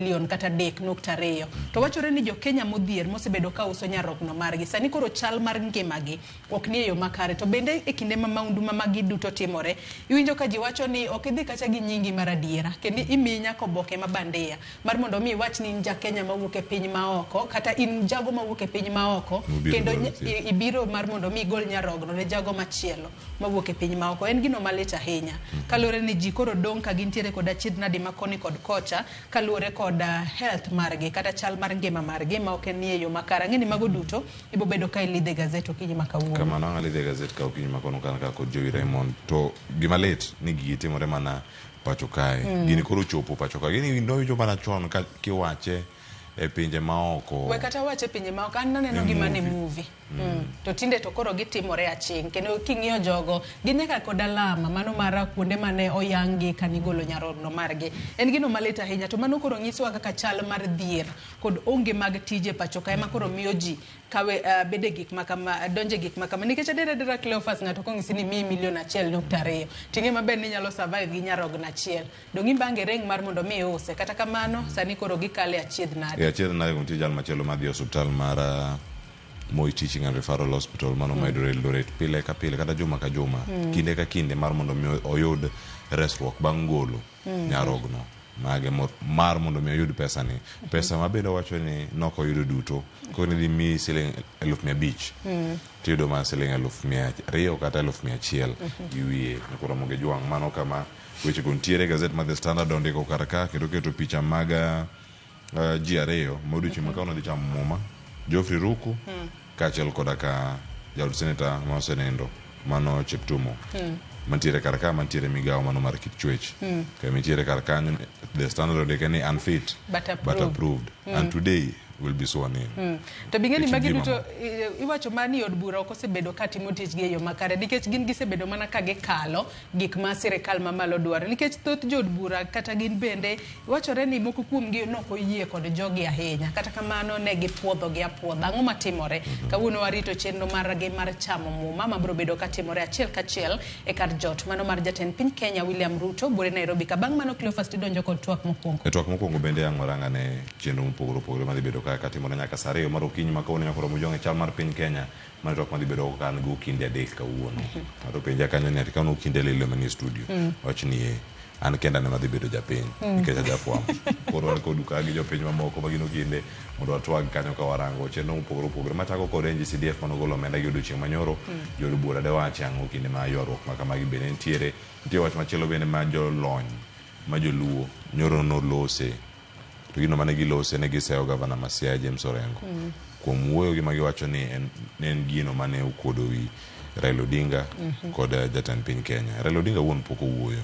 Milion kata 3.2. To wachore ni jo Kenya modhier mosebedo ka uso nyarogno margi sani koro chal mar ngimagi ok nie yo makare. To bende e kinde ma maundu ma magi duto timore, iwinjo ka ji wacho ni ok idhi kacha gi nyingi mar adiera kendo imiyi nyaka oboke ma bandia mar mondo mi iwach ni in ja Kenya mawuok e piny maoko kata in jago mawuok e piny maoko Mobiro kendo dwaro thieth. ibiro mar mondo mi igol nyarogno ne jago machielo mawuok e piny maoko. En gino malit ahinya kaluwore ni ji koro dong' ka gintiere kod achiedh nadi ma koni kod kocha kaluwore kod health margi kata chal mar ngima margi ma ok en nie yo makare. Ang'e ni mago duto ibo bedo ka ilidho e gazet okinyi ma kawuono. Kamano ang' alidho e gazet ka okinyi ma kono kan ka kod Jowi Raymond. To gima lit ni gigi timore mana pacho kae. Gini koro ochopo pacho kae. Gini nowinjo mana chon ka kiwache e pinje maoko. We kata wache e pinje maoko, an naneno E gi mana e movie. movie. To tinde to koro gitimore aching'. Kendo king'iyo jogo, gin nyaka kod alama mano mar kuonde mane oyang' gi kanigolo nyarogno margi. En gino malit ahinya to mano koro nyisowa kaka chal mar dhier kod onge mag tije pacho ka ema koro miyo ji kawe bede gik makama, donje gik makama. Nikech adier adiera Cleophas ng'ato kong'isi ni miyi milion 1.2 ting'e maber ni inyalo survive gi nyarogno achiel. Dong' ibange reng' mar mondo mi iuse. Kata kamano, sani koro gikale achiedh nade. E achiedh nade nitie jal machielo madhi e osiptal mar Moi Teaching and Referral Hospital mano mayudore Eldoret pile ka pile kata juma ka juma kinde ka kinde mar mondo mi oyud resruok bang' golo nyarogno mage mar mondo mi oyud pesa ni. Pesa ma bende owacho ni nok oyudo duto. Koro nidhi miyi siling 500,000 tiyudo mana siling 200,000 kata 100,000 gi wiye. Nyakoro Ramogi Jwang' mano kama wechego nitiere. Gazet mar The Standard ondiko kar ka kendo oketo picha mag ji ariyo ma odiochieng' ma kawuono dhi chamo muma, Geoffrey Ruku kaachiel koda ka jaod seneta ma osenindo mano Cheptumo mantiere kar ka mantiere migawo mano mar kit chwech. Kendo nitiere kar kanyo The Standard ondike ni unfit But but approved. approved and today will be sworn in. To bing'e ni E kit magi ngima duto iwacho mana ni od bura ok osebedo ka timo tichgi e yo makare nikech gin gisebedo mana ka gikalo gik ma sirikal mamalo dwaro nikech thoth jood bura kata gin bende wachore ni moko kuomgi nok oyie kod jogi ahinya kata kamano ne gipuodhogi apuodha. Ang'o matimore? Kawuono warito chenro margi mar chamo muma mabiro bedo katimore achiel kachiel e kar jot mano mar jatend piny Kenya William Ruto buore Nairobi ka bang' mano Cleophas tidonjo kod twak mokwongo. E twak mokwongo bende ang' warang ane chenro mopogore opogore madhi bedo ka katimore nyaka saa 2 mar okinyi ma kawuono nyaka Ramogi Jwang' e chal mar piny Kenya. Mano twak madhi bedo ka an go okinde 3 kawuono. Ng'ato penja kanyo ni ati kawuono okinde lilo manie studio. Wach ni e an kenda ne madhi bedo japiny nikech ajafwambo. Koro wan kodu ka gi jopiny mamoko ma gin okinde mondo watwag kanyo ka warango chenro mopogore opogore machako kod NGCDF manogolo omenda gi odiochieng' manyoro. Jood bura de wachi ang'o kinde ma ywaruok ma kamagi bende nitiere. Nitie wach machielo bende ma jolony ma joluo nyoro nolose to gino mane gilose ne giseyo gavana ma Siaya James Orengo kuom wuoyo gi ma giwacho ni en, ne en gino mane okuodo wi Raila Odinga kod jatend piny Kenya. Raila Odinga wuon pok owuoyo.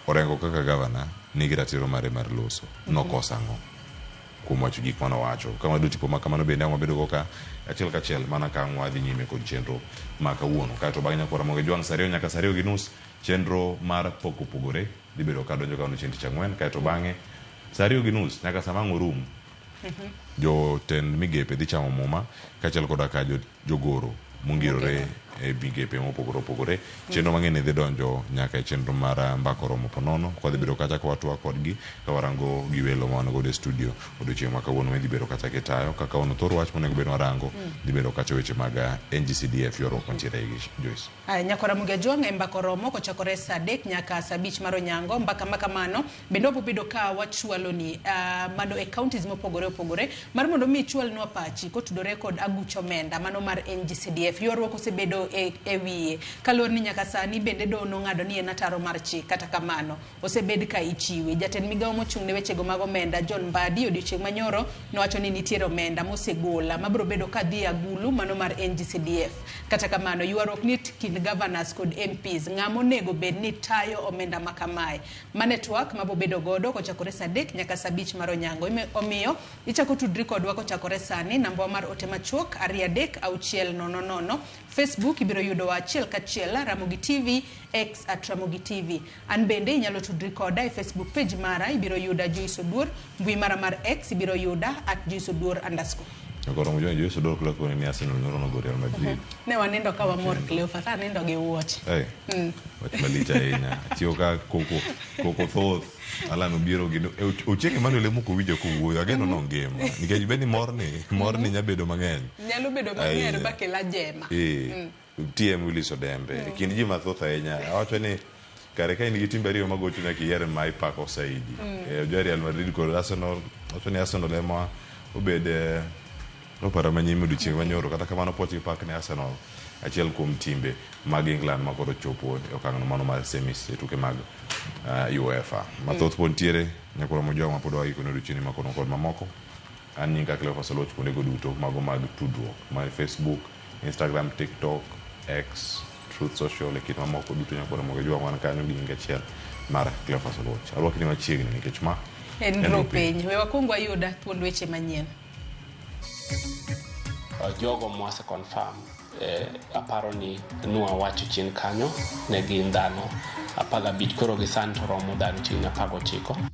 Orengo kaka gavana nigi ratiro mare mar loso. Nokoso ang'o kuom wacho gik mane owacho. Ka wayudo tipo ma kamano bende ang' wabedo go ka achiel kachiel mana ka ang' wadhi nyime kod chenro ma kawuono. Kaeto bang'e nyakwa Ramogi Jwang' saa 2 nyaka saa 2:30 chenro mar pok opogore dhi bedo ka donjo kawuono chieng' tich ang'wen. Kaeto bang'e saa 2:30 nyaka sama ang' orum jotend migepe dhi chamo muma kaachiel koda ka jogoro mongirore e migepe mopogore opogore. Chenro mang'eny dhi donjo nyaka e chenro mar mbaka oromo ponono. Kwa dhi bedo kacha ka watwak kodgi ka warango gi welo ma wan godo e studio odiochieng' ma kawuono midhi bedo kacha kitayo. Kaka ono thor wach monego bed warango dhi bedo kacha weche mag NGCDF ywaruok mantiere e igi Joyce. Aya, Nyakora Ramogi Ajwang' e mbaka oromo kochakore saa 3 nyaka saa 5 mar onyango. Mbaka ma kamano bende wabobedo ka wachwaloni mano e counties mopogore opogore mar mondo mi ichwalnwa pachi kotudore kod aguch omenda mano mar NGCDF. Ywaruok osebedo e wiye kaluwore ni nyaka sani bende doho nong'ado ni en ataro mar chik. Kata kamano osebed ka ichiwe. Jatend migawo mochung' ne wechego mag omenda John Mbadi odiochieng' manyoro nowacho ni nitiere omenda mosegola mabiro bedo ka dhi e agulu mano mar NGCDF. Kata kamano ywaruok ni kind governors kod MPs ng'ama onego bed ni tayo omenda ma kamae. Mane twak mabobedo godo kochakore saa 3 nyaka saa 5 mar onyango. Omiyo ichako tudri kodwa kochakore sani namba mar ote machuok 236 000. Facebook ibiro yudowa achiel kachiel Ramogi TV, X at Ramogi TV. An bende inyalo tudri koda e Facebook page mara ibiro yuda Joyce Oduor, mbui mara mar X ibiro yuda at Joyce Oduor underscore. Nyakoro Mojwang' Joyce Odor kula koni ni Arsenal nyoro nogo Real Madrid. Ne wanindo ka wamor Cleophas, anindo gi wuoche. Hey, wach malich ahinya. Tiyo ka koko koko thoth. Alan obiro gi Ochieng' Emmanuel ema ok owinjo kowuoyo. Ageno ni ongima. Nikech be ni morni, morni nya bedo mang'eny. Nyalo bedo mang'eny ba kela jema. Eh. TM Willis Odembe. E kind ji mathoth ahinya. Awacho ni kare ka in gi timbe ariyo magocho nyaka iyier ma ipako saidi. Jo Real Madrid kod Arsenal. Awacho ni Arsenal ema obed opara manyime odiochieng' manyoro. Kata kamano poch gi pak ne Arsenal. Achiel kuom timbe mag England ma koro chopo e okang' mano mar semis e tuke mag UEFA. Mathoth pod nitiere Nyakwar Mojwang' ma pod waiko ne odiochieng' ma kono kod mamoko. An nyinga Cleophas Oluoch kuondego duto mago mag tudruok mar Facebook, Instagram, TikTok, X, Truth Social e kit mamoko duto Nyakwar Mojwang' wan kanyo gi nying achiel mar Cleophas Oluoch. Arwakni machiegni nikech ma en ro piny. We wakwong wayud thuond weche manyien. Jogo mwase confirm aparo ni nwa wacho chien kanyo ne gin dhano 15 koro gi sani to romo dhano chiegni 19.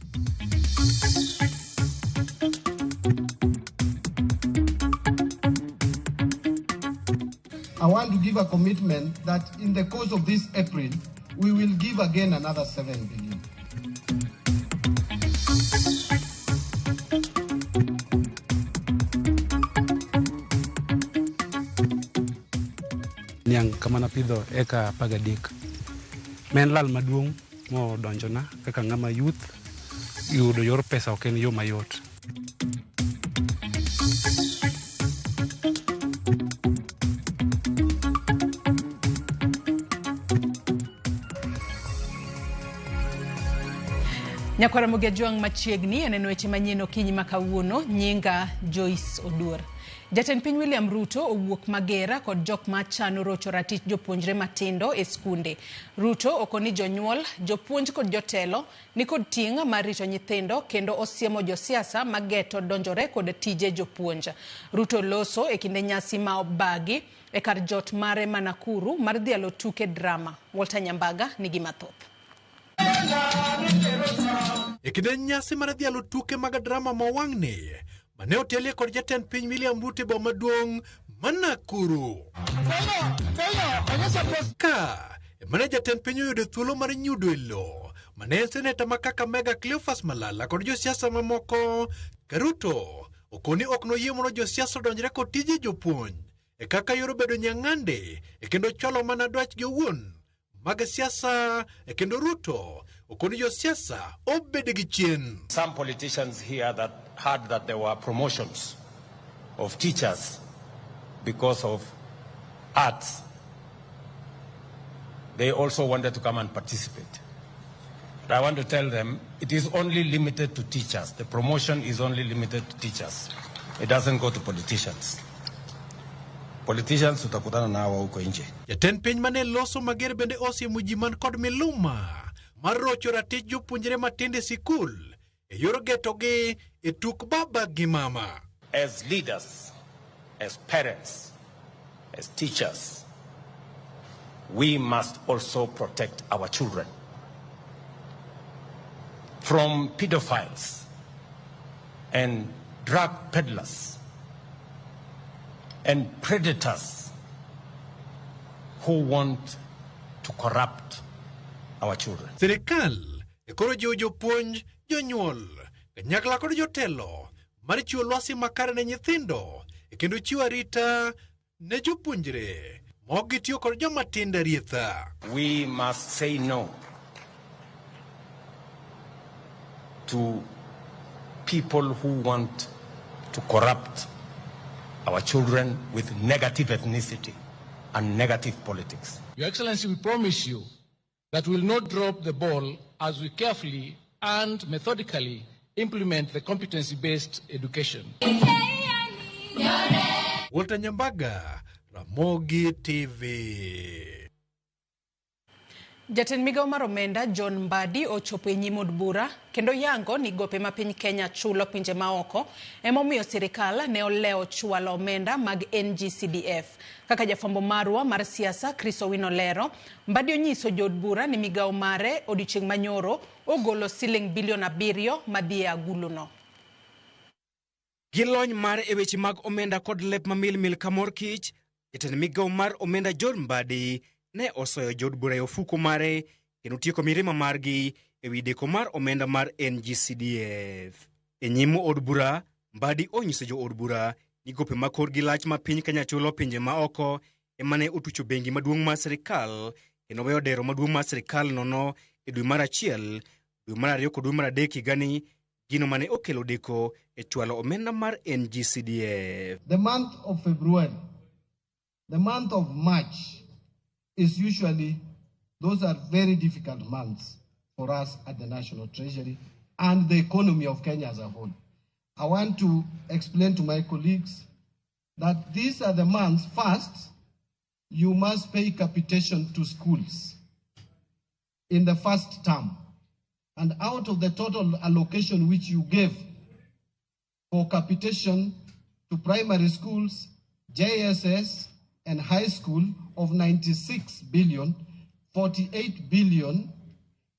I want to give a commitment that in the course of this April, we will give again another 7 billion. Niang' kama napidho eka 13. Ma en lal maduong' modonjona kaka ng'ama youth, yudo yor pesa ok en yo mayot. Nyakwar Ramogi Ajwang' machiegni aneno weche manyien okinyi ma kawuono. Nyinga Joyce Oduor. Jatend piny William Ruto owuok magera kod jok ma chano rocho ratich jopuonjre matindo e skunde. Ruto okoni jonyuol, jopuonj kod jotelo ni kod ting' mar rito nyithindo kendo osiemo josiasa mageto donjore kod tije jopuonj. Ruto loso e kinde nyasi ma obagi e kar jot mare ma Nakuru mar dhialo tuke drama. Walter Nyambaga nigi mathoth. E kinde nyasi mar dhialo tuke mag drama ma wang'ni mane otelie kod jatend piny William Ruto e boma maduong' ma Nakuru. Ka mane jatend piny oyudo thuolo mar nyudo e lowo mane en seneta ma Kakamega Cleophas Malala kod josiasa mamoko, ka Ruto okoni ok noyie mondo josiasa odonjre kod tije jopuonj e kaka yor bedo nyang'ande e kendo chwalo mana dwachgi owuon mag siasa e kendo Ruto okoni josiasa obed gi chien. Some politicians here that heard that there were promotions of teachers because of arts, they also wanted to come and participate. But I want to tell them it is only limited to teachers. The promotion is only limited to teachers. It doesn't go to politicians. Politicians tutakutana na hawa huko nje. Jatend piny mane loso mager bende osiemo ji man kod miluma mar rocho ratich jopuonjre matindo e sikul e yor getogi e tuk baba gi mama. As leaders, as parents, as teachers, we must also protect our children from pedophiles and drug peddlers and predators who want to corrupt our children. Sirikal e koro jiwo jopuonj, jonyuol, kanyakla kod jotelo mar chiwo lwasi makare ne nyithindo e kendo chiwo arita ne jopuonjre ma ok gitiyo kod joma tindo arietha. We must say no to people who want to corrupt our children with negative ethnicity and negative politics. Your Excellency, we promise you that we will not drop the ball as we carefully and methodically implement the competency-based education. Walter Nyambaga, Ramogi TV. Jatend migawo mar omenda John Mbadi ochopo e nyim od bura kendo yango ni gope ma piny Kenya chulo pinje maoko emomiyo sirikal ne olewo chwalo omenda mag NGCDF. Kaka jafwambo marwa mar siasa Chris Owino lero, Mbadi onyiso jood bura ni migawo mare odiochieng' manyoro ogolo siling bilion 7 madhi e aguluno. Gi lony mare e weche mag omenda kod lep mamilmil ka mor kich, jatend migawo mar omenda John Mbadi ne osoyo jood bura e ofuko mare kendo tieko mirima margi ewi deko mar omenda mar NGCDF. E nyim od bura, Mbadi onyiso jo od bura ni gope ma korgi lach ma piny Kenya chulo pinje ma oko ema ne otucho bengi maduong' mar sirikal kendo weyo dero maduong' mar sirikal nono e dwe mar achiel, dwe mar ariyo kod dwe mar adek higani, gino mane okelo deko e chwalo omenda mar NGCDF. The month of February, the month of March is usually, those are very difficult months for us at the National Treasury and the economy of Kenya as a whole. I want to explain to my colleagues that these are the months. First, you must pay capitation to schools in the first term. And out of the total allocation which you gave for capitation to primary schools, JSS, and high school of 96 billion, 48 billion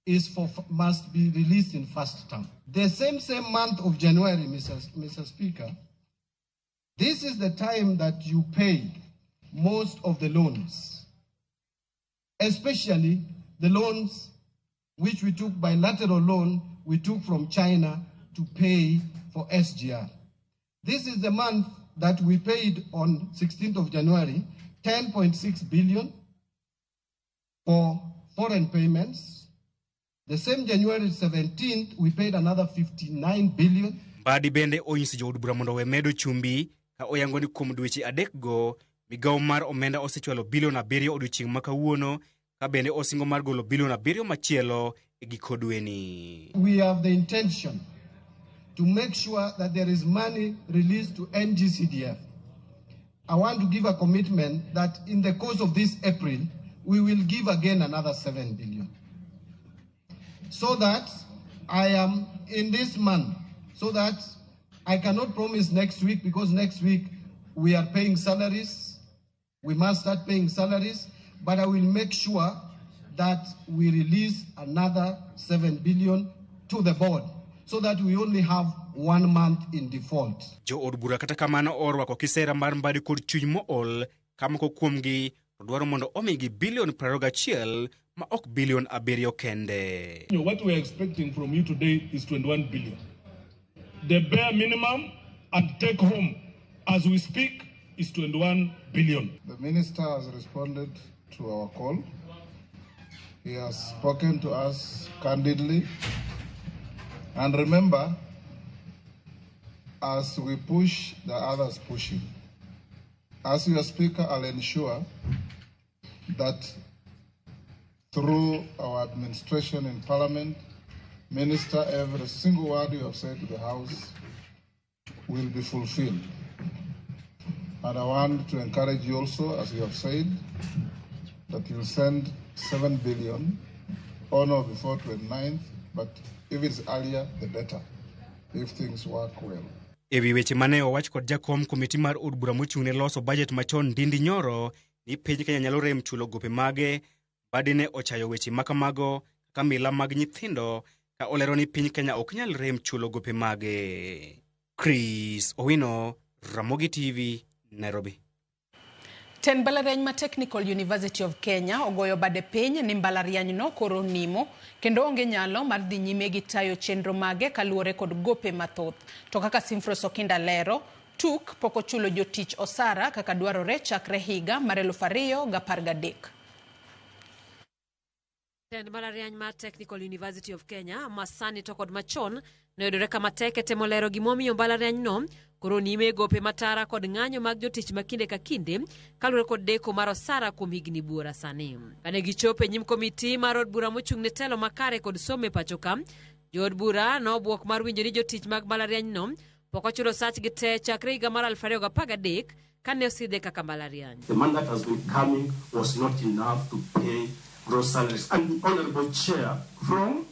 is for, must be released in first term. The same month of January, Mr. Speaker, this is the time that you pay most of the loans, especially the loans which we took bilateral loan we took from China to pay for SGR. This is the month that we paid on 16th of January, 10.6 billion for foreign payments. The same January 17th, we paid another 59 billion. Mbadi bende onyiso jood bura mondo owe medo chumbi ka oyango ni kuom dweche adekgo migawo mar omenda osechwalo bilion 7 odiochieng' ma kawuono ka bende osingo mar golo bilion 7 machielo e giko dweni. We have the intention to make sure that there is money released to NGCDF. I want to give a commitment that in the course of this April, we will give again another 7 billion. So that I am in this month, so that I cannot promise next week, because next week we are paying salaries. We must start paying salaries, but I will make sure that we release another 7 billion to the board, so that we only have 1 month in default. Jo od bura kata kamano orwako kisera mar Mbadi kod chuny mool ka moko kuomgi to dwaro mondo omigi bilion 21 ma ok bilion 7 kende. What we are expecting from you today is 21 billion. The bare minimum and take home as we speak is 21 billion. The minister has responded to our call. He has spoken to us candidly. And remember, as we push, the others pushing. As your speaker, I'll ensure that through our administration in Parliament, Minister, every single word you have said to the House will be fulfilled. And I want to encourage you also, as you have said, that you'll send 7 billion on or before 29th, but if it's earlier, the better, if things work well. Ewi weche mane owach kod jakom komiti mar od bura mochung' ne loso budget machon Ndindi Nyoro ni piny Kenya nyalo rem chulo gope mage, Mbadi ne ochayo weche makamago kaka mila mag nyithindo ka olero ni piny Kenya ok nyal rem chulo gope mage. Chris Owino, Ramogi TV, Nairobi. Tend mbalariany ma Technical University of Kenya ogoyo bade piny ni mbalariany no koro nimo kendo onge nyalo mar dhi nyime gi tayo chenro mage kaluwore kod gope mathoth. To kaka Simfros Okinda lero, TUK pok ochulo jotich osara kaka dwarore chakre higa mar 2013. Tend mbalariany mar Technical University of Kenya ma sani to kod machon noyudore kama tek e temo lero gimomiyo mbalariany no koro nime gope matara kod ng'anyo mag jotich ma kinde ka kinde kaluwore kod deko mar osara kuom higni buora sani. Kane gichopo e nyim komiti mar od bura mochung' ne telo makare kod somo e pacho ka, jood bura nobuok mar winjo ni jotich mag mbalariany no pok ochulo sachgi te chakre higa mar 2013 kane osidhe kaka mbalariany. The money that has been coming was not enough to pay gross salaries. And the Honorable Chair, from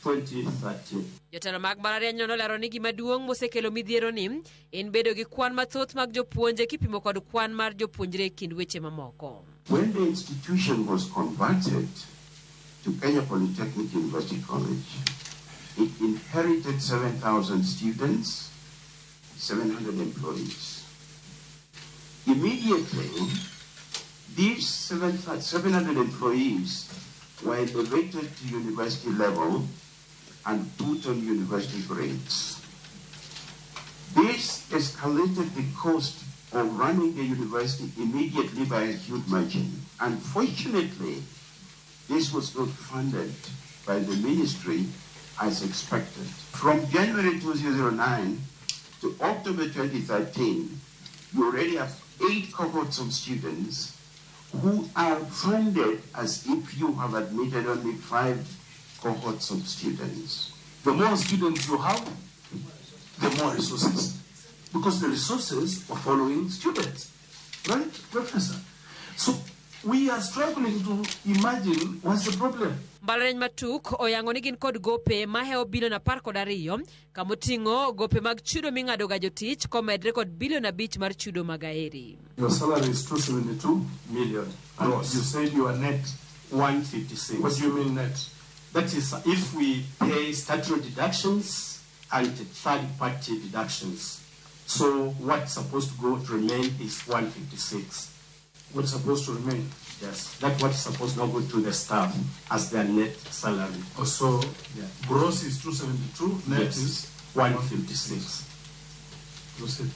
2013. Jotelo mag mbalariany no nolero ni gima duong' mosekelo midhiero ni en bedo gi kwan mathoth mag jopuonje kipimo kod kwan mar jopuonjre e kind weche mamoko. When the institution was converted to Kenya Polytechnic University College, it inherited 7,000 students, 700 employees. Immediately, these 700 employees were elevated to university level and put on university grades. This escalated the cost of running the university immediately by a huge margin. Unfortunately, this was not funded by the ministry as expected. From January 2009 to October 2013, you already have 8 cohorts of students who are funded as if you have admitted only 5 cohorts of students. The more students you have, the more resources, because the resources are following students, right, Professor? So we are struggling to imagine what's the problem. Mbalariany matuk oyango ni gin kod gope mahewo bilion 12 kamoting'o gope mag chudo ming'ado ga jotich komedre kod bilion 5 mar chudo mag aheri. Your salary is 272 million. And you said you are net 156. What do you mean net? That is if we pay statutory deductions and third-party deductions. So what's supposed to go to remain is 156. What's supposed to remain? Yes, that's what's supposed to go to the staff as their net salary. Oh, so yeah. Gross is 272, net yes, is 156. Proceed.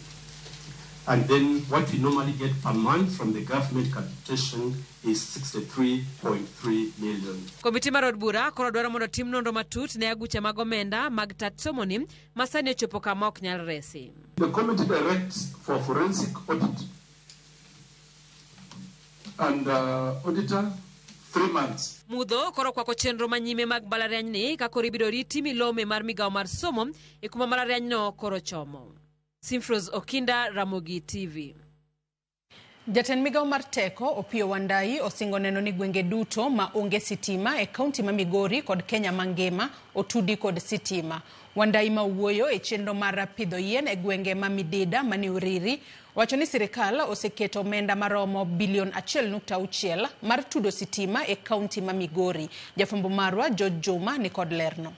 And then what we normally get per month from the government capitation is 63.3 million. Komiti mar od bura koro dwaro mondo tim nonro matut ne aguche mag omenda mag tat somoni ma sani ochopo kama ok nyal resi. The committee directs for forensic audit and auditor 3 months. Mudho koro kwako chenro manyime mag mbalariany ni ka koro ibiro riti milome mar migawo mar somo e kuma mbalariany no koro chomo. Simfros Okinda, Ramogi TV. Jatend migawo mar teko Opiyo Wandayi osingo neno ni gwenge duto ma onge sitima e kaunti ma Migori kod Kenya mangima otudi kod sitima. Wandayi ma wuoyo e chenro mar pidho yien e gwenge ma Midida mani Uriri wacho ni sirikal oseketo omenda maromo bilion 1.6 mar tudo sitima e kaunti ma Migori. Jafwambo marwa George Juma ni kod lerno.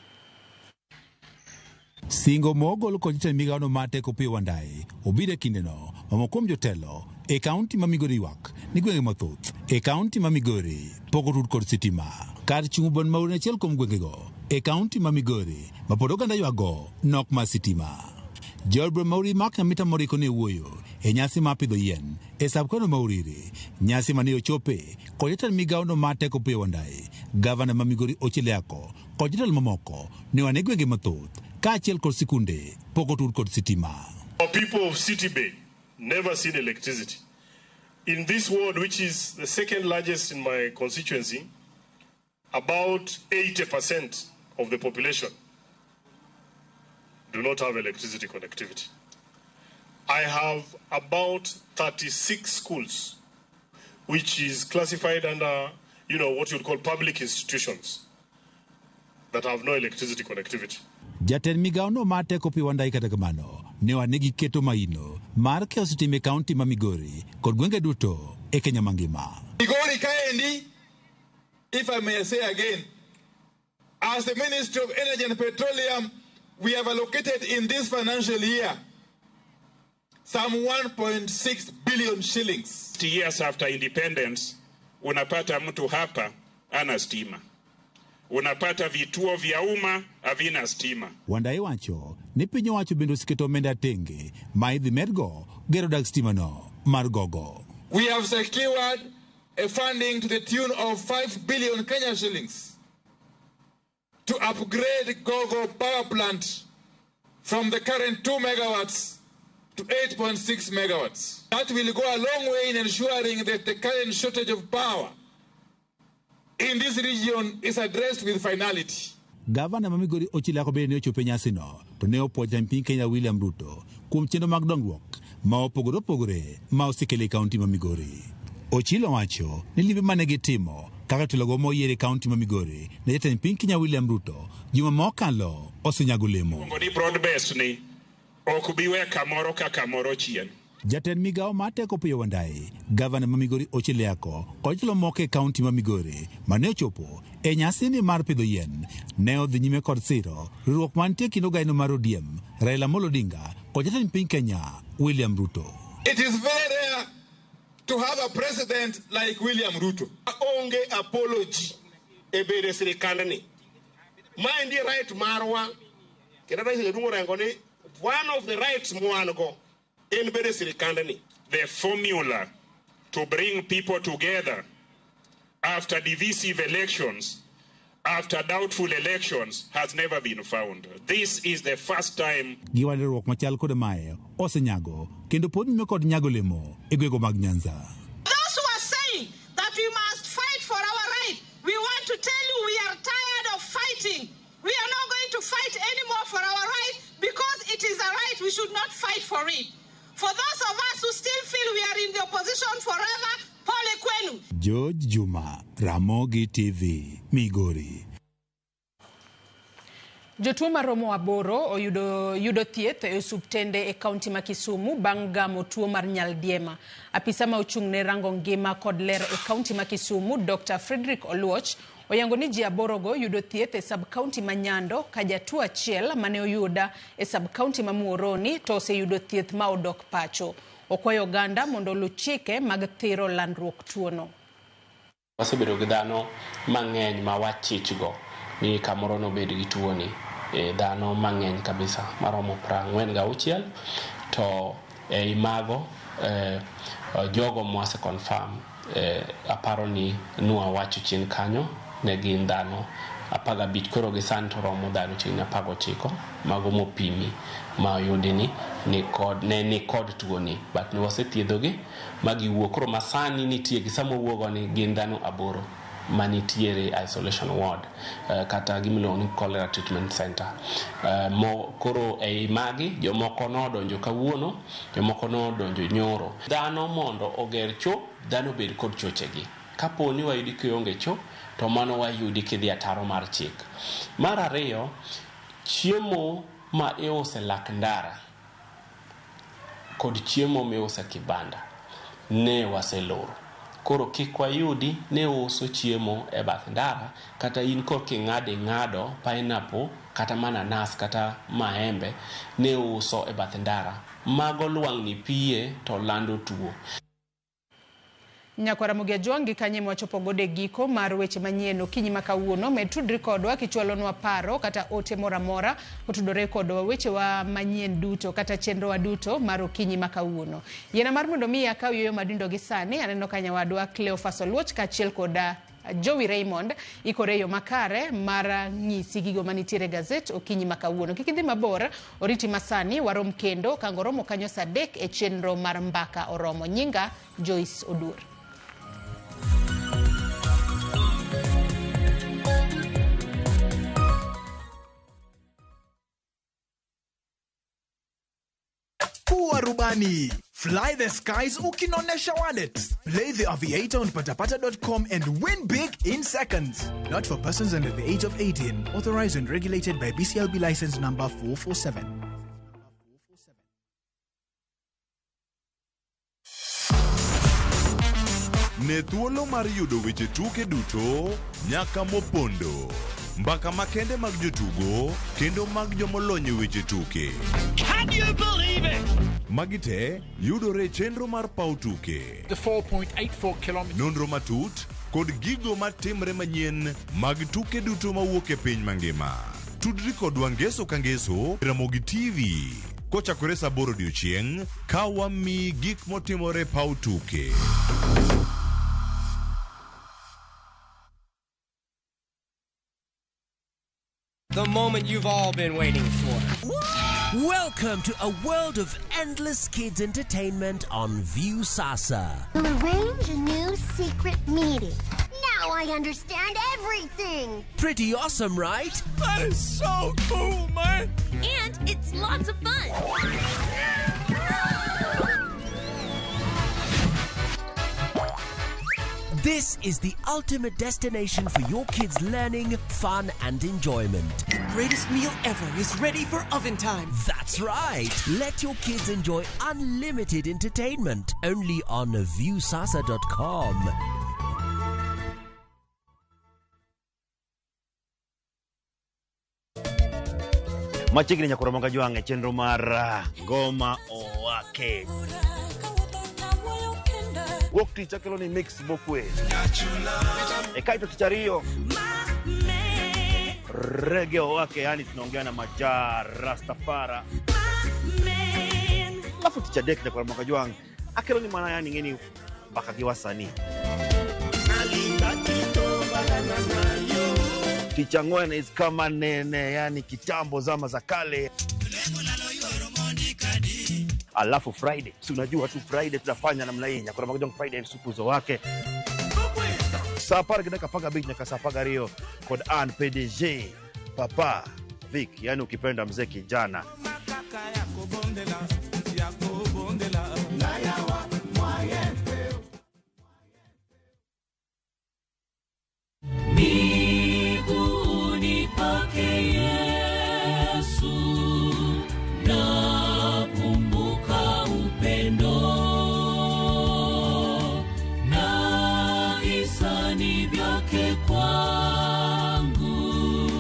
Singo mogol kod jatend migawono mar teko Opiyo Wandayi obiro e kindeno mamoko kuom jotelo e kaunti ma Migori ywak ni gwenge mathoth e kaunti ma Migori pok otud kod sitima. Kar chung' bon mauri achiel kuom gwengego e kaunti ma Migori ma pod oganda ywago nok mar sitima. Jaod bura ma Uriri Mark Nyamita Moriko ne wuoyo e nyasi mar pidho yien e sab-kono ma Uriri, nyasi mane ochope kod jatend migawono mar teko Opiyo Wandayi, gavana ma Migori Ochieng Lyako kod jotelo mamoko ne wane gwenge mathoth kaachiel kod sikunde pok otud kod sitima. Our people of City Bay never seen electricity. In this ward, which is the second largest in my constituency, about 80% of the population do not have electricity connectivity. I have about 36 schools, which is classified under, what you'd call public institutions, that have no electricity connectivity. Jatend migawono mar teko Opiyo Wandayi kata kamano ne wane giketo maino mar keyo sitima e kaunti ma Migori kod gwenge duto e Kenya mangima. Migori kaendi, if I may say again, as the Ministry of Energy and Petroleum, we have allocated in this financial year some 1.6 billion shillings. 60 years after independence, unapata mtu hapa ana stima. Unapata vituo vya umma havina stima. Wandayi wacho ni piny owacho bende oseketo omenda tenge ma idhi medgo gero dag stima no mar gogo. We have secured a funding to the tune of 5 billion Kenya shillings to upgrade Gogo power plant from the current 2 megawatts to 8.6 megawatts. That will go a long way in ensuring that the current shortage of power in this region is addressed with finality. Gavana ma Migori Ochieng Lyako bende ne ochopo e nyasino to ne opuoyo jatend piny Kenya William Ruto kuom chenro mag dongruok ma opogore opogore ma osekelo e kaunti ma Migori. Ochilo wacho ni limbe mane gitimo kaka jotelogo moyier e kaunti ma Migori ne jatend piny Kenya William Ruto juma mokalo osenyago olemo. Ni broad based ni ok bi we kamoro ka kamoro chien. Jatend migawo mar teko Opiyo Wandayi, gavana ma Migori Ochieng Lyako kod jotelo moko e kaunti ma Migori mane ochopo e nyasini mar pidho yien ne odhi nyime kod siro riwruok mantie kind ogaino mar ODM, Raila Amolo Odinga kod jatend piny Kenya William Ruto. It is very rare to have a president like William Ruto. Onge apology e bedo e sirikandni. Maendi right marwa, kendo Rais Jaduong' orengo ni one of the rights mwan go en bedo e sirikandni. The formula to bring people together after divisive elections, after doubtful elections, has never been found. This is the first time. Giwa riwruok machal kod mae osenyago kendo pod nyime kod nyago olemo e gwenge mag Nyanza. Those who are saying that we must fight for our right, we want to tell you we are tired of fighting. We are not going to fight anymore for our right because it is a right. We should not fight for it. For those of us who still feel we are in the opposition forever, pole kwenu. George Juma, Ramogi TV, Migori. Jotuo maromo 8 oyudo yudo thieth e osuptende e kaunti ma Kisumu bang' gamo tuo mar nyaldiema. Apisa ma ochung' ne rango ngima kod ler e kaunti ma Kisumu, Dr. Frederick Oluoch, oyango ni ji 8 go yudo thieth e sub-county ma Nyando ka jatuo achiel mane oyuda e sub-county ma Muhoroni to oseyudo thieth ma odok pacho. Okwayo oganda mondo oluw chike mag thiro landruok tuono. Wasebedo gi dhano mang'eny ma wachichgo ni kamoro nobed gi tuoni. Dhano mang'eny kabisa maromo 46 to ei mago jogo mwase confirm aparo ni nwa wacho chien kanyo ne gin dhano 15 koro gi sani to romo dhano chiegni 19 mago mopimi ma oyudi ni ne kod tuoni but ne wasethiedhogi ma giwuok. Koro masani nitie gi sama owuogo ni gin dhano 8 manitiere isolation ward kata gimiluongo ni cholera treatment center. Koro ei magi jomoko nodonjo kawuono, jomoko nodonjo nyoro. Dhano mondo oger cho, dhano bed kod chochegi. Kapo ni wayudi kionge cho, to mano wayudi kidhi ataro mar chik. Mar ariyo, chiemo ma iuso e lak ndara kod chiemo miuso e kibanda ne waseloro. Koro kik wayudi ne uso chiemo e bath ndara kata in kor king'ado ing'ado pineapple kata mananas kata maembe ne uso e bath ndara. Mago lwang'ni piye to lando tuo. Nyakwara Ramogi Ajwang' gi kanye mwachopo godo e giko mar weche manyien okinyi ma kawuono. Med tudri kodwa kichwalonwa paro kata ote moro amora kotudore kodwa wechewa manyien duto kata chenrowa duto mar okinyi ma kawuono. Yiena mar mondo mi akaw yueyo madindo gi sani, aneno ka nyawadwa Cleophas Oluoch kaachiel kod Joey Raymond ikore e yo makare mar ng'isi gigo manitiere e gazet okinyi ma kawuono. Kik idhi mabor, oriti masani warom kendo kango romo kanyo saa 3 e chenro mar Mbaka Oromo. Nyinga Joyce Odur. Kuwa rubani. Fly the skies ukinonesha wallet. Play the Aviator on patapata.com and win big in seconds. Not for persons under the age of 18. Authorized and regulated by BCLB license number 447. Ne thuolo mar yudo weche tuke duto nyaka mopondo. Mbaka makende mag jotugo kendo mag jomolony e weche tuke. Can you believe it? Magi te yudore e chenro mar paw tuke. The 4.84 kilometers. Nonro matut kod gigo matimre manyien mag tuke duto mawuok e piny mangima. Tudri kodwa ngeso ka ngeso Ramogi TV kochakore saa 8 odiochieng' ka wamiyi gik motimore e paw tuke. The moment you've all been waiting for. Welcome to a world of endless kids entertainment on Viusasa. We'll arrange a new secret meeting. Now I understand everything. Pretty awesome, right? That is so cool, man. And it's lots of fun. This is the ultimate destination for your kids' learning, fun, and enjoyment. The greatest meal ever is ready for oven time. That's right. Let your kids enjoy unlimited entertainment only on Viusasa.com. Machiegni nyakoro Ramogi Ajwang' e chenro mar Ngoma Owake. Wuok tich akelo ni mix mokwe. E kaito tich ariyo rege owake, yani tunaongea na Maja Rastafara. Alafu tich adek nyakoro Ramogi Ajwang' akelo ni mana yani ng'eni mbaka gi wasanii. Tich ang'wen is kama nene, yani kitambo zama za kale. Alafu Friday, si unajua tu Friday tunafanya namna hii. Nyakoro Ramogi Ajwang' Friday supuzo wake. Saa apar gi dakika 15 nyaka saa 12 kod an PDG Papa Vic, yani ukipenda mzee kijana. Miguuni pake Yesu nakumbuka upendo na hisani vyake kwangu.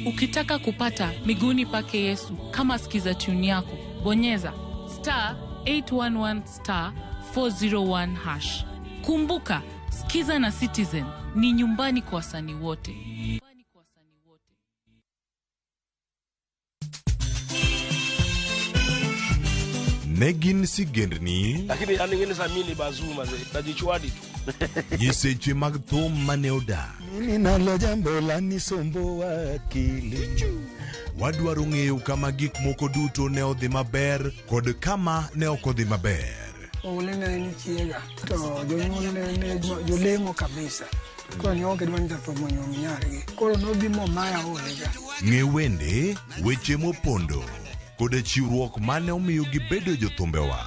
Ukitaka kupata miguuni pake Yesu kama sikiza tune yako, bonyeza star 811 star 401 hash. Kumbuka, Sikiza na Citizen ni nyumbani kwa wasanii wote. Ne gin sigendni Lakini an ing'eni samini bazuma ze najichwadi tu. Nyiseche mag thum mane odak. Mimi nalo jambo la nisumbuwa akili. Wadwaro ng'eyo kama gik moko duto ne odhi maber kod kama ne ok odhi maber. Oule ne en chiega to jonyuol ne jolemo kabisa. Koro ne ok gidwa ni jathum onyuom nyargi. Koro nobi momaya olega. Ng'e wende, weche mopondo kod chiwruok mane omiyo gibedo jothumbewa.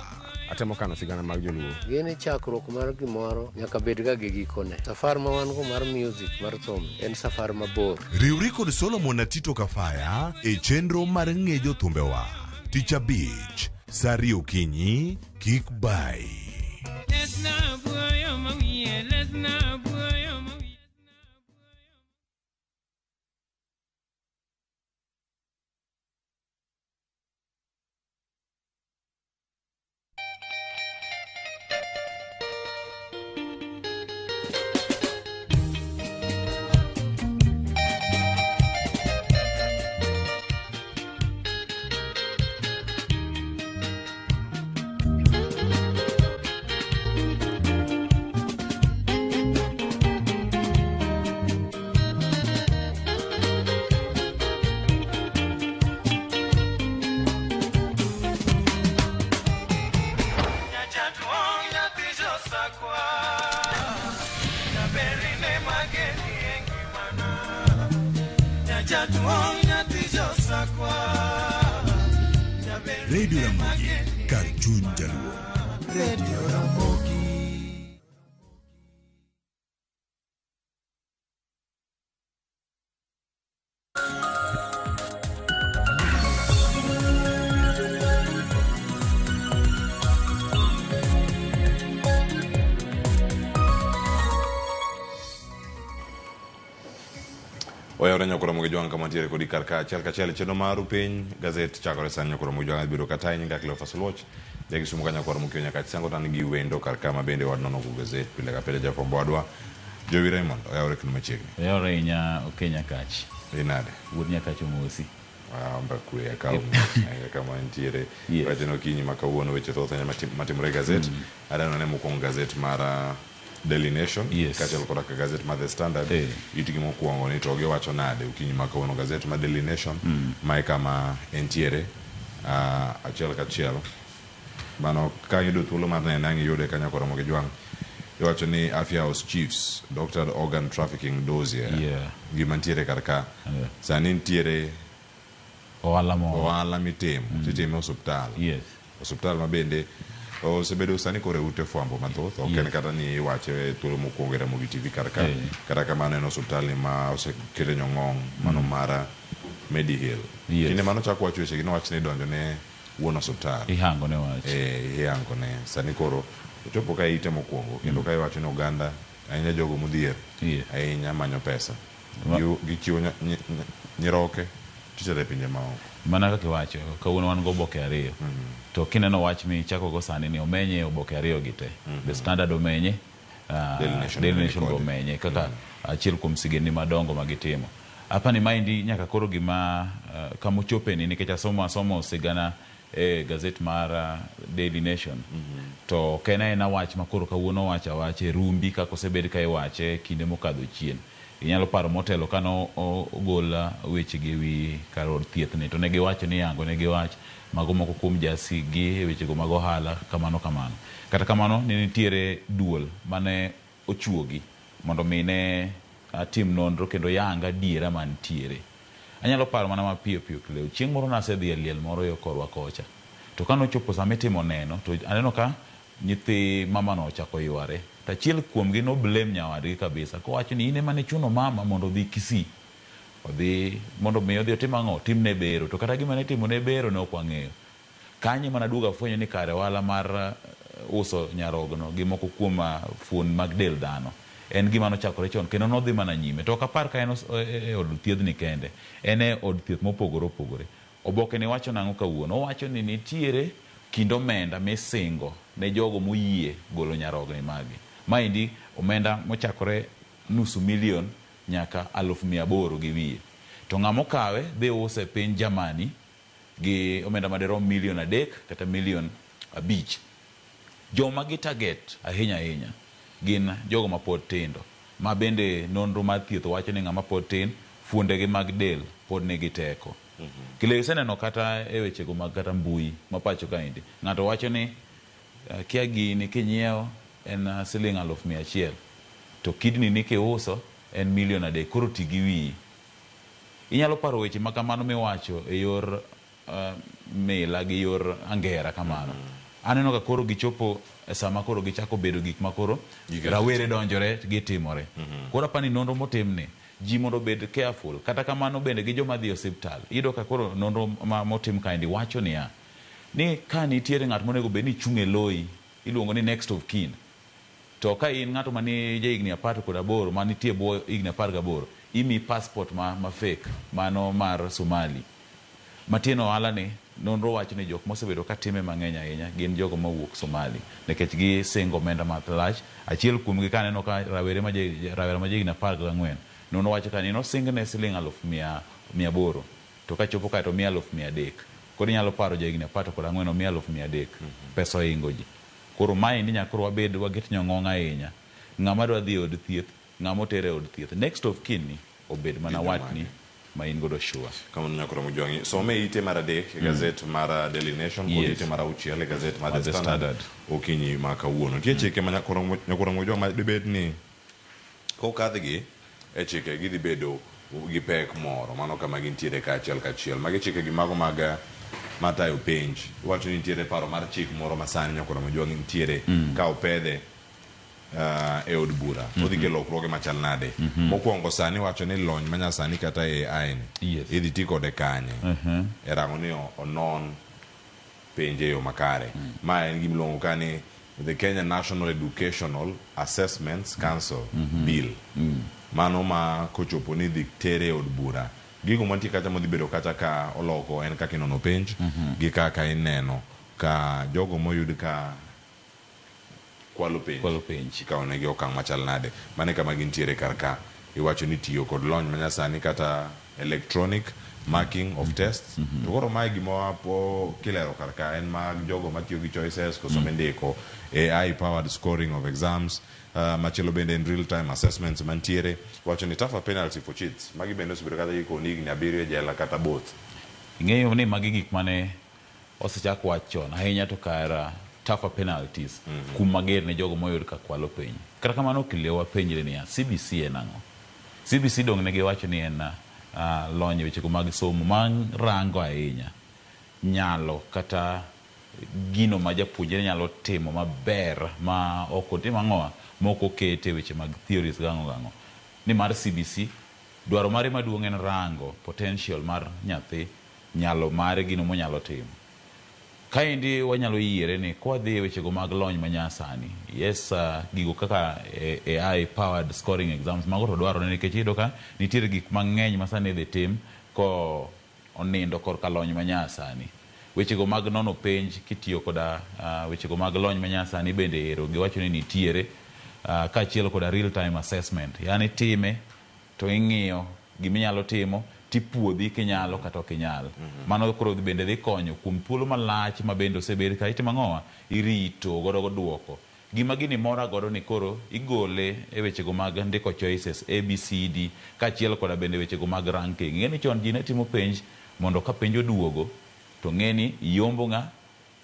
Atemo kano sigana mag joluo. Gini chakruok mar gimoro nyaka bed ga gi gikone. Safar ma wan go mar music mar thum en safar mabor. Riwri kod Solomon Atito Kafaya e chenro mar ng'e jothumbewa. Tich abich, saa ariyo okinyi, kik bai. Radio Ramogi, kar chuny jaluo. Radio Ramogi. Oyawore nyakoro Ramogi Ajwang' kama ntiere kodi kar ka achiel kachiel chenro mar piny gazet chakore sani nyakoro Ramogi Ajwang' biro kata nyinga Cleophas Oluoch jakisumu ka nyakwar Mokio nyaka Chisango to an gi wendo kar ka ma bende wanono go gazet pile ka pile jafwambo wadwa Jowi Raymond oyawore kendo machiegni. Oyawore ahinya Okenya Kach. Inade? Wuod Nyakach omosi. Amba kwe akaw kama ntiere. Wacheno okinyi ma kawuono weche thoth ahinya matimore e gazet. Adwa ne mokwongo gazet mar Daily Nation, yes. Kaachiel koda ka gazet mar The Standard. Itgi mokwongo ni to giwacho nade okinyi ma kawuono gazet mar Daily Nation. Mae kama entiere achiel kachiel. Mano ka yudo thuolo mar nene ang' iyude kanyo koro Ramogi Ajwang'. Iwacho ni Afya House Chiefs Doctored Organ Trafficking Dossier. Gima ntiere kar ka. Sani ntiere ohala moro. Ohala mitimo. Titime osuptal. Osuptal ma bende osebedo sani koro e ute fwambo mathoth. Ok en kata ni iwache e thuolo mokwongo e Ramogi TV kar ka. Kata kamano en osuptal ni ma osekete nyong'ong' mano mar Mediheal. Kinde mano chak wacho wechegi nowach ni donjo ne wuon osuptal. Ihango ne wach. Ihango ne. Sani koro ochopo ka ite mokwongo kendo ka iwacho ni oganda ahinya jogo modhier ahinya manyo pesa. Gichiwo nyiroke Titere e pinje maoko. Mana kaka iwacho, kawuono wan gi oboke ariyo. To kineno wach michako go sani ni omenye e oboke ariyo gi te. The Standard omenye, Daily Nation Daily bende Nation be kode. omenye kaka achiel kuom sigendni madongo ma gitimo. Apani maendi nyaka koro gima kama ochopeni nikech asomo asomo sigana e gazet mar Daily Nation to ok en aena wach ma koro kawuono owach awacha e rumbi kaka osebed ka iwache kinde mokadho chien. Inyalo paro motelo kane ogol wechegi ewi kar od thieth ni to ne giwacho ni iyango negi wach mago moko kuom jasikgi e wechego mag ohala kamano kamano. Kata kamano ne nitiere duol mane ochuogi mondo mi ne tim nonro kendo yang adiera mantiere. Anyalo paro mana mapiyo piyo Cleo, chieng' moro nasedhi e liel moro yo korwa kocha. To kane ochopo sama itimo neno to aneno ka nyithi mamano ochako yware. To achiel kuomgi no blame nyawadgi kabisa kowacho ni in ema nichuno mama mondo odhi Kisii. Odhi mondo mi odhi otim ang'o? Otimne bero. To kata gima nitimone bero ne ok wang'eyo. Kanyo ema naduogo afwenyo ni kare ohala mar uso nyarogno gi moko kuom fuon mag del dhano en gima nochakore chon kendo nodhi mana nyime. To ok apar ka en e od thiedhni kende, en e od thieth mopogore opogore. Oboke ni wacho nang'o kawuono? Owacho ni nitiere kind omenda misingo ne jogo moyie golo nyarogni maggi. Maendi omenda mochakore nusu milion nyaka 800,000 gi wiye. To ng'ama okawe dhi use e piny Germany gi omenda madirom milion 3 kata milion 5. Joma gi target ahinya ahinya gin jogo mapod tindo, ma bende nonro mar thieth wacho ni ng'ama pod tin fuondegi mag del pod nigi teko. Kile iseneno kata e wechego mag kata mbui ma pacho kaendi, ng'ato wacho ni kia gini kinyiewo en siling 100,000 to kidney ni kiuso en milion 3, koro ti gi wiyi. Inyalo paro weche ma kamano miwacho e yor mila gi yor angera kamano. Aneno ka koro gichopo e sama koro gichako bedo gik ma koro rawere donjore gitimore. Koro apani nonro motimni ji mondo obed careful. Kata kamano bende gi joma dhi e osiptal. Iyudo ka koro nonro ma motim kaendi wacho niya, ni ka nitiere ng'at monego bed ni chung' e loyi, iluongo ni next of kin. To ka in ng'ato mani ja higni 18 manitie bwo higni 18, imiyi passport ma fake mano mar Somali. Matieno ohala ni, nonro wacho ni jok mosebedo ka time mang'eny ahinya gin jogo mawuok Somali nikech gisingo omenda malach. Achiel kuomgi ka aneno ka rawere ma rawera ma jahigni 14, nonro wacho ka ni nosingne siling 800,000 to kachopo kae to omiye 300,000. Koro inyalo paro jahigni 14 omiye 300,000. Pesa ohingo ji. Koro maendi nyaka koro wabed waket nyong'ong' ahinya. Ng'ama dwa dhi e od thieth, ng'ama otere e od thieth. Next of kin ni obed mana watni ma in godo sure. Kamano nyakoro Mujwang'i. Some e ite mar 3 e gazet mar Daily Nation kod ite mar 6 e gazet mar The Standard okinyi ma kawuono. Nitie chike ma nyakoro Mujwang' ma dibed ni kokadhgi e chike gidhi bedo gi pek moro. Mano kama gintiere kaachiel kachiel. Magi chike gi mago mag matayo penj. Iwacho ni nitiere paro mar chik moro ma sani nyakoro Mujwang' nitiere ka opedhe e od bura. Odhi kelo lokruoge machal nade? Mokwongo sani wacho ni lony manyasani kata AI ni idhi ti kode kanye? E rango ni onon penj e yo makare. Ma en gima iluongo ka ni the Kenya National Educational Assessments Council Bill. Mano ma kochopo ni idhi tere e od bura. Gigo mantie kacha modhi bedo kacha ka oloko en kaka inono penj gi kaka ineno ka jogo moyud ka kwalo penj. Kwalo penj. Ikawo negi okang' machal nade. Mano e kama gintiere kar ka. Iwacho ni tiyo kod lony manyasani kata electronic marking of tests. To koro mae gima po kilero kar ka en mag jogo matiyo gi choices koso mindiko AI powered scoring of exams. Machielo bende en real time assessments mantiere. Iwacho ni tougher penalty for cheats. Magi bende osebedo kata gikoni higni 7 e jela kata both. Ing'eyo ni magi gik mane osechak wach chon ahinya to kar tougher penalties kum mager ne jogo moyud ka kwalo penj. Kata kamano kile wapenjre niya, CBC en ang'o? CBC dong' ne giwacho ni en lony e wechego mag somo ma rango ahinya nyalo kata gino ma japuonjre nyalo timo maber ma ok otim ang'owa ma ok okete weche mag theories gang'o gang'o. Ni mar CBC dwaro mare maduong' en rango potential mar nyathi, nyalo mare, gino monyalo timo. Kaendi wanyalo yiere ni kwadhi e wechego mag lony manyasani, yes, gigo kaka AI powered scoring exams mago to dwarore nikech iyudo ka nitiere gik mang'eny ma sani idhi tim ko onindo korka lony manyasani. Wechego mag nono penj kitiyo koda wechego mag lony manyasani bende ero giwacho ni nitiere kaachiel koda real time assessment. Yaani time to ing'iyo giminyalo timo tipuodhi kinyalo kata ok inyal. Mano koro bende dhi konyo kuom thuolo malach ma bende osebed ka itimo ang'owa irito godo duoko. Gima gini mora godo ni koro igole e wechego mag ndiko choices A, B, C, D kaachiel koda bende wechego mag ranking. Ing'e ni chon ji ne timo penj mondo ka penj oduogo to ng'e ni iyombo ng'a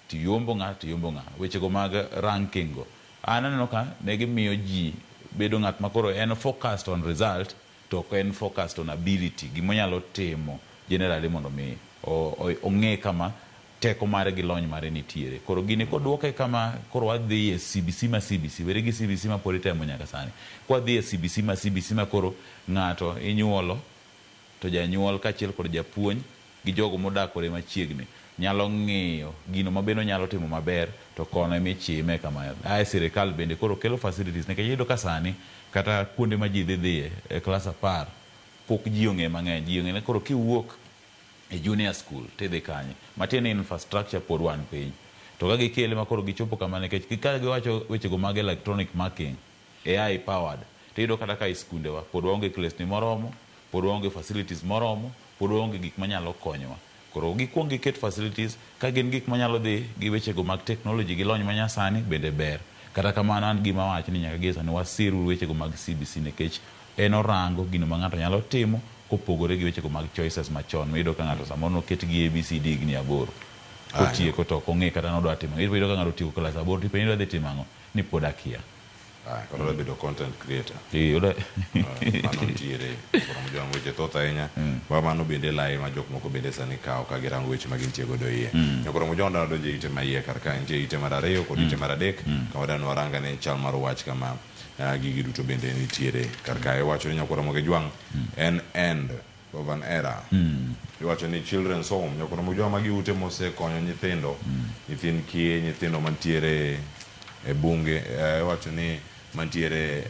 to iyombo ng'a to iyombo ng'a. Wechego mag ranking go. An aneno ka ne gimiyo ji bedo ng'at ma koro en focused on result to ok en focused on ability, gimonyalo timo generally mondo mi ong'e kama teko mare gi lony mare nitiere. Koro gini koduoke kama koro wadhi e CBC ma CBC, weri gi CBC ma pod itemo nyaka sani. Kwadhi e CBC ma CBC ma koro ng'ato inyuolo to janyuol kaachiel kod japuonj gi jogo modak kode machiegni nyalo ng'iyo gino ma bende onyalo timo maber to kono emichime kama. Ae sirikal bende koro kelo facilities nikech iyudo ka sani kata kuonde ma ji dhi dhiye e klas 10 pok ji ong'e mang'eny. Ji ong'e ni koro kiwuok e junior school tidhi kanye. Matiende ni infrastructure pod wan piny. To ka gikele ma koro gichopo kama nikech ka giwacho wechego mag electronic marking, AI powered, tiyudo kata ka e skundewa pod waonge klesni moromo, pod waonge facilities moromo, pod waonge gik manyalo konyowa. Koro gikuong giket facilities ka gin gik manyalo dhi gi wechego mag technology gi lony manyasani bende ber. Kata kamano an gima awacho ni nyaka gie sani wasir uru wechego mag CBC nikech en orango gino ma ng'ato nyalo timo kopogore gi wechego mag choices machon miyudo ka ng'ato samoro noket gi ABCD higni 8 kotieko to ok ong'e kata nodwa timo ang'o. Iyudo ka ng'ato otieko klas 8 tipenje ni idwa dhi timo ang'o ni pod akia. Koro odwa bedo content creator. Mano nitiere koro mjwang' weche thoth ahinya. Mano bende lai ma jok moko bende sani kawo ka girango weche ma gintie godo iye. Koro mjwang' dwa donjo e ite ma iye kar ka nitie ite mar 2 kod ite mar 3 kama dwa waranga ne chal mar wach kama gigi duto bende nitiere kar ka. Iwacho ni nyakoro Mojwang' en end of an era. Iwacho ni children's home nyakoro Mojwang' magi ute mosekonyo nyithindo, nyithind kiye, nyithindo mantiere e bunge, iwacho ni mantiere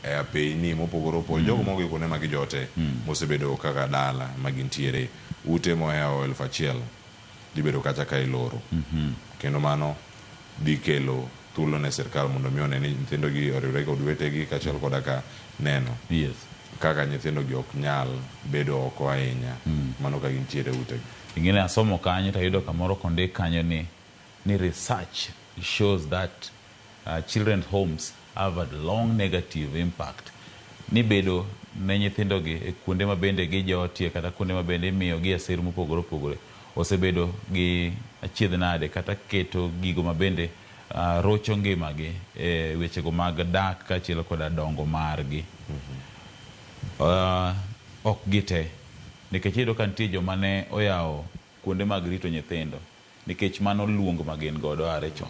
e apeyni mopogore opogore, jogo mogo kuonde ma gijote mosebedo kaka dala ma gintiere, ute mohewo 1000 dhi bedo kacha ka iloro. Kendo mano dhi kelo thuolo ne sirkal mondo mi one ni nyithindo gi oriwre kod wetegi kaachiel koda ka neno kaka nyithindo gi ok nyal bedo oko ahinya mano ka gintiere utegi. Ing'e ni asomo kanyo tayudo kamoro kondik kanyo ni research shows that children's homes have a long negative impact. Ni bedo ne nyithindo gi e kuonde ma bende gijotie kata kuonde ma bende imiyo gi e sir mopogore opogore osebedo gi achiedh nade kata keto gigo ma bende rocho ngimagi e wechego mag dak kaachiel koda dongo margi. Ok gite nikech iyudo ka nitie joma ne oyawo kuonde mag rito nyithindo nikech mano luong ma gin godo are chon.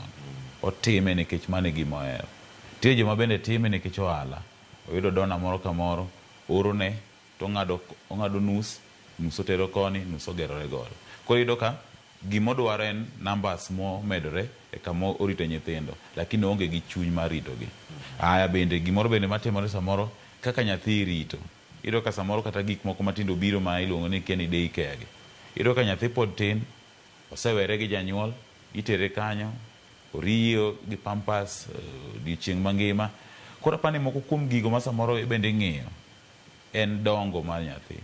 Otime nikech mano e gima ohero. Nitie joma bende time nikech ohala. Oyudo dona moro kamoro, orone to ong'ado nus, nus otero koni, nus ogerore godo. Koro iyudo ka gimodwaro en numbers momedore e kama orite nyithindo, lakini oonge gi chuny mar ritogi. Aya bende gimoro bende matimore samoro kaka nyathi irito. Iyudo ka samoro kata gik moko matindo biro ma iluongo ni kia ni day care gi. Iyudo ka nyathi pod tin, osewere gi janyuol, itere kanyo, oriyo gi pampers odiochieng' mangima. Koro apani moko kuom gigo ma samoro bende ing'iyo en dongo mar nyathi.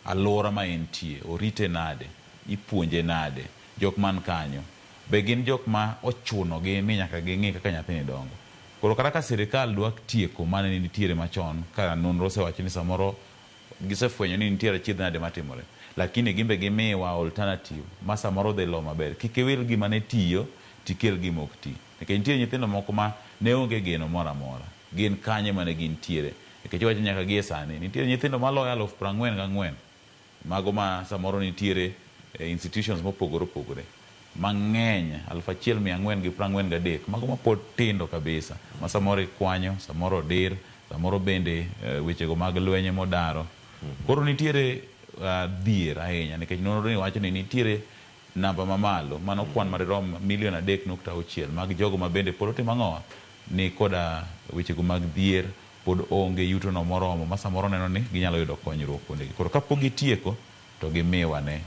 Alwora ma entie, orite nade, ipuonje nade, jok man kanyo. Be gin jok ma ochuno gi ni nyaka ging'i kaka nyathini dongo. Koro kata ka sirikal dwa tieko mane nitiere machon, ka nonro osewacho ni samoro gisefwenyo ni nitiere achiedh nade matimore. Lakini gimbe gimiwa alternative ma samoro dhi lo maber. Kik iwil gima ne tiyo, tikel gima ok ti. Nikech nitie nyithindo moko ma ne onge geno moro amora. Gin kanye mane gintiere. Nikech iwacho nyaka gie sani, nitiere nyithindo maloyo 44,000. Mago ma samoro nitiere e institutions mopogore opogore. Mang'eny, 1443, mago ma pod tindo kabisa. Ma samoro ikwanyo, samoro odir, samoro bende wechego mag lwenye modaro. Koro nitiere dhier ahinya, nikech nonro ni wacho ni nitiere namba mamalo, mano kwan madirom milion 3.6 mag jogo ma bende pod otimo ang'owa, ni koda wechego mag dhier pod onge yuto no moromo ma samoro neno ni ginyalo yudo konyruok kuondegi. Koro kapok gitieko, to gimiwane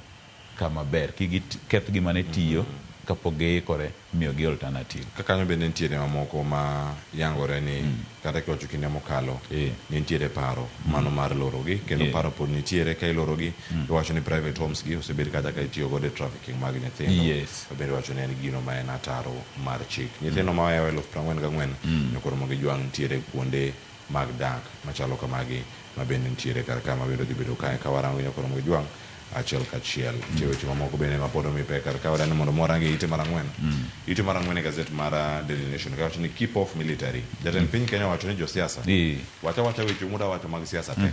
kama ber kik giketh gima ne tiyo kapok giikore miyogi alternative. Ka kanyo bende nitiere mamoko ma yangore ni kata kiwacho kinde mokalo ne nitiere paro mano mar lorogi kendo paro pod nitiere ka ilorogi iwacho ni private homes gi osebed kata ka itiyo godo e trafficking mag nyithindo. Bende iwacho ni en gino ma en ataro mar chik. Nyithindo ma oyaw 44,000 nyokoro gi jwang' nitiere kuonde mag dak machalo kamagi ma bende nitiere kar ka ma bende odhi bedo kae ka warango nyokoro gi jwang' achiel kachiel. Nitie weche mamoko bende ma pod omi pek kar ka wadani mondo warange ite mar ang'wen. Ite mar ang'wen e gazet mar Daily Nation kawacho ni keep off military. Jatend piny Kenya owacho ni josiasa wacha wacha weche muda wacho mag siasa te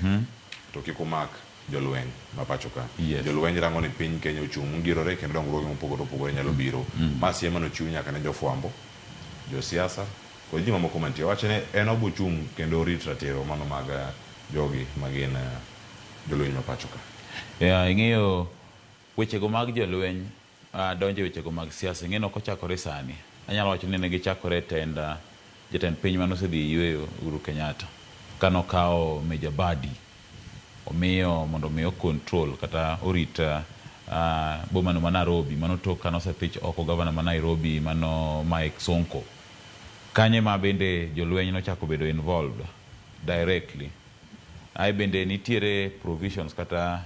to kik umak jolweny ma pacho ka. Jolweny rango ni piny Kenya ochung' mongirore kendo dongruoge mopogore opogore nyalo biro. Ma siem manochiw nyaka ne jofwambo, josiasa kod ji mamoko mantie. Owacho ni en obochung' kendo orit ratiro mano mag jogi magin jolweny ma pacho ka. Ing'eyo wechego mag jolweny donjo e wechego mag siasa ing'eyo ok ochakore sani. Anyalo wacho ni ne gichakore e tend jatend piny mane osedhi yueyo Uhuru Kenyatta kanokawo Major Badi omiyo mondo mi o control kata orit boma no ma Nairobi mano tok kane osethich oko gavana ma Nairobi mano Mike Sonko. Kanyo ema bende jolweny nochako bedo involved directly. Ae bende nitiere provisions kata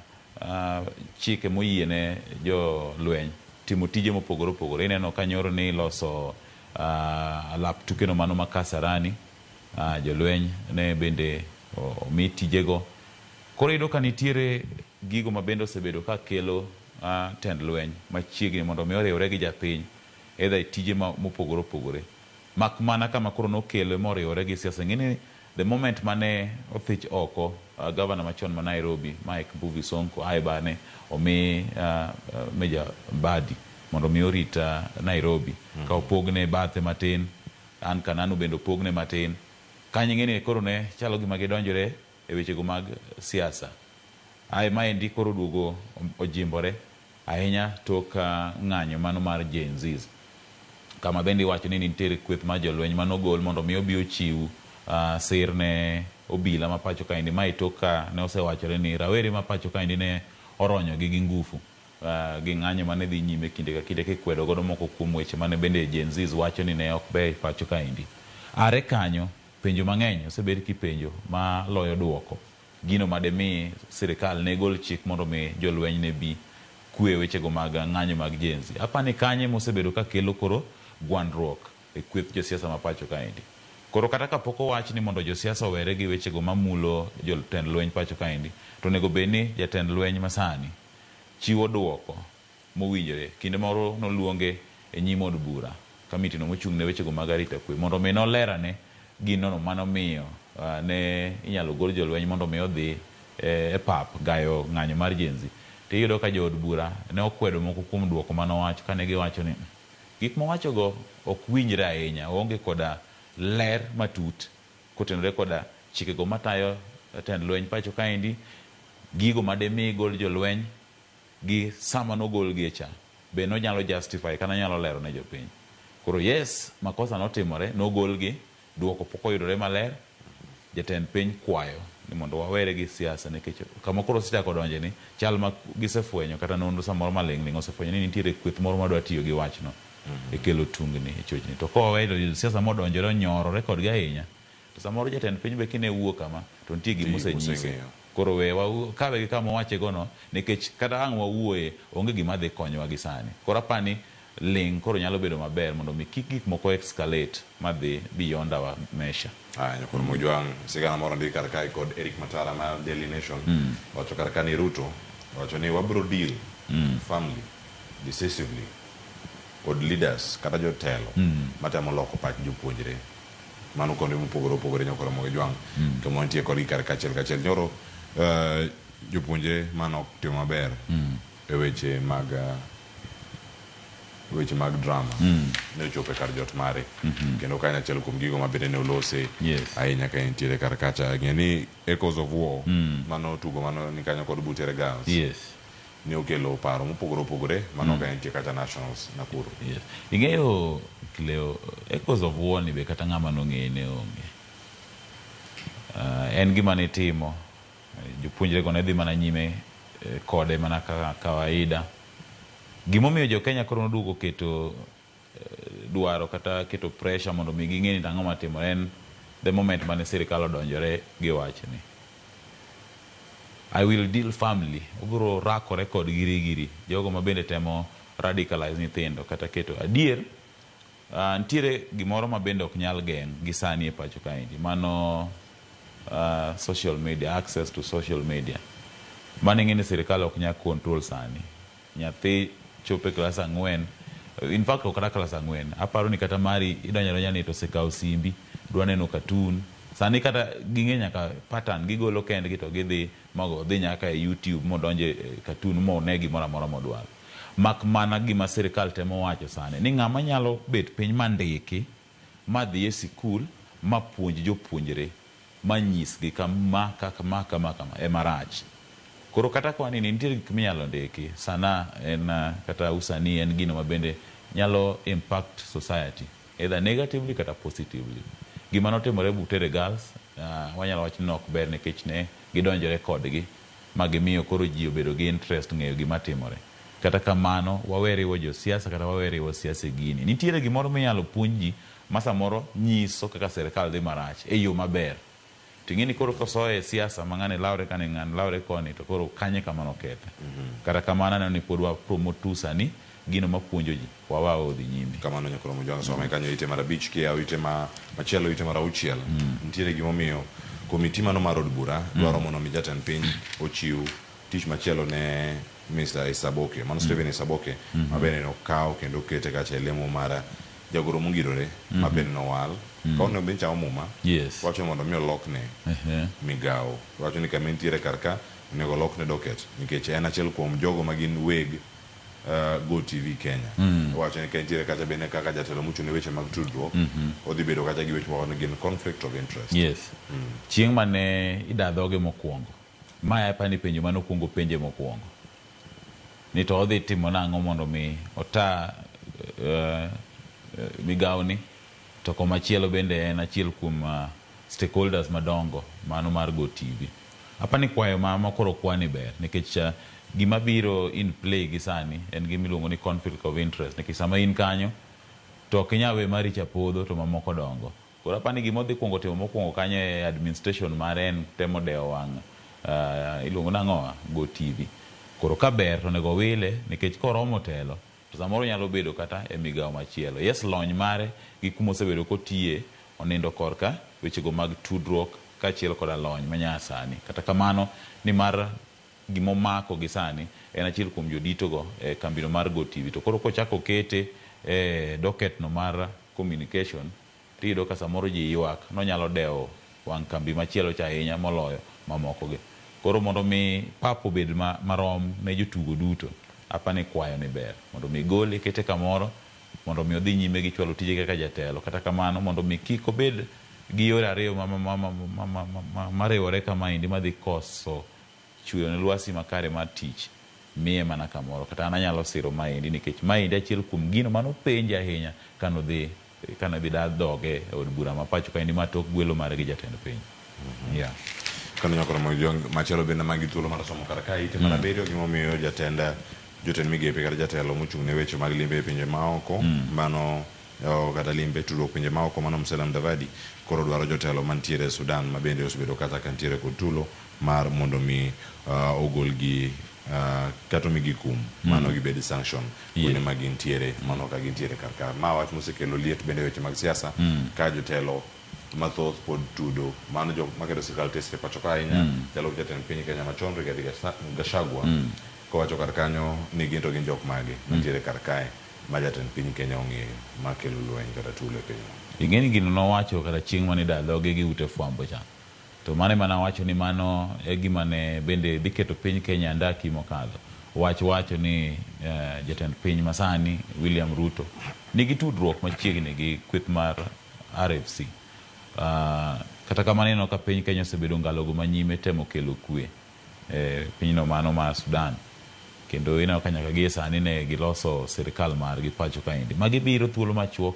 chike moyiene jolweny timo tije mopogore opogore. Ineno ka nyoro ni iloso alap tukeno mano ma Kasarani, jolweny ne bende omi tijego. Koro iyudo ka nitiere gigo ma bende osebedo ka kelo tend lweny machiegni mondo mi oriwre gi japiny either e tije mopogore opogore. Mak mana kama koro nokele moriwore gi siasa. Ing'e ni the moment mane othich oko gavana machon ma Nairobi Mike Mbuvi Sonko ae bane omi Major Mbadi mondo mi orit Nairobi. Ka opogne bathe matin, Ann Kananu bende opogne matin. Kanyo ing'e ni koro ne chalo gima gidonjore e wechego mag siasa. Ae maendi koro duogo ojimbore ahinya tok ng'anyo mano mar Gen Zs. Kama bende iwacho ni nitiere kweth mar jolweny manogol mondo mi obi ochiw sir ne obila ma pacho kaendi. Mae tok ka ne osewachore ni rawere ma pacho kaendi ne oronyogi gi ngufu gi ng'anyo mane dhi nyime kinde ka kinde kikwedo godo moko kuom weche mane bende Gen Zs wacho ni ne ok ber pacho kaendi. Are kanyo penjo mang'eny osebed kipenjo ma loyo duoko. Gino mademi sirikal ne gol chik mondo mi jolweny ne bi kwe wechego mag ng'anyo mag Gen Z. Apani kanye mosebedo ka kelo koro gwandruok e kweth josiasa ma pacho kaendi. Koro kata kapok owach ni mondo josiasa owere gi wechego mamulo jotend lweny pacho kaendi, to onego bed ni jatend lweny masani chiwo duoko mowinjore. Kinde moro noluonge e nyim od bura, kamiti no mochung' ne wechego mag arita kwe, mondo mi nolerane gino manomiyo ne inyalo gol jolweny mondo mi odhi e pap gayo ng'anyo mar Gen Z. Tiyudo ka jood bura ne okwedo moko kuom duoko manowacho kane giwacho ni gik mowachogo ok winjre ahinya, oonge koda ler matut kotenore koda chikego matayo tend lweny pacho kaendi, gigo mademi gol jolweny gi sama nogolgi e cha be nonyalo justify kata nonyalo lero ne jopiny. Koro yes, makosa notimore, nogolgi, duoko pok oyudore maler. Jatend piny kwayo ni mondo wawere gi siasa nikech kama koro osechako donje ni chal ma gisefwenyo kata nonro samoro maling' ling' osefwenyo ni nitiere kweth moro madwa tiyo gi wachno e kelo tungni e chochni. To koweyo siasa modonjore onyorore kodgi ahinya, to samoro jatend piny be kine wuok kama to nitie gima osenyise. Koro we kawe gi kama owache go no nikech kata ang' wawuoye onge gima dhi konyowa gi sani. Koro apani ling' koro nyalo bedo maber mondo mi kik gik moko escalate madhi beyond our measure. Aya, nyakoro Mojwang', sigana moro ndik kar kae kod Eric Matara mar Daily Nation. Wacho kar ka ni Ruto wacho ni wabro deal firmly, decisively kod leaders kata jotelo matemo loko pach jopuonjre. Mano kuonde mopogore opogore nyakoro Mojwang'. Kama wantie kodgi kar kachiel kachiel. Nyoro jopuonjre manok timo maber e weche mag drama ne ochopo e kar jot mare. Kendo kanyo achiel kuom gigo ma bende ne olose ahinya ka entiere kar kacha. Ng'e ni Echoes of War mano tugo mano ni kanyo kod Butere Girls ne okelo paro mopogore opogore mano ka entie kacha Nationals Nakuru. Ing'eyo Cleo, Echoes of War ni be kata ng'ama nong'eye ne onge. En gima nitimo, jopuonjre go ne dhi mana nyime kode mana kaka kawaida. Gimomiyo jo Kenya koro noduogo keto dwaro kata keto pressure mondo mi ging'e ni ang'o matimore en the moment mane sirikal odonjore gi wachni. I will deal firmly. Obiro rakore kod giri jogo ma bende temo radicalize nyithindo kata keto adier. Nitiere gimoro ma bende ok nyal geng' gi sani e pacho kaendi, mano social media, access to social media. Mano ing'e ni sirikal ok nyal control sani. Nyathi chopo e klas 4, in fact ok kata klas 4, aparo ni kata mari idonjo adonja ni to osekawo simbi, dwa neno cartoon. Sani kata ging'e nyaka pattern gigolo kendgi to gidhi mago dhi nyaka e YouTube modonje e cartoon mone gimoro amora modwaro. Mak mana gima sirikal temo wacho sani ni ng'ama nyalo bet piny mandiki madhi e sikul ma puonj jopuonjre ma nyisgi kama kaka ma kama kama ema rach. Koro kata kwa ni nitiere gik minyalo ndiki sana en kata usanii en gino ma bende nyalo impact society either negatively kata positively. Gima notimore Butere Girls wanyalo wacho ni ok ber nikech ne gidonjore kodgi ma gimiyo koro ji obedo gi interest ng'eyo gima timore. Kata kamano wawe riwo josiasa kata wawe riwo siasa e gini. Nitiere gimoro minyalo puonj ji ma samoro nyiso kaka sirikal dhi marach e yo maber. To ing'e ni koro kosoye e siasa ma ng'ani lawre kani ng'ani lawre koni to koro kanye kama nokethe. Kata kamano aneno ni pod wa promote tu sani gino mapuonjo ji wawa odhi nyime. Kamano nyakoro Mojwang' some kanyo ite mar 5 kiyawo ite ma machielo ite mar 6. Nitiere gimomiyo komiti mano mar od bura dwaro mondo mi jatend piny ochiw tich machielo ne Mr. Isaboke, mano Stephen Isaboke, ma bende nokaw kendo okete kacha e lemo mar jagoro mongirore ma bende nowal. Ka onego bed ni chamo muma, wacho mondo mi olokne migawo. Wacho ni kama entiere kar ka onego olokne docket nikech en achiel kuom jogo ma gin weg Go TV Kenya. Wacho ni ka entiere kacha bende kaka jatelo mochung' ne weche mag tudruok, odhi bedo kacha gi weche moko ni gin conflict of interest. Yes. Chieng' mane ida dhoge mokwongo, mae apani penjo mane okwongo penje mokwongo. Ni to odhi timo nang'o mondo mi ota migawoni, to komachielo bende en achiel kuom stakeholders madongo mano mar Go TV. Apani kwayo ma koro kwani ber nikech gima biro in play gi sani en gima iluongo ni conflict of interest nikech sama in kanyo to ok inyal we mari cha podho to mamoko dongo. Koro apani gima odhi kuongo timo mokwongo kanyo e administration mare en temo dewo wang' iluongo nang'owa Go TV. Koro ka ber to onego wile nikech koromo telo to samoro nyalo bedo kata e migawo machielo. Yes, lony mare gi kuma osebedo kotiye onindo korka wechego mag tudruok kaachiel koda lony manyasani. Kata kamano ni mar gimomako gi sani en achiel kuom joditogo e kambino mar Go TV. To koro kochako kete e docket no mar communication tiyudo ka samoro ji ywak nonyalo dewo wang' kambi machielo cha ahinya moloyo mamoko gi. Koro mondo mi pap obed marom ne jotugo duto, apani kwayo ni ber mondo mi gole kete kamoro mondo mi odhi nyime gi chwalo tije kaka jatelo. Kata kamano mondo mi kik obed gi yore ariyo mariwore kamaendi madhi koso chweyo ne lwasi makare mar tich, miye mana kamoro. Kata an anyalo siro maendi nikech maendi achiel kuom gino manopenje ahinya kanodhi kane dhi dhoge e od bura ma pacho kaendi ma tok gwelo mare gi jatend piny. Yeah. Kano nyakoro Mojwang' machielo bende magi thuolo mar somo kar ka ite mar 7 gimomiyo jotend migepe kata jatelo mochung' ne weche mag limbe e pinje maoko mano kata limbe tudruok pinje maoko mano Musalia Mudavadi koro dwaro jotelo mantiere e Sudan ma bende osebedo kata ka ntiere kod tulo mar mondo mi ogolgi kata omigi kum mano gibed sanction kuonde ma gintiere mano ka gintiere kar ka. Ma wach mosekelo liet bende weche mag siasa ka jotelo mathoth pod tudo mano jok maketo sirikal tesre pacho ka ahinya. Jalup jatend piny Kenya machon Rigathi Gachagua kowacho kar kanyo ni gin to gin jok mage mantiere kar kae ma jatend piny Kenya ong'eyo makelo lweny kata tulo e pinyno. Ing'e ni gino nowacho kata chieng' mane ida dhoge gi ute fwambo cha. To mano ema nawacho ni mano e gima ne bende dhi keto piny Kenya andaki mokadho. Wach wacho ni jatend piny masani William Ruto nigi tudruok machiegni gi kweth mar RFC. Kata kamano ineno ka piny Kenya osebedo ngalogo manyime temo kelo kwe e pinyno mano mar Sudan. Kendo ineno ka nyaka gie sani ne giloso sirikal margi pacho kaendi. Magi biro thuolo machuok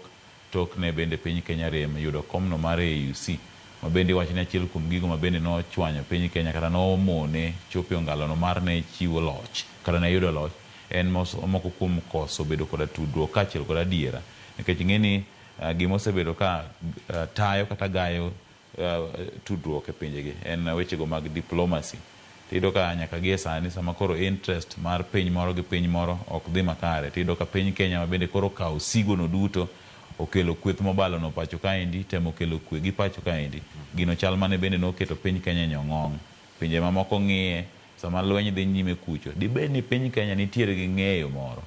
tok ne bende piny Kenya rem yudo komno mar AUC. Ma bende iwacho ni achiel kuom gigo ma bende nochwanyo piny Kenya kata nomone chopo e ongalo no mar ne chiwo loch kata ne yudo loch en moko kuom koso bedo koda tudruok kaachiel kod adiera. Nikech ing'e ni gima osebedo ka tayo kata gayo tudruok e pinjegi en wechego mag diplomacy. Tiyudo ka nyaka gi e sani sama koro interest mar piny moro gi piny moro ok dhi makare, tiyudo ka piny Kenya ma bende koro okawo sigo no duto okelo kweth mobalo no pacho kaendi, temo kelo kwe gi pacho kaendi. Gino chal mane bende noketo piny Kenya e nyong'ong'. Pinje mamoko ng'iye sama lweny dhi nyime kucho. Dibed ni piny Kenya nitiere gi ng'eyo moro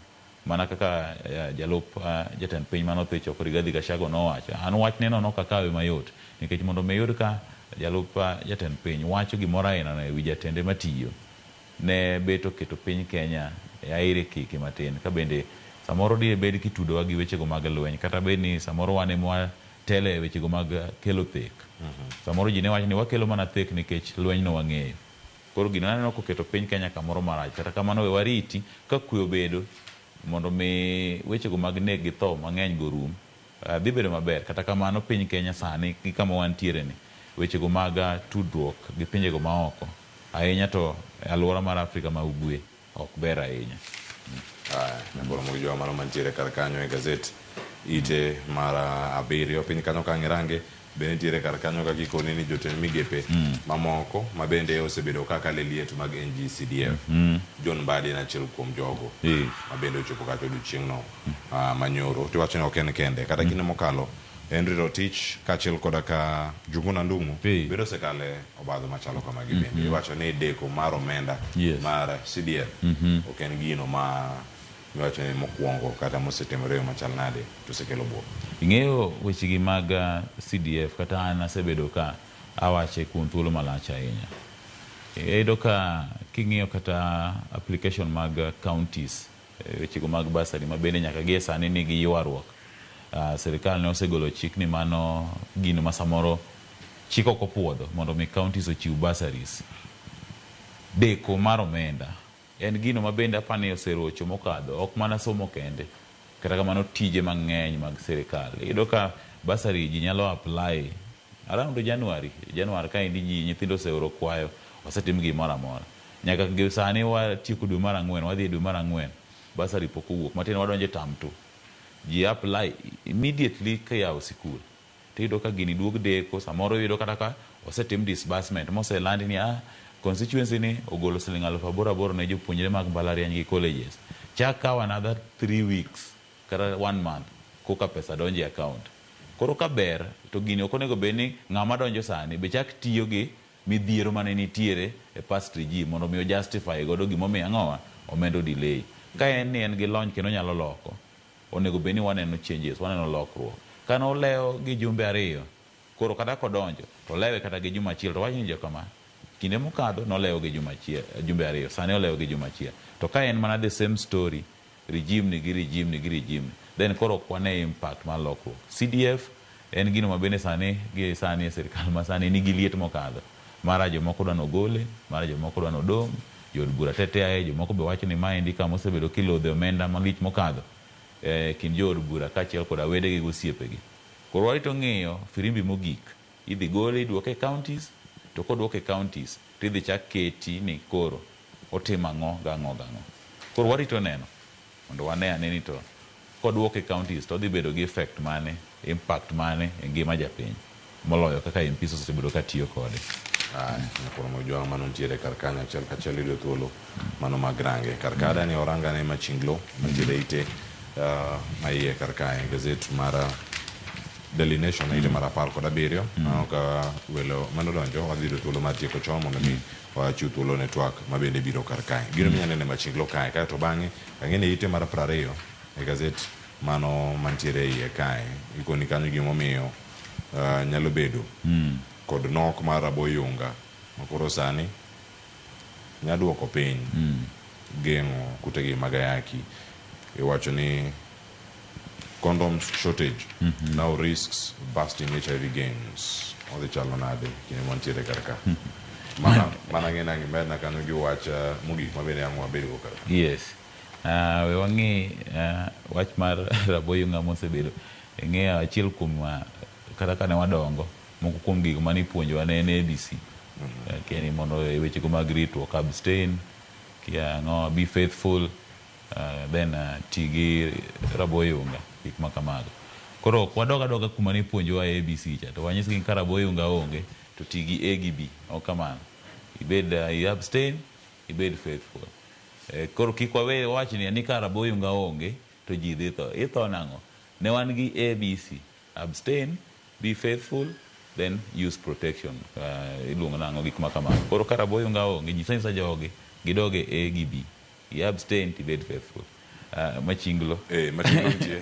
mana kaka jalup jatend piny mane choko Rigathi Gachagua nowacho. An wachne no nok akawe mayot nikech mondo mi iyud ka jalup jatend piny wacho gimoro aina no ewi jatende matiyo ne bet oketo piny Kenya e aire kiki matin ka bende samoro dibed kitudowa gi wechego mag lweny kata bed ni samoro wan ema watelo e wechego mag kelo thek. Samoro ji ne wacho ni wakelo mana thek nikech lweny no wang'eyo. Koro gino aneno koketo piny Kenya kamoro marach. Kata kamano we wariti ka kwe obedo mondo mi wechego mag nek gi tho mang'eny go rum. Dhi bedo maber. Kata kamano piny Kenya sani gi kama wantiere ni wechego mag tudruok gi pinjego maoko ahinya to e alwora mar Afrika ma ugwe ok ber ahinya. Koro mogi mano mantiere kar kanyo e gazet ite mar 7 piny kanyo ka ng'irange be nitiere kar kanyo kaka ikoni ni jotend migepe mamoko ma bende osebedo kaka le liet mag NGCDF. John Mbadi en achiel kuom jogo ma bende ochopo kacha odiochieng'no manyoro. Tiwacho ni ok en kende kata kinde mokalo Henry Rotich kaachiel koda ka Njuguna Ndung'u bende osekale obadho machalo kamagi bende. Iwacho ni deko mar omenda mar CDF ok en gino ma miwacho ni mokwongo kata mosetimore yo machal nade to osekelo buok. Ing'eyo wechegi mag CDF kata an asebedo ka awache kuom thuolo malach ahinya. Iyudo ka king'iyo kata application mag counties, wechego mag bursary ma bende nyaka gi e sani nigi ywaruok. Sirikal ne osegolo chik ni mano gino ma samoro chik ok opuodho mondo mi counties ochiw bursaries. Deko mar omenda en gino ma bende apani oserocho mokadho ok mana somo kende kata kamano tije mang'eny mag sirikal. Iyudo ka bursary ji nyalo apply around January kaendi ji nyithindo oseoro kwayo osetim gimoro amora. Nyaka gi sani watieko dwe mar 4 wadhi e dwe mar 4 bursary pok owuok matiende wadonjo e term 2. Ji apply immediately kiyawo sikul tiyudo ka gini duog deko samoro iyudo kata ka osetim disbursement moselandi ni constituency ni ogolo siling 8,000 ne jopuonjre mag mbalariany gi colleges. Chak kawo another 3 weeks kata 1 month koka pesa donjo e account. Koro ka ber to gini ok onego bed ni ng'ama donjo sani be chak tiyo gi midhiero mane nitiere e past regime mondo mi o justify godo gimomiyo ang'owa omenda o delay. Ka en ni en gi lony kendo onyalo loko, onego bed ni waneno changes, waneno lokruok. Kane olewo gi jumbe 2, koro kata kodonjo to olewe kata gi juma achiel to wach ni jokama kinde mokadho nolewo gi juma achiel, jumbe 2, sani olewo gi juma achiel. To ka en mana the same story, regime ni gi regime ni gi regime ni, then koro ok wane impact mar lokruok. CDF en gino ma bende sani gi sani e sirikal ma sani nigi liet mokadho. Mara jomoko dwa nogole, mara jomoko dwa nodong', jood bura teteaye, jomoko be wacho ni maendi kama osebedo kilodhe omenda malich mokadho e kind jood bura kaachiel koda wedegi gi osiepegi. Koro warito ng'iyo firimbi mogik, idhi gole iduoke e counties, to koduoke e counties tidhi chak keti ni koro otim ang'o gang'o gang'o. Koro warito neno mondo wane ane ni to koduoke e counties to odhi bedo gi effect mane, impact mane e ngima japiny moloyo kaka MPs osebedo ka tiyo kode. Koro Mojwang' mano nitiere kar kanyo achiel kachiel yudo thuolo mano mag range. Kar ka dani oranga ne Machinglo mantiere ite maiye kar kae gazet mar Daily Nation ite mar 17. Mano ka welo mano donjo wadhi yudo thuolo mar tieko chon mondo mi wachiw thuolo ne twak mabende biro kar kae. Gino minyalo neno e Machinglo kae kaeto bang'e ang'e ni ite mar 20 e gazet mano mantiere iye kae ikoni kanyo gimomiyo nyalo bedo kod nok mar aboyunga ma koro sani nyaduoko piny geng'o kutegi mag ayaki. Iwacho ni condoms shortage now risks busting HIV gains. Odhi chalo nade kinde mantiere kar ka? Mana ng'e nang' imed na kanyo gi wach mogik ma bende ang' wabedgo kar ka. Yes. We wang'i wach mar raboyunga mosebedo. Ing'eyo achiel kuom kata kane wadongo Moko kuom gigo mane ipuonjowa ne en ABC. Keni mondo e wechego mag ritruok, abstain, kia ang'o, be faithful, then ti gi rabo yunga, gik ma kamago. Koro ok wadog adoga kuma ne ipuonjowa e ABC cha, to wanyisgi ni ka rabo yunga onge, to ti gi A gi B, ok kamano. Ibed i abstain, ibed faithful. Koro kik wawe wach ni ka rabo yunga onge, to ji dhi tho. Itho nang'o? Ne wan gi ABC, abstain, be faithful, then use protection. Iluongo nang'o gik ma kamago. Koro ka rabo yunga onge, nyisa nyisa jogi, gidog e A gi B. I abstain to ibed faithful. Machinglo. Machinglo nitie.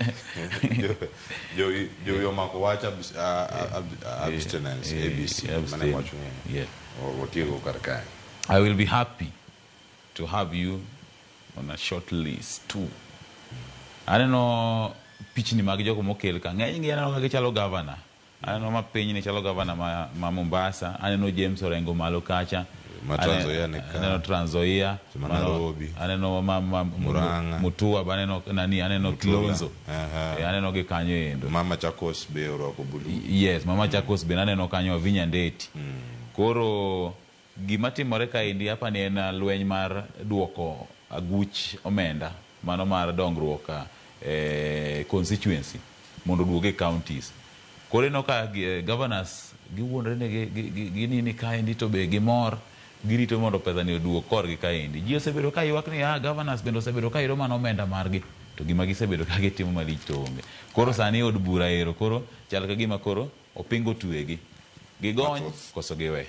Jowi omako wach abstinence, ABC. Mane wacho ni watieko kar kae. I will be happy to have you on a short list too. Aneno pichni mag jogo mokel ka. Ng'enygi aneno ka gichalo governor. Aneno ma piny ni chalo governor ma Mombasa. Aneno James Orengo malo kacha. Ma Trans Nzoia ni ka. Aneno Trans Nzoia. Ma Nairobi. Aneno ma Murang'a. Mutua, aneno nani, aneno Kilonzo. Aneno gi kanyo endo. Mama Machakos be orwako blue. Yes, Mama Machakos be aneno kanyo Avinya Ndeti. Koro gima timore kaendi hapa ni en lweny mar duoko aguch omenda mano mar dongruok constituency mondo oduog e counties. Koro ineno ka governors giwuondre ni ginini kaendi to be gimor, girito mondo pesa ni oduog korgi kaendi. Ji osebedo ka ywak ni governors bende osebedo ka yudo mana omenda margi, to gima gisebedo ka gitimo malich to onge. Koro sani od bura ero koro chal ka gima koro opingo twegi. Gigony koso giwe.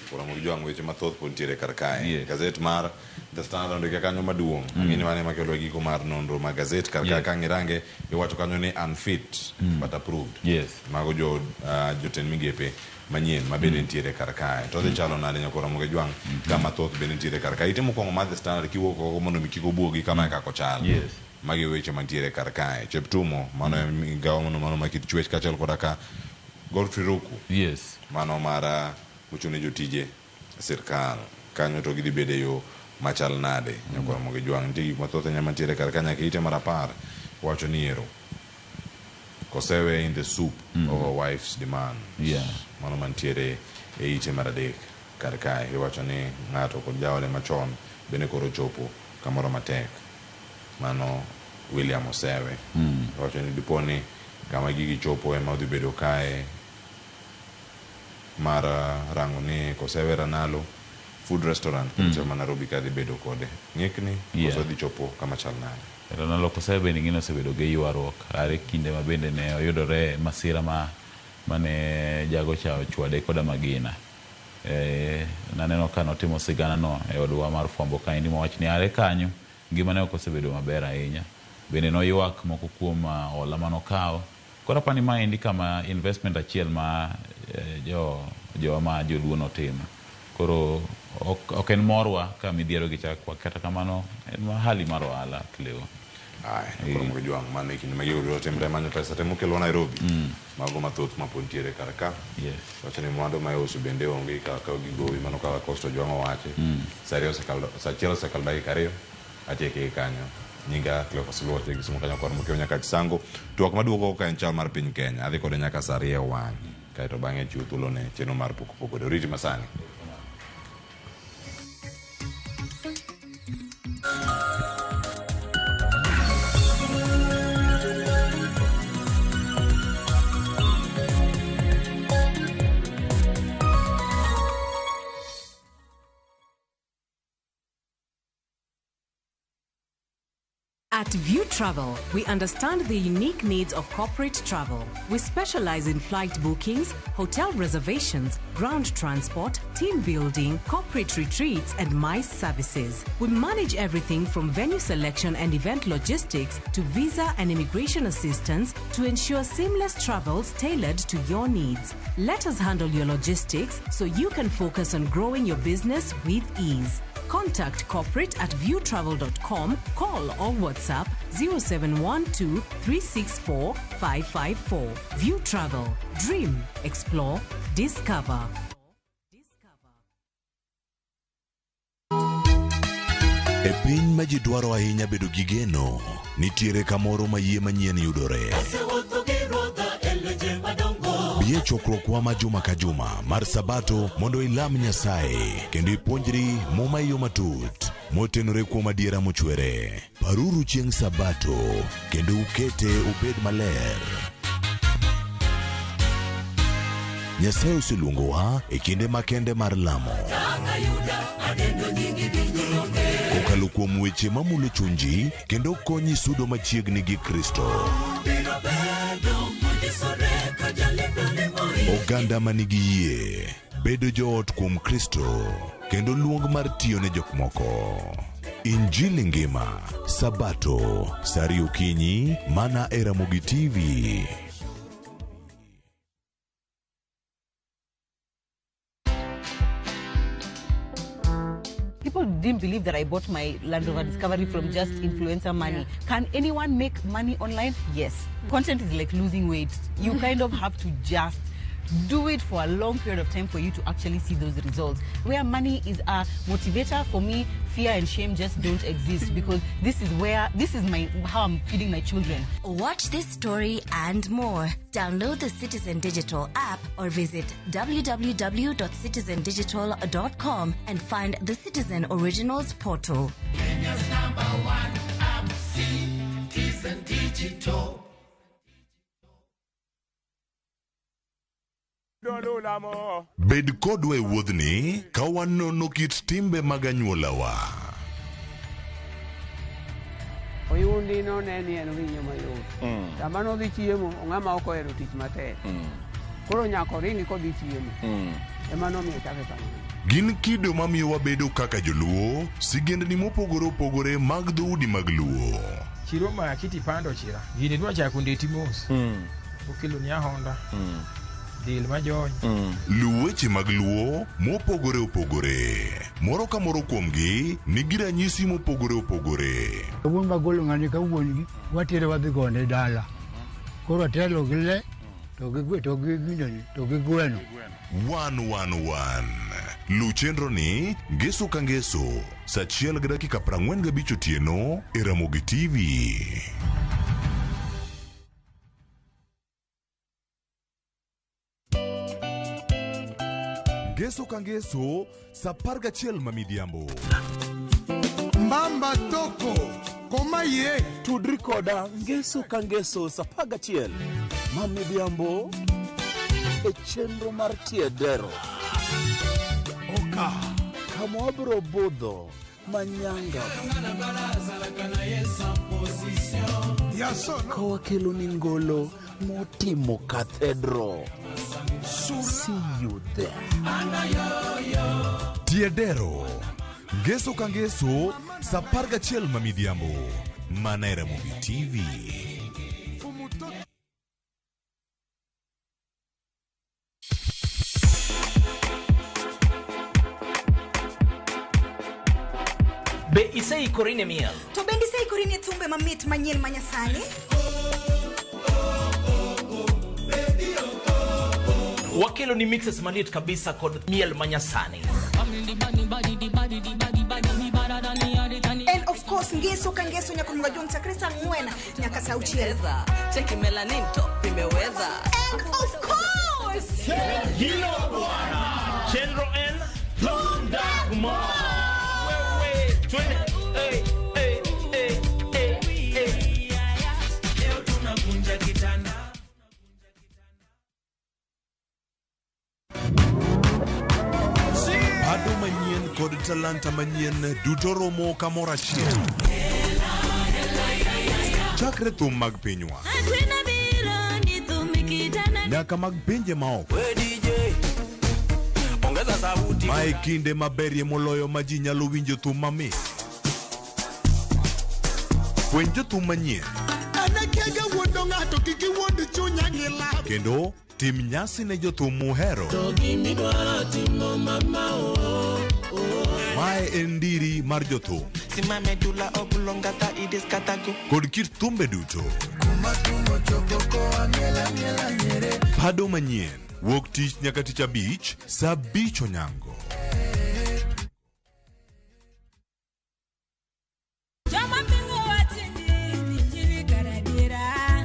Koro mondo jwang' weche mathoth pod nitiere kar kae. Gazet mar The Standard ondike kanyo maduong'. Ang'eni mane makelo giko mar nonro mar gazet kar kae ka ng'irange iwacho kanyo ni unfit but approved. Mago jotend migepe manyien ma bende nitiere kar kae. To dhi chalo nade nyakoro mondo jwang' ka mathoth bende nitiere kar kae. Ite mokwongo mar The Standard kiwuok oko mondo mi kik obuogi kama e kaka ochal. Magi weche mantiere kar kae. Cheptumo mano e migawo mano ma kit chwech kaachiel koda ka Godfrey Ruku. Mano mar mochung' ne jotije sirkal kanyo to gidhi bedo e yo machal nade nyakoro mondo jwang' nitie gik mathoth ahinya mantiere kar ka nyaka ite mar 10 wacho ni ero Kosewe in the soup of a wife's demand. Mano mantiere e ite mar 3 kar kae iwacho ni ng'ato kod jaode machon bende koro chopo kamoro matek. Mano William Osewe. Iwacho ni dipo ni kama gigi chopo ema odhi bedo kae mar rango ni Kosewe Ranalo food restaurant mm. ma Nairobi ka dhi bedo kode ng'ikni koso dhi chopo kama chal nade. Ranalo Kosewe bende ng'ino osebedo gi ywaruok are kinde ma bende ne oyudore masira ma mane jago cha ochwade koda magina. Naneno ka notimo sigana no e odwa mar fwambo kaendi mowach ni are kanyo ngimane ok osebedo maber ahinya. Bende noywak moko kuom hola manokawo. Koro apani maendi kama investment achiel ma jowa ma joluo notimo. Koro ok en morwa ka midhiero gi chak kata kamano en hali mar ohala Cleo. Ai, koro mondo jwang' mano e kinde ma gigo duto timre manyo pesa temo kelwa Nairobi. Mago mathoth ma pod nitiere kar ka. Wacho ni mwandu ma iuso bende onge kaka gigowi mano kaka Costa Jwang' owache. Sa 1 osekalo dakika 2 atieke kanyo. Nyinga Cleophas Oluoch e Kisumu kanyo kod Mokeo nyaka Chisango. Twak maduogo ka en chal mar piny Kenya. Adhi kode nyaka sa 2 wang'. Kaeto bang'e chiwo thuolo ne chenro mar pok opogore. Oriti masani. At View Travel, we understand the unique needs of corporate travel. We specialize in flight bookings, hotel reservations, ground transport, team building, corporate retreats, and MICE services. We manage everything from venue selection and event logistics to visa and immigration assistance to ensure seamless travels tailored to your needs. Let us handle your logistics so you can focus on growing your business with ease. Contact corporate at viewtravel.com, call or WhatsApp 0712 364 554. View Travel. Dream, explore, discover. E piny ma ji dwaro ahinya bedo gi geno, nitiere kamoro ma yie manyien yudore. Bi e chokruokwa ma juma ka juma mar Sabato mondo ilam Nyasaye kendo ipuonjri Muma e yo matut motenore kuom adiera mochwere. Paruru chieng' Sabato kendo ukete obed maler. Nyasaye oseluongowa e kinde makende mar lamo. Kokalo kuom weche mamulo chunji kendo konyi sudo machiegni gi Kristo. Oganda ma nigi yie bedo joot kuom Kristo kendo luong mar tiyo ne jok moko. Injili ngima, Sabato, saa ariyo okinyi, mana e Ramogi TV. People didn't believe that I bought my Land Rover Discovery from just influencer money. Can anyone make money online? Yes. Content is like losing weight. You kind of have to just do it for a long period of time for you to actually see those results. Where money is a motivator, for me, fear and shame just don't exist because this is where, this is my how I'm feeding my children. Watch this story and more. Download the Citizen Digital app or visit www.citizendigital.com and find the Citizen Originals portal. Kenya's number one app, Citizen Digital. Bed kodwa e wuodhni ka wanono kit timbe mag anyuolawa. Oyundi none ni en winyo mayot. Sama nodhi chiemo, ng'ama ok ohero tich matek. Koro nyaka oringi kodhi chiemo. Ema nomiyo chake kamano. Gin kido mamiyo wabedo kaka joluo, sigendni mopogore opogore mag dhoudi mag Luo. Chiro ma kiti pando chira. Gini dwa chako ndeti mos. Okelo ni ahonda. Del majony. Luw weche mag Luo mopogore opogore. Moro ka moro kuomgi nigi ranyisi mopogore opogore. Wuon magolo ng'ani ka wuon gi watere wadhi gone dala. Koro atelo gi le to gi gwe to gi gindoni to gi gweno. 111. Luw chenro ni ngeso ka ngeso saa 1:45 otieno e Ramogi TV. Ngeso ka ngeso saa 11 ma midhiambo. Mbamba toko koma ye tudri koda ngeso ka ngeso saa 11 ma midhiambo e chenro mar Tiedero. Oka kama wabiro budho manyanga ka wakelo ni ngolo motimo cathedral. See you there. Tiedero ngeso ka ngeso saa 11 ma midhiambo mana e Ramogi TV. Be iseikori ne miel? To bende iseikori ne thumbe mamit manyien manyasani? Wakelo ni mixes maliet kabisa kod miel manyasani. And of course ngeso ka ngeso nyaka mga chakre saa 4 nyaka saa 6. Cheki melanin top imeweza. And of course Hilo bwana. Chenro N Thundagmo. Wewe twende. Hey hey hey hey hey. Leo tunakunja kitanda. Pado manyien kod talanta manyien duto romo kamoro achiel. Chakre thum mag pinywa nyaka mag pinje maoko. Mae kinde maberie moloyo ma ji nyalo winjo thum mamit. Fweny jothum manyien kendo tim nyasi ne jothum muhero. Mae en ndiri mar jothum kod kit thumbe duto. Pado manyien wuok tich nyaka tich abich saa 5 onyango.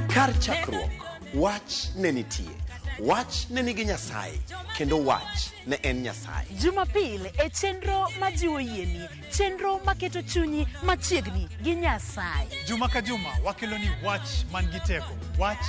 Kar chakruok, wach ne nitie. Wach ne nigi Nyasaye, kendo wach ne en Nyasaye. Jumapil e chenro majiwo yieni, chenro maketo chunyi machiegni gi Nyasaye. Juma ka juma wakelo ni wach man gi teko, wach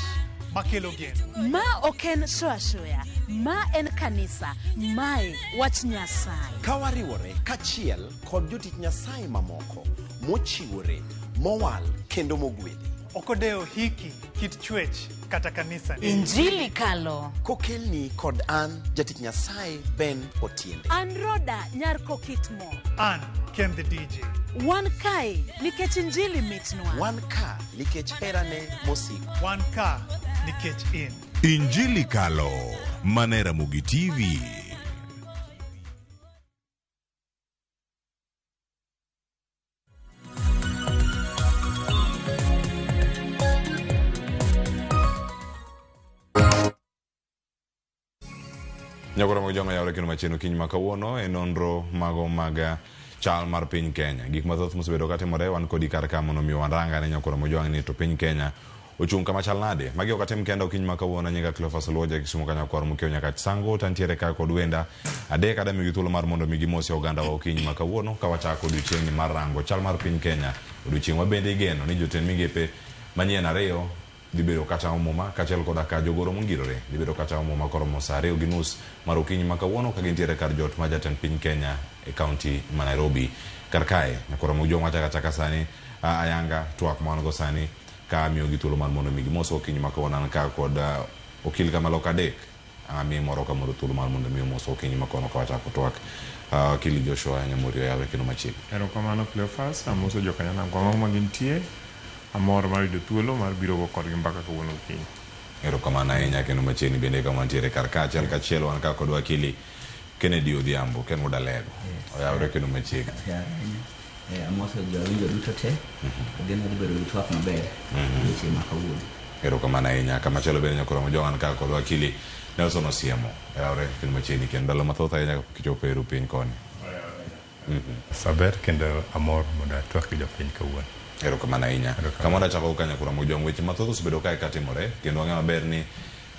makelo geno. Ma ok en show ashoya, ma en kanisa, mae wach Nyasaye. Ka wariwore kachiel kod jotich Nyasaye mamoko mochiwore, mowal kendo mogwedhi. Ok odewo hiki, kit chwech kata kanisa. Injili kalo. Kokelni kod an jatich Nyasaye Ben Otiende. An Roda nyar Kokitmo. An Ken the DJ. Wan kae nikech injili mitnwa. Wan ka nikech herane mosiko. Wan ka nikech in. Injili Kalo, mana e Ramogi TV. Nyakoro mag joma yawre kendo machiegni okinyi ma kawuono e nonro mago mag chal mar piny Kenya. Gik mathoth mosebedo katimore wan kodi kar ka mondo mi warang ane nyakoro mojwang' ni to piny Kenya ochung' kama chal nade. Magi ok atim kenda okinyi ma kawuono nyinga Cleophas Oluoja Kisumu kanyakwar mokiewo nyaka Sango tantiere ka kod wenda adek adamiyogi thuolo mar mondo mi gimosi oganda wa okinyi ma kawuono ka wachako odiochieng'ni mar rango chal mar piny Kenya. Odiochieng' ma bende igeno ni jotend migepe manyien ariyo dhi bedo kachamo muma kaachiel koda ka jogoro mongirore dhi bedo kachamo muma koromo saa 2:30 mar okinyi ma kawuono ka gintiere kar jot ma jatend piny Kenya e kaunti ma Nairobi. Kar kae nyakoro mojwang' wachako achaka sani ayanga twak ma wan go sani ka miyogi thuolo mar mondo mi gimos okinyi ma kawuono. An ka kod okil Kamaloka adek amiye moro ka moro thuolo mar mondo mi omos okinyi ma kawuono ka wachako twak. Okil Joshua Nyamurio yawe kendo machiegni. Erokamano Cleophas, amoso jokanyanam kamoro ma gintie. Amor mar yudo thuolo mar biro go kodgi mbaka kawuono okinyi. Erokamano ahinya kendo machiegni bende kama wantiere kar ka achiel kachiel wan ka kod wakili Kennedy Odhiambo Ken wuod Alego. Oyawre kendo machiegni. Amoso jowinjo duto te. Ageno dhi bedo gi twak maber odiochieng' ma kawuono. Erokamano ahinya. Kamachielo bende nyakoro mojwang' wan ka kod wakili Nelson Osiemo. Oyawre kendo machiegni kendo ndalo mathoth ahinya kapok ichopo e ru piny koni. Saber kendo amor mondo atwak gi jopiny kawuono. Erokamano ahinya. Kamoro achako ka nyakoro mojwang' weche mathoth osebedo kae katimore kendo wang'eyo maber ni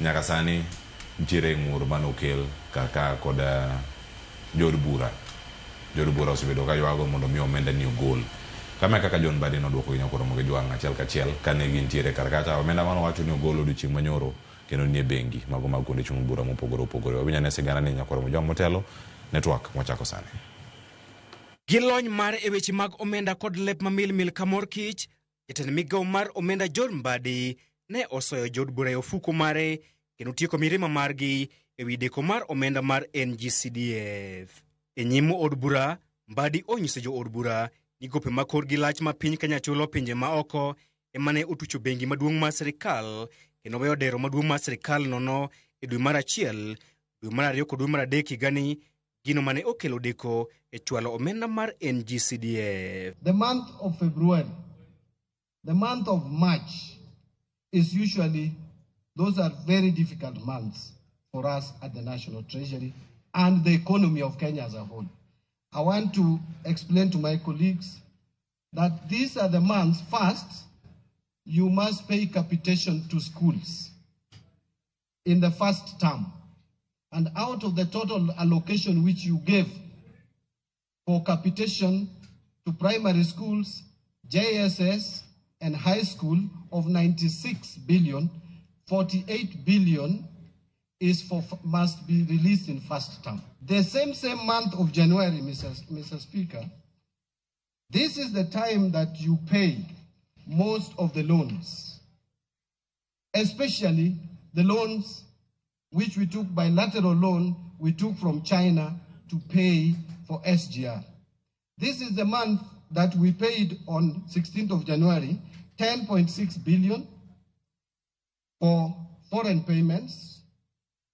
nyaka sani nitiere ng'ur mane okel kar ka kod jood bura. Jood bura osebedo ka ywago mondo mi omenda ni ogol. Kama e kaka John Mbadi noduoko gi nyakoro mojwang' achiel kachiel kane gintiere kar kacha. Omenda mane owacho ni ogol odiochieng' manyoro kendo nie bengi mago mag kuonde chung' bura mopogore opogore. Wawinj ane sigana ni nyakoro mojwang' motelo network mwachako sani. Gi lony mare e weche mag omenda kod lep mamilmil ka mor kich, jatend migawo mar omenda John Mbadi ne osoyo jood bura e ofuko mare kendo tieko mirima margi ewi deko mar omenda mar NGCDF. E nyim od bura, Mbadi onyiso jo od bura ni gope ma korgi lach ma piny Kenya chulo pinje ma oko ema ne otucho bengi maduong' mar sirikal kendo weyo dero maduong' mar sirikal nono e dwe mar 1, dwe mar 2 kod dwe mar 3 higani, gino mane okelo deko e chwalo omenda mar NGCDF. The month of February, the month of March is usually, those are very difficult months for us at the National Treasury and the economy of Kenya as a whole. I want to explain to my colleagues that these are the months. First, you must pay capitation to schools in the first term. And out of the total allocation which you gave for capitation to primary schools, JSS, and high school of 96 billion, 48 billion is for, must be released in first term. The same month of January, Mr. Speaker, this is the time that you pay most of the loans, especially the loans which we took bilateral loan we took from China to pay for SGR. This is the month that we paid on 16th of January, 10.6 billion for foreign payments.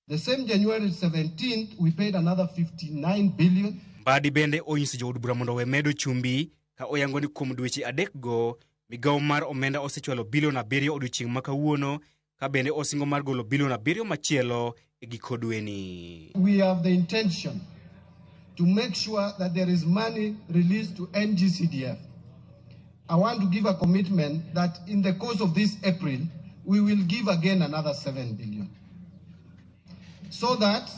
The same January 17th, we paid another 59 billion. Mbadi bende onyiso jood bura mondo owe medo chumbi ka oyango ni kuom dweche 3 go, migawo mar omenda osechwalo bilion 7 odiochieng' ma kawuono, ka bende osingo mar golo bilion 7 machielo e giko dweni. We have the intention to make sure that there is money released to NGCDF. I want to give a commitment that in the course of this April, we will give again another 7 billion. So that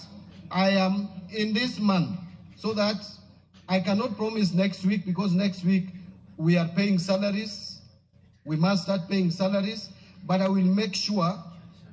I am in this month, so that I cannot promise next week, because next week we are paying salaries. We must start paying salaries, but I will make sure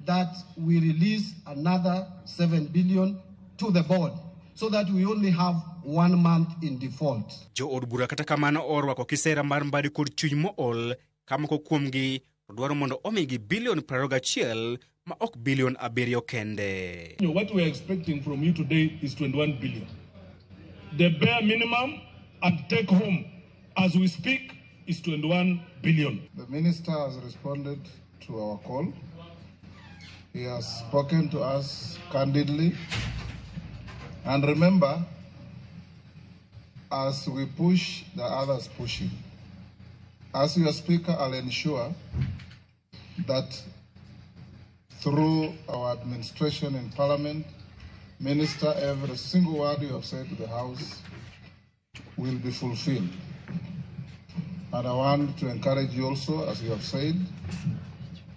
that we release another 7 billion to the board so that we only have 1 month in default. Jo od bura kata kamano orwako kisera mar Mbadi kod chuny mool ka moko kuomgi to dwaro mondo omigi bilion 21 ma ok bilion 7 kende. What we are expecting from you today is 21 billion. The bare minimum and take home as we speak is 21 billion. The minister has responded to our call. He has spoken to us candidly. And remember, as we push, the others pushing. As your speaker, I'll ensure that through our administration in Parliament, Minister, every single word you have said to the House will be fulfilled. And I want to encourage you also, as you have said,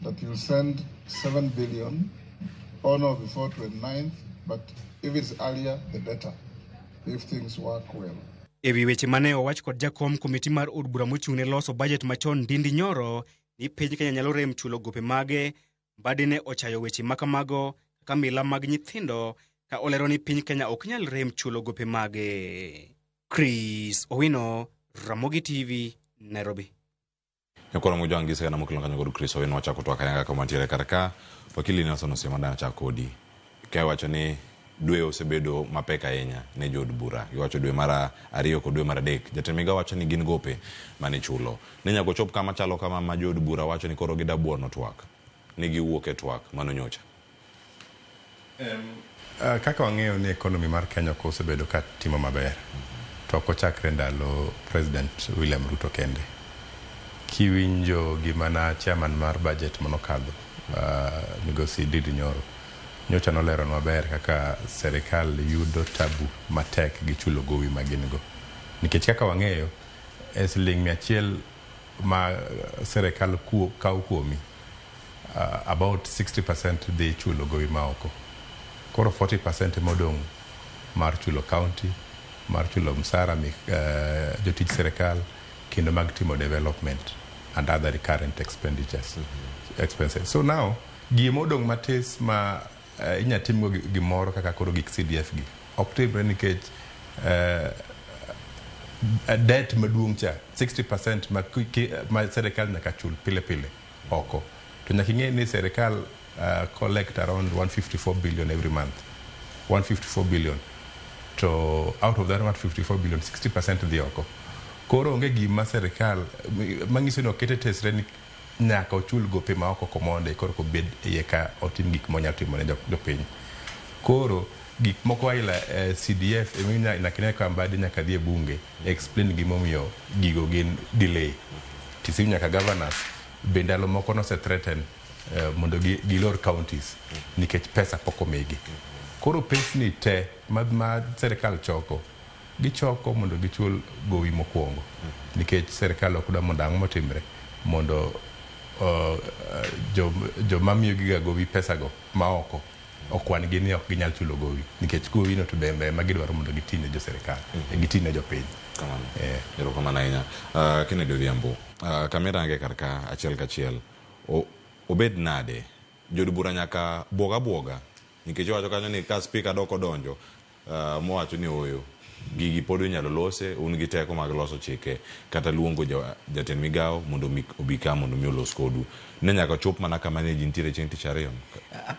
that you send 7 billion on or before 29th, but if it's earlier, the better, if things work well. E wi weche mane owach kod jakom komiti mar od bura mochung' ne loso bajet machon Ndindi Nyoro ni piny Kenya nyalo rem chulo gope mage, Mbadi ne ochayo weche makamago kaka mila mag nyithindo ka olero ni piny Kenya ok nyal rem chulo gope mage. Chris Owino, Ramogi TV, Nairobi. Nyakoro Mojwang' gi sena mokelo kanyo kod Chris Owino wachako twak ayanga kama ntiere kar ka. Wakili Nelson Osiemo dana chak kodi. Ka iwacho ni dwe osebedo mapek ahinya ne jood bura. Iwacho dwe mar 2 kod dwe mar 3. Jatend migao wacho ni gin gope mane chulo. Ne nyaka ochop kama chalo kama ma jood bura wacho ni koro gidabuono twak. Ni giwuok e twak mano nyocha. Kaka wang'eyo ni economy mar Kenya ok osebedo ka timo maber. To ok ochakre ndalo President William Ruto kende. Kiwinjo gima na chairman mar budget manokadho, Migosi Ndindi Nyoro, nyocha noleronwa maber kaka serikal yudo tabu matek gi chulo gowi ma gin go. Nikech kaka wang'eyo, e siling 100 ma serikal kawo kuomi, about 60% dhi chulo gowi ma oko. Koro 40% modong' mar chulo county, mar chulo msara jotich serikal, kendo mag timo development and other recurrent expenditures, expenses. So now, gimodong' matis ma inya timgo gimoro kaka koro gik CDF gi ok timre nikech debt maduong' cha 60% ma serikal nyaka chul pile pile oko. To nyaka ing'e ni serikal collect around 154 billion every month. 154 billion. To out of that 154 billion, 60% dhi oko. Koro onge gima serikal manyiso ni okete tesre ni nyaka ochul gope ma oko komonde koro kobed iye ka otim gik monyalo timo ne jopiny. Koro gik moko aila CDF eminya nyaka ka Mbadi nyaka dhi e bunge explain gimomiyo gigo gin delay. Tisi nyaka governors be ndalo moko nose threaten mondo gilor counties nikech pesa pok omigi. Koro pesni te ma serikal choko gichoko mondo gichul gowi mokwongo nikech serikal ok dwa mondo ang'o motimre mondo joma miyo giga gowi pesago ma oko okwan gi ni ok ginyal chulo gowi nikech gowi no to bende ema gidwaro mondo gitine jo serikal gitine jopiny. Kamano. Erokamano ahinya. Kennedy Odhiambo, kamirange kar ka achiel kachiel, obed nade jood bura nyaka buoga buoga nikech owacho kanyo ni ka speaker dok odonjo mowacho ni oyo gigi pod inyalo lose, un gi teko mag loso chike kata luongo jatend migao mondo obi ka mondo mi olos kodu. Ne nyaka chop mana kama ne ji nitiere chieng' tich ariyo.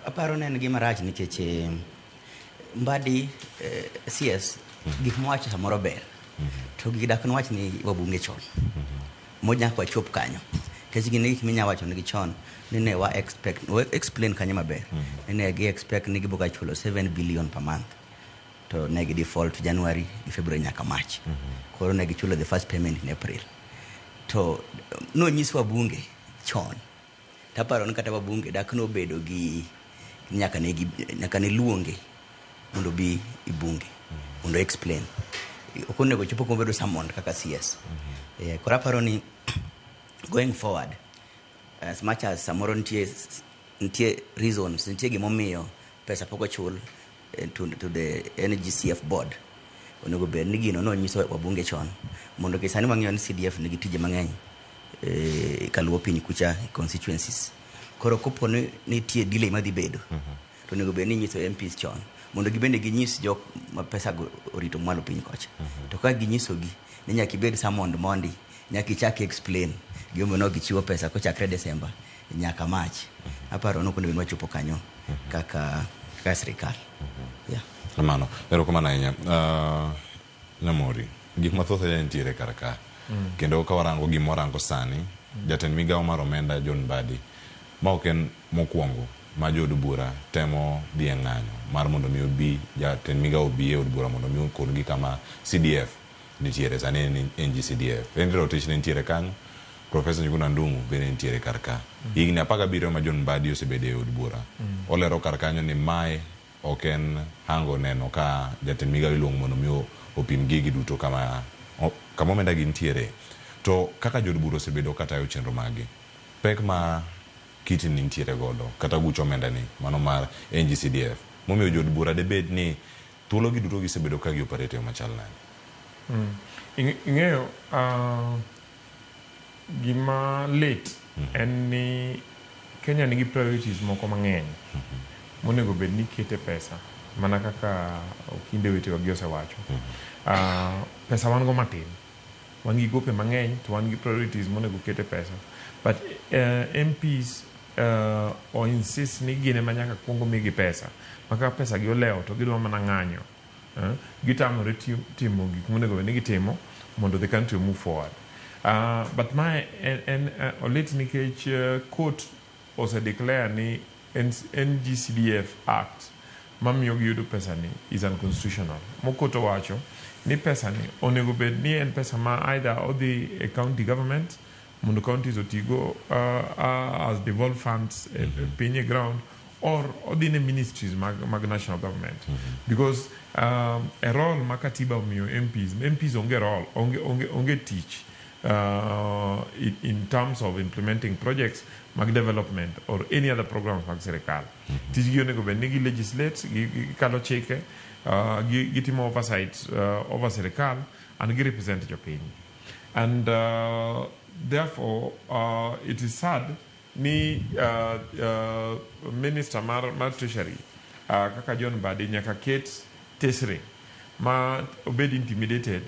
Aparo ne en gima rach nikech Mbadi CS gik mowacho samoro ber to gik dak nowach ni wabunge chon mo nyaka wachop kanyo nikech gin gik minya wacho negi chon ni ne wa expect wa explain kanyo maber ni ne gi expect ni giboga chulo 7 billion per month to ne gi default January gi February nyaka March. Koro ne gichulo the first payment in April. To nonyis wabunge chon taparo ni kata wabunge dak nobedo gi nyaka ne luonge mondo bi i bunge mondo explain. Ok onego chopo kuma obedo summoned kaka CS. Koro aparo ni going forward, as much as samoro nitie reasons, nitie gimomiyo pesa pok ochul to the NGCF board, onego bed ni gino nonyiso wabunge chon mondo ki sani wang'iyo ni CDF nigi tije mang'eny kaluwo piny kucha constituencies. Koro kopo ni nitie delay madhi bedo, to onego bed ni inyiso MPs chon mondo gibende ginyis jok ma pesa go orito mwalo piny kocha. To ka ginyisogi ni nyaka ibed summoned mondi, nyaka ichak explain gimomiyo ne ok gichiwo pesa kochakre December nyaka March. Aparo ni ok onego bed ni wachopo kanyo kaka sirikal. Yeah. Kamano, erokamano ahinya. Nyamori, gik mathoth ahinya nitiere kar ka. Kendo ka warango gima warango sani, jatend migawo mar omenda John Mbadi, ma ok en mokwongo ma jood bura temo dhi e ng'anyo mar mondo mi obi jatend migawo obi e od bura mondo mi okon gi kama CDF nitiere sani en NGCDF. Henry Rotich ne nitiere kanyo, Professor Njuguna Ndung'u bende nitiere kar ka. Higni 17 ma John Mbadi osebedo e od bura, olero kar kanyo ni mae ok en hango neno ka jatend migawo iluongo mondo mi opim gigi duto kama omenda gi nitiere. To kaka jood bura osebedo katayo chenro maggi, pek ma kiti ni nitiere godo kata guch omenda ni mano mar NGCDF momiyo jood bura debed ni thuolo gi duto gisebedo ka gi operate e yo machal nade? Ing'eyo gima lit en ni Kenya nigi priorities moko mang'eny monego bed ni kete pesa mana kaka okinde wetewa gi osewacho. Pesa wan go matin, wan gi gope mang'eny to wan gi priorities monego kete pesa, but MPs o insist ni gin ema nyaka kuong migi pesa ma ka pesa gi olewo to gidwa mana ng'anyo. Gitamore timo gik monego bed ni gitimo mondo the country move forward. But mae en olit nikech court ose declare ni NGCDF Act mamiyo giyudo pesa ni is unconstitutional. Mokoto owacho ni pesa ni onego bed ni en pesa ma either odhi e county government mondo counties otigo as devolved funds e piny e ground, or odhi ne ministries mag national government, because e role ma katiba omiyo MPs, MPs onge role, onge tich in terms of implementing projects mag development or any other programs mag sirikal. Tijgi onego bed ni gi legislate, gikalo chike, gitimo oversight over sirikal and gi represent jopiny. And therefore it is sad ni minister mar treasury kaka John Mbadi nyaka ket tesre ma obed intimidated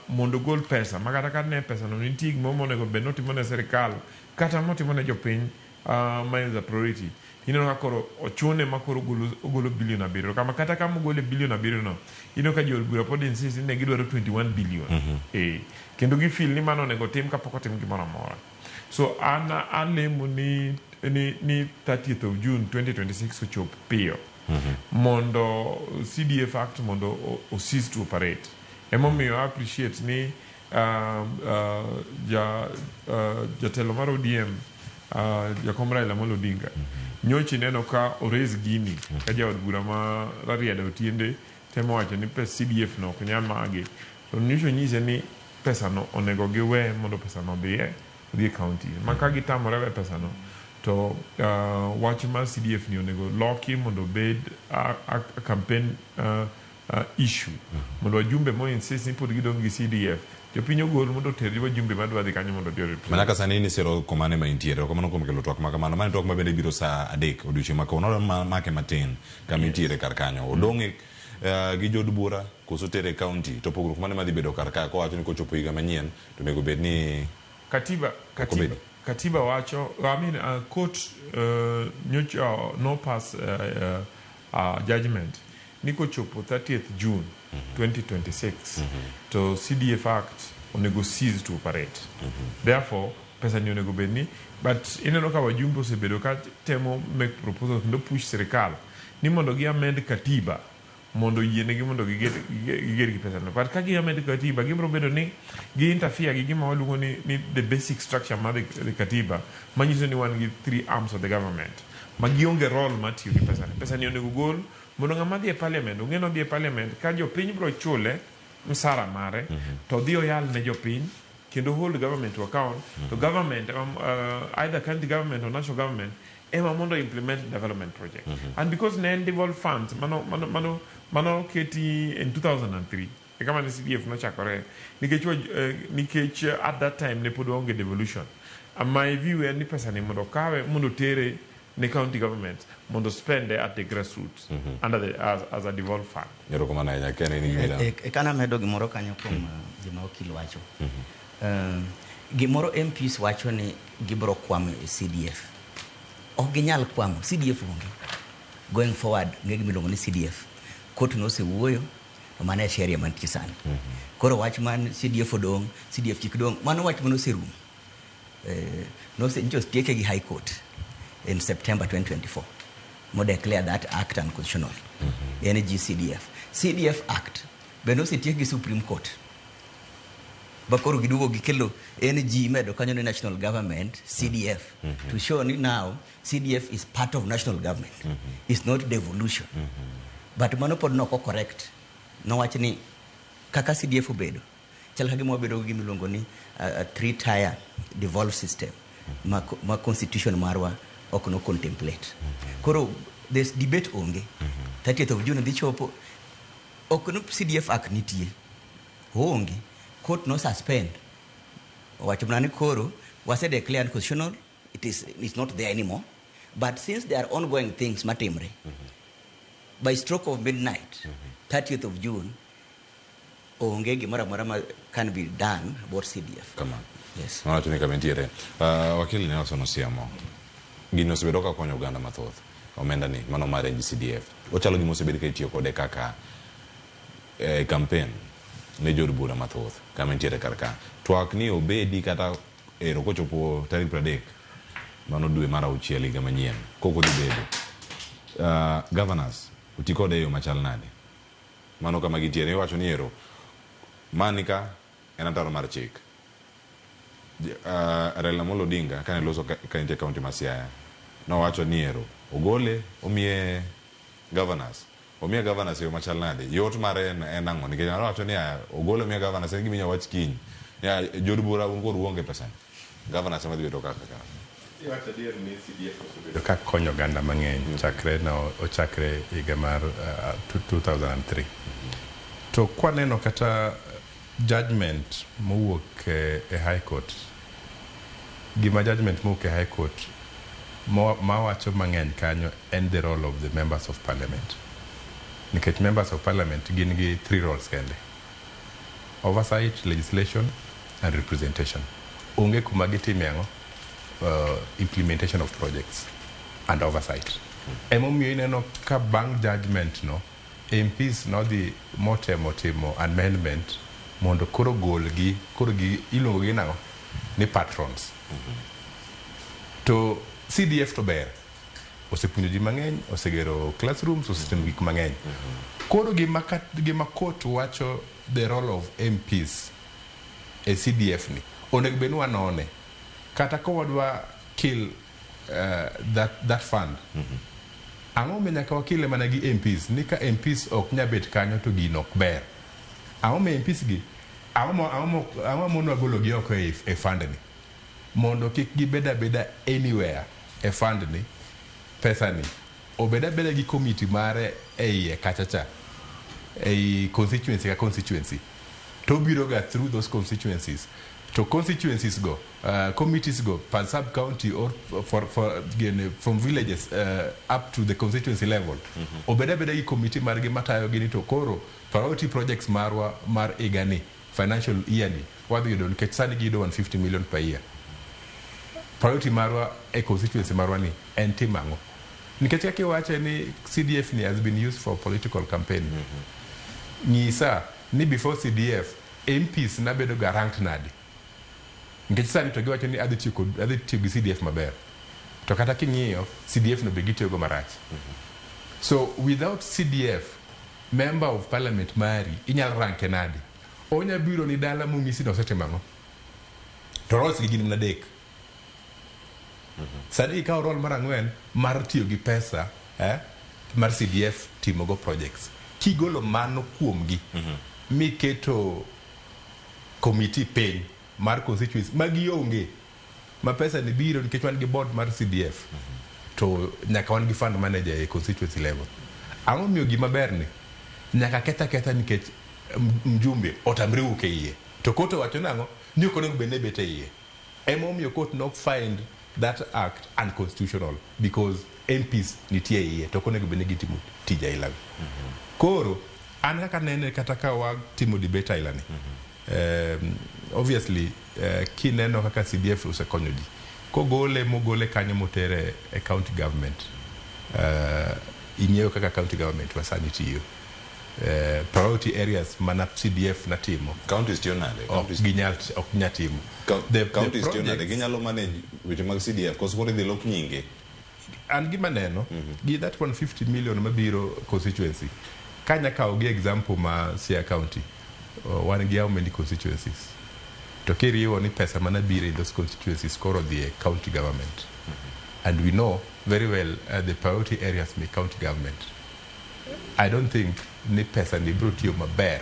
mondo ogol pesa ma kata ka ne pesa no nitie gimoro monego bed notimo ne sirikal kata motimo ne jopiny ma is a priority. Ineno ka koro ochune ma koro ogolo bilion 7 kama kata kama ogole bilion 7 no, ineno ka jood bura pod insist ni ne gidwaro 21 billion. Kendo gi feel ni mano onego tim kapok otim gimoro amora. So an alemo ni 30th of June 2026 ochop piyo mondo CDF Act mondo o cease to operate. Emomiyo I appreciate ni jatelo mar ODM, Jakom Raila Amolo Odinga, nyocha ineno ka oraise gini ka jaod bura ma Rarieda Otiende temo wacho ni pes CDF no ok nyal magi, to nyocha onyise ni pesa no onego giwe mondo pesa no odhi e county ma ka gitamore we pesa no to wach mar CDF ni onego loki mondo obed a campaign issue mondo wajumbe mo insist ni pod gidong' gi CDF, jopiny ogol mondo oter wajumbe madwa dhi kanyo mondo odhi orepresent. Manaka sani ni sero komane ma intiere, kamano kuom kelo twak ma kamano. Mano twak ma bende biro saa 3 odiochieng' ma kawuono make matin kama intiere kar kanyo. Odong' gi jood bura koso tere county to pogruok mane madhi bedo kar ka kowacho ni kochopo higa manyien to onego bed ni Katiba, katiba wacho, I mean, court nyocha no pass judgment ni kochopo 30th June 2026 to CDF Act onego cease to operate. Therefore pesa ni onego bed ni, but ineno ka wajumbe osebedo ka temo make proposals kendo push sirikal ni mondo gi amend katiba mondo oyienegi mondo giger gi pesa no. But ka gi amend katiba, gibiro bedo ni gi interfere gi gima waluongo ni the basic structure mar the katiba manyiso ni wan gi three arms of the government ma gionge role mar tiyo gi pesa ni. Pesa ni onego gol mondo ng'ama dhi e parliament ong'e ni odhi e parliament ka jopiny biro chule msara mare to odhi oyal ne jopiny kendo hold government to account, to government, either county government or national government. ema mondo implement development project. And because ne en devolved funds mano mano mano mano keti in 2003 e kama ne CDF nochakore nikech nikech at that time ne pod waonge devolution. My view en ni pesa ni mondo kawe mondo tere ne county government mondo spend at the grassroots under the as a devolved fund. Erokamano ahinya Ken in gi Kana medo gimoro kanyo kuom gima okil wacho. Gimoro MPs wacho ni gibro kwamo e CDF. Ok ginyal kwamo, CDF onge. Going forward, ng'e gima iluongo ni CDF. Court nosewuoyo, to mano e sheria mantie sani. Koro wach man CDF odong', CDF kik dong', mano wach manoserumo. Nose nyocha otieke gi High Court in September 2024. Mo declare that act unconstitutional. NG CDF. CDF Act bende osetiek gi Supreme Court. Ba koro giduogo gikelo NG medo kanyo ni national government CDF to show ni now CDF is part of national government. It's not devolution. But mano pod nok correct. Nowach ni kaka CDF obedo chal ka gima wabedo gi gima iluongo ni a three tier devolved system ma constitution marwa ok no contemplate. Koro this debate onge. 30th of June dhi chopo ok no CDF Act nitie. Oonge. Court no suspend. Owacho mana ni koro wase declare unconstitutional, it's not there anymore. But since there are ongoing things matimre, by stroke of midnight, 30th of June, onge gimoro amora ma can be done about CDF. Kamano. Yes. Nowacho ni kama entiere. Wakili Nelson Osiemo, gini osebedo ka konyo oganda mathoth. Omenda ni mano mar NGCDF. Ochalo gima osebed ka itiyo kode kaka campaign ne jood bura mathoth kama entiere kar ka. Twak ni obedi kata ero kochopo tarik 30 mano dwe mar auchiel higa manyien kok odhi bedo. Governors oti kode e yo machal nade? Mano kama gintiere iwacho ni ero mani ka en ataro mar chik. Raila Amolo Odinga kane loso ka entie county ma Siaya nowacho ni ero ogole omiye governors omiye governors e yo machal nade yot mare en ang'o nikech nowacho ni ogole omiye governors en gima inyalo wach kiny ya jood bura un koro uonge pesa ni governors ema dhi bedo kaka ka. Iwacho adier ni CDF osebedo ka konyo oganda mang'eny chakre no ochakre higa mar 2003. To kwaneno kata judgment mowuok e High Court, gima judgment mowuok e High Court mawacho mang'eny kanyo en the role of the members of parliament. Nikech members of parliament gin gi three roles kende: oversight, legislation and representation. Onge kuma gitime ang'o? Implementation of projects and oversight. Emomiyo ineno ka bang' judgment no, MPs nodhi motemo timo amendment mondo koro golgi, koro gi iluongo gi nang'o? Ni patrons. To CDF to ber. Osepuonjo ji mang'eny, osegero classrooms, osetimo gik mang'eny. Koro gima court wacho the role of MPs e CDF ni, onego bed ni wanone. Kata ka wadwa kill that fund. Ang'o momiyo nyaka wakile mana gi MPs? Ni ka MPs ok nyal bet kanyo to gino ok ber. Ang'o momiyo MPs gi, ang'o mono golo gi oko e fund ni? Mondo kik gibed abeda anywhere e fund ni, pesa ni, obed abeda gi committee mare e iye kacha cha, ei constituency ka constituency. To obiro ga through those constituencies. To constituencies go, committees go per sub county or for again, from villages up to the constituency level. Obed abeda gi committee margi matayo gini to koro priority projects marwa mar higani, financial year ni, wadhi yudo nikech sani giyudo 150 million per year. Priority marwa e constituency marwa ni en timo ang'o? Nikech kaka iwache ni CDF ni has been used for political campaign. Nyisa ni before CDF, MPs nabedo ga ranked nade? Nikech sani to giwacho ni adhi tiyo gi CDF maber. To kata king'iyo, CDF no be gitiyogo marach. So without CDF, member of parliament mari inyal ranke nade? Onya biro ni dala mong'isi ni osetimo ang'o? To roles gi gin mana adek. Sani ikawo role mar ang'wen mar tiyo gi pesa mar CDF timogo projects. Kigolo mano kuomgi, miketo committee piny mar constituency magionge ma pesa ni biro nikech wan gi board mar CDF. To nyaka wan gi fund manager e constituency level. Ang'o miyo gima ber ni nyaka ketha ketha nikech mjumbe otamre wuok e iye. To court owacho nang'o? Ni ok onego bed ni bet e iye. Emomiyo court nok find that act unconstitutional because MPs nitie e iye to ok onego bed ni gitimo tij aila go. Koro an kaka nene kata ka watimo debate aila ni obviously kineno kaka CDF osekonyo ji kogole mogole kanyo motere e county government ing'eyo kaka county government ma sani tiyo priority areas mana CDF natimo Counties tiyo nade? ok ginyal ok ginyal timo The Counties tiyo nade? projects- Ginyalo manage weche mag CDF koso koro idhi lok nyinge? An gima neno gi that 150 million mabiro constituency kanya kawo gi example ma Siaya County wan gi how many constituencies to kiriwo ni pesa mana biro in those constituencies koro dhi e county government and we know very well the priority areas me county government I don't think ni pesa ni biro tiyo maber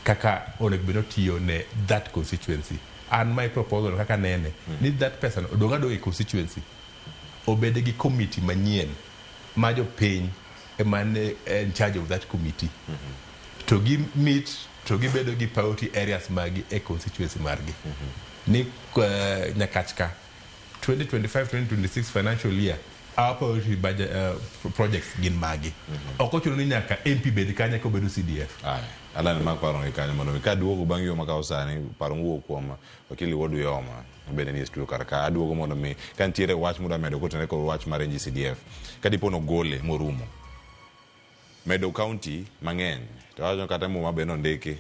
kaka onego bed ni otiyo ne that constituency and my proposal kaka nene ni that pesa no odong adong e constituency obed gi committee manyien ma jopiny ema ne in charge of that committee to gi meet to gibedo gi priority areas magi e constituency margi ni Nyakach ka 2025 2026 financial year our priority budget, projects gin magi ok ochuno ni nyaka MP bed kanyo eka obedo CDF. Aya, Alan mak paro ni kanyo mondo mi kaduogo bang' yo makawo sani paro mowuok kuom wakili Wuod Uyoma bende ni e studio kar ka aduogo mondo mi ka nitiere wach mudwa medo kotenore kod wach mar NGCDF ka dipo nogole morumo medo county mang'eny to wacho kata muma be nondiki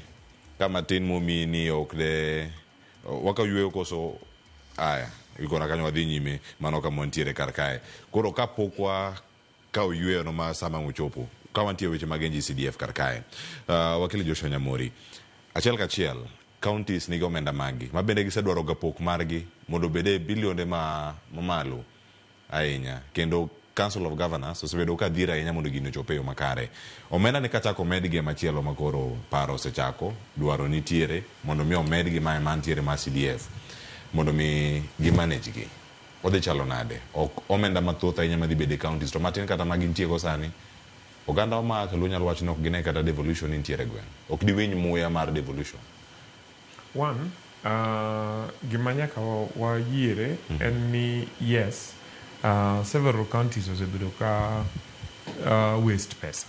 ka matin momiyi ni ok de waka yweyo koso aya ikona kanyo wadhi nyime mano kama wantiere kar kae koro kapok wa kawo yweyo no ma sama uchopo ka wantie weche mag NGCDF kar kae wakili Joshua Nyamori achiel kachiel counties nigi omenda maggi ma bende gisedwaro ga pok margi mondo obed e bilionde ma mamalo ahinya kendo Council of Governors osebedo ka dhir ahinya mondo gini ochop e yo makare. Omenda ni kachako omedgi e machielo ma koro paro osechako dwaro nitiere mondo mi omedgi mae mantiere mar CDF mondo mi gi manage gi. Odhi chalo nade? Ok omenda mathoth ahinya madhi bedo e counties to matin kata ma gintie go sani oganda wa ma Luo nyalo wacho ni ok gine kata devolution ni nitiere e gweng'. Ok diwinj muya mar devolution. One, gima nyaka wayiere en ni yes, several counties osebedo ka waste pesa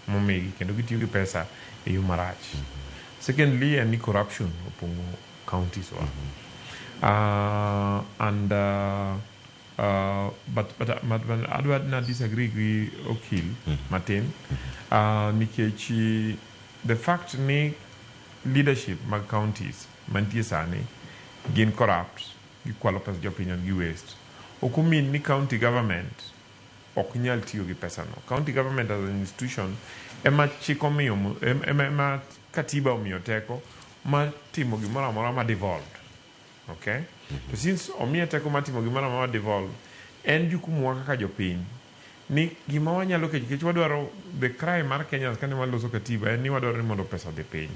momigi kendo gitiyo gi pesa e yo marach. Secondly, en ni corruption opong'o counties wa. And but adwa na disagree gi Okil matin nikech the fact ni leadership mag counties mantie sani gin corrupt, gikwalo pesa jopiny and gi waste. Ok omean ni county government ok nyal tiyo gi pesa no. County government as an institution ema chik omiyo ema katiba omiyo teko mar timo gimoro amora ma devolved. Okay? To since omiye teko mar timo gimoro amora ma devolved, en jukumu wa kaka jopiny ni gima wanyalo kecho nikech wadwaro the cry mar Kenyans kane waloso katiba en ni wadwaro ni mondo pesa odhi piny.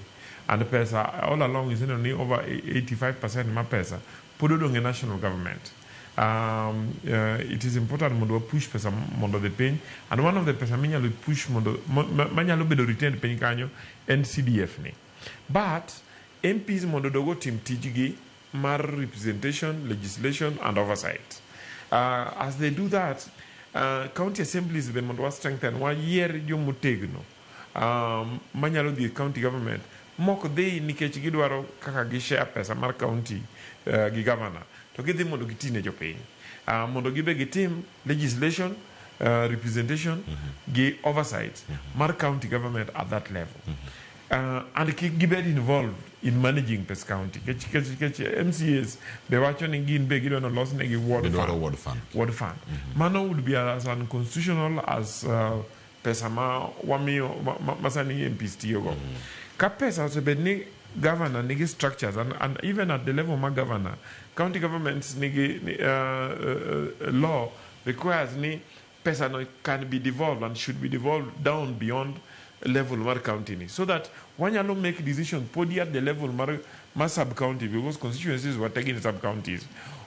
And pesa all along iseneno ni over 85% ma pesa pod odong' e national government. It is important mondo wa push pesa mondo odhi piny and one of the pesa minyalo push mondo manyalo bedo retained piny kanyo en CDF ni. But MPs mondo odog otim tijgi mar representation, legislation and oversight. As they do that, county assemblies be mondo wa strengthen, wayier jomotegno manyalo dhi e county government mok dhi nikech gidwaro kaka gi share pesa mar county gi governor to gidhi mondo giti ne jopiny mondo gibe gitim legislation representation gi oversight mar county government at that level and kik gibed involved in managing pes county kech MCAs be wacho ni gin be gidwa ni olosnegi ward Gidwaro fund. Ward fund. Ward fund. Mano would be as unconstitutional as pesa ma wamiyo ma sani MPs tiyogo. Ka pesa osebed ni governor nigi structures and even at the level ma governor, county governments nigi law requires ni pesa no can be devolved and should be devolved down beyond level mar county ni so that wanyalo make decision podi at the level mar sub county because constituencies were taken in sub counties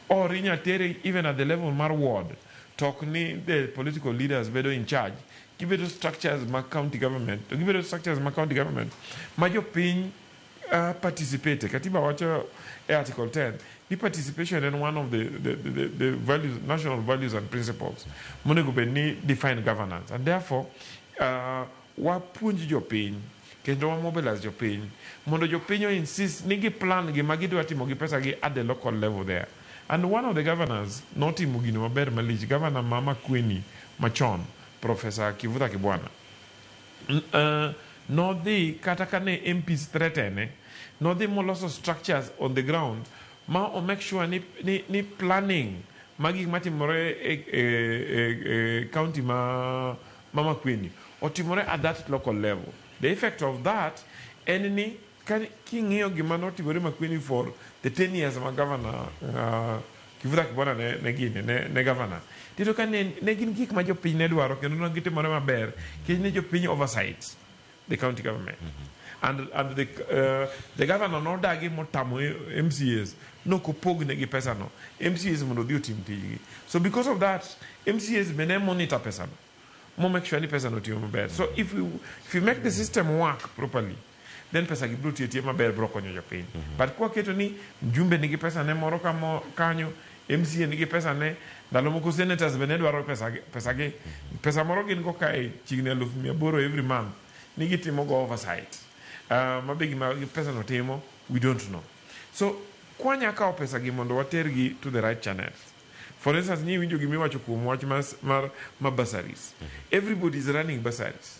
or inya tere even at the level mar ward. to ok ni the political leaders bedo in charge. Gibedo structures mag county government, to gibedo structures mag county government ma jopiny participate. Katiba wacho e Article 10 ni participation en one of the values, national values and principles monego bed ni define governance, and therefore wapuonj jopiny kendo wa mobilize jopiny mondo jopiny o insist ni gi plan gima gidwa timo gi pesa gi at the local level there. And one of the governors notimo gino maber malich, governor ma Makueni machon, Professor Kivutha Kibwana, nodhi kata kane MPs threaten, nodhi moloso structures on the ground ma o make sure ni planning mag gik matimore e county ma Makueni otimore at that local level. The effect of that en ni king'iyo gima notimore Makueni for the 10 years ma governor Kivutha Kibwana ne gini ne governor, tiyudo ka ne gin gik ma jopiny ne dwaro kendo ne gitimore maber nikech ne jopiny oversight the county government. And the governor nodagi motamo MCAs nokopognegi pesano MCAs mondo odhi otim tijgi. So because of that, MCAs be ne monitor pesano mo make sure ni pesano otiyo maber. So if we make the system work properly, then pesa gi biro tiyo atiya maber, biro konyo jopiny. But kwaketo ni mjumbe nigi pesa ne moro kamo kanyo, MCA nigi pesa ne, ndalo moko senators be ne dwaro pesa gi, pesa gi pesa moro gin go kae chiegni 800,000 every month ni gitimo go oversight, mabe gima pesa no timo we don't know. So kwanya kawo pesa gi mondo watergi to the right channels. For instance, ni winjo gimiwacho kuom wach mar bursaries. Everybody is running bursaries.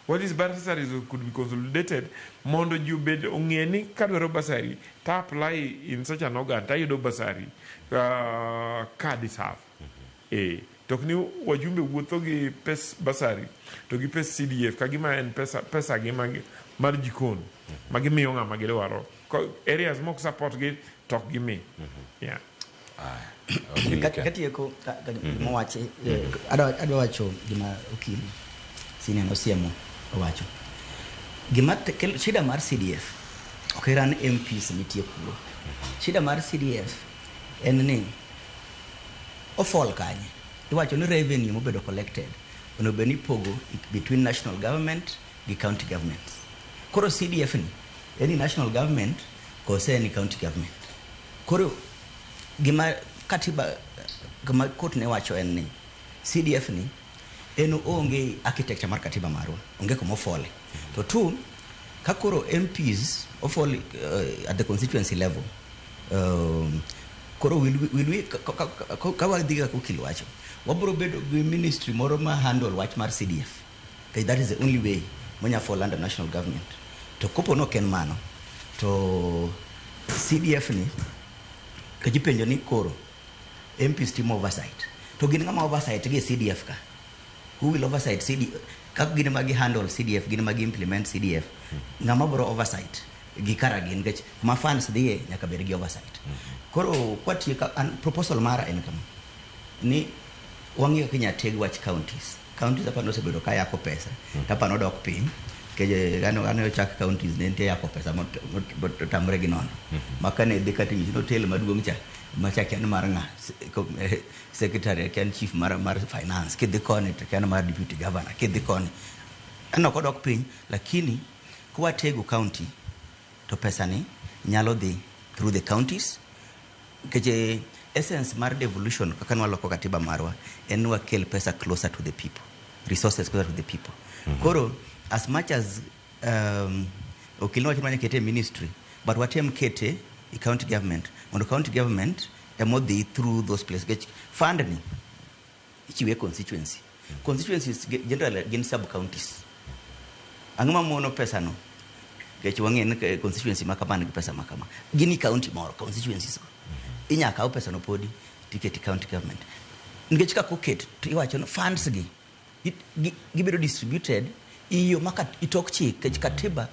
What is bursaries could be consolidated mondo ji obed ong'e ni kadwaro bursary to apply in such an organ tayudo bursary ka deserve. To ok ni wajumbe wuotho gi pes bursary to gi pes CDF ka gima en pesa gi mar jikon ma gimiyo ng'ama gidwaro. Areas mok support gi to ok gimi. Yeah. Katieko mowachi, adwa wacho gima okil senior nosiemo owacho. Gima shida mar CDF ok ran MPs nitie kuro. Shida mar CDF en ni ofall kanye. Iwacho ni revenue mobedo collected onego bed ni ipogo between national government gi county governments. Koro CDF ni en ni national government kose en ni county government? Koro gima katiba, gima court ne wacho en ni CDF ni en onge architecture mar katiba marwa, onge kuma ofole. To two, ka koro MPs ofall at the constituency level, koro will we ka wadhi kaka okil wacho, wabro bedo gi ministry moro ma handle wach mar CDF. Okay, that is the only way monya fall under national government. To kopo no ok en mano, to CDF ni ka ji penjo ni koro MPs timo oversight, to gin ng'ama oversight gi e CDF ka? Who will oversight CD ka gin ema gi handle CDF, gin ema gi implement CDF? Ng'ama bro oversight gi kara gin? Nikech kuma funds dhiye nyaka bed gi oversight. Koro kwatieko, an proposal mara en kama: ni wang'iyo kaka inya teg wach counties. Counties apani osebedo ka yako pesa to apani odok piny nikech ane ochak counties ne nitie yako pesa motamre gi nono ma kane dhi kata inyisi ni hotel maduong' cha macha kia ni mar ng'a, secretary kia ni chief mar finance, kidhi koni to kia ni mar deputy governor, kidhi koni aneno kodok piny. Lakini kwatego county to pesa ni nyalo dhi through the counties, nikech essence mar devolution kaka nwaloko katiba marwa en ni wakel pesa closer to the people, resources closer to the people. Koro as much as okil nowacho ni wanya kete e ministry, but watem kete e county government mondo county government emodhi through those places, nikech fund ni ichiwe e constituency. Constituencies generally gin sub counties. Ang'o mamono pesa no? Nikech wang'e ni constituency ma kama nigi pesa ma kama, gin i county moro. Constituencies go inya kaw pesa no podi tiketi county government, nikech kaka oket to iwacho ni funds gi gibedo distributed e yo maka itok chik, nikech katiba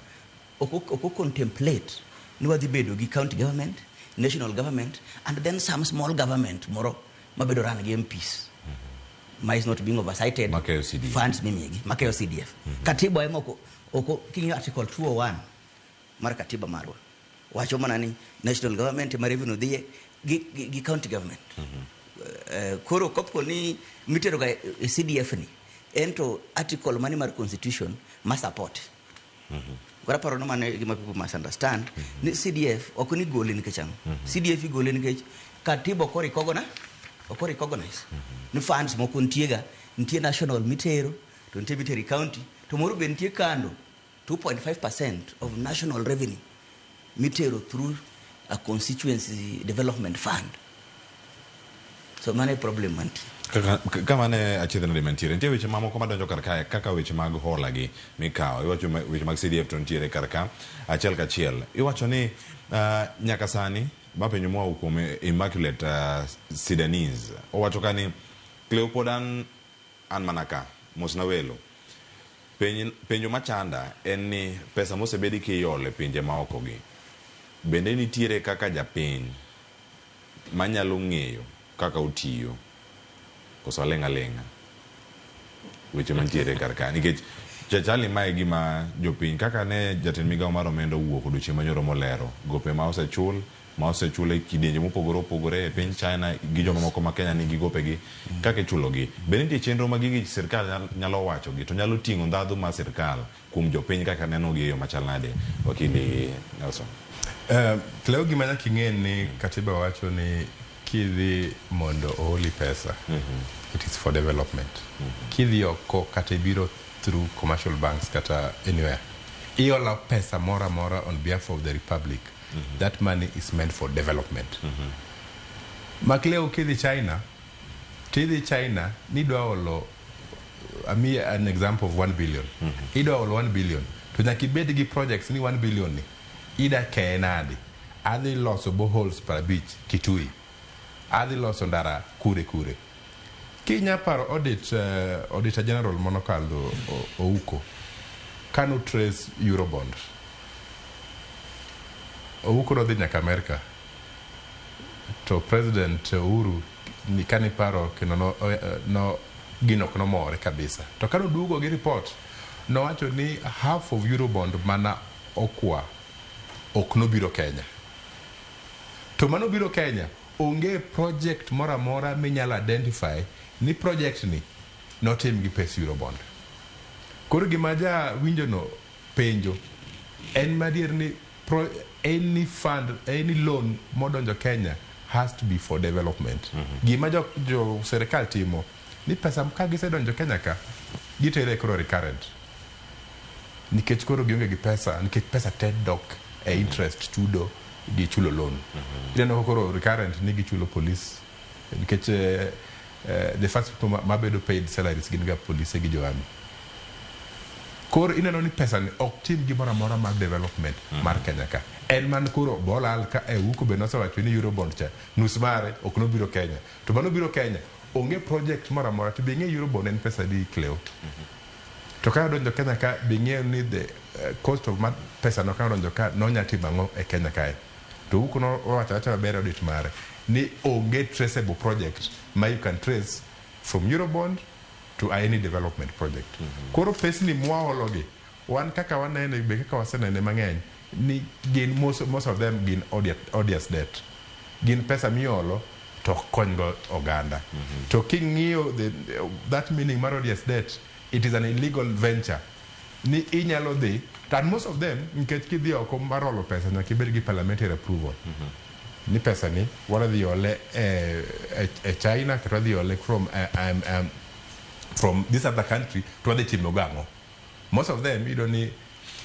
ok contemplate ni wadhi bedo gi county government, national government and then some small government moro mabedo run gi MPs ma is not being oversighted. Makayo CDF. Funds mimigi makayo CDF. Katiba ema oko king'iyo article 201 mar katiba marwa wacho mana ni national government ema revenue dhiye gi county government. Koro kopo ni mitero ga e CDF ni en to article mane mar constitution ma support. Koro aparo ni mano e gima people must understand ni CDF ok ni gole nikech ang'o. CDF igole nikech katiba ok orecognize, ok recognize ni funds moko nitie ga, nitie national mitero to nitie mitero e county to moro be nitie kando 2.5% of national revenue mitero through a constituency development fund. So mano e problem mantie. Kaka kama ne achiedh nade mantiere nitie weche mamoko madonjo kar kae kaka weche mag hola gi mikawo iwacho weche mag CDF to nitiere kar ka achiel kachiel iwacho ni nyaka sani ma penjo moa kuom Immaculate Sidanese owacho ka ni Cleo pod an mana ka mosna welo penjo machanda en ni pesa mosebedi kiolo e pinje maoko gi bende nitiere kaka japiny manyalo ng'eyo kaka otiyo koso aling' aling'a weche mantiere kar ka nikech chachali mae gima jopiny kaka ne jatend migawo mar omenda owuok odiochieng' manyoro molero gope ma osechul e kidienje mopogore opogore e piny China gi joma moko ma Kenya nigi gopegi kaka ichulogi bende nitie chenro ma gigi sirkal nyalo wacho gi to nyalo ting'o ndhadhu mar sirkal kuom jopiny kaka neno gi e yo machal nade wakili Nelson? Cleo, gima nyaka ing'e ni katiba wacho ni kidhi mondo ooli pesa, it is for development. Kidhi oko kata ibiro through commercial banks kata anywhere, iola pesa moro amora on behalf of the republic, that money is meant for development. Makleo kidhi China, tidhi China nidwa olo, ami an example of 1 billion. Idwa olo 1 billion to nyaka ibed gi projects ni 1 billion ni ida keye nade, adhi loso boreholes 50 Kitui, adhi loso ndara kure kure. Kinya paro audit, auditor general monokadho Ouko kano trace Eurobond, Ouko nodhi nyaka Amerika to President Uhuru ni kani paro kendo no gino ok nomore kabisa, to kano duogo gi report nowacho ni half of Eurobond mana okwa ok nobiro Kenya, to mano biro Kenya onge project moro amora minyalo identify ni project ni notim gi pes Eurobond. Koro gima ja winjo no penjo en madier ni any fund, any loan modonjo Kenya has to be for development. Gima jo serikal timo ni pesa ka gisedonjo Kenya ka gitere koro recurrent nikech koro gionge gi pesa, nikech pesa te dok e interest chudo gi chulo loan. Ineno koro recurrent ni gichulo police nikech the first people mabedo paid salaries gin ga police gi jo army. Koro ineno ni pesa ni ok tim gimoro amora mar development mar Kenya ka. En man koro bolal ka e Ouko be nosewacho ni Eurobond cha nus mare ok nobiro Kenya. To mano biro Kenya onge project moro amora to be ing'e Eurobond en pesa di Cleo. To ka odonjo Kenya ka be ing'eyo ni the cost of pesa no ka odonjo ka nonya timo ang'o e Kenya kae. To Ouko nowacho awacha maber audit mare ni onge traceable project ma you can trace from Eurobond to any development project. Koro pesni mwaologi wan kaka wanene be kaka wasenene mang'eny ni gin most of them gin odious debt. Gin pesa miolo to ok konygo oganda. To king'iyo that meaning mar odious debt, it is an illegal venture. Ni inyalo dhi, and most of them nikech kidhi oko mar olo pesa nyaka ibed gi parliamentary approval. Ni pesa ni wadhi ole e China kata wadhi ole from this other country to wadhi timo gang'o. Most of them iyudo ni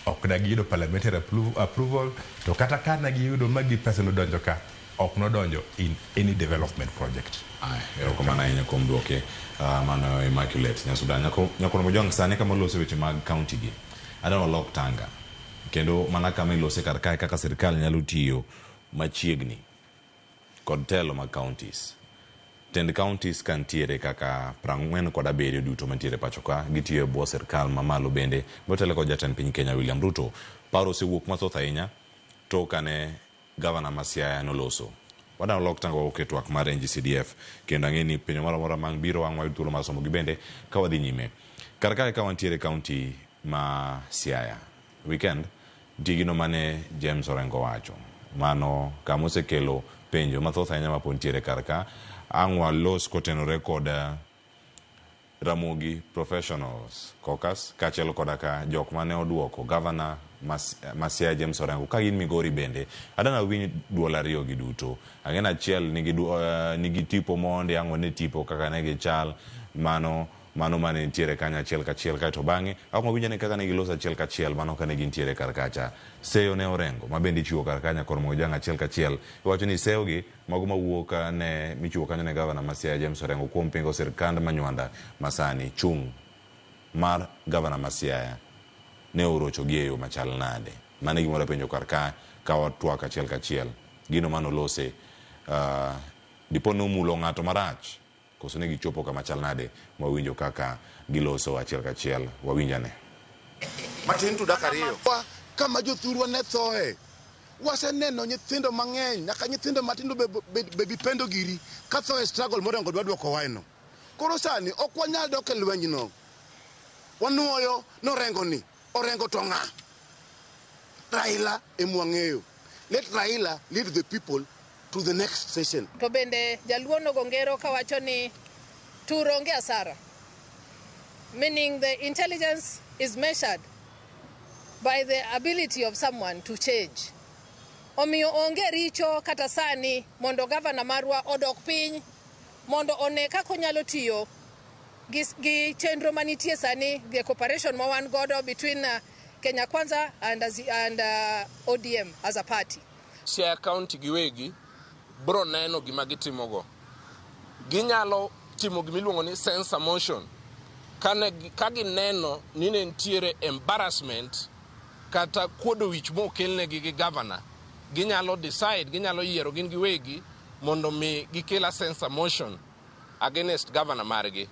ok da giyudo parliamentary approval, to kata ka ne giyudo ma gi pesa nodonjo ka ok nodonjo in any development project. Erokamano ahinya kuom duoke mano Immaculate Nyasudan. Nyakono Mojwang' sani kama olose weche mag county gi adwa lok tanga kendo mana kama ilose kar kae kaka sirkal nyalo tiyo machiegni kod telo mag counties. Tend counties ka ntiere kaka 47 duto mantiere pacho ka gitiyo e bwo sirkal mamalo bende motelo kod jatend piny Kenya William Ruto. Paro osewuok mathoth ahinya tok kane gavana ma Siaya noloso. Wadwa lok tanga waket twak mar NGCDF kendo ang'e ni penjo moro amora mang' biro wang' wayud thuolo mar somo gi bende ka wadhi nyime. Kar kae ka wantiere county ma Siaya weekend nitie gino mane James Orengo wacho mano kama osekelo penjo mathoth ahinya mapod nitiere kar ka. Ang' walos kotenore kod Ramogi Professionals Caucus kaachiel koda ka jok mane oduoko gavana ma Siaya James Orengo ka gin Migori bende. Adwa nawinj duol ariyo gi duto. Ang'e ni achiel nigi, nigi tipo mondi, ang' wane tipo kaka ne gichal, mano mano mane nitiere kanyo achiel kachiel kaeto bang'e ang' wawinj ane kaka ne giloso achiel kachiel mano kane gintiere kar kacha. Seyo ne Orengo ma bende ichiwo kar ka nyakor Mojang achiel kachiel. Iwacho ni seyo gi mago mawuok ne michiwo kanyo ne gavana ma Siaya James Orengo kuom pingo sirkand Manywanda masani chung' mar gavana ma Siaya ne orocho gi e yo machal nade? Mano e gima wadwa penjo kar ka ka watwak achiel kachiel. Gino mane olose dipo ni omulo ng'ato marach koso ne gichopo kama chal nade mwawinjo kaka giloso achiel kachiel wawinj ane. Matin to dak ariyo. Kama jothurwa ne thoe. Waseneno nyithindo mang'eny, nyaka nyithindo matindo be, be, be bipendo giri ka tho e struggle morengo dwa dwoko waeno. Koro sani ok wanyal dok e lwenyno. Wanuoyo norengo ni, Orengo to ng'a? Raila emwang'eyo. Let Raila lead the people to the next session. To bende jaluo nogo ngero kawacho ni tur onge asara. Meaning the intelligence is measured by the ability of someone to change. Omiyo onge richo kata sani mondo gavana marwa odok piny mondo one kaka onyalo tiyo gi, gi chenro manitie sani, the cooperation ma wan godo between Kenya Kwanza and, and ODM as a party. Siaya County giwegi bro neno gima gitimogo. Ginyalo timo gima iluongo ni censor motion kane ka gineno ni ne nitiere embarrassment kata kuodo wich mokelnegi gi governor, ginyalo decide, ginyalo yiero gin giwegi mondo mi gikel a censor motion against governor margi.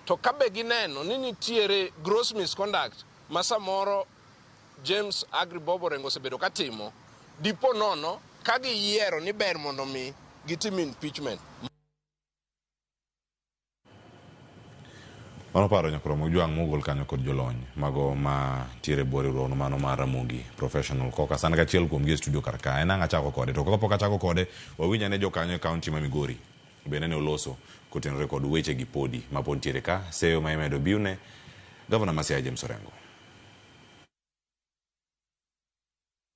To ka be gineno ni nitiere gross misconduct ma samoro James Agri Bob Orengo osebedo katimo, dipo nono ka giyiero ni ber mondo mi gitim impeachment. Mano paro nyakoro Ojwang' mogol kanyo kod jolony mago ma tiere bwo riwruogno mano mar Ramogi Professional Caucus. An gachiel kuomgi e studio kar ka. En ang' achako kode. To kapok achako kode, wawinj ane jokanyo e kaunti ma Migori bende ne oloso kotenore kod weche gi podi ma pod nitiere ka. Seyo ma imedo biune Gavana ma Siaya James Orengo.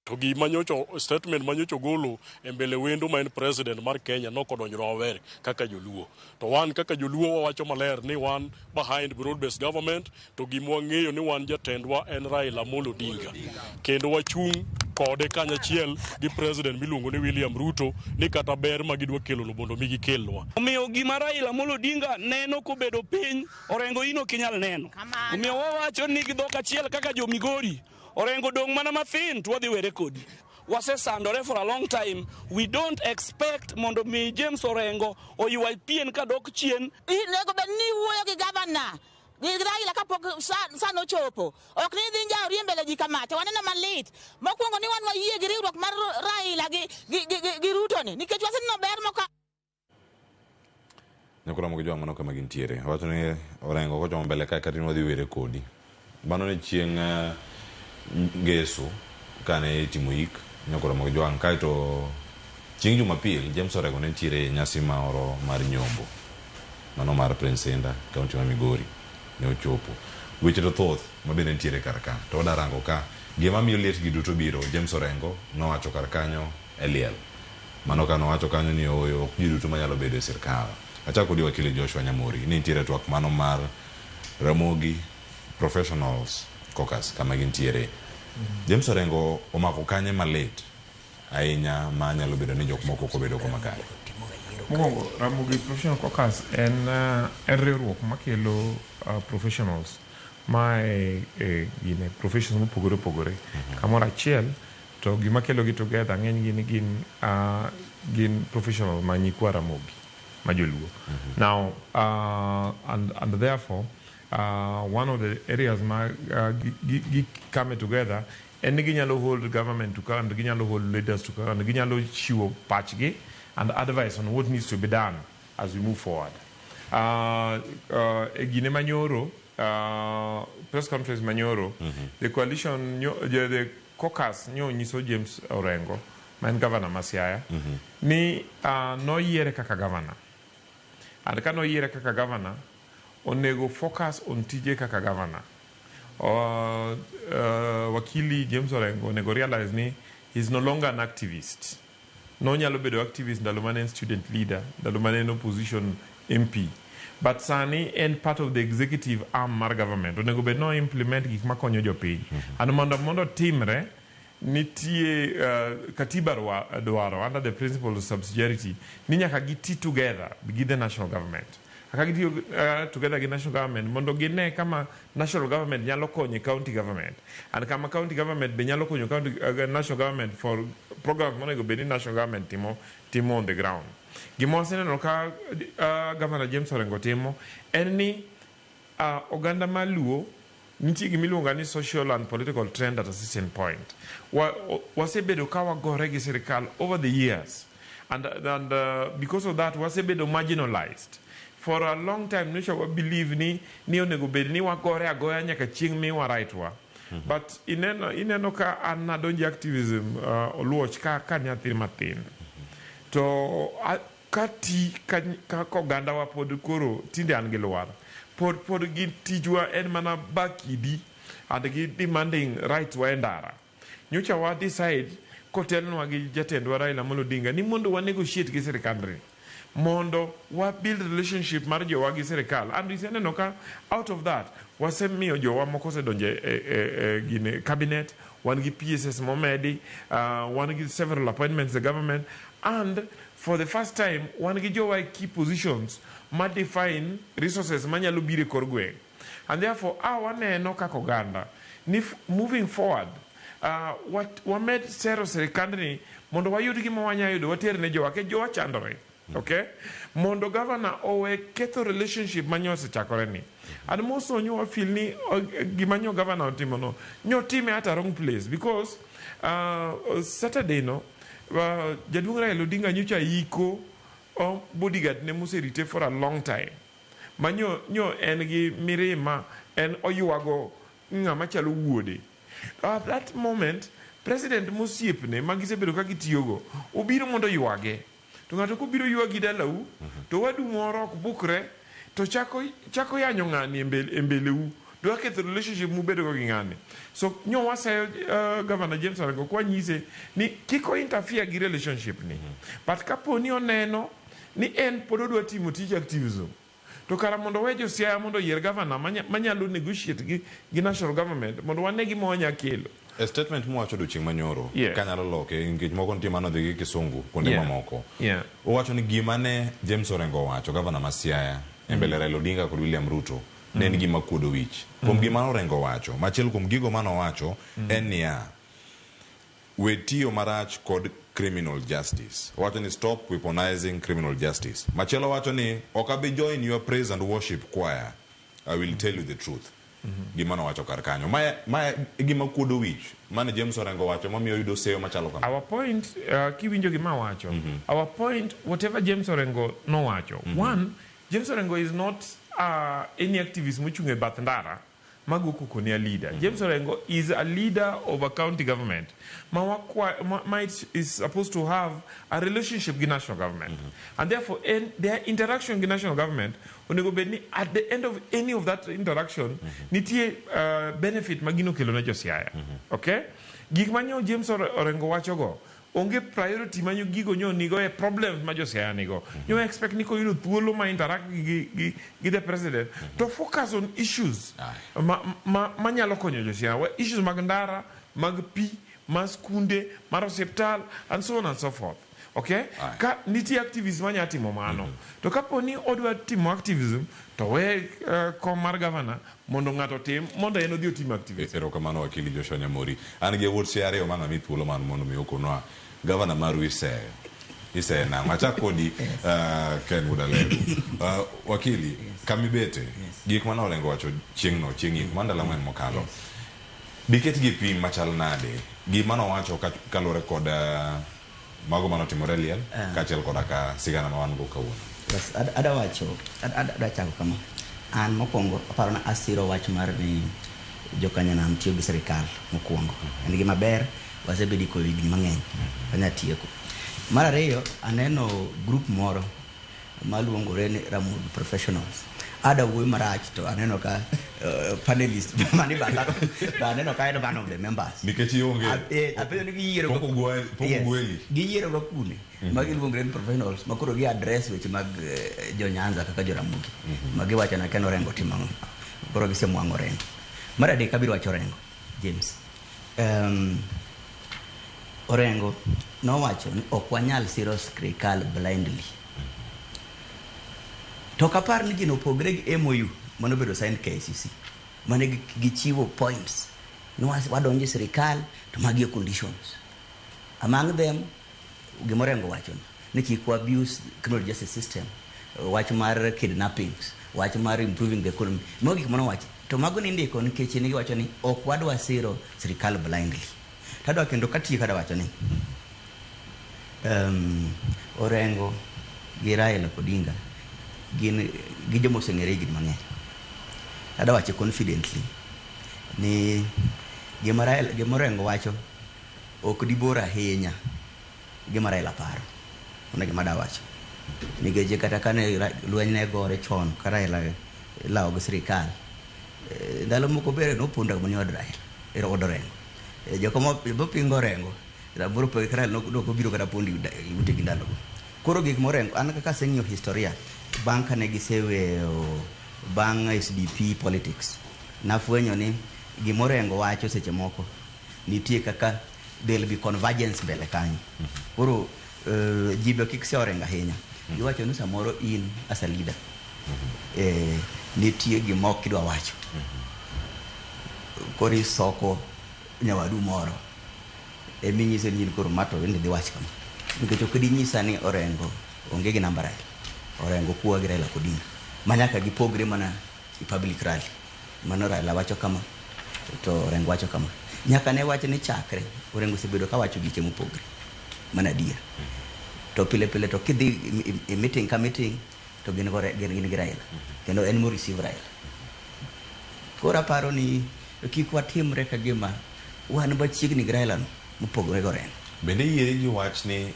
To gima nyocha statement ma nyocha ogolo e mbele wendo ma en president mar Kenya nokodonjore maber kaka joluo. To wan kaka joluo wawacho maler ni wan behind broad based government to gima wang'eyo ni wan jatendwa en Raila Amolo Odinga. Kendo wachung' kode kanyachiel gi president miluongo ni William Ruto ni kata ber ma gidwa kelo no mondo mi gikelnwa. Omiyo gima Raila Amolo Odinga neno kobedo piny, Orengo in ok inyal neno. Omiyo wawacho ni gi dhok achiel kaka jo Migori, Orengo dong' mana mathin to wadhi were kodi. Wasesandore for a long time. We don't expect mondo mi James Orengo oywa pien kadok chien. Onego bed ni iwuoyo gi gavana gi Raila kapok sa, sa nochopo. Ok ni idhi njawri e mbele ji kama to waneno malit. Mokwongo ni wan wayie gi riwruok mar Raila gi, gi, gi, gi, gi Ruto ni nikech waseneno ber moka Nyakoro Ramogi Ojwang' mano kama gintiere. Wacho ni Orengo kochomo mbele kae kata in wadhi were kodi. Mano ne chieng' Ngeso kane itimo ik Nyakoro Ramogi Ojwang' kaeto chieng' Jumapil James Orengo ne nitiere e nyasi moro mar nyombo mano mar Prince Indah kaunti ma Migori ne ochopo. Weche to thoth ma bende nitiere kar ka to wadwa rango ka gima miyo liet gi duto biro James Orengo nowacho kar kanyo e liel. Mano ka nowacho kanyo ni ooyo ok ji duto manyalo bedo e sirkal. Achako kodi wakili Joshua Nyamori ni nitiere twak mano mar Ramogi Professionals Caucus kama gintiere. James Orengo omako kanye malit ahinya ma nyalo bedo ni jok moko ok obedo go makare. Mokwongo, Ramogi Professional Caucus en, en riwruok makelo professionals ma e, e gine professions mopogore opogore kamoro achiel to gima kelogi together ng'enygi ni gin, gin professionals ma nyikwa Ramogi ma joluo. Now, and therefore one of the areas ma gi come together en ni ginyalo hold government to account, ginyalo hold leaders to account, ginyalo chiwo pachgi and advice on what needs to be done as we move forward. E gine manyoro, press conference manyoro, the coalition, nyo, the caucus nyo nyiso James Orengo, ma en governor ma Siaya, ni noyiere kaka governor. And ka noyiere kaka governor, onego focus on tije kaka governor. Wakili James Orengo onego realize ni he's no longer an activist. Nonyalo bedo activist ndalo mane en student leader, ndalo mane en opposition MP. But sani en part of the executive arm mar government. Onego bed no implement gik makonyo jopiny. And mondo timre, nitie katiba dwaro under the principle of subsidiarity ni nyaka giti together gi the national government. Ka gitiyo together gi national government mondo gine kama national government nyalo konyo county government and kama county government be nyalo konyo county, national government for programs monego bed ni national government timo on the ground. Gima waseneno ka Governor James Orengo timo en ni oganda maluo nitie gimiluongo ni social and political trend at a certain point. Wasebedo ka wagore gi sirikal over the years and because of that wasebedo marginalized. For a long time nyocha wa believe ni onego bed ni wagore agoya nyaka chieng' miwa right wa. But ineno ka an nadonjo e activism, Oluoch, ka nyathi matin. To ka ti ka oganda wa pod koro tinde an gi lwar. Pod gi tijwa en mana bakidi and gi demanding rights wa e ndara. Nyocha wa decide kotelnwa gi jatendwa Raila Amolo Odinga ni mondo wa negotiate gi sirikandni mondo wa build relationship mar jowa gi sirikal, and iseneno ka out of that wasemiyo jowa moko osedonjo e gine cabinet. Wan gi PSS momedi, wan gi several appointments the government, and for the first time wan gi jowa e key positions ma define resources manyalo biro e kor gweng', and therefore a waneno kaka oganda ni moving forward wamed sero sirikandni mondo wayud gima wanya yudo water ne jowa ke jowa chandore. Okay, mondo governor owe ketho relationship manyo osechakore ni, and most nyo wa feel ni gima nyo governor otimo no nyo time at a wrong place, because Saturday no jaduong' Raila Odinga nyocha iko bodyguard ne moserite for a long time manyo nyo en gi mirima en oywago ng'ama chalo wuode. At that moment president mosiepne ma gisebedo ka gitiyogo obiro mondo oywage, to ng'ato kobiro ywagi dalau to wadu moro ok bukre to chako yanyo ng'ani e mbeleu, dwa ketho relationship mubedo go gi ng'ani. So nyo waseyo Governor James Orengo kwanyise ni kik o interfere gi relationship ni, but kapo ni oneno ni en pod odwa timo tij activism, to kara mondo we jo Siaya mondo oyier governor manyalo negotiate gi national government mondo wane gima wanya kelo. E statement mowacho odiochieng' manyoro, kanyalo loke nikech moko nitie manodhi gi kisungu kuonde mamoko, owacho ni gima ne James Orengo owacho, gavana ma Siaya, e mbele Raila Odinga kod William Ruto ne en gima kuodo wich. Kuom gima Orengo owacho, machiel kuom gigo manowacho en niya, we tiyo marach kod criminal justice. Owacho ni stop weaponizing criminal justice. Machielo wacho ni ok abi join your praise and worship choir, I will tell you the truth. Gima nowacho kar kanyo mae e gima kuodo wich mane James Orengo wacho mamiyo oyudo seyo machalo kama. Our point, kiwinjo gima awacho, our point, whatever James Orengo nowacho, one, James Orengo is not any activist mochung' e bath ndara mago koko ni a leader. James Orengo is a leader of a county government ma it is supposed to have a relationship gi national government, and therefore in their interaction gi national government onego bed ni at the end of any of that interaction nitie benefit ma gino kelo ne jo Siaya. Okay, gik ma nyo James Orengo wachogo onge priority ma nyo gigo nyo nigo e problems ma jo Siaya nigo. Nyo expect ni koyudo thuolo ma interact gi the president to focus on issues ma nyalo konyo jo Siaya. Issues mag ndara, mag pi, mag skunde, mar osiptal and so on and so forth. Okay, ka nitie activism manya timo mano, to kapo ni odwa timo activism to we kom mar governor mondo ng'ato otim mondo en odhi otim activism. Erokamano, wakili Joshua Nyamori. An gi yawuot Siaya ariyo ma ng'ami thuolo man mondo mi okonwa gavana maru iseyo iseyo nang'o. Achak kodi, Ken Wudalego. Wakili, kamibete gik mane Orengo wacho chieng'no, chieng' ik mar ndalo 4 mokalo, diket gi pim machal nade gima nowacho kaluwore kod mago manotimore e liel kaachiel koda ka sigana ma wan go kawuono? Yes, adwa wacho, adwa chako kama. An mokwongo aparo ni asiro wach mar ni jokanyanam tiyo gi sirikal mokwongo. En gima ber, wasebedo ko higni mang'eny. Wanya tieko. Mar ariyo, aneno group moro. Maluongore ni Ramogi Professionals. Ada wuoyo marach to aneno ka panelist mani batha to aneno ka en one of the members. Nikech ionge. Apenjo ni giyiero Pok pok Yes. ogweli. Giyiero ga kune ma giluongore ni professionals ma koro gi address weche mag jo Nyanza kaka jo Ramogi ma giwacho na ken Orengo timo ang'o. Koro gisemwang'o Orengo. Mar adek abiro wacho Orengo James. Orengo nowacho ni ok wanyal siro sirikal blindly. To ok apar ni gino opogre gi MOU manobedo signed KICC mane gichiwo points ni wadonjo e sirikal to magi e conditions. Among them gima Orengo wacho ni kik wa abuse criminal justice system, wach mar kidnappings, wach mar improving the economy. Mago gik manowacho. To mago nindiko nikech ne giwacho ni ok wadwa siro sirikal blindly. Tadwa kendo katieko adwa wacho ni Orengo gi Raila Odinga gin gi joma oseng'ere higni mang'eny. Adwa wacho confidently ni gima Raila, gima Orengo wacho ok dibor ahinya gima Raila paro. Mano e gima adwa wacho. Nikech kata kane lweny ne gore chon ka Raila lawo gi sirikal, ndalo moko bende nopondo mana e od Raila, e od Orengo. Joko mopingo Orengo, samoro Raila nok obiro kata pondo e utegi ndalogo. Koro gik morengo, an kaka aseng'iyo historia, bang' kane giseweyo bang' SDP politics, nafwenyo ni gima Orengo wacho seche moko nitie kaka there'll be convergence mbele kanyo. Koro ji be kik se Orengo ahinya. Giwacho ni samoro in as a leader, nitie gima ok idwa wacho. Koro isoko nyawadu moro eminyise ni in koro ma to idhi wach kama. Nikech ok dinyisa ni Orengo onge gi namba Raila. Orengo kuwa gi Raila Odinga. Ma nyaka gipogre mana e public rally. Mano Raila wacho kama, to Orengo wacho kama. Nyaka ne wach ni chakre, Orengo osebedo ka wacho gike mopogre. Mana adier. To pile pile to kidhi e meeting ka meeting to gin gi Raila. Kendo en mo receive Raila. Koro aparo ni kik watimre ka gima wan machiegni gi Raila no mopogore gi Orengo. Bende iyieri gi wach ni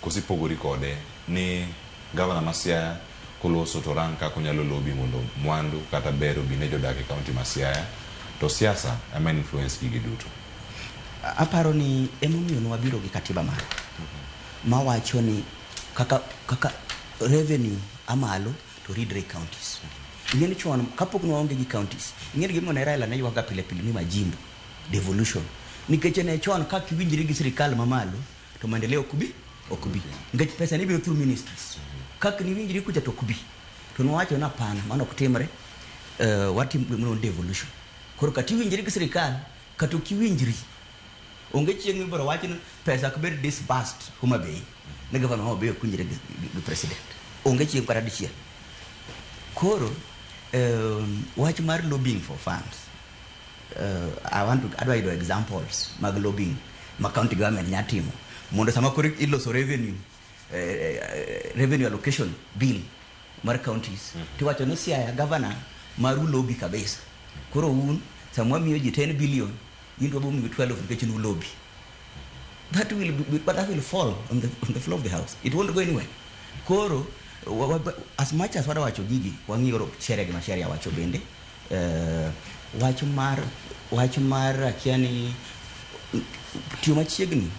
kosipogori kode ni gavana ma Siaya koloso to rang kaka onyalo lobby mondo mwandu kata ber obi ne jodak e kaunti ma Siaya to siasa ema influence gigi duto. Aparo ni emomiyo ne wabiro gi katiba marwa mawacho ni kaka revenue amalo to ridre counties. Ing'e ni chon kapok ne waonge gi counties, ing'e ni gimomiyo ne Raila ne ywak ga pile pile ni majimbo devolution. Nikech ne chon kaka iwinjri gi sirikal mamalo to maendeleo ok bi, ok bi. Nikech pesa ne biro through ministries. Kaka niwinjri kucha to ok bi. To nowacho ni hapana, mano ok timre. Watimo gimoro ni devolution. Koro kata iwinjri gi sirikal, kata ok iwinjri, onge chieng' mibiro wach ni pesa ok bed disbursed Homa Bay. Ne gavana ma Homa Bay ok winjre gi president. Onge chieng' kata dichiel. Koro wach mar lobbying for funds. I want to adwa yudo examples mag lobbying ma county government nya timo mondo sama koro iloso revenue allocation bill mar counties tiwacho ni Siaya governor maru lobby kabisa. Koro un sama wamiyo ji 10 billion in to wabiro miyi 12 nikech un lobby. That will be, but that will fall on the floor of the house. It won't go anywhere. Koro as much as wadwa wacho gigi wang'iyo sheria gima sheria wacho bende wach mar akia ni tiyo machiegni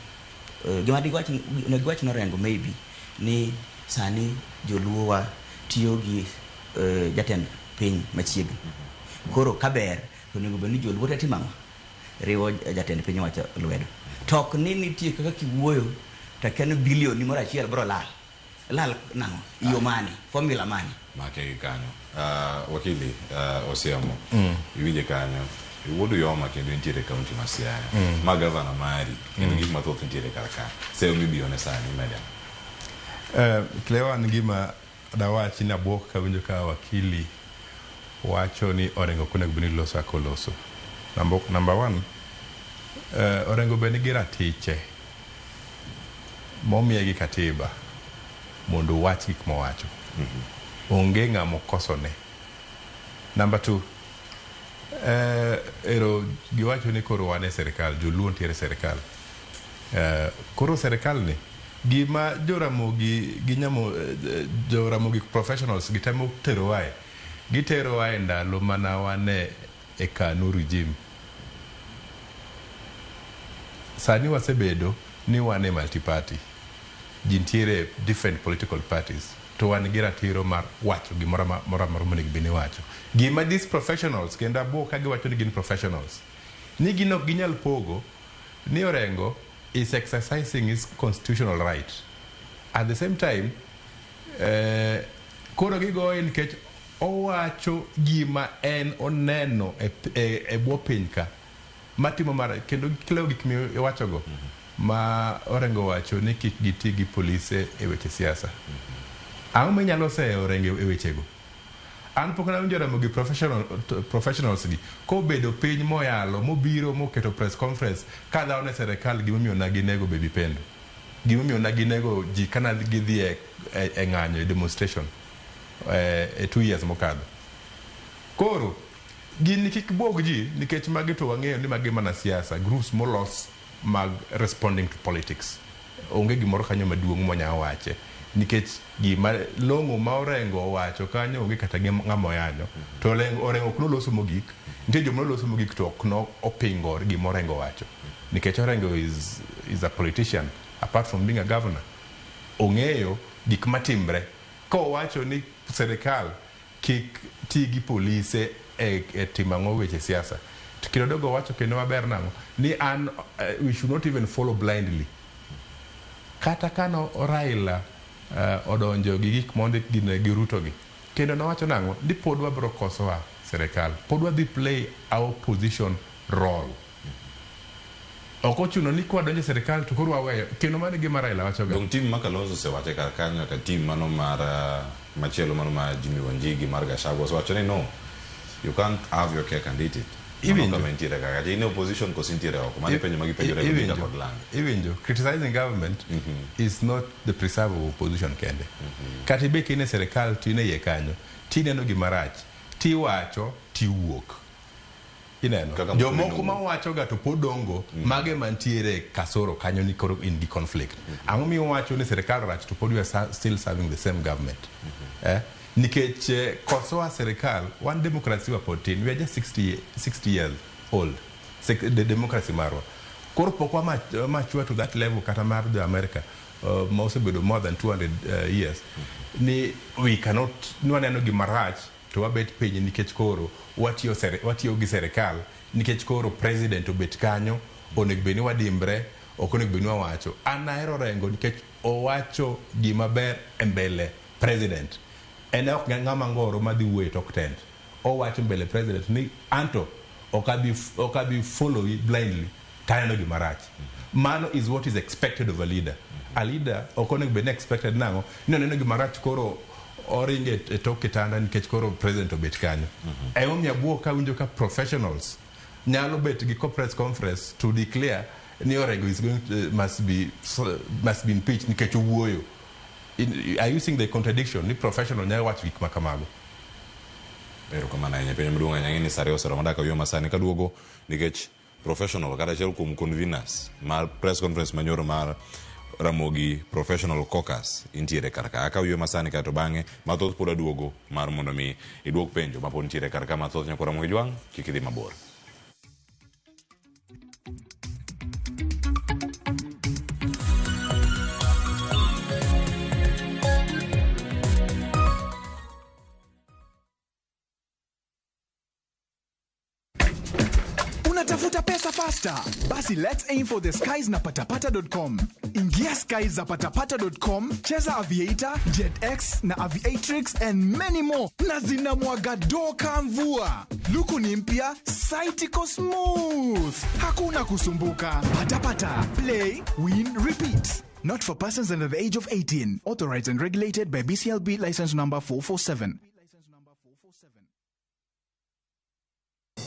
gima digiwach onego giwach norengo maybe ni sani joluo wa tiyo gi jatend piny machiegni. Koro kaber to onego bed ni joluo te timo ang'o? Riwo jatend piny owacho lwedo. To ok ni nitie kaka kiwuoyo to akia ni bilion ni moro achiel biro lal. Lal nang'o? Yo mane? Formula mane? Make gi kanyo. Wakili Osiemo, iwinje kanyo. Iwuod Uyoma kendo intiere e kaunti ma Siaya. Ma gavana mari kendo gik mathoth nitiere kar ka. Seyo mibiyone sani imede. Clewa an gima dawachi ni abuok kawinjo ka wakili wacho ni Orengo ok onego bed ni loso kaka oloso. Number one, Orengo be nigi ratiche momiye gi katiba mondo owach gik mowacho. Onge ng'ama okosone. Number two, ero giwacho ni koro wan e sirikal, joluo nitiere e sirikal. Koro sirikal ni Gima Joramogi gi nyamo Joramogi professionals gitemo terowae, giterowa e ndalo mana wane e KANU regime. Sani wasebedo ni wan e multi-party. Ji nitiere different political parties. To wan gi ratiro mar wacho gimoro amora monego bed ni iwacho. Gima these professionals, kendo abuok ka giwacho ni gin professionals, ni gin ok ginyal pogo ni Orengo is exercising his constitutional right. At the same time, koro gigoye nikech owacho gima en oneno e bwo piny ka matimo mar kendo gilewo gik miwachogo ma Orengo wacho ni kik giti gi polise e weche siasa. Ang'o minyalo seyo Orengo e wechego? An pok nawinjo Ramogi professionals gi kobedo piny moyalo mobiro moketo press conference ka dhawo ne serikal gimomiyo ne ginego Baby Pendo, gimomiyo ne ginego ji kana gidhi e ng'anyo e demonstration e 2 years mokadho. Koro gini kik buog ji nikech magi to wang'eyo ni magi mana siasa, groups molos mag responding to politics. Onge gimoro kanyo maduong' mwanya wache nikech gima long'o ma Orengo owacho kanyo onge kata ng'ama oyanyo. To Orengo ok noloso mogik, nitie joma noloso mogik to ok no opingo gima Orengo owacho. Nikech Orengo is a politician apart from being a governor. Ong'eyo gik matimre. Kowacho ni serikal kik ti gi polise e timo ang'o weche siasa. To kendo dogo wacho kendo maber nang'o ni an we should not even follow blindly. Kata kano Raila odonjo gi gik mondik gi Ruto gi, kendo nowacho nang'o ni pod wabiro kosoa serikal, pod wadhi play our position role. Ok ochuno ni kwadonjo e serikal to koro waweyo. Kendo mano e gima Raila wachoga. Dong team ma Kalonzo osewache kar kanyo kata team mano mar machielo mano mar Jimmy Wanjigi mar Gachagua osewacho ni no, you can't have your cake and eat it. Mano kama intiere kaka in e opposition koso intiere oko. Mano e penjo ma gipenjore go Odinga kod Lange. Iwinjo, criticizing government is not the preserve of opposition kende. Kata ibet ka in e serikal to in e iye kanyo, tineno gima rach, tiwacho, tiwuok. Ineno, Kaka jomoko Museveni ma wacho ga to pod dongo, mage mantiere kasoro kanyo ni koro in gi conflict. Ang'o miyo wacho ni serikal rach to pod we are still serving the same government? Nikech kosoa serikal, wan democracy wa pod tin, we are just 60 years old. The democracy marwa. Koro pok wa mature to that level kata mar the America, ma osebedo more than 200 years. Ni we cannot, ni waneno gima rach to wabet piny nikech koro watiyo gi serikal, nikech koro president obet kanyo, onego bed ni wadimbre, ok onego bed ni wawacho. An ahero Orengo nikech owacho gima ber e mbele president. En ok ng'ama ngoro madhi wuoyo e tok tent. Owacho mbele president ni anto ok abi follow blindly taneno gima rach. Mano is what is expected of a leader. A leader ok onego bed ni expected nang'o ni oneno gima rach koro oringe e tok kitanda nikech koro president obet kanyo. Emomiyo abuok kawinjo ka professionals nyalo bet gi press conference to declare ni Orengo is going to, must be impeached nikech owuoyo. Are you seeing the contradiction ni professional nyalo wacho gik ma kamago? Erokamano ahinya. Penjo maduong' ahinya ni sare oseromo dakika wiyo masani kaduogo nikech professional kata achiel kuom conveners mar press conference manyoro mar Ramogi Professional Caucus intiere kar ka. Akaw ywe masani kaeto bang'e mathoth pod aduogo mar mondo mi iduok penjo ma pod nitiere kar ka mathoth nyakwa Ramogi Jwang' kik idhi mabor. Unatafuta pesa faster? Basi let's aim for the skies na patapata.com. Ingia skies za patapata.com, cheza Aviator, JetX na Aviatrix and many more, na zinamwaga doka mvua. Luku ni mpya, site iko smooth. Hakuna kusumbuka. Patapata, play, win, repeat. Not for persons under the age of 18. Authorized and regulated by BCLB license number 447.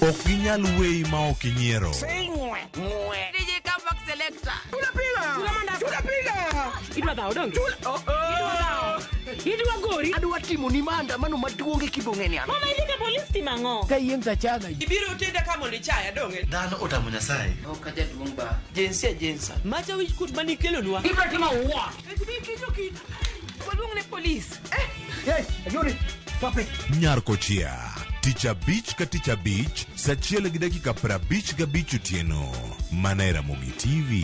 Ok ginyal weyi ma ok inyiero. DJ Comeback Selector. Tunapiga! Tuna mandazi. Tunapiga! Idwa dhao donge? Oh, oh. Idwa dhao. Idwa gori. Adwa timo ni maandamano maduong' e kibong'e ni an. Mama idhi ka polis timo ang'o? Ka yieng' tachaga. Ibiro tenda ka mondo ichaya dong'e. Dhano otamo Nyasaye. Ok ajaduong' ba. Jinsia jinsa. Macha wich kuot manikelonwa. Ibiro timo what? Waluong ne polis. Hey, Ayuri, stop it. Nyar Kochia, tich abich ka tich abich, saa achiel gi dakika 55 otieno, mana e Ramogi TV.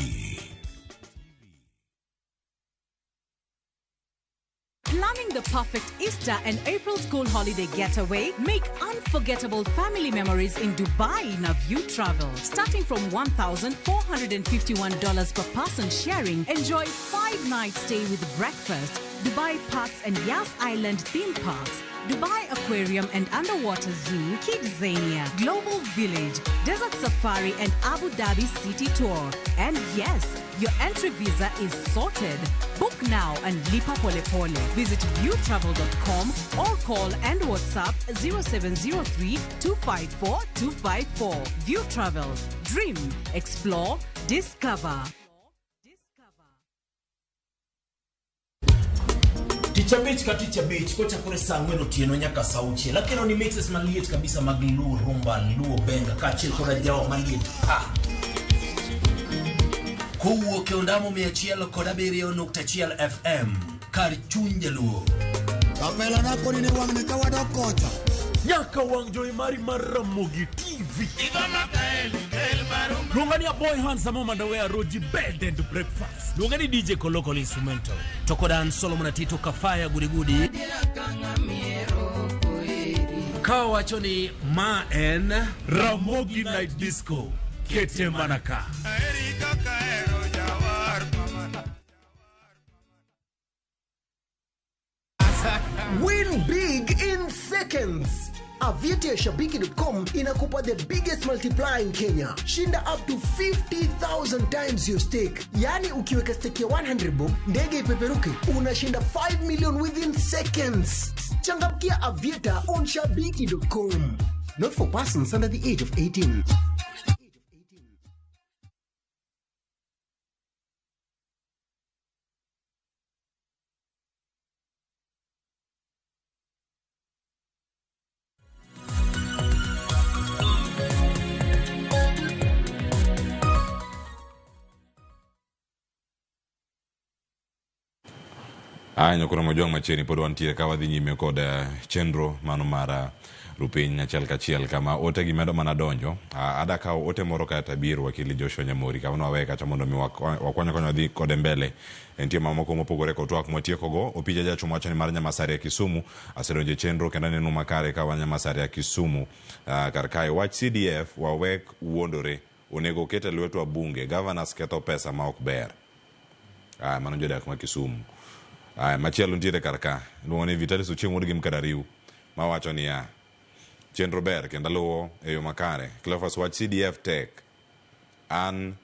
Planning the perfect Easter and April school holiday getaway? Make unforgettable family memories in Dubai in a View Travel. Starting from $1,451 per person sharing, enjoy 5-night stay with breakfast, Dubai Parks and Yas Island theme parks, Dubai Aquarium and Underwater Zoo, Kidzania, Global Village, Desert Safari and Abu Dhabi City Tour. And yes, your entry visa is sorted. Book now and lipa pole pole. Visit viewtravel.com or call and WhatsApp 0703 254 254. View Travel. Dream, explore, discover. Tich abich ka tich abich kochakore saa ang'wen otieno nyaka saa auchiel akelo ni mixes maliet kabisa mag Luo rumba, Luo benga kaachiel koda jawa maliet pa kowuok e ondamo 107.1 FM kar chuny jaluo. Kapela nako ni wang'ni ka wadok kocha. Nyaka wang' jowi mari mar Ramogi TV. Luonga ni Aboy Handsome Mandawe Roji Bed and Breakfast. Luonga ni DJ Koloko Instrumental. To koda an Solomon Atito Kafaya Gudigudi. Ka wacho ni ma en Ramogi Night Disco. Kete mana ka. Win big in seconds. Aviator ya Shabiki.com inakupa the biggest multiplier in Kenya. Shinda up to 50,000 times your stake. Yani ukiweka stake ya 100 bob, ndege ipeperuke, unashinda 5 million within seconds. Changamkia Aviator on Shabiki.com. Not for persons under the age of 18. Aya nyokoro mojwang' machiegni pod wantiere ka wadhi nyime kod chenro mano mar rupiny achiel kachiel kama ote gi medo mana donjo. Ada kawo ote moro kata abiro wakili Joshua Nyamori kama wawe kacha mondo mi wakwany konya wadhi kode mbele. Entie mamoko mopogore kod twak mwatiekogo. Opija Jachumo wacho ni mar Nyamasari ya Kisumu asedonjo e chenro kendo aneno makare ka wan Nyamasari ya Kisumu. Kar kae wach CDF wawek wuondore onego oket e lwetwa bunge. Governors ketho pesa ma ok ber. Mano jodak ma Kisumu. Machielo nitiere kar ka iluongo ni Vitalis Ochieng' wuod gi Mkadariu mawacho niya chenro ber kendo aluwo e yo makare. Cleophas wach CDF tek an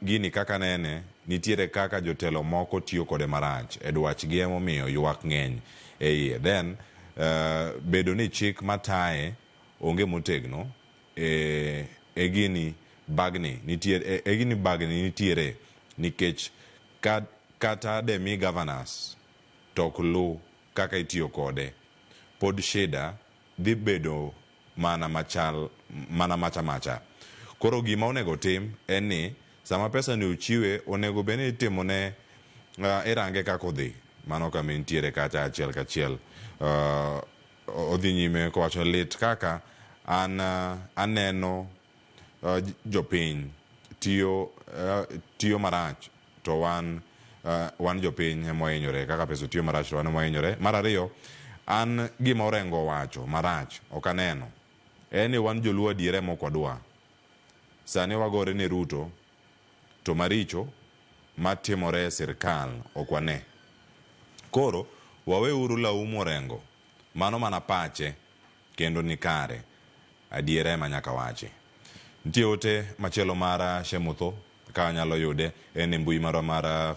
gini kaka nene nitiere kaka jotelo moko tiyo kode marach e dwachgi emomiyo ywak ng'eny e iye. Then bedo ni chik mataye onge motegno e gini bagni nitiere e gini bagni nitiere nikech kata demi governors to ok lu kaka itiyo kode pod shida dhi bedo mana machal mana macha macha. Koro gima onego tim en ni sama pesa ni ochiwe onego bed ni itimone irange kaka odhi. Mano kama entiere kacha achiel kachiel. Odhi nyime kowacho lit kaka an aneno jopiny tiyo marach to wan jopiny ema ohinyore kaka pesa tiyo marach to wan ema ohinyore. Mar ariyo an gima Orengo wacho marach ok aneno en ni wan joluo adiera ema ok wadwa. Sani wagore ne Ruto to maricho matimore e sirkal ok wane. Koro waweuru laumu Orengo mano mana pache kendo ni kare adiera ema nyaka wachi. Nitie ote machielo mar Shemutho ka anyalo yude en e mbui marwa mar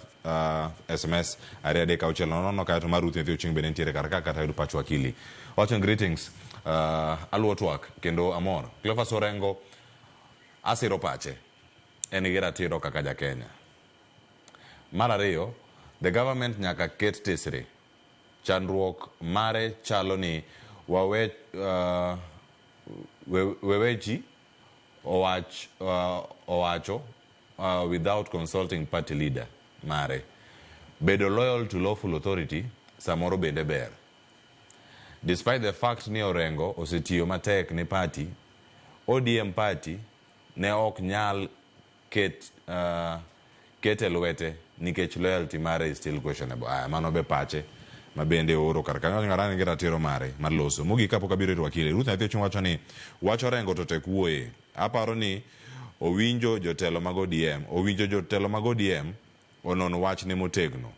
SMS 2360 kaeto mar Ruth Nyathi Ochieng' bende nitiere kar ka kata yudo pach wakili. Wacho greetings aluwo twak kendo amor. Cleophas Orengo asiro pache en gi ratiro kaka ja Kenya. Mar ariyo the government nyaka ket tesre Chandruok mare chalo ni wawe wewechi owacho without consulting party leader mare. Bedo loyal to lawful authority samoro bende ber. Despite the fact ni Orengo osetiyo matek ne party, ODM party ne ok nyal ket e lwete nikech loyalty mare is still questionable. Aya, mano be pache ma bende ooro kar kanyo ng'ara nigi ratiro mare mar loso. Mogik kapok abiro ir wakili, Ruth Nyathi Ochung' wacho ni wach Orengo to tek wuoye. Aparo ni owinjo jotelo mag ODM, owinjo jotelo mag ODM onon wachne motegno.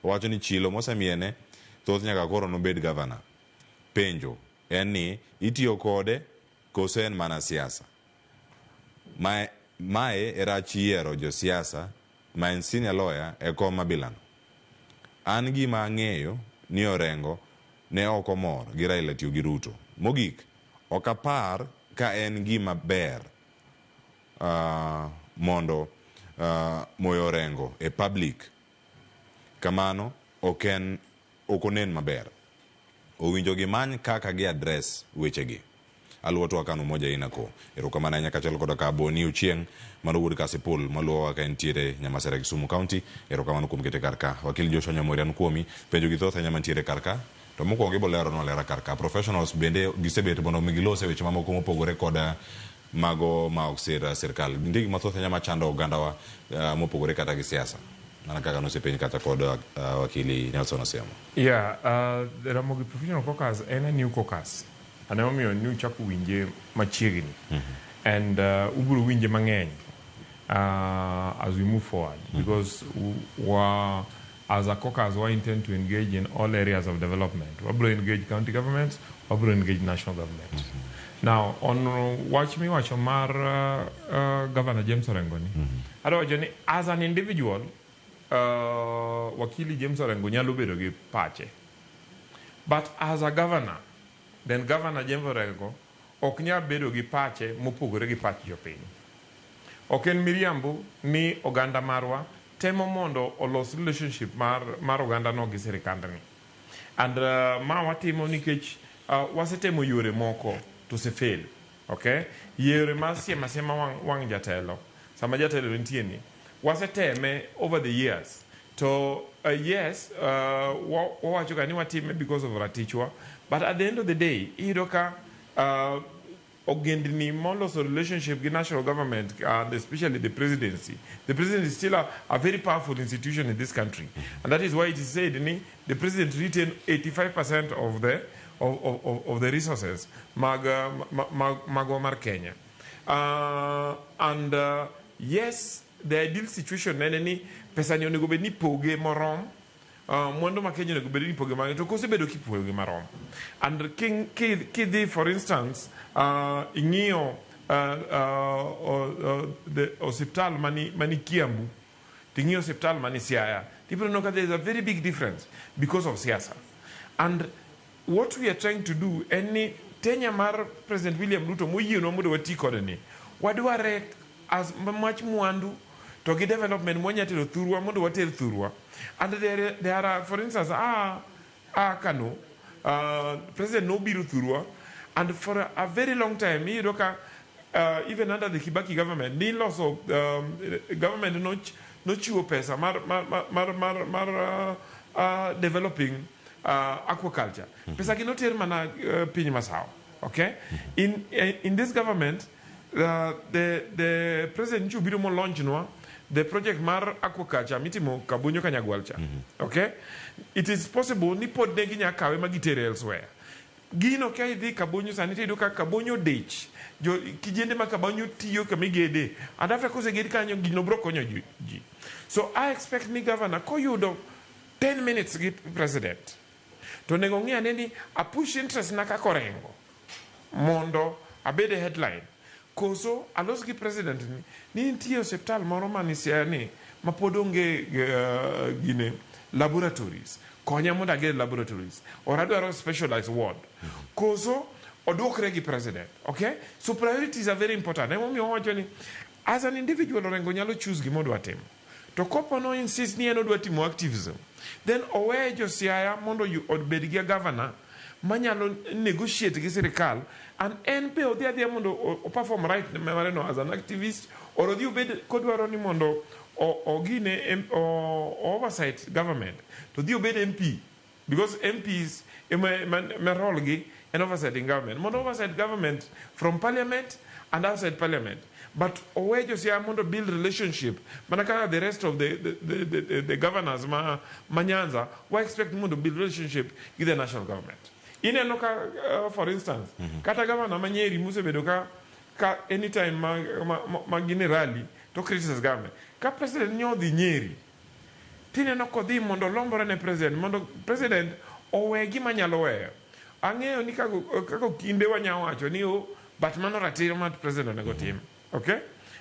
Owacho ni chilo mosemiene thoth nyaka koro nobed gavana. Penjo en ni itiyo kode koso en mana siasa. Mae e rach yiero josiasa ma en senior lawyer e kom mabilano. An gima ang'eyo ni Orengo ne ok omor gi Raila tiyo gi Ruto. Mogik, ok apar ka en gima ber mondo moyo Orengo e public. Kamano ok onen maber. Owinjo gimany kaka gi address wechegi. Aluwo twak an Umoja Inako. Erokamano ahinya kaachiel koda ka Boni Ochieng' mano wuod Kasipul maluwowa ka entiere Nyamasera Kisumu County. Erokamano kuom kete kar ka. Wakil Joshua Nyamori an kuomi. Penjo gi thoth ahinya mantiere kar ka. To mokwongo ibo leronwa alera kar ka. Professionals bende gisebet mondo mi gilos e weche mamoko mopogore koda mago ma ok sir sirkal. Nitie gik mathoth ahinya machando ogandawa mopogore kata gi siasa. Mana kaka nosepenj kata kod wakili Nelson Osiemo. Yeah, the Ramogi Professional Caucus en a new caucus. And emomiyo ni uchako winje machiegni. And ubiro winje mang'eny as we move forward. Because as a caucus, we intend to engage in all areas of development. Wabiro engage county governments, wabiro engage national government. Now, on wach miwacho mar Governor James Orengo ni, adwa wacho ni as an individual, Wakili James Orengo nyalo bedo gi pache. But as a governor, then Governor James Orengo ok nyal bedo gi pache mopogore gi pach jopiny. Ok en miriambo ni oganda marwa temo mondo olos relationship mar oganda no gi sirikandni. And ma watimo nikech wasetemo yore moko to osefail. Okay? Yore mar siemo asiema wang' jatelo sama jatelo nitie ni waseteme over the years to yes, wawacho ga ni watime because of ratichwa, but at the end of the day iyudo ka ogendni moloso relationship gi national government and especially the presidency. The president is still a very powerful institution in this country, and that is why it is said ni the president retain 85% of the resources mag magwa mar Kenya. And yes, the ideal situation nene ni pesa ni onego bed ni poge morom, mwandu ma Kenya onego bed ni poge marom, to kosebedo kipoge marom. And kidhi for instance, ing'iyo the osiptal mani Kiambu, ting'iyo osiptal mani Siaya, tibiro neno ka there is a very big difference because of siasa. And what we are trying to do en ni tenure mar President William Ruto moyienwa mondo wati kode ni wadware as much mwandu to gi development mwanya tero thurwa mondo water thurwa. And there are, for instance, Kano president nobiro thurwa, and for a very long time iyudo ka even under the Kibaki government niloso government nochiwo pesa mar developing aquaculture. Pesa gi noter mana piny masawa. Okay, in this government, the president nyocha obiro mo launch nwa the project mar aquaculture mitimo Kabonyo Kanyagwal cha. Okay, it is possible ni pod ne ginya kawe ma gitere elsewhere. Gino ka idhi Kabonyo sani tiyudo ka Kabonyo dich jo kijende ma Kabonyo tiyo kama igede, and after koseged kanyo gino biro konyo ji. So I expect ni governor koyudo 10 minutes gi president to onego ng'i ane ni a push interest na kaka Orengo mondo abed e headline, koso alos gi president ni nitie osiptal moro mani Siaya ni ma pod onge gine laboratories, konya mondo ager laboratories or adwaro specialized ward, koso oduokre gi president. Okay, so priorities are very important. Emomiyo wawacho ni as an individual Orengo nyalo choose gima odwa timo. To kopo no insist ni en odwa timo activism, then owe jo Siaya mondo obed gi governor manyalo negotiate gi sirikal and en be odhi adhiya mondo o perform right mare no as an activist or odhi obed kodwaro ni mondo ogine o oversight government to odhi obed MP, because MPs ema ema role gi en oversighting government, mondo oversight government from parliament and outside parliament, but owe jo Siaya mondo build relationship mana kaka the rest of the governors ma Nyanza wa expect mondo build relationship gi the national government. Ineno ka for instance kata governor ma Nyeri mosebedo ka anytime ma gin e rally to criticize government, ka president nyo odhi Nyeri tineno kodhi mondo olombore ne president mondo president owe gima nyalo weyo. Ang'eyo ni kaka kinde wanya wacho ni oh, but mano ratiro mar president onego tim, okay?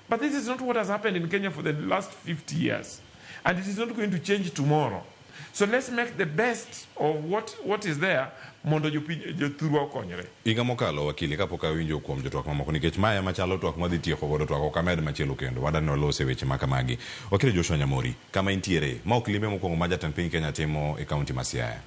But this is not what has happened in Kenya for the last 50 years, and it is not going to change tomorrow. So let's make the best of what is there mondo jothurwa okonyre. Higa mokalo, wakili, kapok awinjo kuom jotwak mamoko, nikech mae ema chalo twak madhi tieko godo twak, ok amed machielo kendo wadani walose weche ma kamagi. Wakili Joshua Nyamori, kama intiere ma ok limbe mokwongo ma jatend piny Kenya timo e kaunti ma Siaya.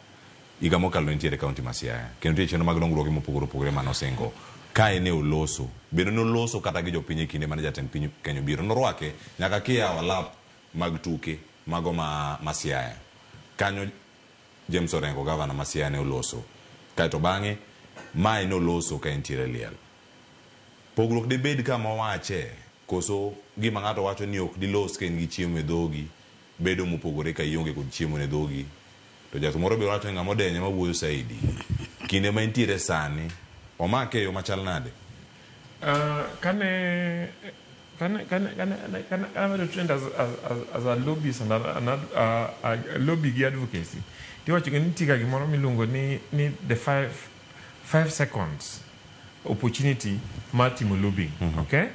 Higa mokalo nitiere e kaunti ma Siaya kendo nitie chenro mag dongruoge mopogore opogore manosingo kae ne oloso bende noloso kata gi jopiny e kinde mane jatend piny Kenya obiro norwake nyaka kiyawo alap mag tuke mago ma Siaya kanyo. James Orengo, gavana ma Siaya, ne oloso kaeto bang'e mae ne oloso ka entiere liel. Pogruok dibed kama owache koso gima ng'ato wacho ni ok dilos ka in gi chiemo e dhogi bedo mopogore ka ionge kod chiemo ne dhogi, to jath moro be wacho ni ng'ama odenyo ema wuoyo saidi. Kinde ma intiere sani omake e yo machal nade? Kane trained as a lobbyist and a lobby gi advocacy, tiwacho ni nitie ga gimoro miluongo ni the 5 seconds opportunity mar timo lobbying. Okay,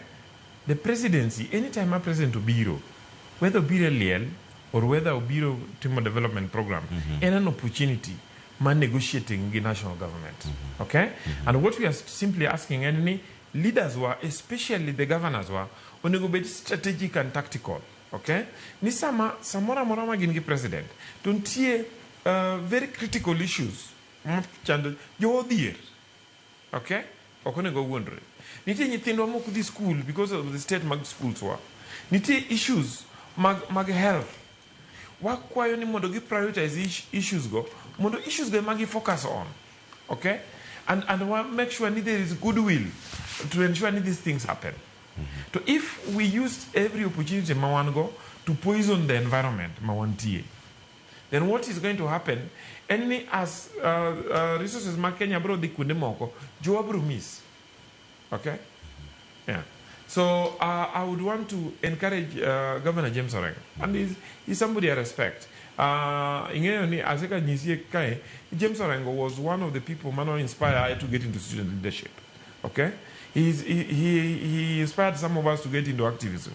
the presidency, anytime ma president obiro, whether obiro e liel or whether obiro timo development program, en an opportunity mar negotiating gi national government, okay? And what we are simply asking en ni leaders wa, especially the governors wa, onego bed strategic and tactical, okay? Ni sama samoro amora ma gin gi president to nitie very critical issues machando jowa odhier, okay? Ok onego wuondre, nitie nyithindwa mok dhi school because of the state mag schools wa, nitie issues mag health. Wakwayo ni mondo gi prioritize issues go, mondo issues go ema gi focus on, okay? And wa make sure ni there is goodwill to ensure ni these things happen. To if we use every opportunity ma wan go to poison the environment ma wantie, then what is going to happen en ni as resources mag Kenya biro dhi kuonde moko, jowa biro miss, okay? Yeah. So I would want to encourage Governor James Orengo, and he's somebody I respect. Ing'eyo ni aseka nyisie kae, James Orengo was one of the people mano inspired I to get into student leadership. Okay? He inspired some of us to get into activism.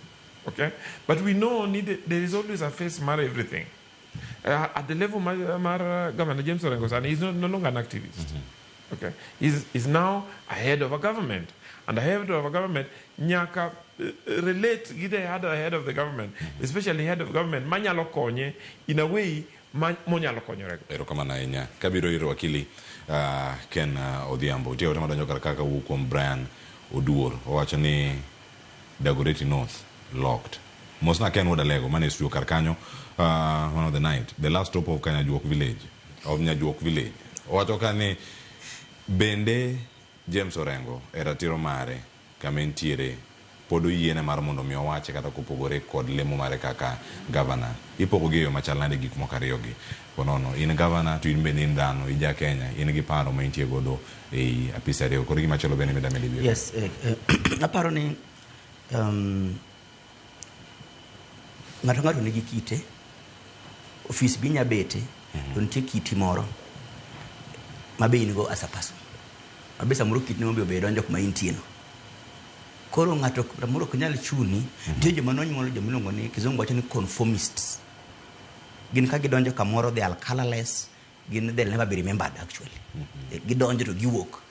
Okay? But we know need, there is always a face mar everything. At the level mar Governor James Orengo, and he's no longer an activist. Okay? He's now a head of a government. And the head of a government nyaka relate gi the head of the government, especially head of government manyalo konye in a way monyalo konyorego. Erokamano ahinya. Kabiro ir wakili Ken Odhiambo, nitie ote madonjo kar kaka wuok kuom Brian Oduor. Owacho ni Dagoretti North locked. Mosna Ken Wuod Alego mane studio kar kanyo, one of the night, the last stop of Kanyajuok village, of Nyajuok village. Owacho ka ni bende James Orengo e ratiro mare kama entiere pod oyiene mar mondo mi owache kata kopogore kod lemo mare kaka gavana. Ipogo gi e yo machal nade gik moko ariyogi? Ponono in gavana to in bende in dhano, in ja Kenya, in gi paro ma intie godo ei apis ariyo. Koro gimachielo bende mida medo wiye. Yes, aparo ni ng'ato ng'ato nigi kite, ofis be inya bete, to nitie kiti moro ma be in go as a person. Ma be samoro kitni be be donjo kuma intie no. Koro ng'ato samoro ok nyal chuni, nitie joma nonyuol joma iluongo ni kizungu wacho ni conformists. Gin ka gidonjo kamoro they are colorless, gin they'll never be remembered actually. Gidonjo to giwuok.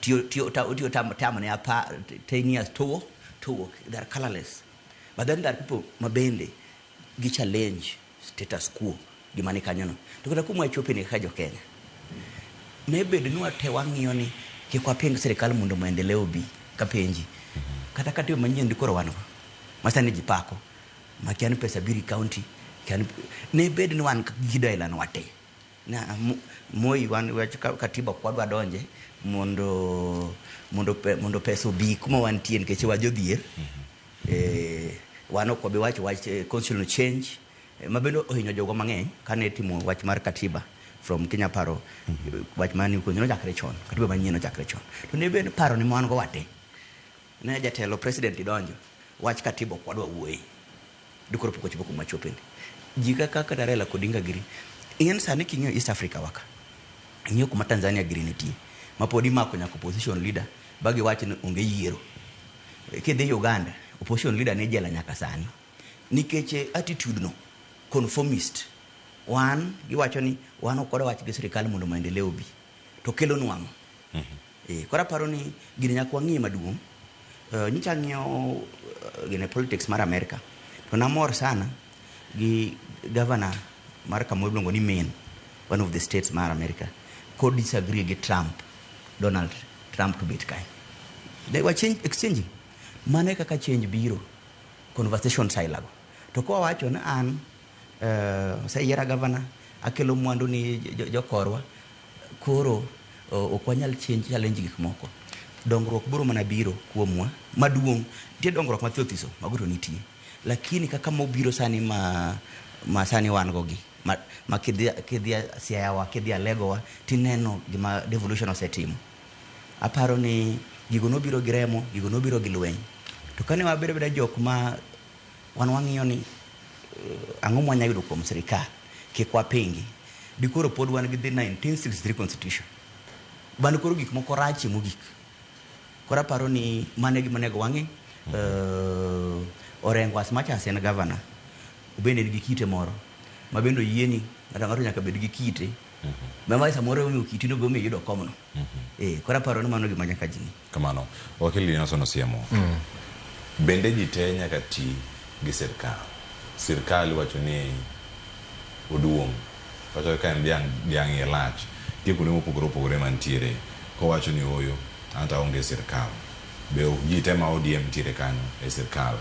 Tiyo tam ne apa 10 years to wuok, to wuok. They are colorless. But then there are people ma bende gi challenge status quo gima ni kanyono. To kata kuma wachope ni kaka jo Kenya, ne bed ni wate wang'iyo ni kik waping sirikal mondo maendeleo obi kapenji. Kata katiba manyien koro wan go ma sani ji pako ma kia ni pesa biro e county kia ni ne bed ni wan gi kido aila no wate na Moi wan wach katiba ok wadwa donje mondo pesa obi kuma wantie nikech wajodhier. Wan ok wabi wacho wach constitutional change ma bende ohinyo jogo mang'eny kane itimo wach mar katiba from Kenya paro wach mar new constitution nochakre chon, katiba manyien nochakre chon. To ne bed paro ni ma wan go wate ne jatelo president idonjo wach katiba ok wadwa wuoye dikoro pok ochopo kuma chopeni. Ji kaka kata Raila Odinga giri ing'e sani king'iyo East Africa waka ing'iyo kuma Tanzania giri nitie ma pod imako nyaka opposition leader ba giwach ni onge yiero. Kidhi Uganda opposition leader ni jela nyaka sani nikech attitude no conformist. Wan giwacho ni wan ok wadwa wach gi sirikal mondo maendeleo obi to kelo nwang'o. Koro aparo ni gini nyaka wang'iye maduong'. Nyocha ang'iyo gine politics mar America to namor sana gi governor mar kamoro iluongo ni Maine, one of the states mar America, ko disagree gi Trump, Donald Trump to bet kae. They were exchanging. Mano e kaka change biro, conversation sailago. To kwa wacho ni an oseyiera governor, akelo mwandu ni jokorwa, koro ok wanyal change challenge gik moko. Dongruok biro mana biro kuomwa maduong'. Nitie dongruok mathoth iso, mago to nitie. Lakini kaka mobiro sani ma sani wan go gi ma kidhi Siaya wa, kidhi Alego wa, tineno gima devolution osetimo. Aparo ni gigo nobiro gi remo, gigo nobiro gi lweny. To kane wabedo abeda jok ma wan wang'iyo ni ang'o mwanya yudo kuom sirikal, kik wapingi. Dikoro pod wan gi the 1963 constitution. Bando koro gik moko rachie mogik. Koro aparo ni mano e gima onego wang'i. Orengo as much as en governor, obende nigi kite moro ma bende oyieni ng'ato ang'ato nyaka bed gi kite. Ma samoro omiyo kiti no be omiyo iyudo komno. Koro aparo ni mano gima nyaka ji ng'i. Kamano. Wakili Nelson Osiemo. Bende ji te nyaka ti gi sirkal. Sirkal iwacho ni oduong'. Wacho ka en dhiang' iye lach. Nitie kuonde mopogore opogore mantiere. Kowacho ni ooyo, an to aonge sirkal. Be ok ji te ma ODM nitiere kanyo e sirkal.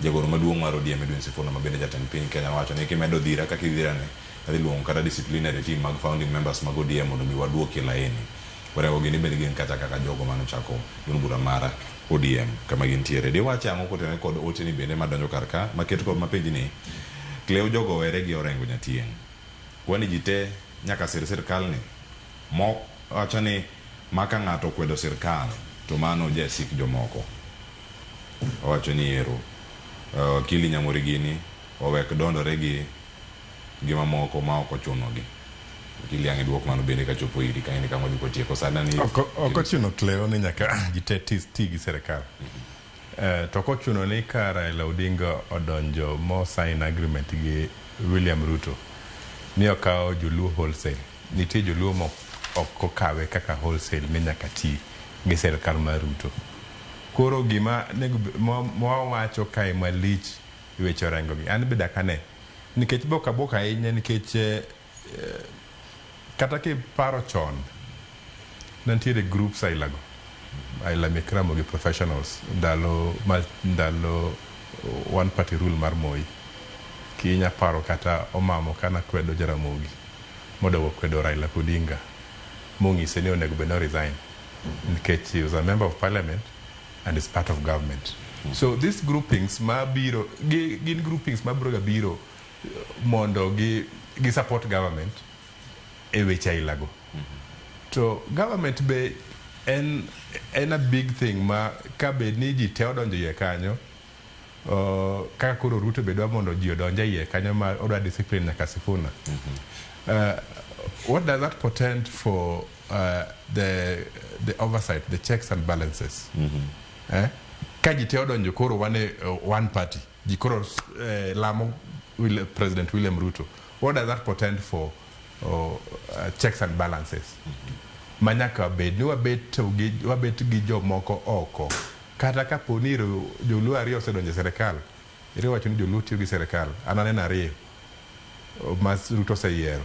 Jagoro maduong' mar ODM Edwin Sifuna ma bende jatend piny Kenya wacho ni kimedo dhira kaka idhirane, adhi luongo kata disciplinary team mag founding members mag ODM mondo mi waduoki e laini. Orengo gini bende gin kata kaka jogo manochako duond bura mar ODM kama gintiere. Diwache ang'o kotenore kod ote ni bende madonjo kar ka maket kod mapenji ni Cleo jogo owere gi Orengo Nyatieng'. Kwani ji te nyaka sir sirkal ni? Mo wacho ni maka ng'ato okwedo sirkal to mano jasik jomoko. Owacho ni ero wakili Nyamori gini owek dondore gi gima moko ma ok ochunogi. Wakili ang' iduok mano bende kachopo iri ka in kama wadhi kotieko sani ni Ok ochuno Cleo ni nyaka ji te ti gi sirikal. To ok ochuno ni ka Raila Odinga odonjo mo sign agreement gi William Ruto ni okawo joluo wholesale. Nitie joluo ma ok okawe kaka wholesale ni nyaka ti gi sirikal mar Ruto. Koro gima mwawacho kae malich e weche Orengo gi an be dak ane nikech be ok abuok ahinya nikech kata kiparo chon ne nitiere groups ailago aila mek Ramogi professionals ndalo one party rule mar Moi. Kinya paro kata omamo kana kwedo Jaramogi modogo kwedo Raila Odinga mong'ise ni onego bed ni resign nikech he was a member of parliament and is part of government. So these groupings mabiro gin groupings mabiro ga biro mondo gi support government e weche ailago. To government be en a big thing ma ka bed ni ji te odonjo iye kanyo, kaka koro Ruto be dwa mondo ji odonj e iye kanyo ma odwa discipline nyaka Sifuna. What does that portend for the oversight, the checks and balances? Eh? Ka ji te odonjo koro wan e one party, ji koro lamo President William Ruto. What does that portend for checks and balances? Ma nyaka bed ni wabet gi jomoko oko kata kapo ni joluo ariyo osedonjo e sirikal. Ere wacho ni joluo tiyo gi sirikal. An aneno ariyo ma Ruto oseyiero.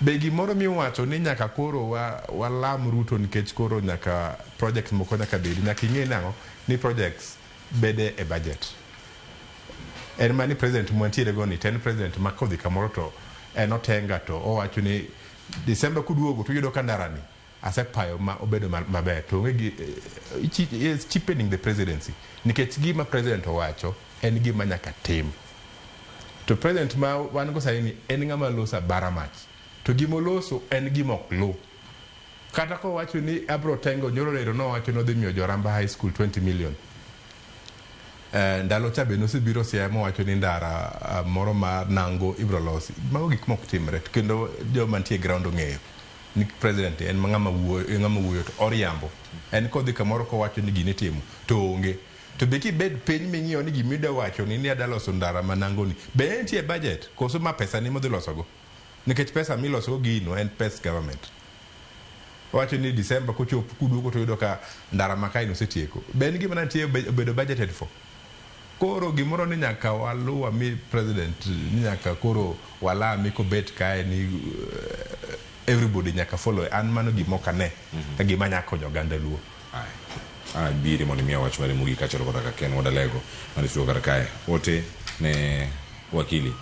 Be gimoro miwacho ni nyaka koro walam Ruto nikech koro nyaka projects moko nyaka bedi. Nyaka ing'e nang'o ni projects bede e budget. En mana ni president mwantiere go ni to en president ma kodhi kamoro to en otenga to owacho ni December kuduogo to uyudo ka ndarani asepayo ma obedo maber to onge gi is cheapening the presidency nikech gima president owacho en gima nyaka tim. To president ma wan go sani ni en ng'ama loso abara mach to gima oloso en gima ok luw. Kata kowacho ni abro tengo nyoro ero nowacho ni odhi miyo Joramba High School 20 million. Ndalo cha be nosebiro Siaya mowacho ni ndara moro ma Nango ibro losi. Mago gik mok timre to kendo joma nitie e ground ong'eyo ni president en ng'ama wuoyo, ng'ama wuoyo to oriambo. En kodhi kamoro kowacho ni gini itimo to onge. To be kibed piny ming'iyo ni gima idwa wacho ni adwa loso ndara ma Nango ni be entie e budget koso ma pesa ni modhi losogo? Nikech pesa milosogo gino en pes government. Owacho ni December kochopo kuduogo to yudo ka ndara ma kae osetieko. Be en gima nitie obedo budgeted for? Koro gimoro ni nyaka waluwa mi president ni nyaka koro walami kobet kae ni everybody nyaka follow. An mano gima ok ane ka gima nya konyo oganda Luo. Ah, biri mondo imiya wach mari mogik kaachiel koda ka Ken Wadalego mane tugo kar kae. Ote ne wakili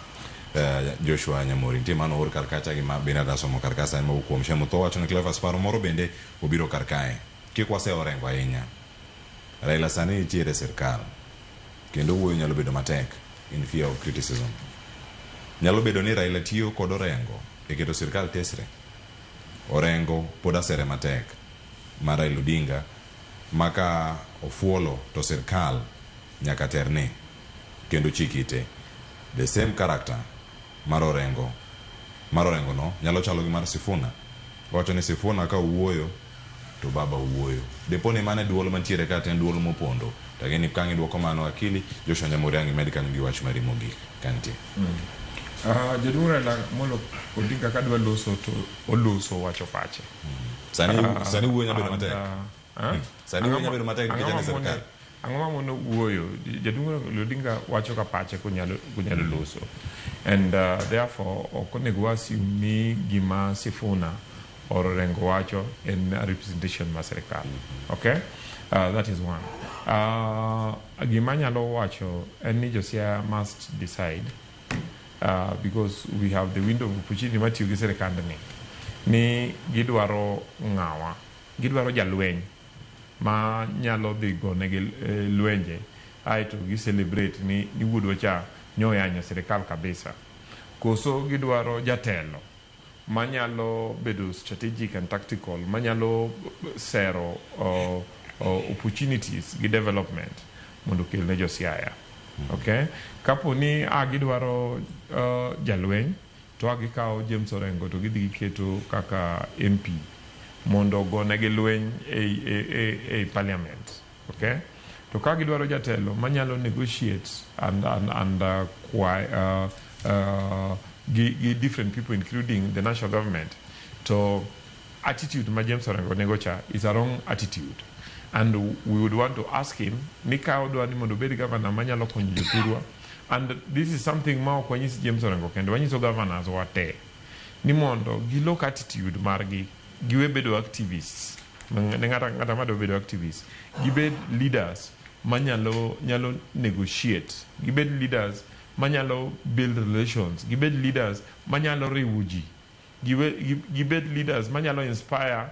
Joshua Nyamori nitie mano oor kar kacha gi ma bende adwa somo kar ka sani mowuok kuom Shem Otho wacho ni Cleophas paro moro bende obiro kar kae. Kik wase Orengo ahinya. Raila sani nitiere e sirkal kendo wuoyo nyalo bedo matek in fear of criticism. Nyalo bedo ni Raila tiyo kod Orengo e keto sirkal tesre. Orengo pod asere matek mar Raila Odinga ma ka ofuolo to sirkal nyaka terni kendo chik ite. The same character mar Orengo mar Orengo no nyalo chalo gi mar Sifuna. Owacho ni Sifuna ka owuoyo to baba owuoyo. Depo ni mano e duol mantiere ka to en duol mopondo. To ang'e ni ka ang' iduoko mano akili Joshua Nyamori ang' imed kanyo gi wach mari mogik ka nitie. Jaduong' Raila Amolo Odinga kadwa loso to oloso owacho pache. Sani wuoyo nyalo bedo matek. Sani wuoyo nyalo bedo matek nikech en e sirkal. Ang'o ma mono wuoyo? Jaduong' Raila Odinga wacho ka pache konyalo loso. And therefore ok onego wa assume ni gima Sifuna or Orengo wacho en a representation mar sirkal. Okay? That is one. Gima anyalo wacho en ni Josiaya must decide because we have the window of opportunity matiyo gi sirkand ni ni gidwaro ng'awa, gidwaro jalweny ma nyalo dhi gonegi lwenje aeto gi celebrate ni wuodwa cha nyoyanyo sirikal kabisa, koso gidwaro jatelo manyalo bedo strategic and tactical, manyalo sero opportunities gi development mondo okel ne Josiaya. Okay? Kapo ni a gidwaro jalweny to a gikawo James Orengo to gidhi giketo kaka MP mondo ogonegi lweny e parliament. Okay? To ka gidwaro jatelo manyalo negotiate and gi different people including the national government, to attitude ma James Orengo nego cha is a wrong attitude. And we would want to ask him ni ka odwa ni mondo obed governor manyalo konyo jothurwa. And this is something ma ok wanyis James Orengo kendo wanyiso governors wa te ni mondo gilok attitude margi, giwe bedo activists. Ne ng'ata madwa bedo activists, gibed leaders manyalo nyalo negotiate, gibed leaders manyalo build relations, gibed leaders manyalo riwo ji, gibed leaders manyalo inspire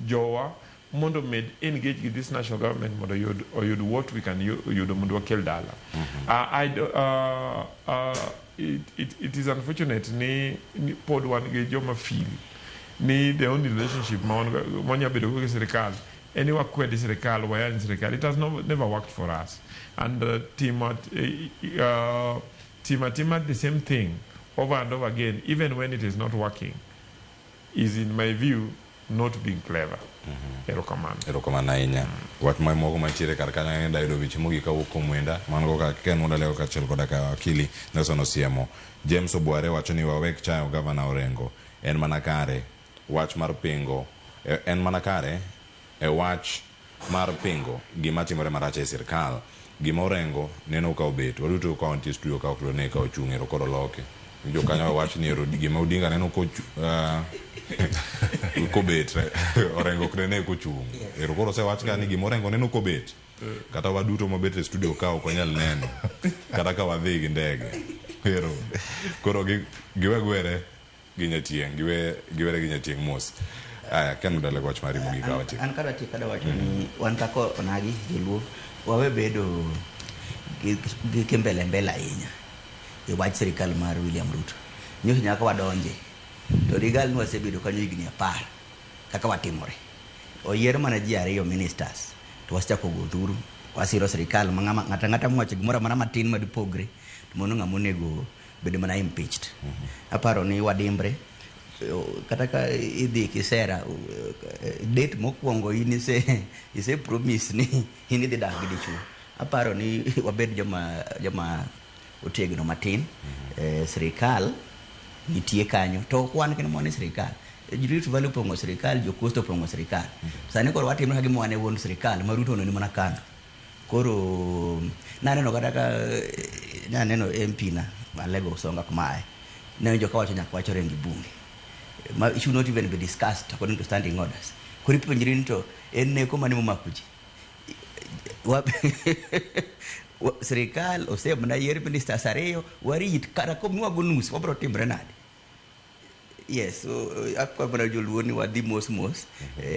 jowa mondo med engage with this national government mondo oyud what we can yudo mondo wakel dala. It is unfortunate ni pod wan gi joma feel ni the only relationship ma wanya bedo go gi sirikal en ni wakwed sirikal, wayany sirikal. It has never worked for us. And tima the same thing over and over again, even when it is not working, is in my view not being clever. Erokamano. Erokamano ahinya. Wach ma moko mantiere kar kanyo ne dayudo weche mogik kawuok kuom wenda man go ka Ken Wandalego kaachiel koda ka wakili Nelson Osiemo. James Obware wacho ni wawek chayo gavana Orengo en mana kare wach mar pingo en mana kare e wach mar pingo gima timore marach e sirkal. Gima Orengo neno ka obet, waduto ka wantie studio ka ok ne ka ochung' ero koro loke. Jo kanyo wach ni ero gima Odinga neno kobet, Orengo ok nene kochung'. Ero koro osewach ka ni gima Orengo neno kobet, kata waduto mobet e studio ka ok wanyal neno, kata ka wadhi gi ndege. Ero koro giwe gwere gi Nyatieng', giwere gi Nyatieng' mos. Aya, Ken Odale wach mari mogik ka watieko. An kadwa tieko adwa wacho ni wan kaka onagi joluo wawe bedo gi kimbele mbele ahinya e wach sirikal mar William Ruto. Nyocha nyaka wadonje to rigal ni wasebedo kanyo higni 10 kaka watimore. Oyier mana ji 2 ministers to wasechako go dhuru wasiro sirikal ma ng'ata ng'ata mowacho gimoro amora matin madipogre to mano ng'ama onego bed mana impeached. Aparo ni wadimbre kata ka idhi kisera date mokwongo in ise promise ni in idhi dak gi dichuo. Aparo ni wabed joma otegno matin. Sirikal nitie kanyo to ok wan kendo mwane sirikal. Rift Valley opong'o sirikal, jo Coast opong'o sirikal. Sani koro watimre ka gima wan e wuon sirikal ma Ruto ni mana kando. Koro naneno kata ka naneno MP na Alego Usonga kuma aye. Nawinjo kawacho nyaka wach Orengo e bunge. Ma it should not even be discussed according to standing orders. Koro ipenjri ni to en neko mane momako ji. Sirikal osemana yier ministers 2, warit kata komiwago nus wabro timre nade? Yes, so akwayo mana joluo ni wadhi mos mos,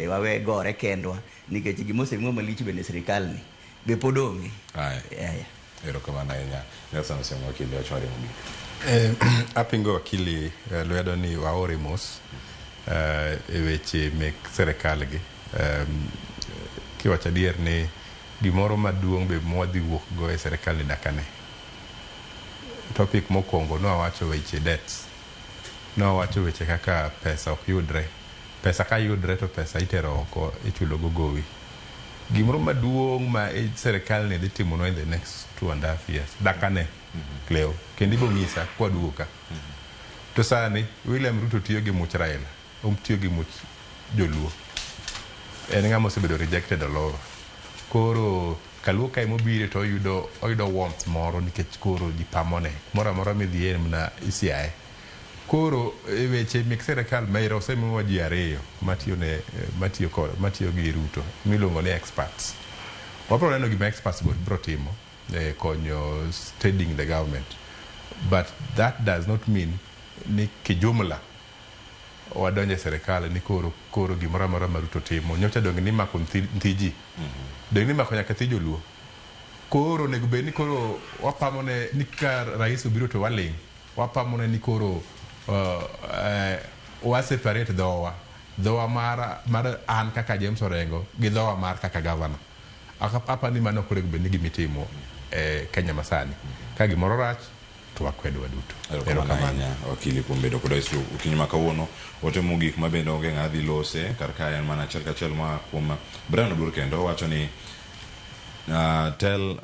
wawe gore kendwa nikech gima osemiwa malich bende sirikal ni be pod onge. Aya. Yeah. Erokamano ahinya. Nelson Osiemo wakili wach mari mogik. Apingo wakili lwedo ni waore mos e weche mek sirikal gi. Kiwacho adier ni gimoro maduong' be mwadhi wuok go e sirikal ni dakane. Topic mokwongo nwawacho weche debts. Nwawacho weche kaka pesa ok yudre. Pesa ka yudre to pesa itero oko ichulo go gowi. Gimoro maduong' ma sirikal ni dhi timonwa in the next 2.5 years. Dakane, Cleo. Kendo ibo ng'isa kwaduogo ka. To sani William Ruto tiyo gi much Raila. Otiyo gi much joluo. En ng'ama osebedo rejected all over. Koro kaluo kae mobire to oyudo warmth moro nikech koro ji pamone. Kumoro amora midhiye en mana isiaye. Koro e weche mek sirikal maira osemiwa ji 2 matiyo gi Ruto miluongo ni experts. Wabro neno gima experts go bro timo konyo steadying the government. But that does not mean ni kijumla wadonje sirikal ni koro gimoro amora ma Ruto timo. Nyocha donge ni mako nthi ji. Donge ni mako nyaka thi joluo. Koro onego bed ni koro wapamone ni ka rais obiro to waling'. Wapamone ni koro wa separate dhowa. Dhowa mar an kaka James Orengo gi dhowa mar kaka governor. Apa ni mano ok onego bed ni gimitimo e Kenya masani. Ka gimoro rach to wakwedo waduto. Erokamano ahinya wakili kuom bedo kodwa e okinyi ma kawuono. Ote mogik ma bende onge ng'a dhi lose kar kae en mana achiel kachiel moa kuom Brian Oduor kendo owacho ni tell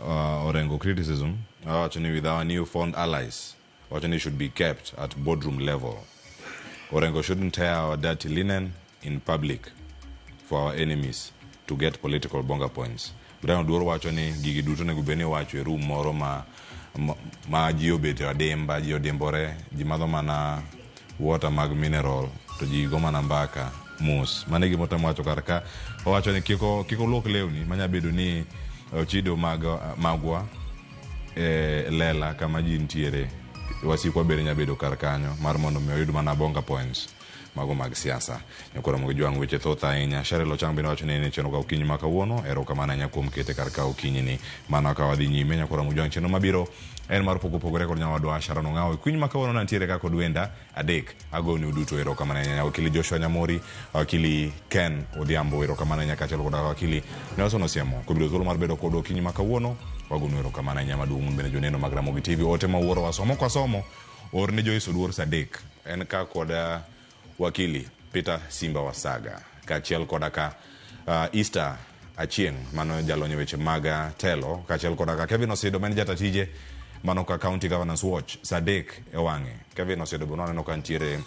Orengo criticism. Owacho ni with our new found allies, owacho ni should be kept at boardroom level. Orengo shouldn't tear our dirty linen in public for our enemies to get political bonga points. Brian Oduor wacho ni gigi duto onego bed ni iwacho e room moro ma ji obete adimba, ji odimbore, ji madho mana water mag mineral to ji go mana mbaka mos. Mano e gima otemo wacho kar ka. Owacho ni kik oluok lewni manya bedo ni ochido magwa e lela kama ji nitiere. Wasikwa bende nya bedo kar kanyo mar mondo mi oyud mana bonga points mago mag siasa. Nyakoro mogi jwang' weche thoth ahinya. Sharel Ochang bende wacho ni en e chenro ka okinyi ma kawuono. Erokamano ahinya kuom kete kar ka okinyi ni. Mano ka wadhi nyime nyakoro mogi jwang' chenro mabiro en mar pogo pogore kod nyawadwa Sharon Ong'awo. Okinyi ma kawuono nantiere ka kod wenda 3. Agoni uduto erokamano ahinya. Wakili Joshua Nyamori, wakili Ken Odhiambo erokamano ahinya kaachiel kod wakili Nelson Osiemo. Kobiro thuolo mar bedo kodwa okinyi ma kawuono. Wagonu erokamano ahinya maduong' un bende joneno mag Ramogi TV. Ote ma wuoro wasomo kwasomo orne Joyce Oduor sa 3. En ka kod wakili Peter Simba Wasaga kaachiel koda ka Easter Achieng' mano jalony e weche mag telo kaachiel koda ka Kevin Osido ma en jata tije mano ka County Governance Watch sa 3 e wang'e. Kevin Osido be nwaneno ka nitiere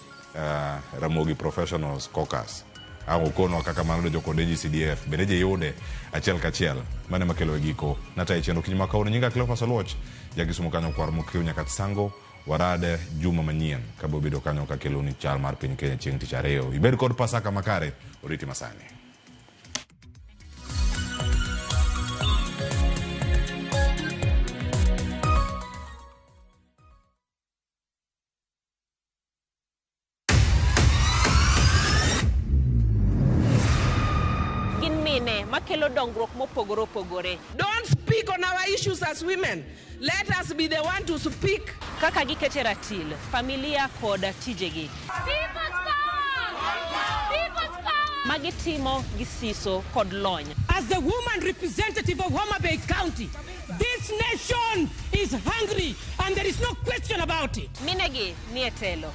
Ramogi Professionals Caucus. Ang' okonwa kaka mano donjo kod NGCDF bende ji yude achiel kachiel. Mano ema kelo e giko. Natayo chenro okinyi ma kawuono. Nyinga Cleophas Oluoch, ja Kisumu kanyo kwar Mokriw nyaka Tsango. Warad juma manyien kabiro bedo kanyo kakeloni chal mar piny Kenya chieng' tich ariyo. Ibed kod Pasaka makare, oriti masani. Gin mine makelo dongruok mopogore opogore. Don't speak on our issues as women. Let us be the one to speak. Kaka gikete ratil, familia kod tijegi. Magitimo gi siso kod lony. As the woman representative of Homa Bay County, this nation is hungry and there is no question about it. Minegi nie telo.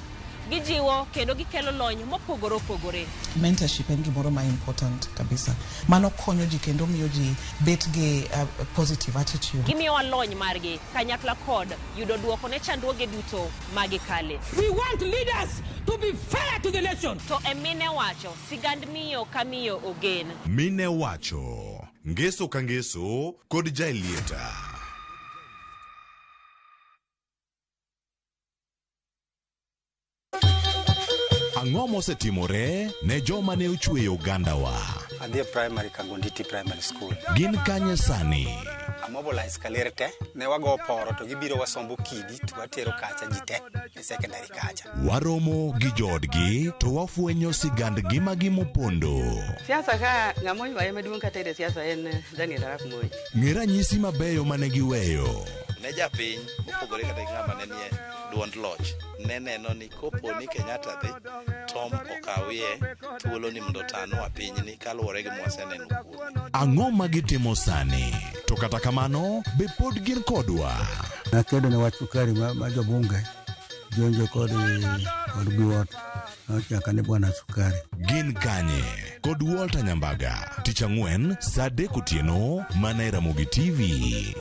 Gijiwo kendo gikelo lony mopogore opogore. Mentorship en gimoro ma important kabisa. Mano konyo ji kendo miyo ji bet gi positive attitude. Gimiyowa lony margi kanyakla kod yudo duoko ne chandruoge duto magikale. We want leaders to be fair to the nation. To e mine wacho, sigand miyo ka miyo ogen. Mine wacho, ngeso ka ngeso kod Jaelieta. Ang'o mosetimore ne joma ne ochweyo ogandawa? Adhi e primary Kangonditi Primary School. Gin kanye sani? Amobilize kaler te, ne wago poro to gibiro wasombo kidi to watero kacha ji te e secondary kacha. Waromo gi joodgi to wafwenyo sigand ngimagi mopondo. Siasa ka ng'ama oywaye maduong' kata e siasa en Daniel Arap Moi. Ng'e ranyisi mabeyo mane giweyo. Ne japiny mopogore kata gi ng'ama ne nie duond loch ne neno ni kopo ni Kenyatta dhi Tom okawie thuolo ni mondo otanwa pinyni kaluwore gi mwaseneno kuome. Ang'o ma gitimo sani? To kata kamano, be pod gin kodwa? Nakedo ne wach sukari ma jobunge jonjo kod biwot nochaka ni bwana sukari. Gin kanye? Kod Walter Nyambaga, tich ang'wen saa 3 otieno mana e Ramogi TV.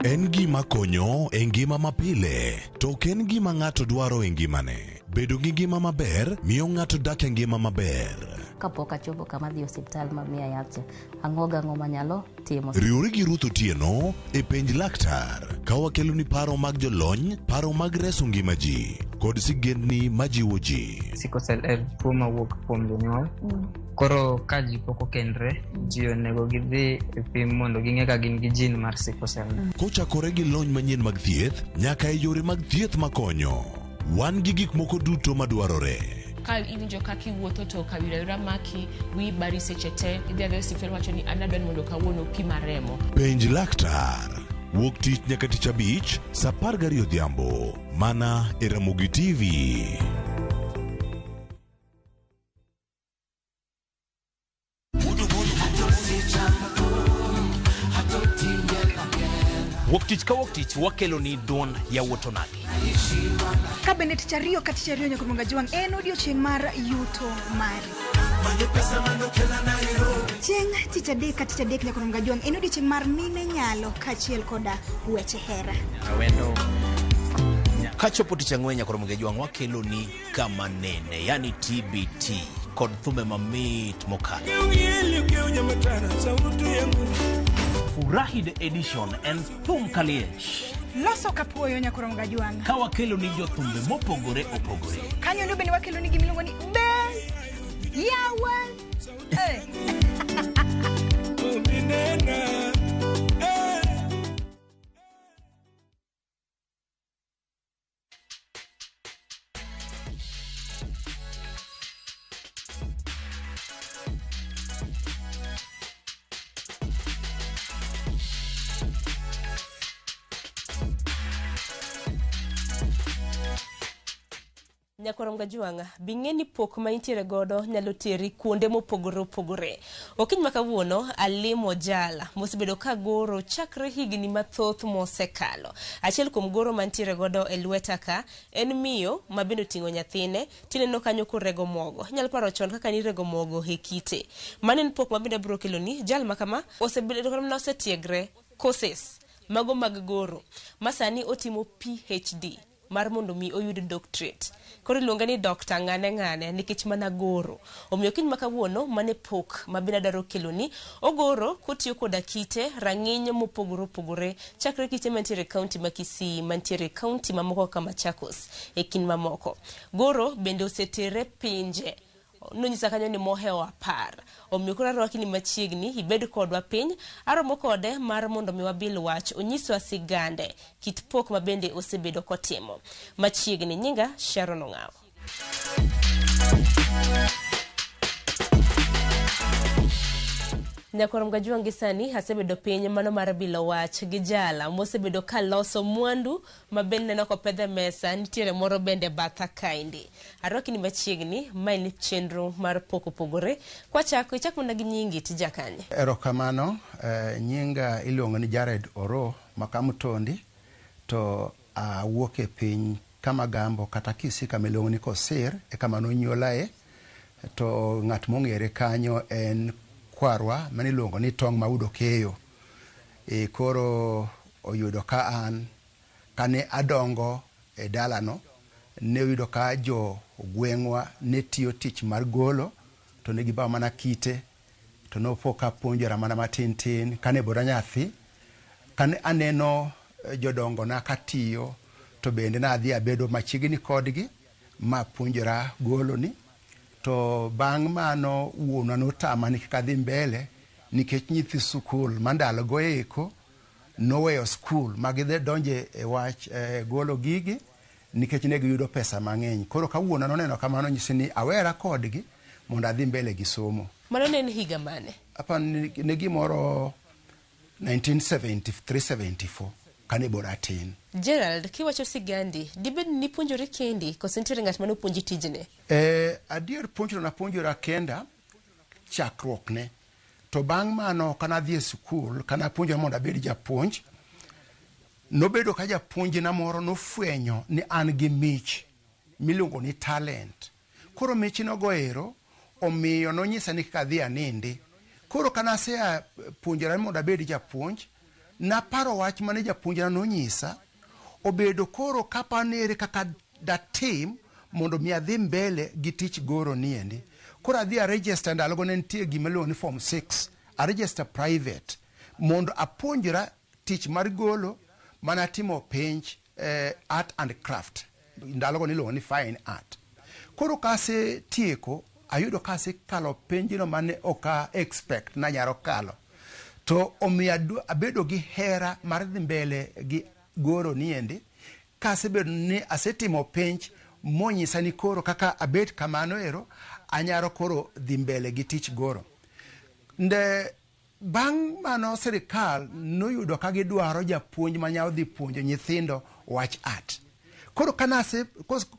En gima konyo e ngima mapile, to ok en gima ng'ato dwaro e ngimane. Bedo gi ngima maber miyo ng'ato dak e ngima maber. Kapok achopo kama dhi osiptal mamiya yath cha, ang'o gang'o manyalo timo. Riwri gi Ruth Otieno e penj laktar ka wakeloni paro mag jolony, paro mag reso ngima ji kod sigendni majiwo ji. Sickle cell en tuo mawuok kuom jonyuol. Koro ka ji pok okendre, ji onego gidhi e pim mondo ging'e ka gin gi gene mar sickle cell. Kochakore gi lony manyien mag thieth nyaka e yore mag thieth makonyo. Wan gi gik moko duto madwarore. Ka iwinjo kaka iwuotho to kawira wira maki, wiyi bari seche te, idhi adhiya e osiptal wacho ni an adwa ni mondo kawuono pima remo. Penj laktar. Wuok tich nyaka tich abich saa 12 odhiambo mana e Ramogi TV. Wuok tich ka wuok tich wakelo ni duond yawuot onagi. Ka bende tich ariyo ka tich ariyo nyaka Juang en odiochieng' mar yuto mari. Chieng' tich adek ka tich adek nyaka Juang en odiochieng' mar mine nyalo kaachiel koda weche hera. Kachopo tich ang'wen nyaka Ramogi Juang wakelo ni kama nene, yani TBT kod thumbe mamit mokalo. Furahi the edition en thum kaliech. Loso kapuoyo nyaka Juang. Ka wakelo ni jothumbe mopogore opogore. Kanyo ndo bende wakelo ni gimiluongo ni be yawa. Nyakwar Gajuang, bing'e ni pok ma intiere godo nyalo teri kuonde mopogore opogore. Okinyi ma kawuono alimo jala mosebedo ka goro chakre higni mathoth mosekalo. Achiel kuom goro mantiere godo e lweta ka en miyo ma bende oting'o nyathine tineno kanyo korego mogo. Inyalo paro chon kaka nirego mogo e kite. Mano en pok ma bende abiro keloni jal ma kama osebedo kata mana osetiegre courses mago mag goro ma sani otimo PhD mar mondo mi oyud doctorate. Koro iluonge ni Dr. Ng'ane Ng'ane nikech mana goro. Omiyo kiny ma kawuono mane pok ma bende adwaro keloni, ogoro kotiyo koda kite rang'iny mopogore opogore chakre kite mantiere e kaunti ma Kisii, mantiere e kaunti mamoko kaka Machakos e kind mamoko. Goro bende osetere pinje nonyisa kanyo ni mohewo 10. Omiyo koro arwaki ni machiegni, ibed kodwa piny. Aromo kode mar mondo mi wabil wach, onyiswa sigande, kit pok ma bende osebedo kotimo. Machiegni, nyinga Sharon Ong'awo. Nyakwar Mgajuang' gi sani asebedo piny mano mar bilo wach gi jala mosebedo ka loso mwandu ma bende neno kopedh e mesa, nitiere moro bende batha kaendi. Arwaki ni machiegni, ma en chenro mar pok opogore. Kwachako, ichak mana gi nyingi tija kanye? Erokamano, nyinga iluongo ni Jared Oro Makamutondi to awuok e piny Kamagambo kata Kisii kama iluongo ni Kosir e kama nonyuolae to ng'at mong'ere kanyo en kwarwa mane iluongo ni Tong' Maudo Keyo. Koro oyudo ka an kane adongo e dalano ne oyudo ka jo gweng'wa ne tiyo tich mar golo to ne gibawo mana kite to nopo ka apuonjora mana matin tin kane pod anyathi kane aneno jodongona katiyo to bende nadhi abedo machiegni kodgi mapuonjora goloni to bang' mano wuonwa notama ni kik adhi mbele nikech nyithi sukul ma ndalogo eko noweyo skul ma gidhi donje e wach golo gigi nikech ne giyudo pesa mang'eny. Koro ka wuonwa noneno kamano nyisi ni awera kodgi mondo adhi mbele gi somo. Mano ne en higa mane? Apa ne gimoro 1973-74 kane pod atin. Gerald, kiwacho sigandi, dibed ni nipuonjori kendi koso nitiere ng'at mane opuonji tijni? Adier puonjruok napuonjora kenda chakruokne. To bang' mano kana adhi e sikul, kana apuonjora mondo abed japuonj, nobedo ka japuonjna moro nofwenyo ni an gi mich miluongo ni talent. Koro mich nogo ero, omiyo nonyisa ni kik adhi anindi. Koro kana asea puonjora mondo abed japuonj, naparo wach mane japuonjna nonyisa, obedo koro kaparo ni ere kaka datim mondo mi adhi mbele gi tich goro niendi. Koro adhi a register ndalogo ne nitie gima iluongo ni form 6, a register private mondo apuonjra tich mar golo mana timo penj art and craft. Ndalogo niluongo ni fine art. Koro kasetieko, ayudo ka asekalo penjno mane ok a expect nanyalo kalo. To omiyo abedo gi hera mar dhi mbele gi goro niendi, kasebedo ni asetimo penj monyisa ni koro kaka abet kamano ero, anyalo koro dhi mbele gi tich goro. Nde bang' mano sirikal noyudo ka gidwaro japuonj manyalo dhi puonjo nyithindo wach art. Koro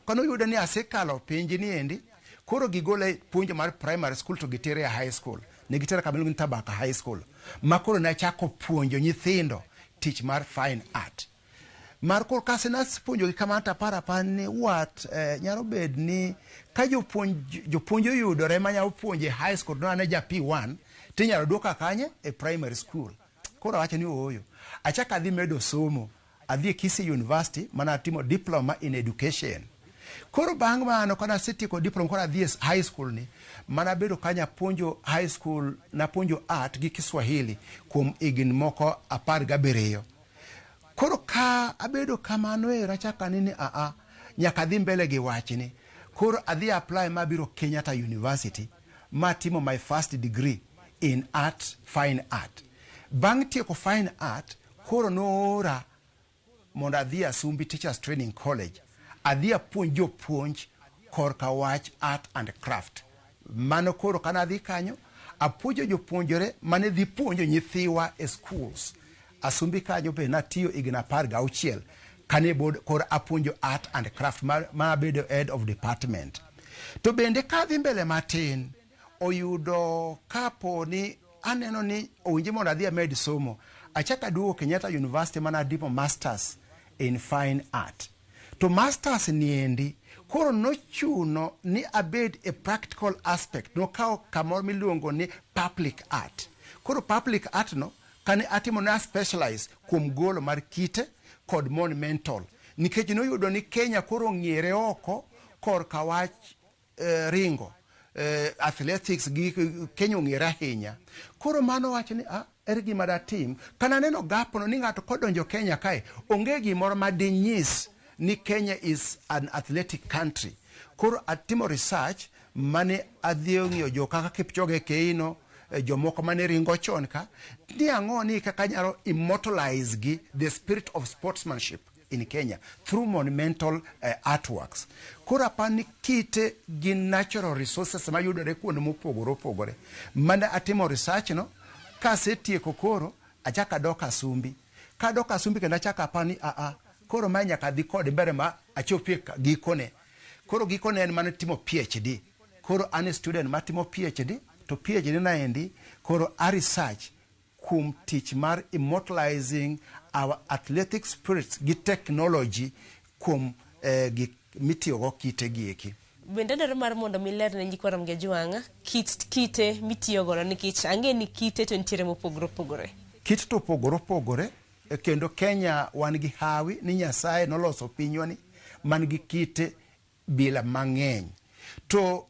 kanoyudo ni asekalo penj niendi, koro gigole puonjo mar primary school to gitere e high school. Ne gitere kama iluongo ni Tabaka High School. Ma koro nachako puonjo nyithindo tich mar fine art. Mar koro kase napuonjogi kamano to aparo apara ni wat nyalo bed ni ka jopuonj oyudore manyalo puonjo e high school to an ja P1 tinyalo duoka kanye e primary school. Koro awacho ni ooyo. Achako adhi medo somo. Adhi e Kisii University mana atimo diploma in education. Koro bang' mano kana asetieko diploma koro adhi e high school ni mana abedo kanyo apuonjo high school napuonjo art gi Kiswahili kuom higni moko 17. Koro ka abedo kamano ero achako aneno ni aa nyaka adhi mbele gi wachni. Koro adhi apply mabiro Kenyatta University matimo my first degree in art, fine art. Bang' tieko fine art, koro noora mondo adhi Asumbi Teachers Training College. Adhi apuonj jopuonj korka wach art and craft. Mano koro kana adhi kanyo, apuonjo jopuonjre mane dhi puonjo nyithiwa e schools. Asumbi kanyo be natiyo higni 16 kane bod koro apuonjo art and craft ma abedo head of department. To bende kadhi mbele matin, oyudo kapo ni aneno ni owinjo mondo adhi amed somo. Achako aduogo Kenyatta University mana adimo masters in fine art. To masters niendi koro nochuno ni abed e practical aspect. Nokawo kamoro miluongo ni public art. Koro public art no Kane atimo na specialize kuom golo mar kite kod monumental. Nikech noyudo ni Kenya koro ong'ere oko korka wach ringo. Athletics gi Kenya ong'ere ahinya. Koro mano wacho ni ere gima datim. Kana neno gap no ni ng'ato kodonjo Kenya kae, onge gimoro ma dinyis ni Kenya is an athletic country. Koro atimo research mane adhi ng'iyo jo kaka Kipchoge Keino, jomoko mane ringo chon ka, ni ang'o ni kaka nyalo immortalize gi the spirit of sportsmanship in Kenya through monumental artworks. Koro apani kite gi natural resources mayudore kuonde mopogore opogore. Mane atimo research no, kasetieko koro achako adok Asumbi. Kadok Asumbi kendo achako apani koro mae nyaka adhi kode mbele ma achopie gikone. Koro gikone en mane timo PhD. Koro an e student matimo PhD, to PhD naendi koro a research kuom tich mar immortalizing our athletic spirits gi technology kuom gik mitiyogo kite gi eki. Bende dwaro mar mondo miler ne nyikwa Ramogi Ajwang' kit kite mitiyo godo, nikech ang'e ni kite to nitiere mopogore opogore. Kite to opogore opogore, kendo Kenya wan gi hawi ni Nyasaye noloso pinywa ni man gi kite bila mang'eny. To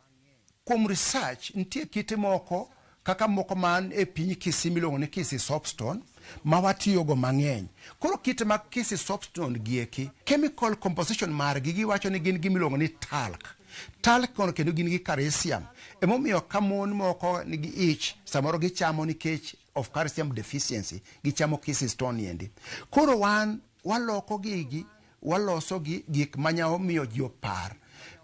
kuom research nitie kite moko kaka moko man e piny Kisii miluongo ni Kisii soapstone ma watiyogo mang'eny. Koro kite mag Kisii soapstone gieki, chemical composition margi giwacho ni gin gimiluongo ni talc. Talc kono kendo gin gi calcium. Emomiyo ka mon moko nigi ich, samoro gichamo nikech of calcium deficiency, gichamo Kisii stone endi. Koro wan waloko gigi, waloso gi gik manyalo miyo ji opar.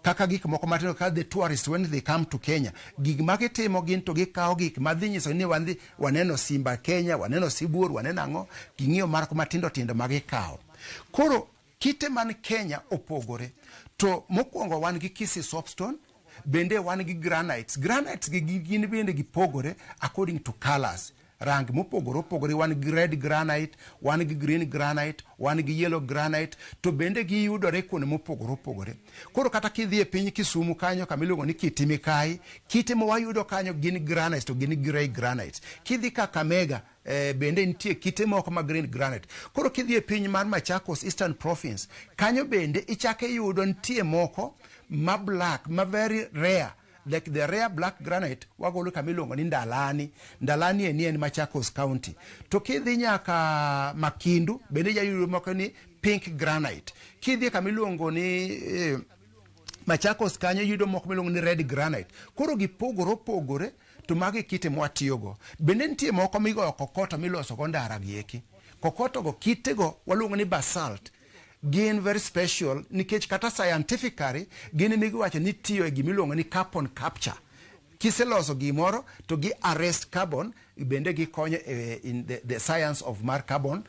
Kaka gik moko matindo kaka the tourists when they come to Kenya, gik ma gitimo gin to gikawo gik madhi nyiso ni wadhi waneno simba Kenya, waneno sibuor, waneno ang'o, ging'iyo marko matindo tindo ma gikawo. Koro kite man Kenya opogore. To mokwongo wan gi Kisii soapstone, bende wan gi granites. Granites gi gin bende gipogore according to colors. Rangi mopogore opogore, wan gi red granite, wan gi green granite, wan gi yellow granite, to bende giyudore kuonde mopogore opogore. Koro kata kidhi e piny Kisumu kanyo kama iluongo ni Kitimikai, kite ma wayudo kanyo gin granites to gin grey granites. Kidhi Kakamega, bende nitie kite moko ma green granite. Koro kidhi e piny mar Machakos, Eastern Province, kanyo bende ichako iyudo nitie moko ma black, ma very rare. Like the rare black granite wagolo kama iluongo ni Ndalani. Ndalani eni en Machakos County. To kidhi nyaka Makindu bende iyudo moko ni pink granite. Kidhi kama iluongo ni Machakos kanyo iyudo moko miluongo ni red granite. Koro gipogore opogore to magi kite mwatiyogo. Bende nitie moko migoyo kokoto miloso go ndara gi eki. Kokoto go kitego waluongo ni basalt. Gin very special nikech kata scientifically gin migiwacho ni tiyo e gimiluongo ni carbon capture. Kiseloso gimoro to gi arrest carbon, bende gikonyo in the science of mar carbon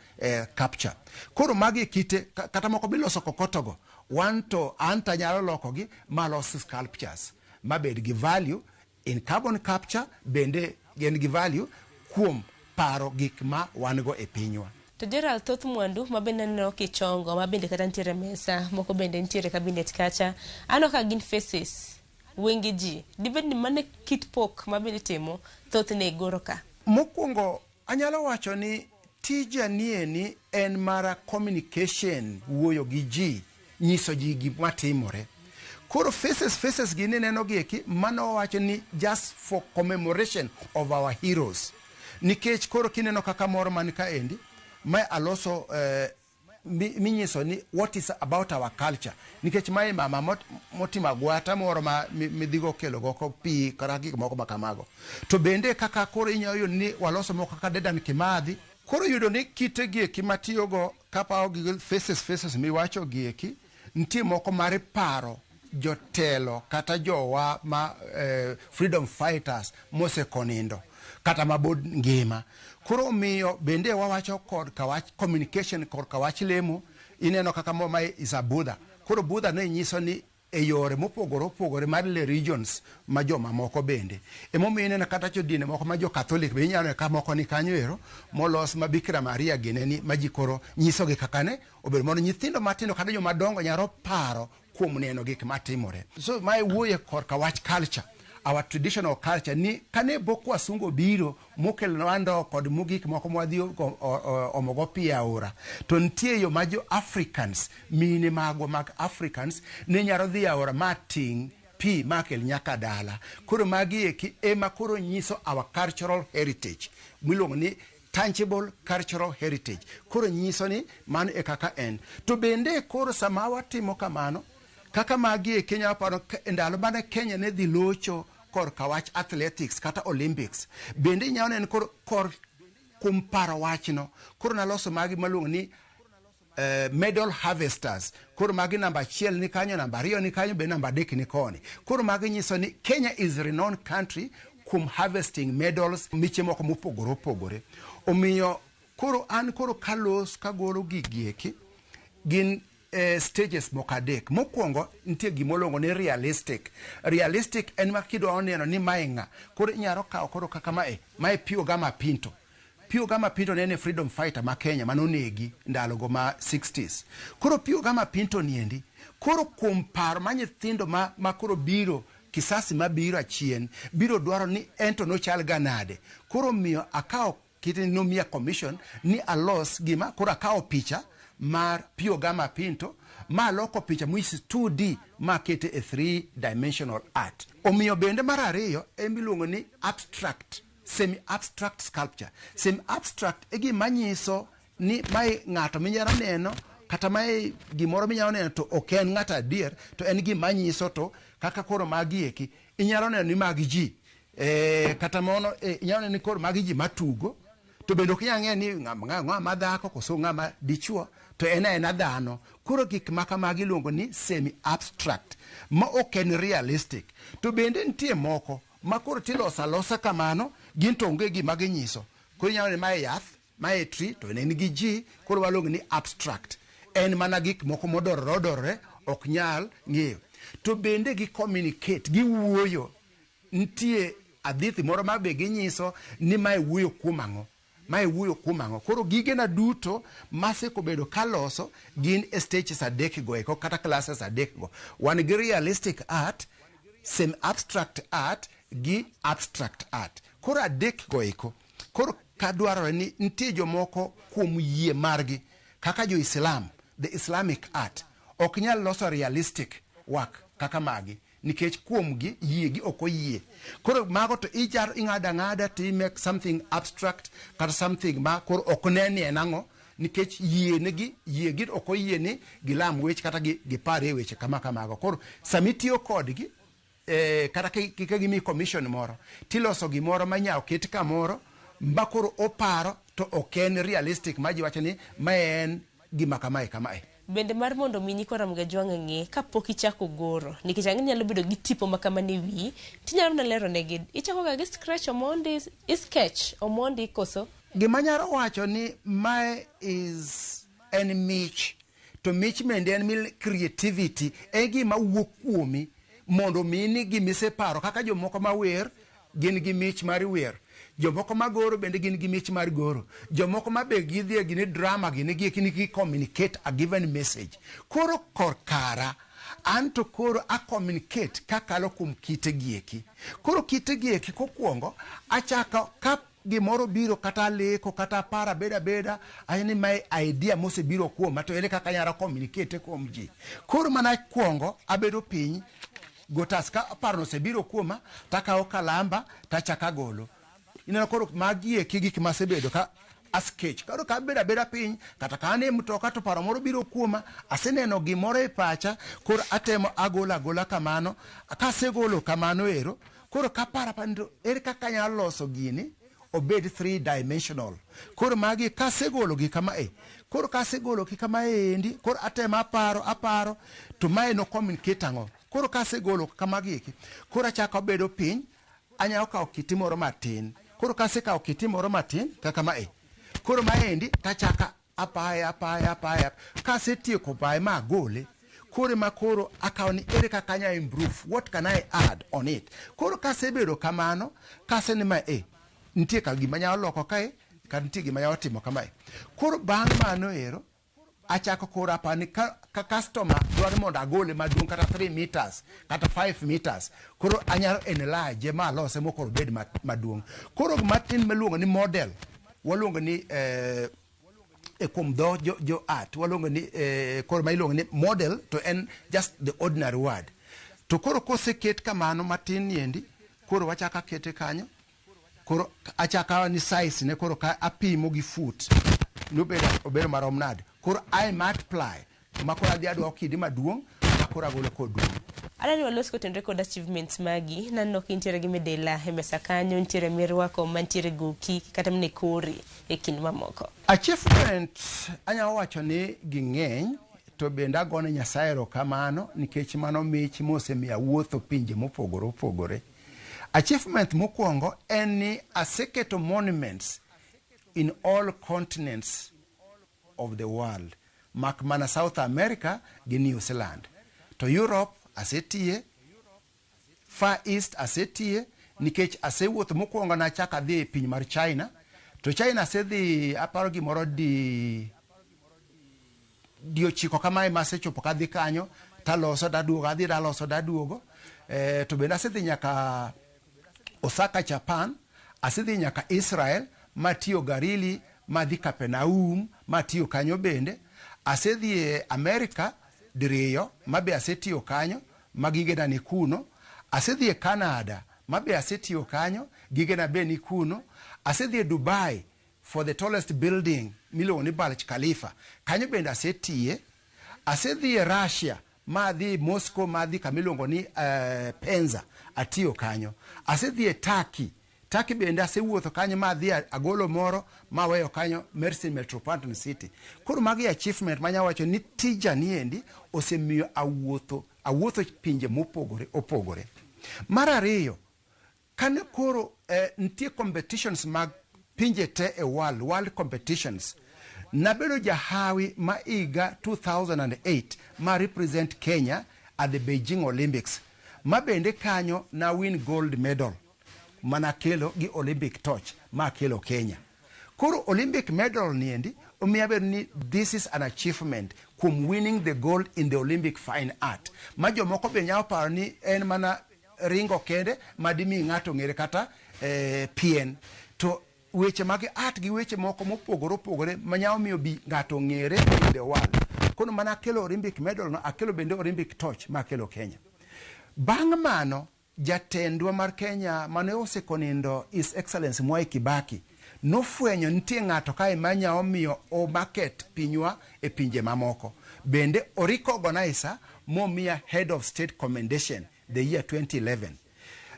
capture. Koro magi kite kata moko miloso kokotogo, wan to an tanyalo lokogi malos sculptures mabed gi value in carbon capture, bende gin gi value kuom paro gik ma wan go e pinywa. To Gerald, thoth mwandu ma bende aneno kichongo, ma bende kata nitiere mesa, moko bende nitiere cabinet kacha, aneno ka gin faces, wenge ji. Dibed ni mano kit pok ma bende itimo thothne e goro ka? Mokwongo, anyalo wacho ni tija nieni en mara communication, wuoyo gi ji, nyiso ji gima timore. Koro faces gi nineno gi eki, mano wacho ni just for commemoration of our heroes. Nikech koro kineno kaka moro man kaendi, mae aloso minyiso ni what is about our culture. Nikech mae mama motimo agwata moro ma midhigo kelo go pi kata gik moko ma kamago. To bende kaka koro inyalo yudo ni waloso moko kaka Dedan Kimathi. Koro yudo ni kite gi eki matiyogo kapawo gi faces miwacho gi eki, nitie moko mar paro jotelo kata jowa ma freedom fighters mosekonindo kata mabod ngima. Koro omiyo bende wawacho kod kawach communication kod kawach lemo, ineno kaka mo mae is a Buddha. Koro Buddha ne nyiso ni e yore mopogore opogore mar religions ma joma moko bende. Emomiyo ineno kata jo dinde moko ma jo Catholic be inyalo neno ka moko ni kanyo ero molos ma Bikira Maria gineni ma ji koro nyisogi kaka ne obedo mondo nyithindo matindo kata joma dongo nyalo paro kuom neno gik matimore. So mae wuoyo korka wach culture. our traditional culture ni kane bok wasungu obiro mokelonwa ndoo kod gik moko mwadhi omogo pi e aora to nitie yo ma jo Africans mine magwa mag Africans ne nyalo dhi e aora ma ting' pi ma kel nyaka dala. Koro magi eki ema koro nyiso our cultural heritage miluongo ni tangible cultural heritage. Koro nyiso ni mano e kaka en. To bende koro sama watimo kamano kaka magi eki nyalo paro e ndalo mane Kenya ne dhi locho korka wach athletics kata Olympics bende inyalo neno koro kor kuom paro wachno koro naloso magi maluongo ni medal harvesters. Koro magi namba 1 ni kanyo, namba 2 ni kanyo, be namba 3 ni koni. Koro magi nyiso ni Kenya is a renowned country kuom harvesting medals miche moko mopogore opogore. Omiyo koro an koro kalos kagolo gigi eki gin stages moko adek. Mokwongo nitie gimoluongo ni realistic. Realistic en ma kidwa neno ni mae ng'a, koro inyalo kawo koro kaka mae Pio Gama Pinto. Pio Gama Pinto ne en freedom fighter ma Kenya manonegi ndalogo ma 60s. Koro Pio Gama Pinto niendi, koro kuom paro ma nyithindo ma koro biro kisasi mabiro achien biro dwaro ni ento nochal ga nade. Koro miyo akawo kite nomiya commission ni alos gima koro akawo picha mar Pio Gama Pinto ma aloko picha moyis 2D ma kete e 3 dimensional art. Omiyo bende mar ariyo en miluongo ni abstract, semi-abstract sculpture. Semi-abstract e gima nyiso ni mae ng'ato minyalo neno kata mae gimoro minyalo neno to ok en ng'ato adier, to en gima nyiso to kaka koro magi eki inyalo neno ni mag ji kata mono inyalo neno ni koro magi ji matugo to bende ok inyal ng'eyo ni ng'ama dhako koso ng'ama dichuo to en aena dhano. Koro gik ma kamagi iluongo ni semi-abstract ma ok en realistic. To bende nitie moko ma koro tiloso alosa kamano gin to onge gima ginyiso. Koro inyalo neno mae yath, mae tree to en gi ji, koro waluongo ni abstract. En mana gik moko modorore odorore ok nyal ng'eyo. To bende gi communicate, giwuoyo. Nitie adhithi moro ma be ginyiso ni mae wuoyo kuom ang'o. Mae wuoyo kuom ang'o. Koro gigena duto masekobedo kaloso gin e stages adek go eko kata classes adek go. Wan gi realistic art, semi-abstract art gi abstract art. Koro adek go eko. Koro kadwarore ni nitie jomoko kuom yie margi kaka jo Islam, the Islamic art ok nyal loso realistic work kaka magi nikech kuomgi yiegi ok oyie. Koro mago to icharo ing'ado ang'ada to i make something abstract kata something ma koro ok ne ni en ang'o nikech yienegi yiegi ok oyie ni gilam wech kata gipar e weche kama kamago. Koro samitiyo kodgi kata ka gimiyi commission moro tiloso gimoro ma ket kamoro ma koro oparo to ok en realistic ma ji wacho ni ma en gima kamae kamae. Bende mar mondo mi nyikwa Ramogi Ajwang' ng'e kapok ichako goro, nikech ang'e nyalo bedo gi tipo ma kama ne wiyi, tinyalo mana lero negi, ichako ga gi scratch omondi, i sketch omondi koso? Gima anyalo wacho ni mae is en mich, to mich bende en creativity, en gima wuok kuomi mondo mi ni gimiseparo kaka jomoko ma wer gin gi mich mar wer, jomoko ma goro bende gin gi mich mar goro, jomoko ma be gidhi gini drama gini gi gi communicate a given message. Koro kor kara an to koro a communicate kakalo kuom kite gi eki. Koro kite gi eki kokwongo achako ka gimoro biro kata leko kata paro abeda abeda ni mae idea mosebiro kuoma to ere kaka anyalo communicate kuom ji. Koro mana kwongo abedo piny gotas ka parono osebiro kuoma takawo kalamba tachako agolo. Ineno koro magi eki gik masebedo ka a sketch. Koro ka abedo abeda piny kata ka an e mtoka to paro moro biro kuoma, aseneno gimoro e pacha, koro atemo agolo agola kamano. Kasegolo kamano ero, koro kaparo aparo ni ere kaka anyalo loso gini obed 3 dimensional. Koro magi kasegolo gi kama e. Koro kasegolo gi kama endi, koro atemo aparo to mae no communicate ang'o. Koro kasegolo kamagi eki, koro achako abedo piny, anyalo kawo kiti moro matin. Koro kasekawo kiti moro matin kaka mae. Koro maendi tachaka apaye. Kasetieko paye ma agole, koro ma koro akawo ni ere kaka anyalo improve, what can I add on it. Koro kasebedo kamano, kasene ma nitie ka gima anyalo loko kae, kata nitie gima anyalo timo kamae. Koro bang' mano ero, Achako koro aparo ni ka customer dwaro mondo agole maduong' kata 3 meters kata 5 meters, koro anyalo enlarge ma alose mokoro obed maduong'. Koro matin miluongo ni model, waluongo ni e kuom dho jo art waluongo ni koro ma iluongo ni model to en just the ordinary word. To koro koseket kamano matin niendi, koro wachako akete kanyo, koro achako ni size ne koro ka apimo gi foot nobedo obedo marom nade, koro I multiply ma koro adhi adwaro kidi maduong' ma koro agolo koduong'. Adwa ni walos kotenore kod achievements magi. Naneno ka intiere gi midila e mesa kanyo, nitiere mirwako mantiere goki kata mana e kori e kind mamoko. Achievement anyalo wacho ni ging'eny, to bende agone Nyasaye erokamano nikech mano mich mosemiyo awuotho pinje mopogore opogore. Achievement mokwongo en ni aseketo monuments in all continents of the world, mak mana South America gi New Zealand. To Europe asetiye, Far East asetiye, nikech asewuotho. Mokwongo nachako adhi e piny mar China, to China asedhi aparo gimoro di ochiko kamae masechopo kadhi kanyo taloso taduogo, adhi taloso taduogo. To bende asedhi nyaka Osaka, Japan, asedhi nyaka Israel matiyo Galili, madhi Capernaum matiyo kanyo bende. Asedhi e America diriyo mabe asetiyo kanyo ma gigena ni kuno. Asedhi e Canada mabe asetiyo kanyo, gigena be ni kuno. Asedhi e Dubai for the tallest building miluongo ni Burj Khalifa, kanyo bende asetiye. Asedhi e Russia madhi Moscow, madhi kamiluongo ni Penza, atiyo kanyo. Asedhi e Turkey. Turkey bende asewuotho kanyo madhi agolo moro maweyo kanyo Mersin Metropolitan City. Koro magi achievement manya wacho ni tija niendi osemiyo awuotho pinje mopogore opogore. Mar ariyo, kane koro nitie competitions mag pinje te e world competitions, nabedo jahawi ma higa 2008 ma represent Kenya at the Beijing Olympics, ma bende kanyo na win gold medal manakelo gi Olympic torch ma akelo Kenya. Koro Olympic medal niendi omiyo abedo ni this is an achievement kuom winning the gold in the Olympic fine art, ma jomoko be nyalo paro ni en mana ringo kende madimi ng'ato ng'ere kata pien, to weche mag art gi weche moko mopogore opogore manyalo miyo bi ng'ato ng'ere in the world. Koro mana akelo Olympic medal no, akelo bende Olympic torch ma akelo Kenya. Bang' mano, jatendwa mar Kenya mane osekonindo, His Excellency Mwai Kibaki, nofwenyo nitie ng'ato kae manyalo miyo o market pinywa e pinje mamoko. Bende o recognize momiya Head of State Commendation the year 2011.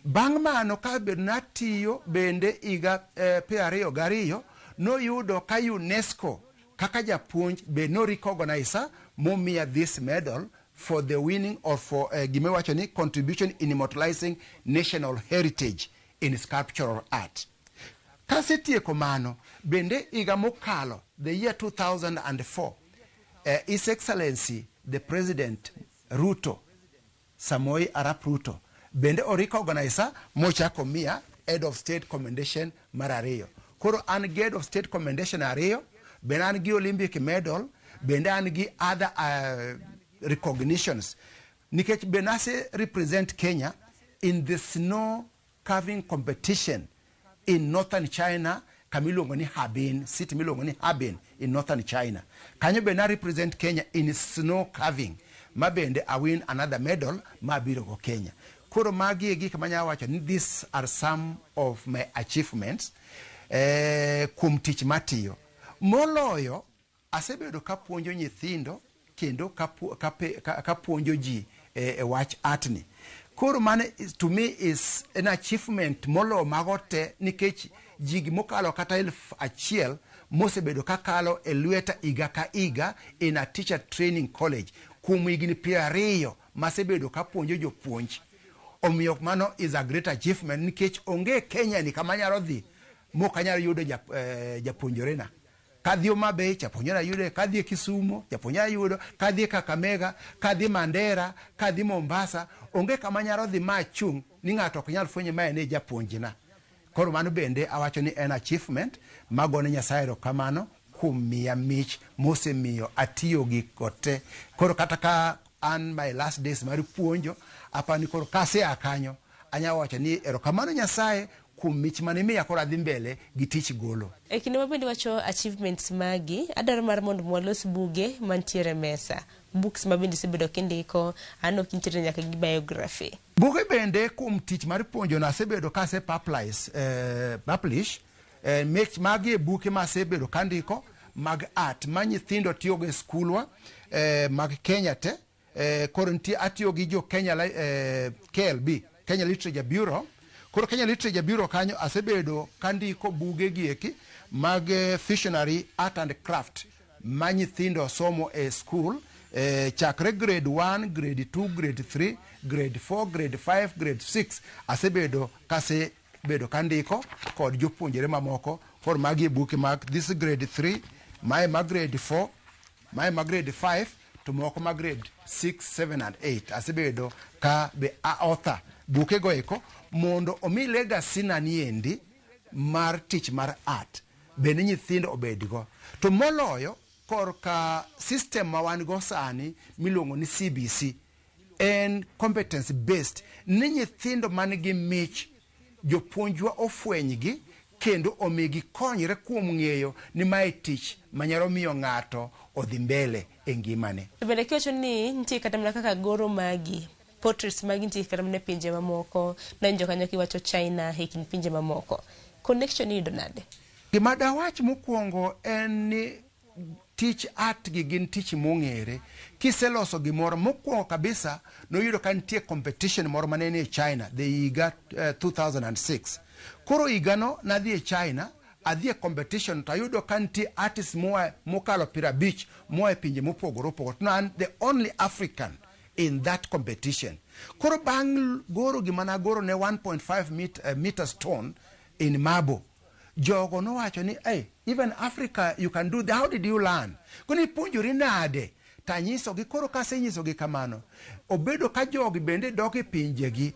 Bang' mano, ka bedo natiyo bende higa 2022, noyudo ka UNESCO kaka japuonj be no recognize momiya this medal for the winning or for gima iwacho ni contribution in immortalizing national heritage in sculptural art. Kasetieko mano, bende higa mokalo, the year 2004, His Excellency the President Ruto, Samoei Arap Ruto, bende o recognize mochako miya Head of State Commendation mar ariyo. Koro an gi Head of State Commendation ariyo, bende an gi Olympic medal, bende an gi other recognitions. Nikech be nase represent Kenya in the snow carving competition in northern China, kama iluongo ni Harbin, city miluongo ni Harbin in northern China. Kanyo be na represent Kenya in snow carving, ma bende I win another medal ma abiro go Kenya. Koro magi e gik manyalo wacho ni these are some of my achievements kuom tich matiyo. Moloyo, asebedo kapuonjo nyithindo kendo kapuonjo ji e wach art ni. Koro mano to me is an achievement moloyo mago te, nikech ji mokalo kata 1000 mosebedo kakalo e lweta higa ka higa in a teacher training college kuom higni 20 masebedo kapuonjo jopuonj. Omiyo mano is a great achievement, nikech onge Kenya ni kama anyalo dhi mok anyalo yudo japuonjorena. Kadhi Homa Bay, japuonjre ayudo, kadhi Kisumu, japuonjre ayudo, kadhi Kakamega, kadhi Mandera, kadhi Mombasa, onge kama anyalo dhi ma achung' ni ng'ato ok nyal fwenyo ma en e japuonjna. Koro mano bende awacho ni en achievement magone Nyasaye erokamano. kuom miya mich mosemiyo atiyo gigo te. Koro kata ka an my last days mar puonjo, aparo ni koro kasea kanyo, anyalo wacho ni erokamano Nyasaye kuom mich mane imiya koro adhi mbele gi tich golo. E kinde ma bende iwacho achievements magi, adwaro mar mondo walos buge mantiere e mesa. Books ma bende isebedo kindiko, aneno kintiere nyaka gi biography. Buge bende kuom tich mar puonjo no asebedo ka ase publish, publish mek, magi e buke ma asebedo kandiko mag art ma nyithindo tiyogo e skulwa mag Kenya te. Koro nitie atiyo gi jo Kenya KLB, Kenya Literature Bureau. Koro Kenya Literature Bureau kanyo asebedo kandiko buge gi eki mag visionary art and craft ma nyithindo somo e skul chakre grade 1, grade 2, grade 3, grade 4, grade 5, grade 6 asebedo kasebedo kandiko kod jopuonjre mamoko. Koro magi e buke mag this grade 3, mae ma grade 4, mae ma grade 5 to moko ma grade 6, 7 and 8 asebedo ka be a author buke go eko mondo omi legacy na niendi mar tich mar art bende nyithindo obedgo. To moloyo korka system ma wan go sani miluongo ni CBC en competence based ni nyithindo man gi mich jopuonjwa ofwenygi kendo omigi konyre kuom ng'eyo ni mae tich manyalo miyo ng'ato odhi mbele e ngimane. To bende kiwacho ni nitie kata mana kaka goro magi, portraits magi nitie kata mana e pinje mamoko, nawinjo kanyo kiwacho China e kind pinje mamoko. Connection iyudo nade? Gima dawach mokwongo en ni tich art gi gin tich mong'ere. Kiseloso gimoro mokwongo kabisa noyudo ka nitie competition moro mane ni e China the higa 2006. Koro higano nadhi e China, adhi e competition to ayudo ka nitie artists moa mokalo 50 moa e pinje mopogore opogore. To an the only African in that competition. Koro bang' goro gima nagoro ne 1.5 meter stone in marble, jogo nowacho ni hey, even Africa you can do that. How did you learn? Koro ipuonjori nade? Tanyisogi. Koro kasenyisogi kamano, obedo ka jogi bende dok e pinjegi.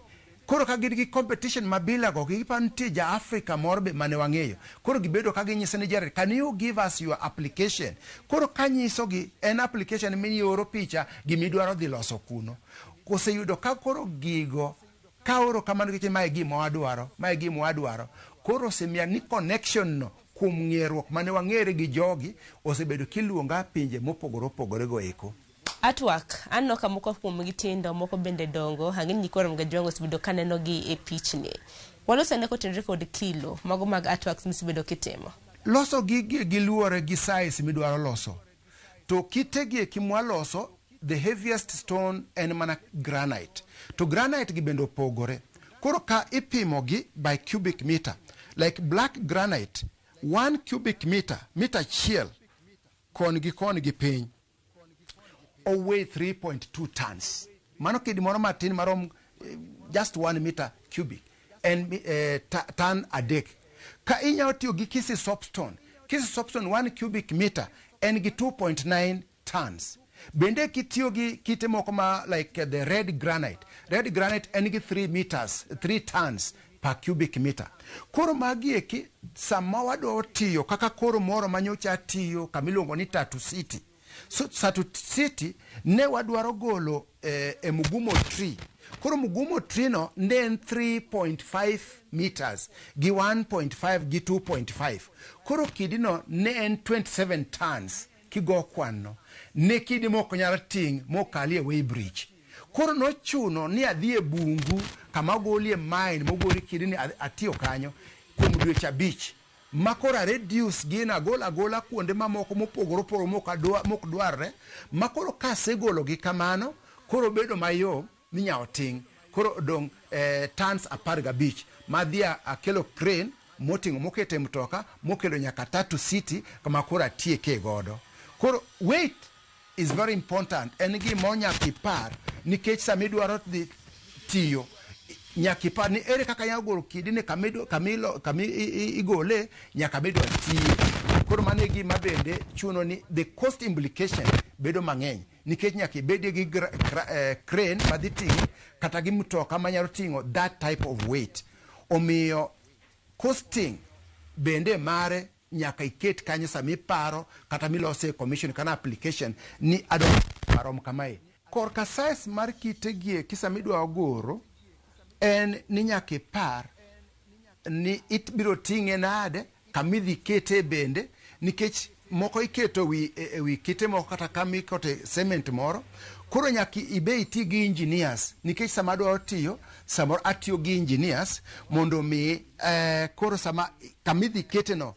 Koro ka gin gi competition mabila go, giparo nitie ja Africa moro be mane wang'eyo. Koro gibedo ka ginyise ni Jared, can you give us your application? Koro kanyisogi, en application mioro picha gimidwaro dhi loso kuno. Koseyudo ka koro gigo kaoro kamano nikech mae gima wadwaro, mae gima wadwaro. Koro osemiya ni connection no kuom ng'eruok mane wang'ere gi jogi osebedo kiluonga pinje mopogore opogore go eko. Artwork, aneno ka moko kuomgi tindo, moko bende dongo. Ang'e ni nyikwa Ramogi Ajwang' osebedo kaneno gi e pichni. Walos ane kotenore kod kilo, mago mag artworks misebedo kitimo. Loso gigi giluwore gi size midwaro loso. To kite gi eki mwaloso, the heaviest stone en mana granite. To granite gi bende opogore. Koro ka ipimo gi by cubic meter, like black granite, 1 cubic meter, mita achiel kon gi kon gi piny, oweigh 3.2 tons. Mano kidi moro matin marom just 1 meter cubic en tan 3. Ka inyalo tiyo gi Kisii soapstone, Kisii soapstone 1 cubic meter en gi 2.9 tons. Bende kitiyo gi kite moko ma like the red granite, red granite en gi 3 meters, 3 tons per cubic meter. Koro magi eki sama wadwa tiyo kaka koro moro manyocha tiyo kamiluongo ni Tatu City. So, Tatu City ne wadwaro golo e Mugumo tree. Koro Mugumo tree no ne en 3.5 meters gi 1.5 gi 2.5. Koro kidi no ne en 27 tons kigo kwan no. Ne kidi mok nyal ting' mokalie weighbridge. Koro nochuno ni adhi e bungu kama ogolie mine mogolie kidi ni atiyo kanyo kuom dweche 5 ma koro a reduce gino agolo agola kuonde mamoko mopogore opogore mok dwarre ma koro kasegologi kamano koro bedo mayom minyalo ting'. Koro odong' tons 15 madhi akelo crane moting'o moketo e mtoka mokelo nyaka Tatu City kama koro atieke godo. Koro weight is very important, en gima nyaka ipar nikech sama idwaro dhi tiyo nyaka ipar ni ere kaka anyalo golo kidi ni kama igole nyaka midwa tiye. Koro mano e gima bende chuno ni the cost implication bedo mang'eny nikech nyaka ibedie gi crane madhi ting'i kata gi mtoka manyalo ting'o that type of weight. Omiyo costing bende mare. nyaka iket kanyo sama iparo kata milose commission kana application ni adwa marom kamae. Korka size mar kite gi eki sama idwa goro en ni nyaka ipar ni ibiro ting'e nade, kamidhi kete bende, nikech moko iketo wi, e wi kite moko kata kama ikote cement moro. Koro nyaka ibe iti gi engineers, nikech sama adwaro tiyo samoro atiyo gi engineers mondo mi koro sama kamidhi kete no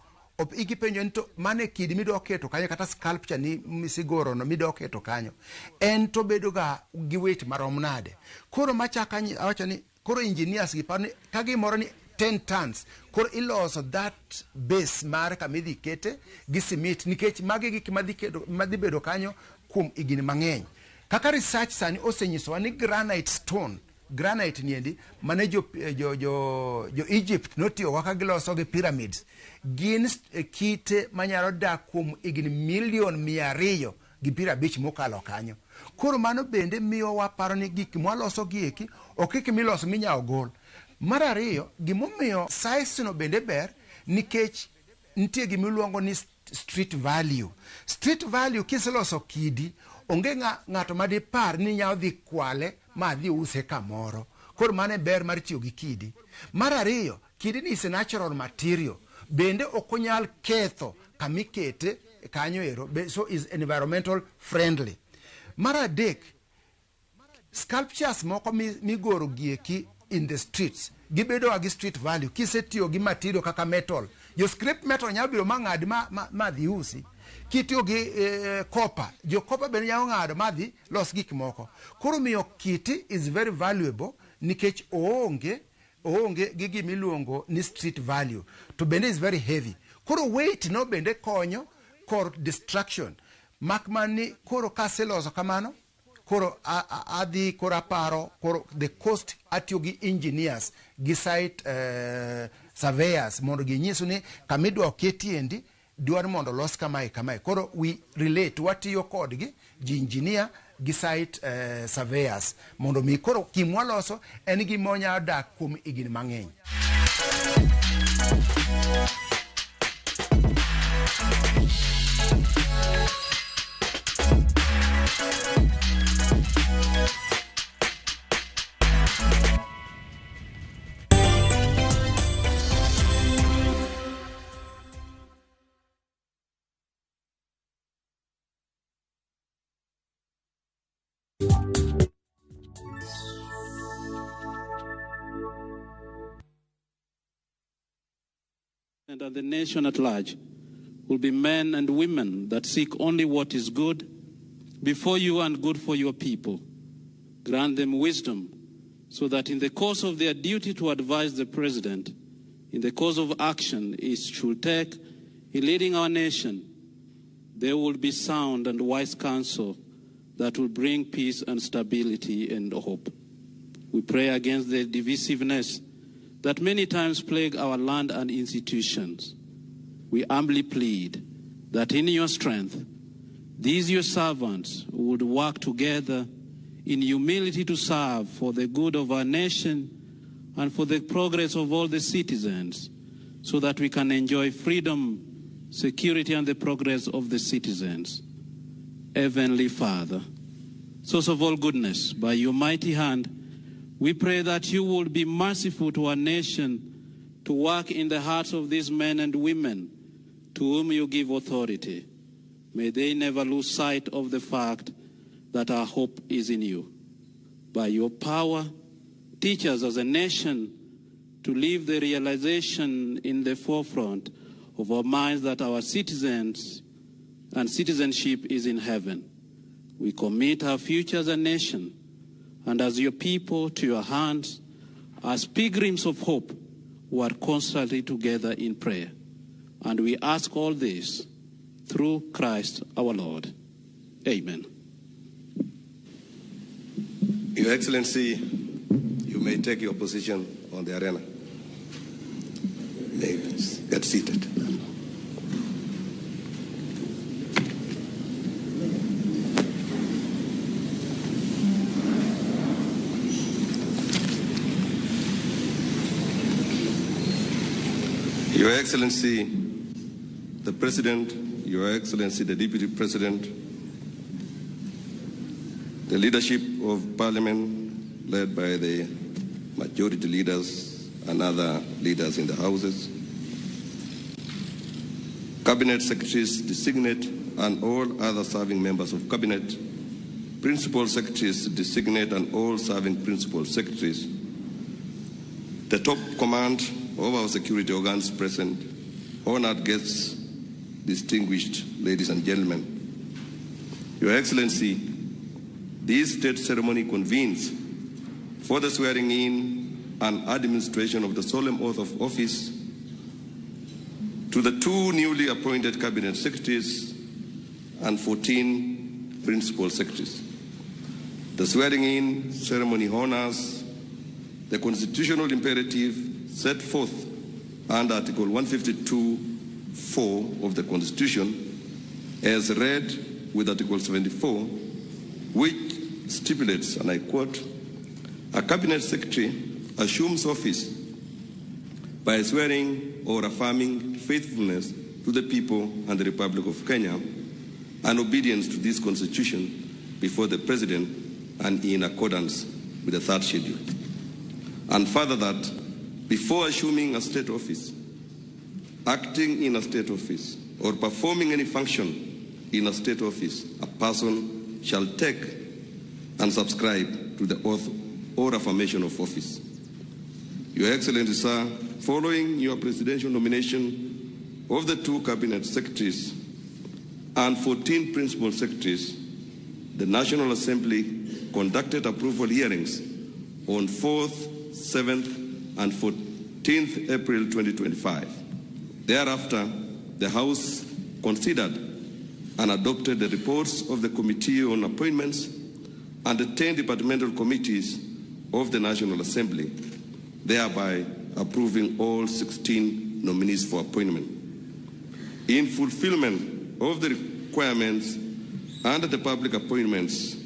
igipenjo ni to mano e kidi midwa keto kanyo kata sculpture ni misigoro no midwa keto kanyo en to bedo ga gi weight marom nade. Koro machaka awacho ni koro engineers gi paro ni ka gimoro ni 10 tons, koro iloso that base mar kamidhi kete gi simit, nikech magi gik madhi bedo kanyo kuom higni mang'eny. Kaka research sani osenyisowa ni granite stone, granite niendi mane jo Egypt notiyo kaka giloso gi pyramids, gin kite manyalo dak kuom higni milion 250 mokalo kanyo. Koro mano bende miyo waparo ni gik mwaloso gi eki ok gik miloso minyalo gol. Mar ariyo, gimomiyo size no bende ber nikech nitie gimiluongo ni street value. Street value kiseloso kidi, onge ng'ato madipar ni nyalo dhi kwale ma dhi use kamoro. Koro mano e ber mar tiyo gi kidi. Mar ariyo, kidi ni is a natural material, bende ok onyal ketho kamikete kanyo ero, so is environmental friendly. Mar adek, sculptures moko migoro gieki in the streets gibedo gi street value. Kisetiyo gi material kaka metal, jo scrap metal nyalo biro mang'ad ma dhi usi. Kitiyo gi copper, jo copper bende nyalo ng'ado ma dhi los gik moko. Koro miyo kiti is very valuable nikech oonge gi gimiluongo ni street value, to bende is very heavy. Koro weight no bende konyo kor destruction. Mak mani koro kaseloso kamano, koro adhi koro aparo koro the cost, atiyo gi engineers gi site surveyors mondo ginyisu ni kamidwa ketiendi dwar mondo los kamae kamae. Koro we relate, watiyo kodgi ji engineer gi site surveyors mondo mi koro gimwaloso en gima onyalo dak kuom higni mang'eny. And the nation at large will be men and women that seek only what is good before you and good for your people. Grant them wisdom so that in the course of their duty to advise the president, in the course of action he should take in leading our nation, there will be sound and wise counsel that will bring peace and stability and hope. We pray against the divisiveness that many times plague our land and institutions. We humbly plead that in your strength, these your servants would work together in humility to serve for the good of our nation and for the progress of all the citizens, so that we can enjoy freedom, security, and the progress of the citizens. Heavenly Father, source of all goodness, by your mighty hand, we pray that you will be merciful to our nation, to work in the hearts of these men and women to whom you give authority. May they never lose sight of the fact that our hope is in you. By your power, teach us as a nation to live the realization in the forefront of our minds that our citizens and citizenship is in heaven. We commit our future as a nation and as your people to your hands, as pilgrims of hope who are constantly together in prayer. And we ask all this through Christ our Lord. Amen. Your Excellency, you may take your position on the arena. You may get seated. Your Excellency, the President, Your Excellency, the Deputy President, the leadership of Parliament led by the majority leaders and other leaders in the houses, Cabinet Secretaries designate and all other serving members of Cabinet, Principal Secretaries designate and all serving Principal Secretaries, the top command of our security organs present, honored guests, distinguished ladies and gentlemen. Your Excellency, this state ceremony convenes for the swearing in and administration of the solemn oath of office to the two newly appointed Cabinet Secretaries and 14 Principal Secretaries. The swearing in ceremony honors the constitutional imperative set forth under Article 152.4 of the Constitution, as read with Article 74, which stipulates, and I quote, "A Cabinet Secretary assumes office by swearing or affirming faithfulness to the people and the Republic of Kenya and obedience to this Constitution before the President and in accordance with the third schedule. And further that, before assuming a state office, acting in a state office, or performing any function in a state office, a person shall take and subscribe to the oath or affirmation of office. Your Excellency, sir, following your presidential nomination of the two Cabinet Secretaries and 14 Principal Secretaries, the National Assembly conducted approval hearings on 4th, 7th, and 14th April 2025. Thereafter, the House considered and adopted the reports of the Committee on Appointments and the 10 departmental committees of the National Assembly, thereby approving all 16 nominees for appointment. In fulfillment of the requirements under the Public Appointments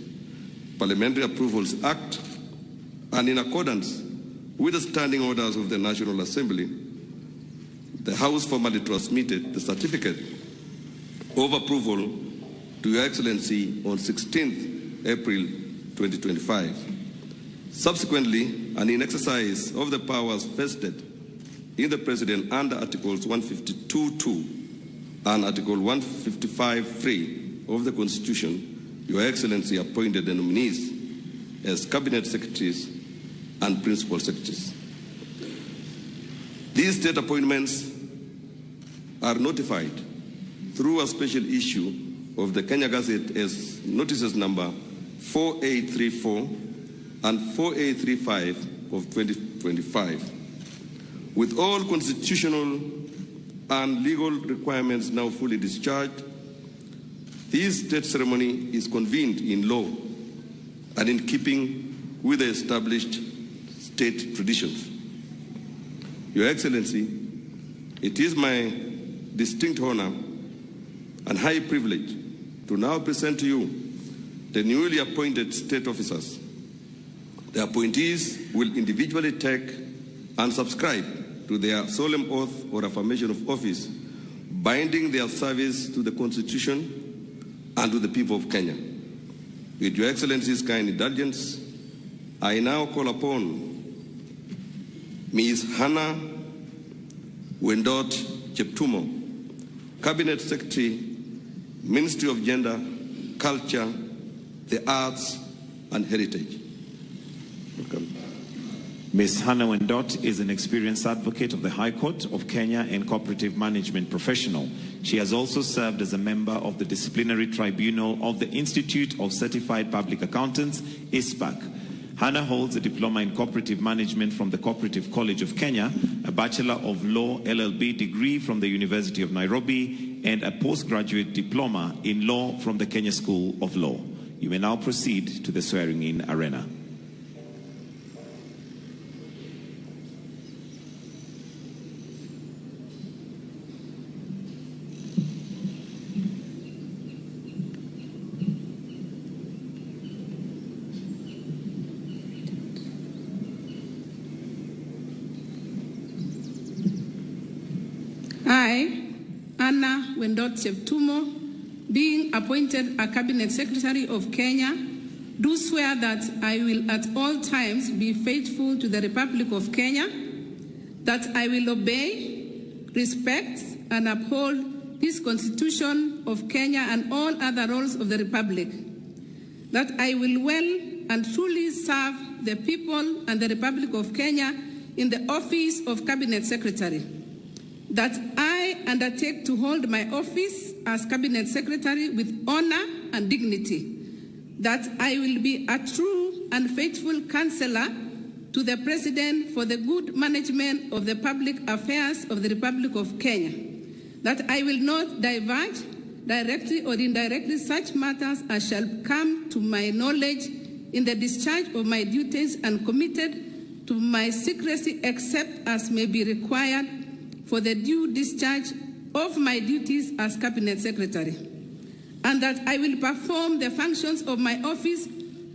Parliamentary Approvals Act and in accordance with the standing orders of the National Assembly, the House formally transmitted the certificate of approval to Your Excellency on 16th April 2025. Subsequently, and in exercise of the powers vested in the President under Articles 152.2 and Article 155.3 of the Constitution, Your Excellency appointed the nominees as Cabinet Secretaries and Principal Secretaries. These state appointments are notified through a special issue of the Kenya Gazette as notices number 4834 and 4835 of 2025. With all constitutional and legal requirements now fully discharged, this state ceremony is convened in law and in keeping with the established state traditions. Your Excellency, it is my distinct honor and high privilege to now present to you the newly appointed state officers. The appointees will individually take and subscribe to their solemn oath or affirmation of office, binding their service to the Constitution and to the people of Kenya. With Your Excellency's kind indulgence, I now call upon Ms. Hannah Wendot Cheptumo, Cabinet Secretary, Ministry of Gender, Culture, the Arts and Heritage. Welcome. Ms. Hannah Wendot is an experienced advocate of the High Court of Kenya and cooperative management professional. She has also served as a member of the Disciplinary Tribunal of the Institute of Certified Public Accountants, ISPAC. Hannah holds a diploma in cooperative management from the Cooperative College of Kenya, a Bachelor of Law LLB degree from the University of Nairobi, and a postgraduate diploma in law from the Kenya School of Law. You may now proceed to the swearing-in arena. I, Hannah Wendot Cheptumo, being appointed a Cabinet Secretary of Kenya, do swear that I will at all times be faithful to the Republic of Kenya, that I will obey, respect, and uphold this Constitution of Kenya and all other laws of the Republic, that I will well and truly serve the people and the Republic of Kenya in the office of Cabinet Secretary, that I undertake to hold my office as Cabinet Secretary with honor and dignity, that I will be a true and faithful counselor to the President for the good management of the public affairs of the Republic of Kenya, that I will not diverge directly or indirectly such matters as shall come to my knowledge in the discharge of my duties and committed to my secrecy except as may be required for the due discharge of my duties as Cabinet Secretary, and that I will perform the functions of my office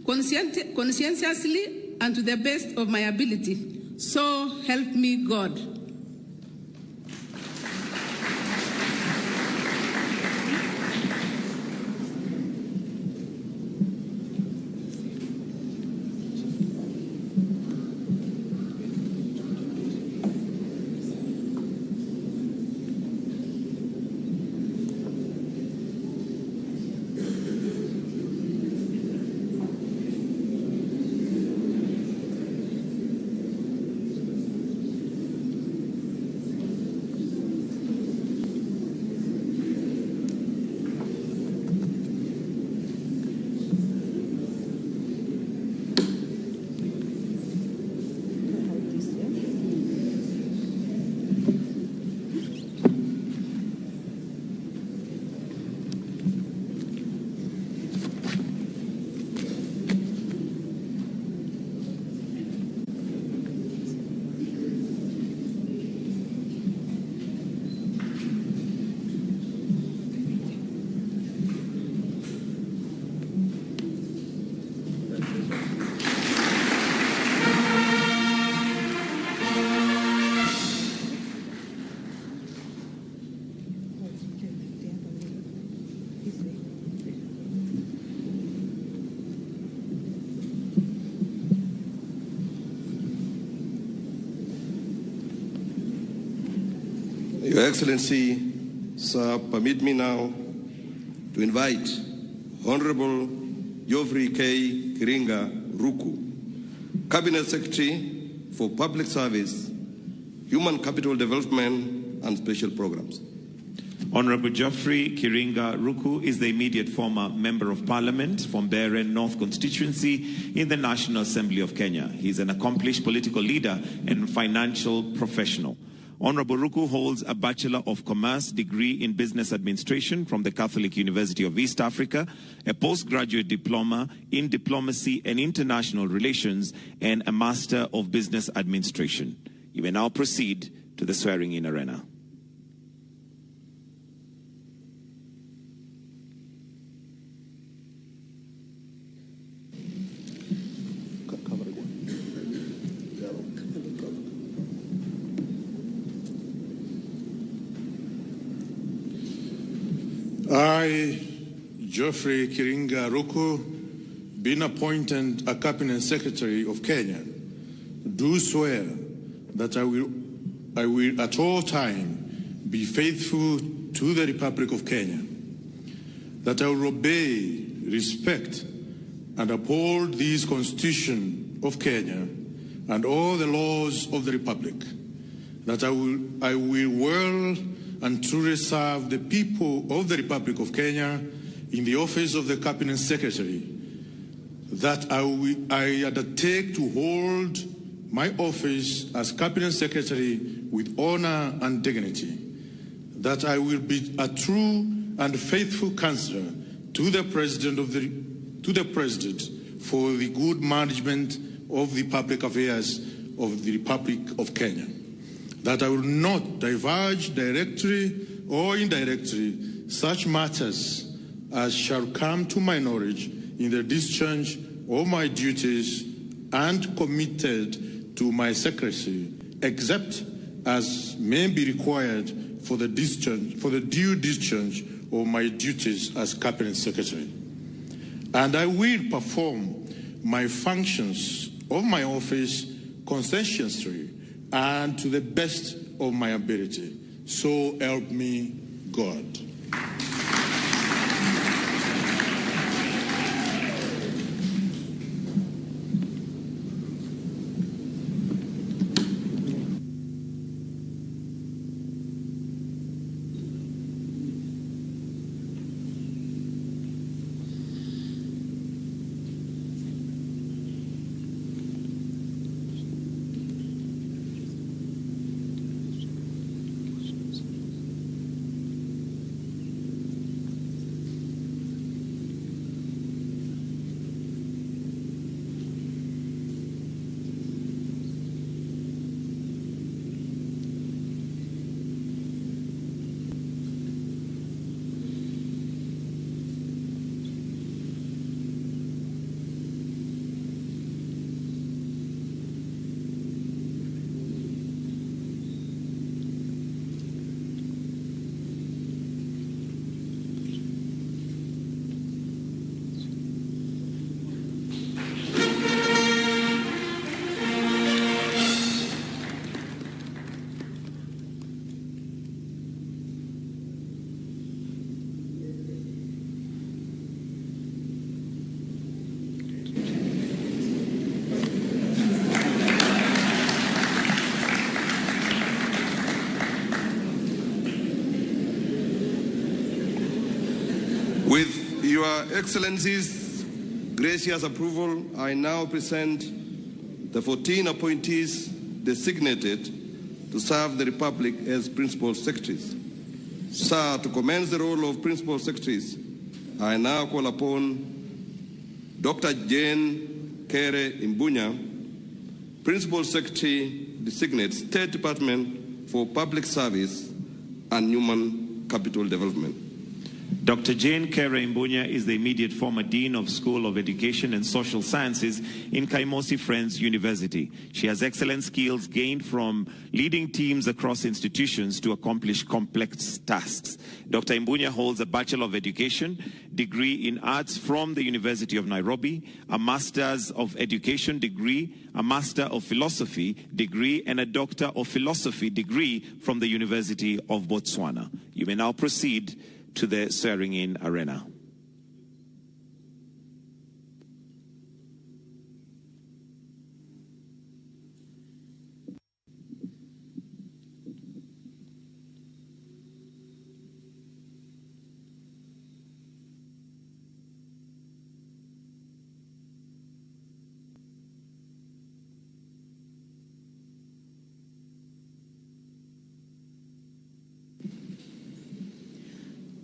conscientiously and to the best of my ability. So help me God. Your Excellency, sir, permit me now to invite Honorable Geoffrey K. Kiringa Ruku, Cabinet Secretary for Public Service, Human Capital Development and Special Programs. Honorable Geoffrey Kiringa Ruku is the immediate former Member of Parliament from Mbeere North Constituency in the National Assembly of Kenya. He is an accomplished political leader and financial professional. Honorable Ruku holds a Bachelor of Commerce degree in Business Administration from the Catholic University of East Africa, a postgraduate diploma in Diplomacy and International Relations, and a Master of Business Administration. You may now proceed to the swearing-in arena. I, Geoffrey Kiringa Ruku, being appointed a Cabinet Secretary of Kenya, do swear that I will at all time be faithful to the Republic of Kenya, that I will obey, respect, and uphold this Constitution of Kenya and all the laws of the Republic, that I will well and truly serve the people of the Republic of Kenya in the office of the Cabinet Secretary, that I undertake to hold my office as Cabinet Secretary with honor and dignity, that I will be a true and faithful counselor to the President for the good management of the public affairs of the Republic of Kenya, that I will not divulge directly or indirectly such matters as shall come to my knowledge in the discharge of my duties and committed to my secrecy, except as may be required for the due discharge of my duties as Cabinet Secretary. And I will perform my functions of my office conscientiously and to the best of my ability. So help me God. With Your Excellency's gracious approval, I now present the 14 appointees designated to serve the Republic as Principal Secretaries. Sir, to commence the role of Principal Secretaries, I now call upon Dr. Jane Kere Imbunya, Principal Secretary Designate, State Department for Public Service and Human Capital Development. Dr. Jane Kere Imbunya is the immediate former Dean of School of Education and Social Sciences in Kaimosi Friends University. She has excellent skills gained from leading teams across institutions to accomplish complex tasks. Dr. Imbunya holds a Bachelor of Education degree in Arts from the University of Nairobi, a Master's of Education degree, a Master of Philosophy degree, and a Doctor of Philosophy degree from the University of Botswana. You may now proceed to the swearing-in arena.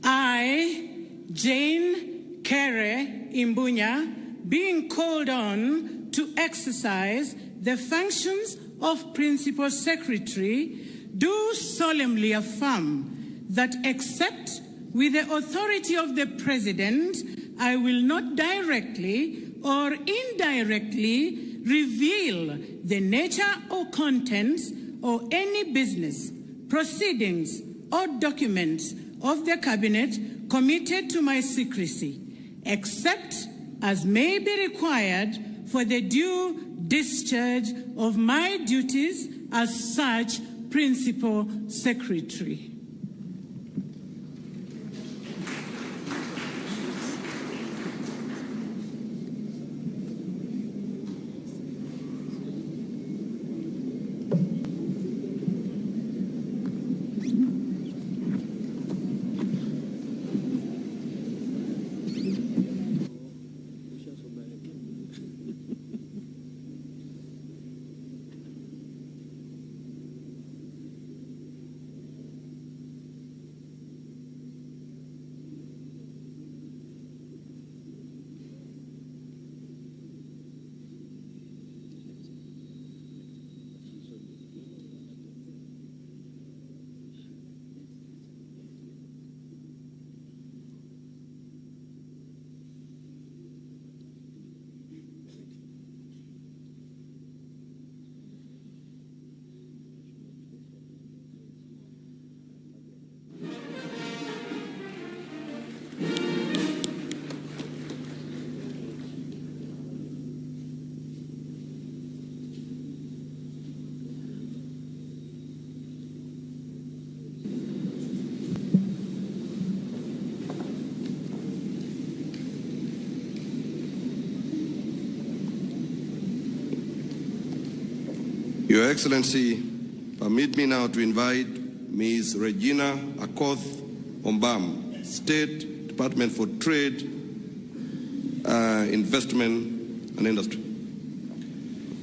I, Jane Kere Imbunya, being called on to exercise the functions of Principal Secretary, do solemnly affirm that except with the authority of the President, I will not directly or indirectly reveal the nature or contents or any business, proceedings, or documents of the Cabinet committed to my secrecy, except as may be required for the due discharge of my duties as such Principal Secretary. Your Excellency, permit me now to invite Ms. Regina Akoth Ombam, State Department for Trade, Investment and Industry.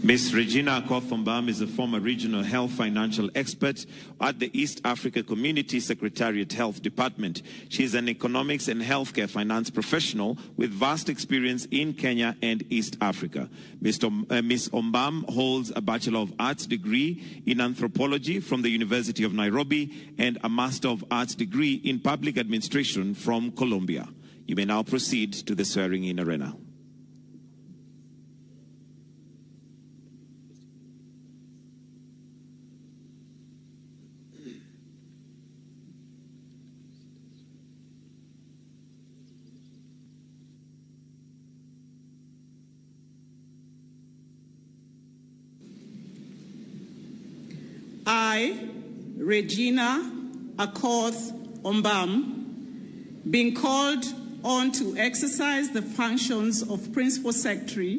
Ms. Regina Akoth Ombam is a former regional health financial expert at the East Africa Community Secretariat Health Department. She is an economics and healthcare finance professional with vast experience in Kenya and East Africa. Ms. Ombam holds a Bachelor of Arts degree in anthropology from the University of Nairobi and a Master of Arts degree in public administration from Colombia. You may now proceed to the swearing-in arena. I, Regina Akoth Ombam, being called on to exercise the functions of Principal Secretary,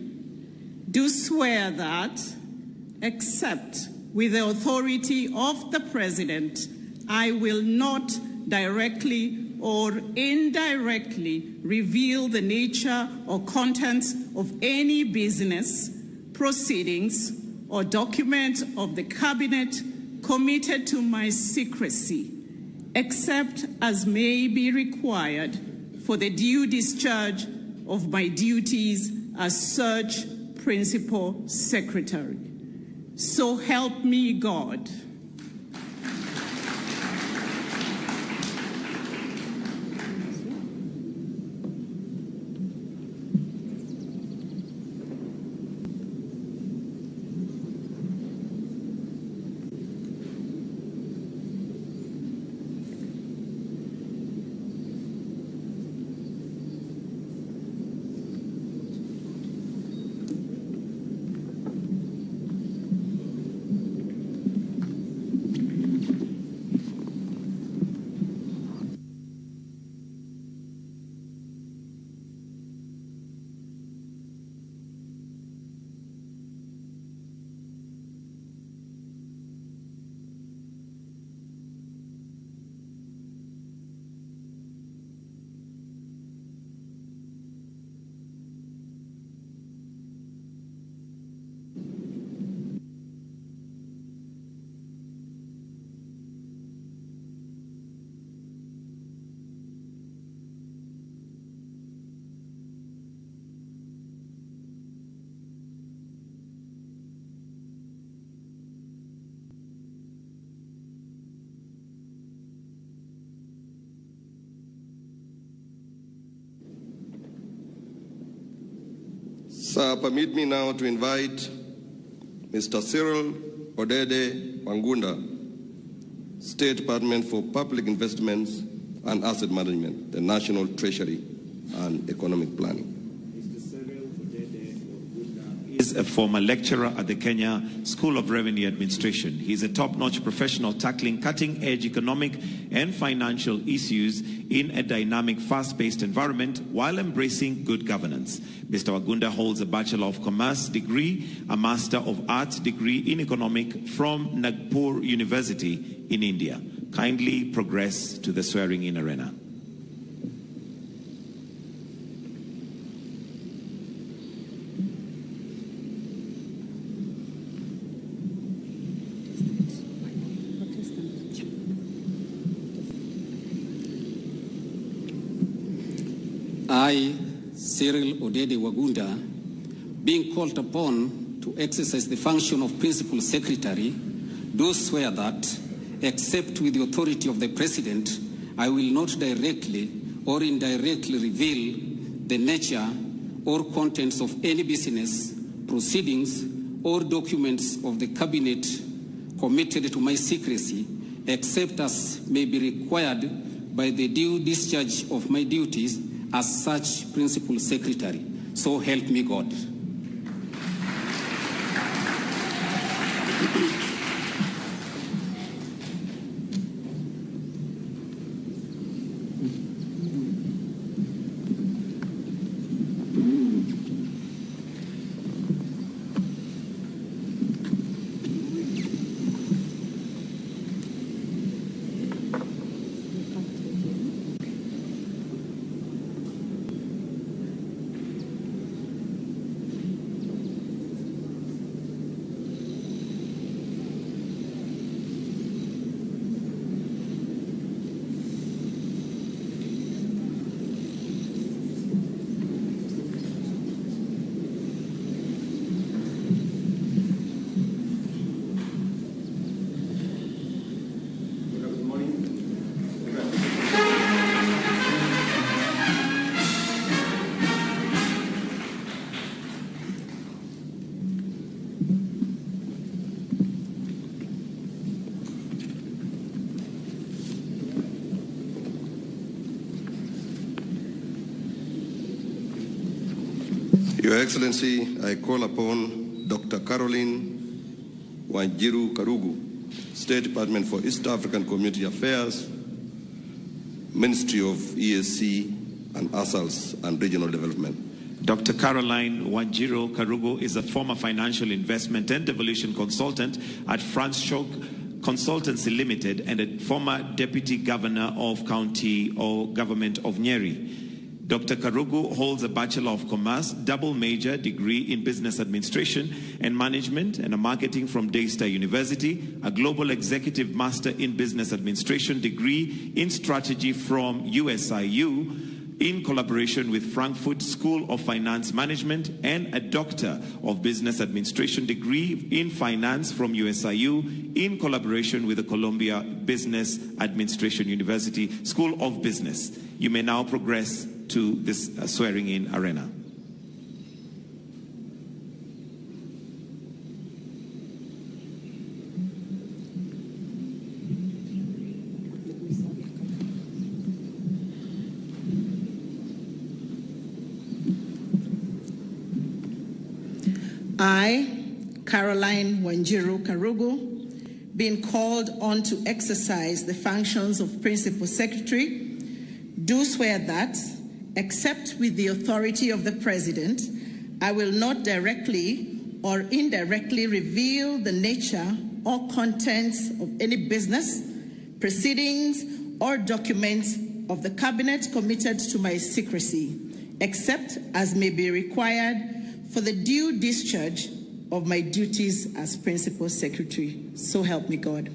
do swear that, except with the authority of the President, I will not directly or indirectly reveal the nature or contents of any business, proceedings, or document of the Cabinet committed to my secrecy, except as may be required for the due discharge of my duties as such Principal Secretary. So help me God. Sir, permit me now to invite Mr. Cyril Odede Wangunda, State Department for Public Investments and Asset Management, the National Treasury and Economic Planning. Mr. Cyril Odede Wangunda is a former lecturer at the Kenya School of Revenue Administration. He is a top-notch professional tackling cutting-edge economic and financial issues in a dynamic, fast-paced environment while embracing good governance. Mr. Wangunda holds a Bachelor of Commerce degree, a Master of Arts degree in Economic from Nagpur University in India. Kindly progress to the swearing-in arena. I, Cyril Odede Wangunda, being called upon to exercise the function of Principal Secretary, do swear that, except with the authority of the President, I will not directly or indirectly reveal the nature or contents of any business, proceedings, or documents of the Cabinet committed to my secrecy, except as may be required by the due discharge of my duties as such Principal Secretary. So help me God. Your Excellency, I call upon Dr. Caroline Wanjiru Karugu, State Department for East African Community Affairs, Ministry of EAC and ASALs and Regional Development. Dr. Caroline Wanjiru Karugu is a former financial investment and devolution consultant at Franschhoek Consultancy Limited and a former deputy governor of county or government of Nyeri. Dr. Karugu holds a Bachelor of Commerce, double major degree in Business Administration and Management and a Marketing from Daystar University, a Global Executive Master in Business Administration degree in Strategy from USIU in collaboration with Frankfurt School of Finance Management, and a Doctor of Business Administration degree in Finance from USIU in collaboration with the Columbia Business Administration University School of Business. You may now progress to this swearing-in arena. I, Caroline Wanjiru Karugu, being called on to exercise the functions of Principal Secretary, do swear that, except with the authority of the President, I will not directly or indirectly reveal the nature or contents of any business, proceedings, or documents of the Cabinet committed to my secrecy, except as may be required for the due discharge of my duties as Principal Secretary. So help me God.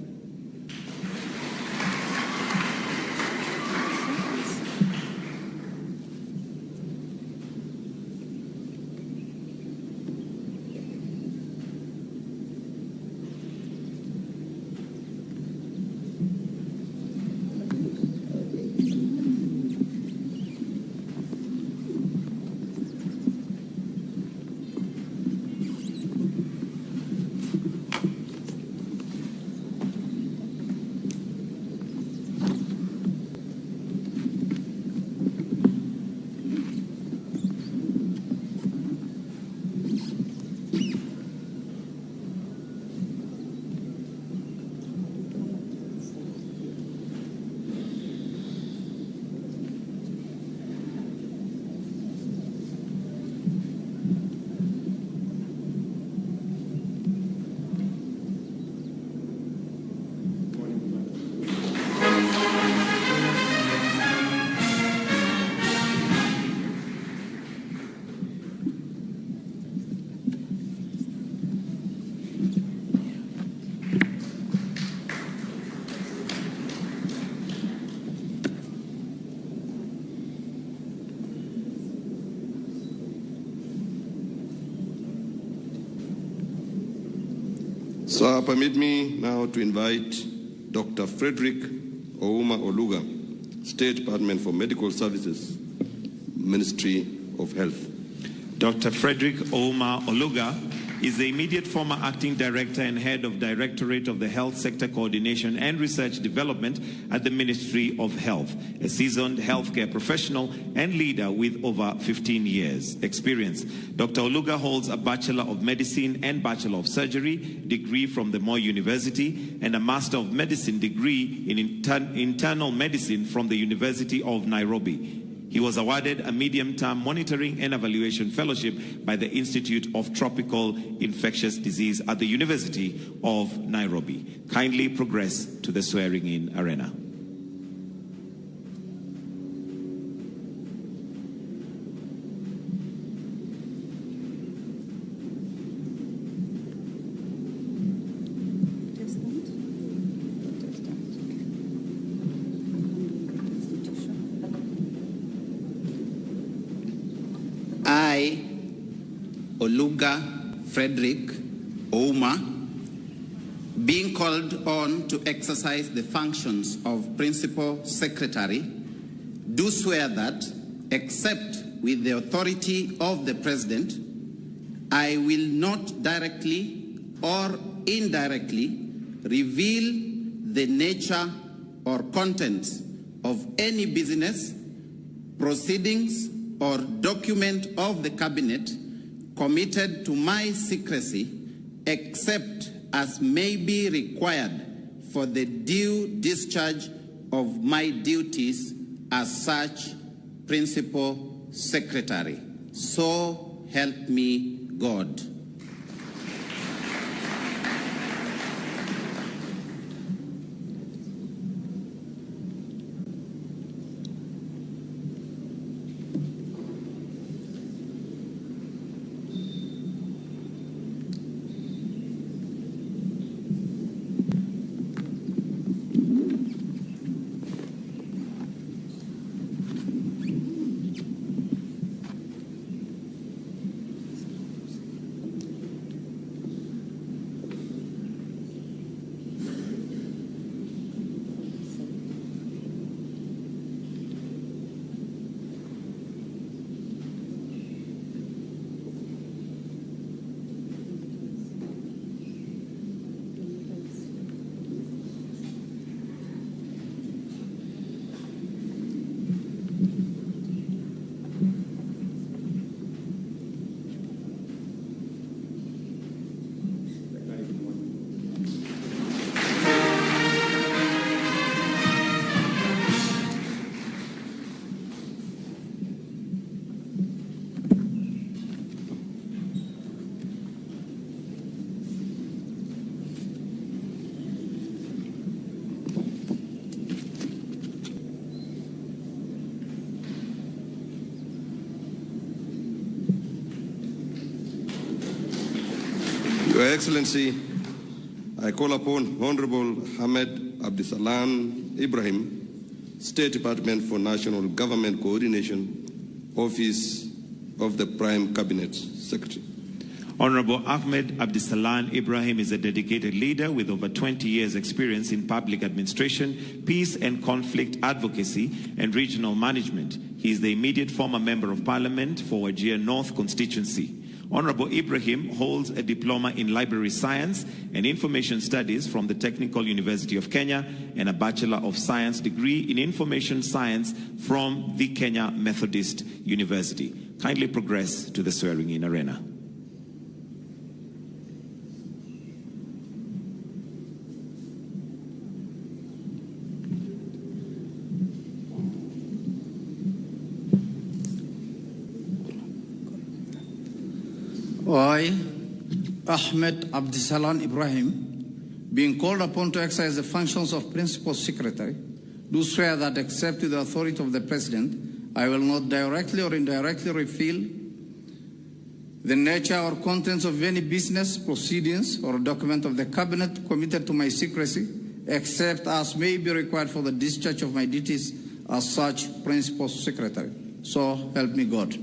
Sir, permit me now to invite Dr. Frederick Ouma Oluga, State Department for Medical Services, Ministry of Health. Dr. Frederick Ouma Oluga is the immediate former acting director and head of Directorate of the Health Sector Coordination and Research Development at the Ministry of Health, a seasoned healthcare professional and leader with over 15 years experience. Dr. Oluga holds a Bachelor of Medicine and Bachelor of Surgery degree from the Moi University and a Master of Medicine degree in Internal Medicine from the University of Nairobi. He was awarded a medium-term monitoring and evaluation fellowship by the Institute of Tropical Infectious Disease at the University of Nairobi. Kindly progress to the swearing-in arena. I, Oluga Frederick Ouma, being called on to exercise the functions of Principal Secretary, do swear that, except with the authority of the President, I will not directly or indirectly reveal the nature or contents of any business, proceedings, or document of the Cabinet committed to my secrecy, except as may be required for the due discharge of my duties as such Principal Secretary. So help me God. Your Excellency, I call upon Honorable Ahmed Abdisalan Ibrahim, State Department for National Government Coordination, Office of the Prime Cabinet Secretary. Honorable Ahmed Abdisalan Ibrahim is a dedicated leader with over 20 years' experience in public administration, peace and conflict advocacy, and regional management. He is the immediate former Member of Parliament for Wajir North constituency. Honorable Ibrahim holds a diploma in library science and information studies from the Technical University of Kenya and a Bachelor of Science degree in information science from the Kenya Methodist University. Kindly progress to the swearing-in arena. I, Ahmed Abdisalan Ibrahim, being called upon to exercise the functions of Principal Secretary, do swear that except with the authority of the President, I will not directly or indirectly reveal the nature or contents of any business, proceedings, or document of the Cabinet committed to my secrecy, except as may be required for the discharge of my duties as such Principal Secretary. So help me God.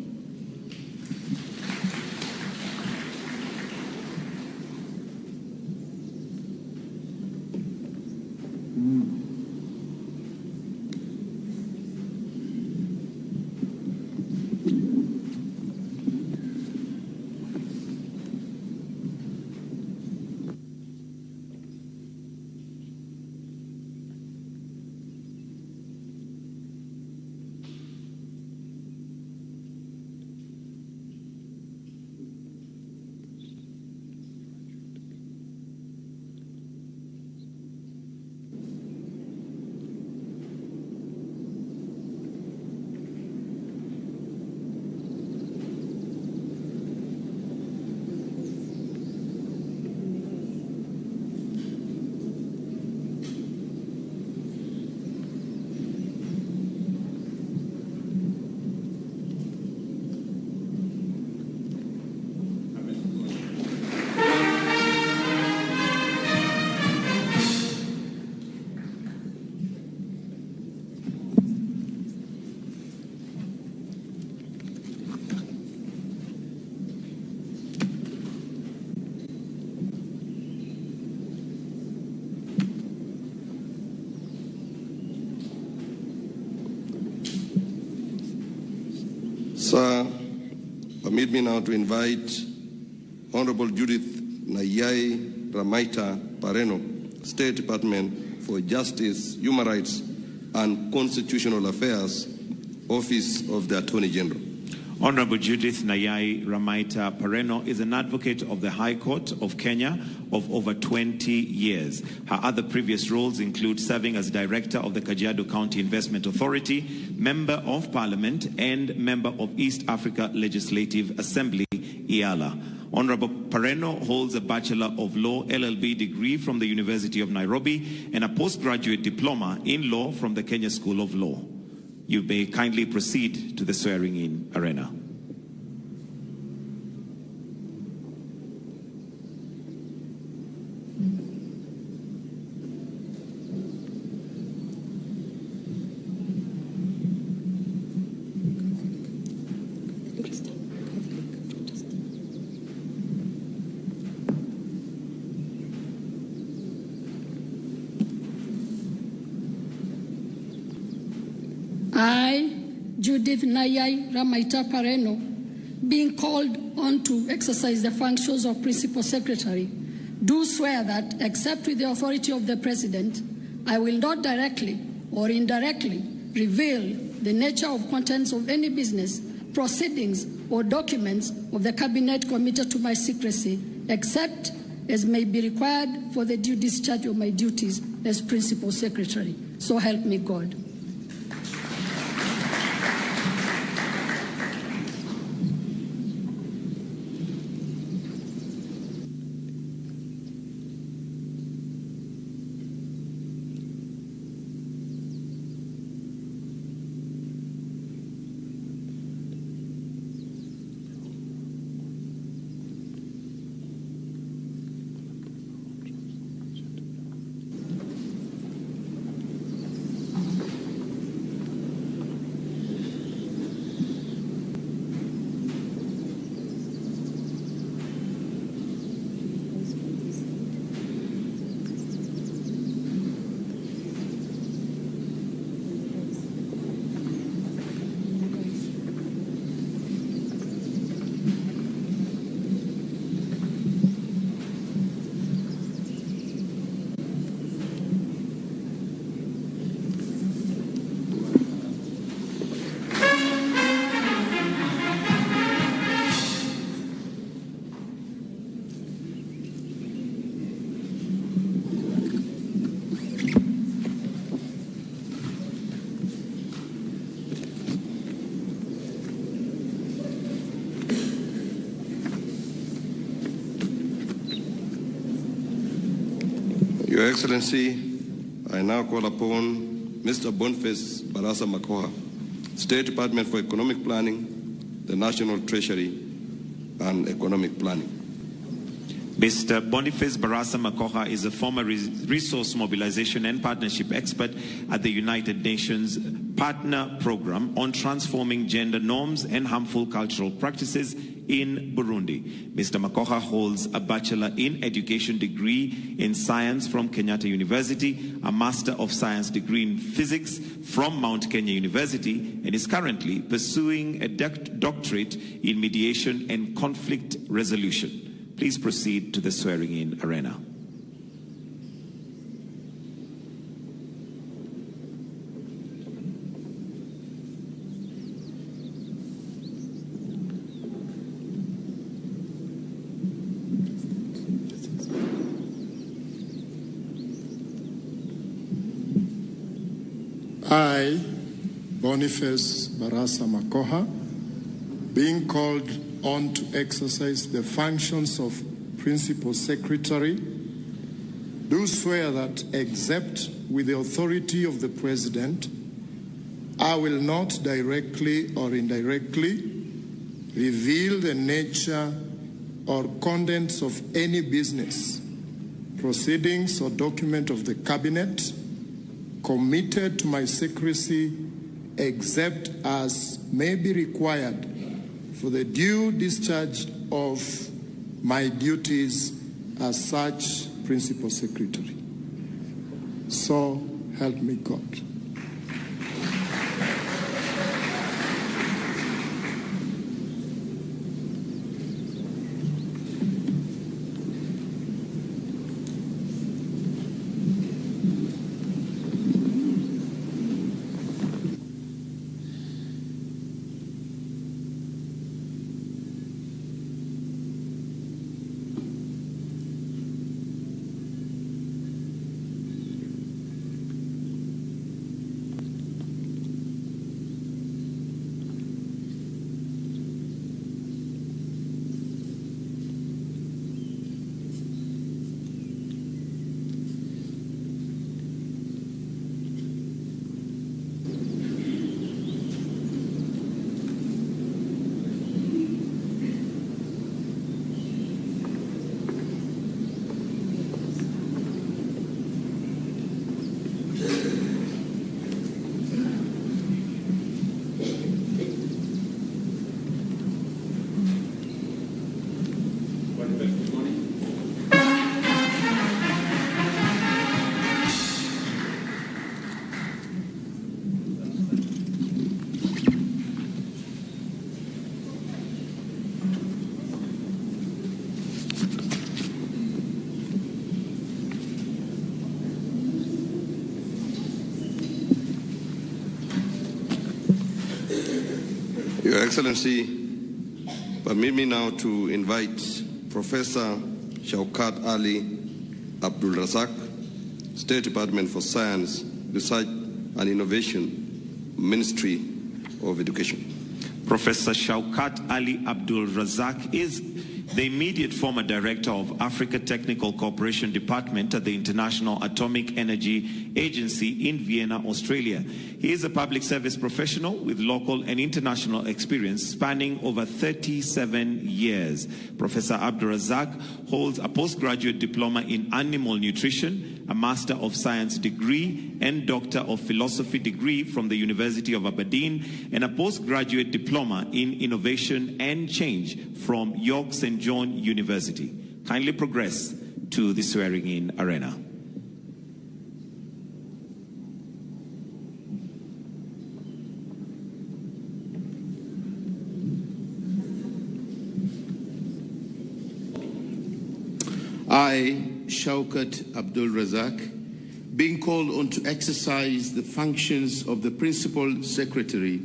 Sir, permit me now to invite Honorable Judith Nayai Ramaita Pareno, State Department for Justice, Human Rights, and Constitutional Affairs, Office of the Attorney General. Honorable Judith Nayai Ramaita Pareno is an advocate of the High Court of Kenya of over 20 years. Her other previous roles include serving as director of the Kajiado County Investment Authority, member of Parliament, and member of East Africa Legislative Assembly, IALA. Honorable Pareno holds a Bachelor of Law LLB degree from the University of Nairobi and a postgraduate diploma in law from the Kenya School of Law. You may kindly proceed to the swearing-in arena. I, Judith Nayai Ramaita Pareno, being called on to exercise the functions of Principal Secretary, do swear that, except with the authority of the President, I will not directly or indirectly reveal the nature of contents of any business, proceedings, or documents of the Cabinet committed to my secrecy, except as may be required for the due discharge of my duties as Principal Secretary. So help me God. Your Excellency, I now call upon Mr. Boniface Barasa Makoha, State Department for Economic Planning, the National Treasury and Economic Planning. Mr. Boniface Barasa Makoha is a former resource mobilization and partnership expert at the United Nations Partner Program on Transforming Gender Norms and Harmful Cultural Practices in Burundi. Mr. Makoha holds a Bachelor in Education degree in Science from Kenyatta University, a Master of Science degree in Physics from Mount Kenya University, and is currently pursuing a doctorate in Mediation and Conflict Resolution. Please proceed to the swearing-in arena. I, Boniface Barasa Makoha, being called on to exercise the functions of Principal Secretary, do swear that, except with the authority of the President, I will not directly or indirectly reveal the nature or contents of any business, proceedings, or document of the Cabinet committed to my secrecy, except as may be required for the due discharge of my duties as such Principal Secretary. So help me God. Your Excellency, permit me now to invite Professor Shaukat Ali Abdul Razak, State Department for Science, Research and Innovation, Ministry of Education. Professor Shaukat Ali Abdul Razak is the immediate former director of Africa Technical Cooperation Department at the International Atomic Energy Agency in Vienna, Australia. He is a public service professional with local and international experience spanning over 37 years. Professor Abdul Razak holds a postgraduate diploma in animal nutrition, a Master of Science degree and Doctor of Philosophy degree from the University of Aberdeen, and a postgraduate diploma in innovation and change from York St. John University. Kindly progress to the swearing-in arena. I, Shaukat Abdul Razak, being called on to exercise the functions of the Principal Secretary,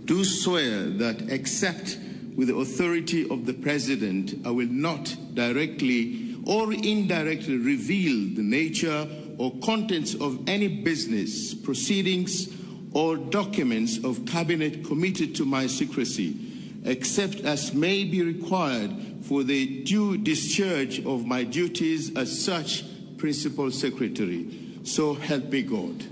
do swear that except with the authority of the President, I will not directly or indirectly reveal the nature or contents of any business, proceedings, or documents of Cabinet committed to my secrecy, except as may be required for the due discharge of my duties as such Principal Secretary. So help me God.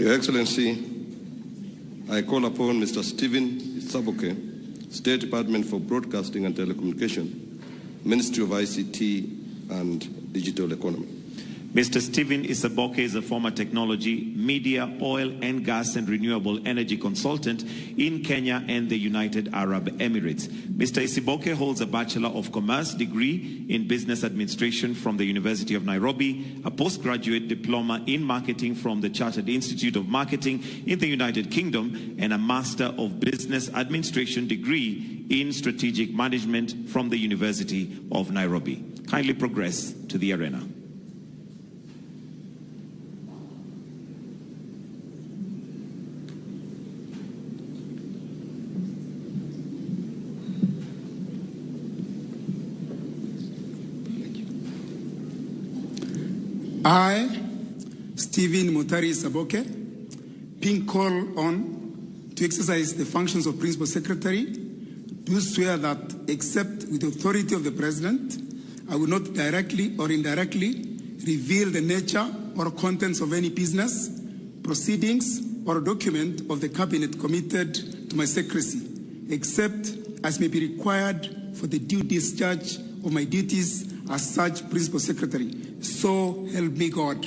Your Excellency, I call upon Mr. Stephen Isaboke, State Department for Broadcasting and Telecommunication, Ministry of ICT and Digital Economy. Mr. Stephen Isaboke is a former technology, media, oil and gas and renewable energy consultant in Kenya and the United Arab Emirates. Mr. Isaboke holds a Bachelor of Commerce degree in Business Administration from the University of Nairobi, a postgraduate diploma in Marketing from the Chartered Institute of Marketing in the United Kingdom, and a Master of Business Administration degree in Strategic Management from the University of Nairobi. Kindly progress to the arena. I, Stephen Motari Saboke, being called on to exercise the functions of Principal Secretary, do swear that, except with the authority of the President, I will not directly or indirectly reveal the nature or contents of any business, proceedings, or document of the Cabinet committed to my secrecy, except as may be required for the due discharge of my duties as such Principal Secretary. So help me God.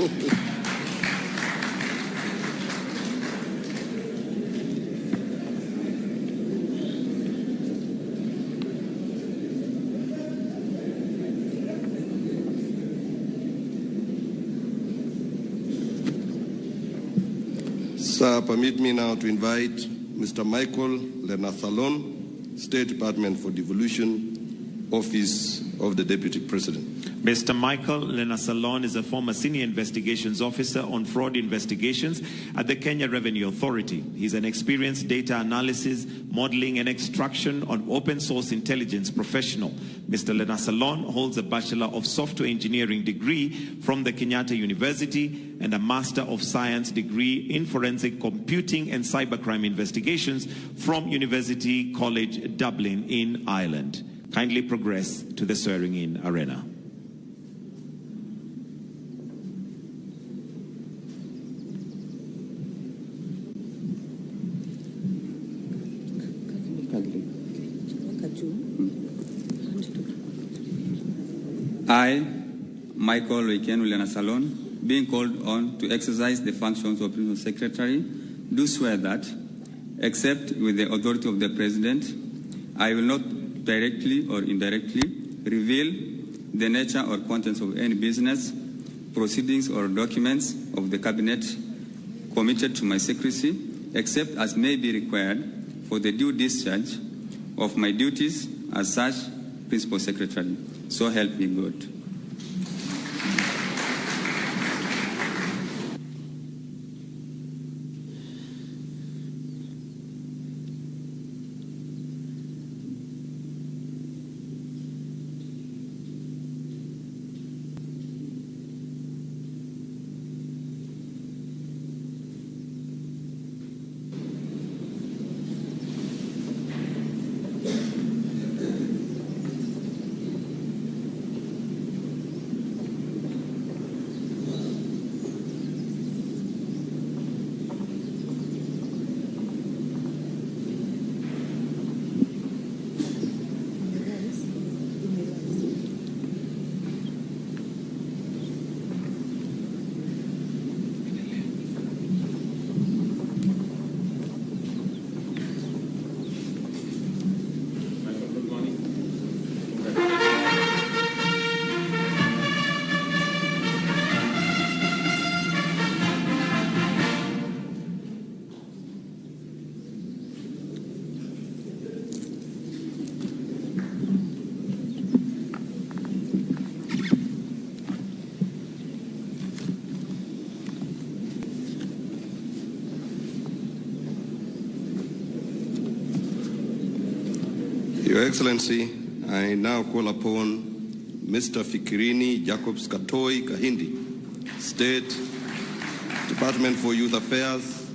Sir, permit me now to invite Mr. Michael Lenasalon, State Department for Devolution, Office of the Deputy President. Mr. Michael Lenasalon is a former senior investigations officer on fraud investigations at the Kenya Revenue Authority. He's an experienced data analysis, modeling and extraction on open source intelligence professional. Mr. Lenasalon holds a Bachelor of Software Engineering degree from the Kenyatta University and a Master of Science degree in Forensic Computing and Cybercrime Investigations from University College Dublin in Ireland. Kindly progress to the swearing-in arena. I, Michael Loikenu Lenasalon, being called on to exercise the functions of Principal Secretary, do swear that, except with the authority of the President, I will not directly or indirectly reveal the nature or contents of any business, proceedings or documents of the Cabinet committed to my secrecy, except as may be required for the due discharge of my duties as such Principal Secretary. So help me God. Your Excellency, I now call upon Mr. Fikirini Jacobs Katoi Kahindi, State Department for Youth Affairs,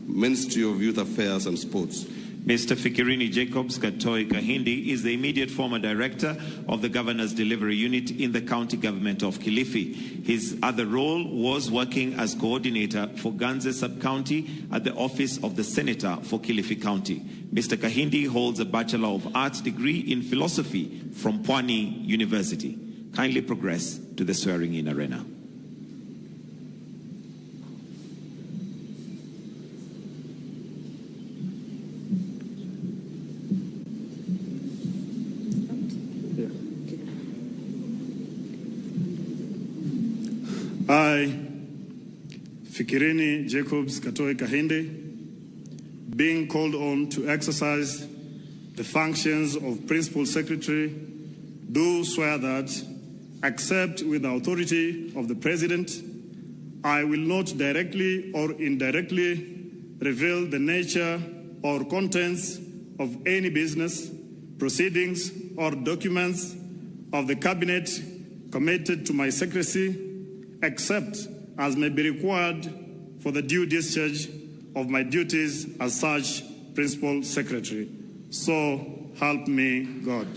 Ministry of Youth Affairs and Sports. Mr. Fikirini Jacobs Katoi Kahindi is the immediate former director of the Governor's Delivery Unit in the county government of Kilifi. His other role was working as coordinator for Ganze sub-county at the office of the senator for Kilifi County. Mr. Kahindi holds a Bachelor of Arts degree in philosophy from Pwani University. Kindly progress to the swearing-in arena. I, Fikirini Jacobs Katoi Kahindi, being called on to exercise the functions of Principal Secretary, do swear that, except with the authority of the President, I will not directly or indirectly reveal the nature or contents of any business, proceedings, or documents of the Cabinet committed to my secrecy, except as may be required for the due discharge of my duties as such Principal Secretary. So help me God.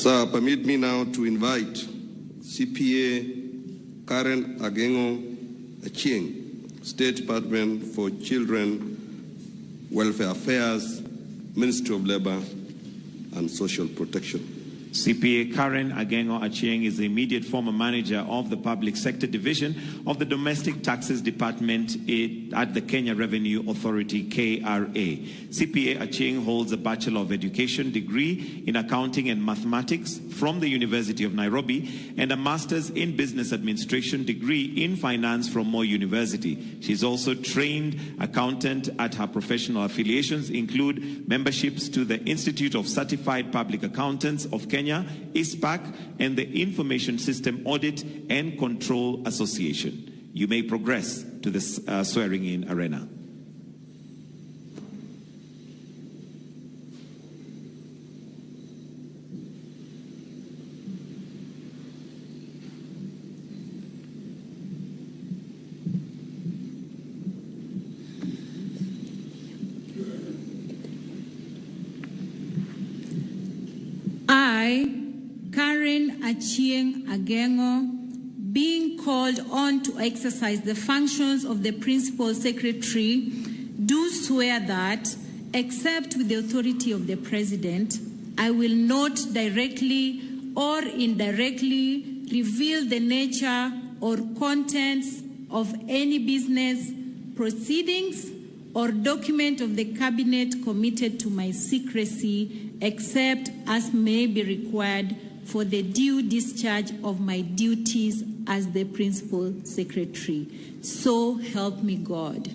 Sir, permit me now to invite CPA Karen Agengo Achieng, State Department for Children Welfare Affairs, Ministry of Labor and Social Protection. CPA Karen Agengo Achieng is the immediate former manager of the Public Sector Division of the Domestic Taxes Department at the Kenya Revenue Authority, KRA. CPA Achieng holds a Bachelor of Education degree in Accounting and Mathematics from the University of Nairobi and a Master's in Business Administration degree in Finance from Moi University. She is also trained accountant at her professional affiliations include memberships to the Institute of Certified Public Accountants of Kenya, ISPAC, and the Information System Audit and Control Association. You may progress to the swearing-in arena. I, Karen Achieng Agengo, being called on to exercise the functions of the Principal Secretary, do swear that, except with the authority of the President, I will not directly or indirectly reveal the nature or contents of any business, proceedings, or document of the Cabinet committed to my secrecy, except as may be required for the due discharge of my duties as the Principal Secretary. So help me God.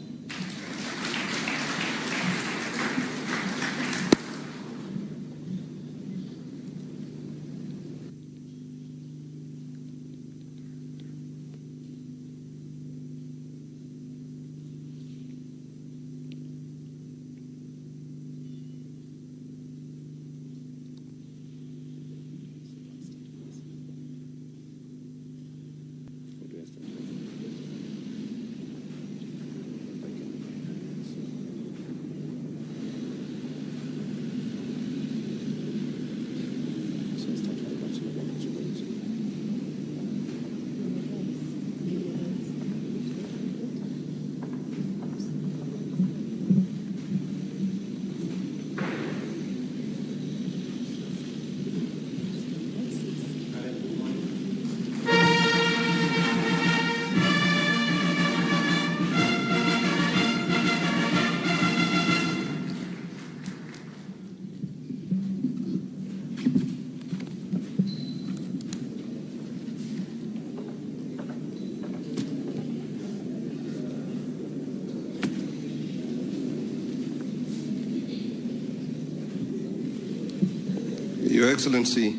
Your Excellency,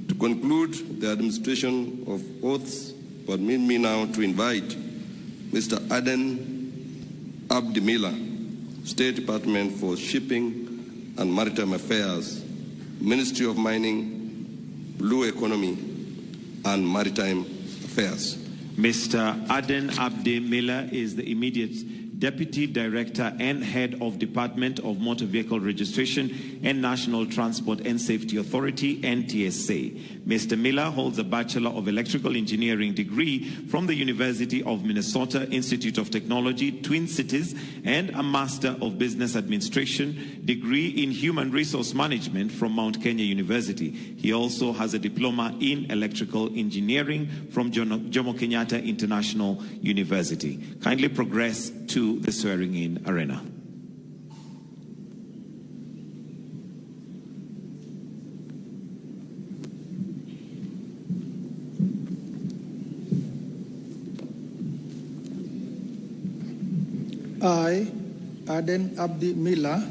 to conclude the administration of oaths, permit me now to invite Mr. Aden Abdi Miller, State Department for Shipping and Maritime Affairs, Ministry of Mining, Blue Economy, and Maritime Affairs. Mr. Aden Abdi Miller is the immediate Deputy Director and Head of Department of Motor Vehicle Registration and National Transport and Safety Authority, NTSA. Mr. Miller holds a Bachelor of Electrical Engineering degree from the University of Minnesota Institute of Technology, Twin Cities, and a Master of Business Administration degree in Human Resource Management from Mount Kenya University. He also has a diploma in Electrical Engineering from Jomo Kenyatta International University. Kindly progress to the swearing-in arena. I, Aden Abdi Miller,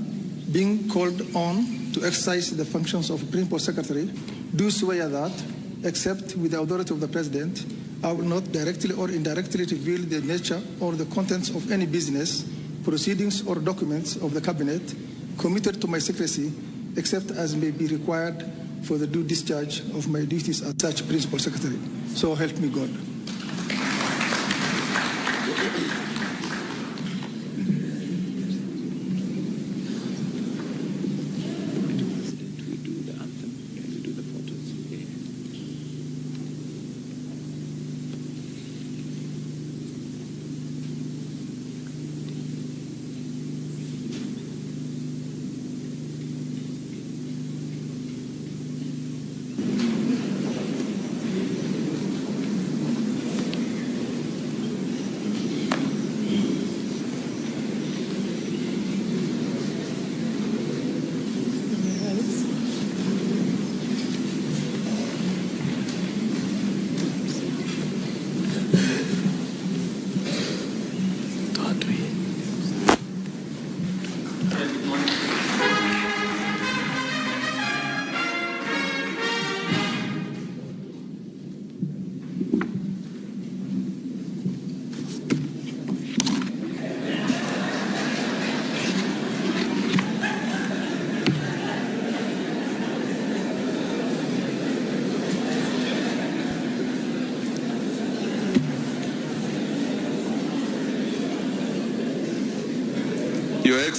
being called on to exercise the functions of Principal Secretary, do swear that, except with the authority of the President, I will not directly or indirectly reveal the nature or the contents of any business, proceedings or documents of the Cabinet committed to my secrecy, except as may be required for the due discharge of my duties as such Principal Secretary. So help me God.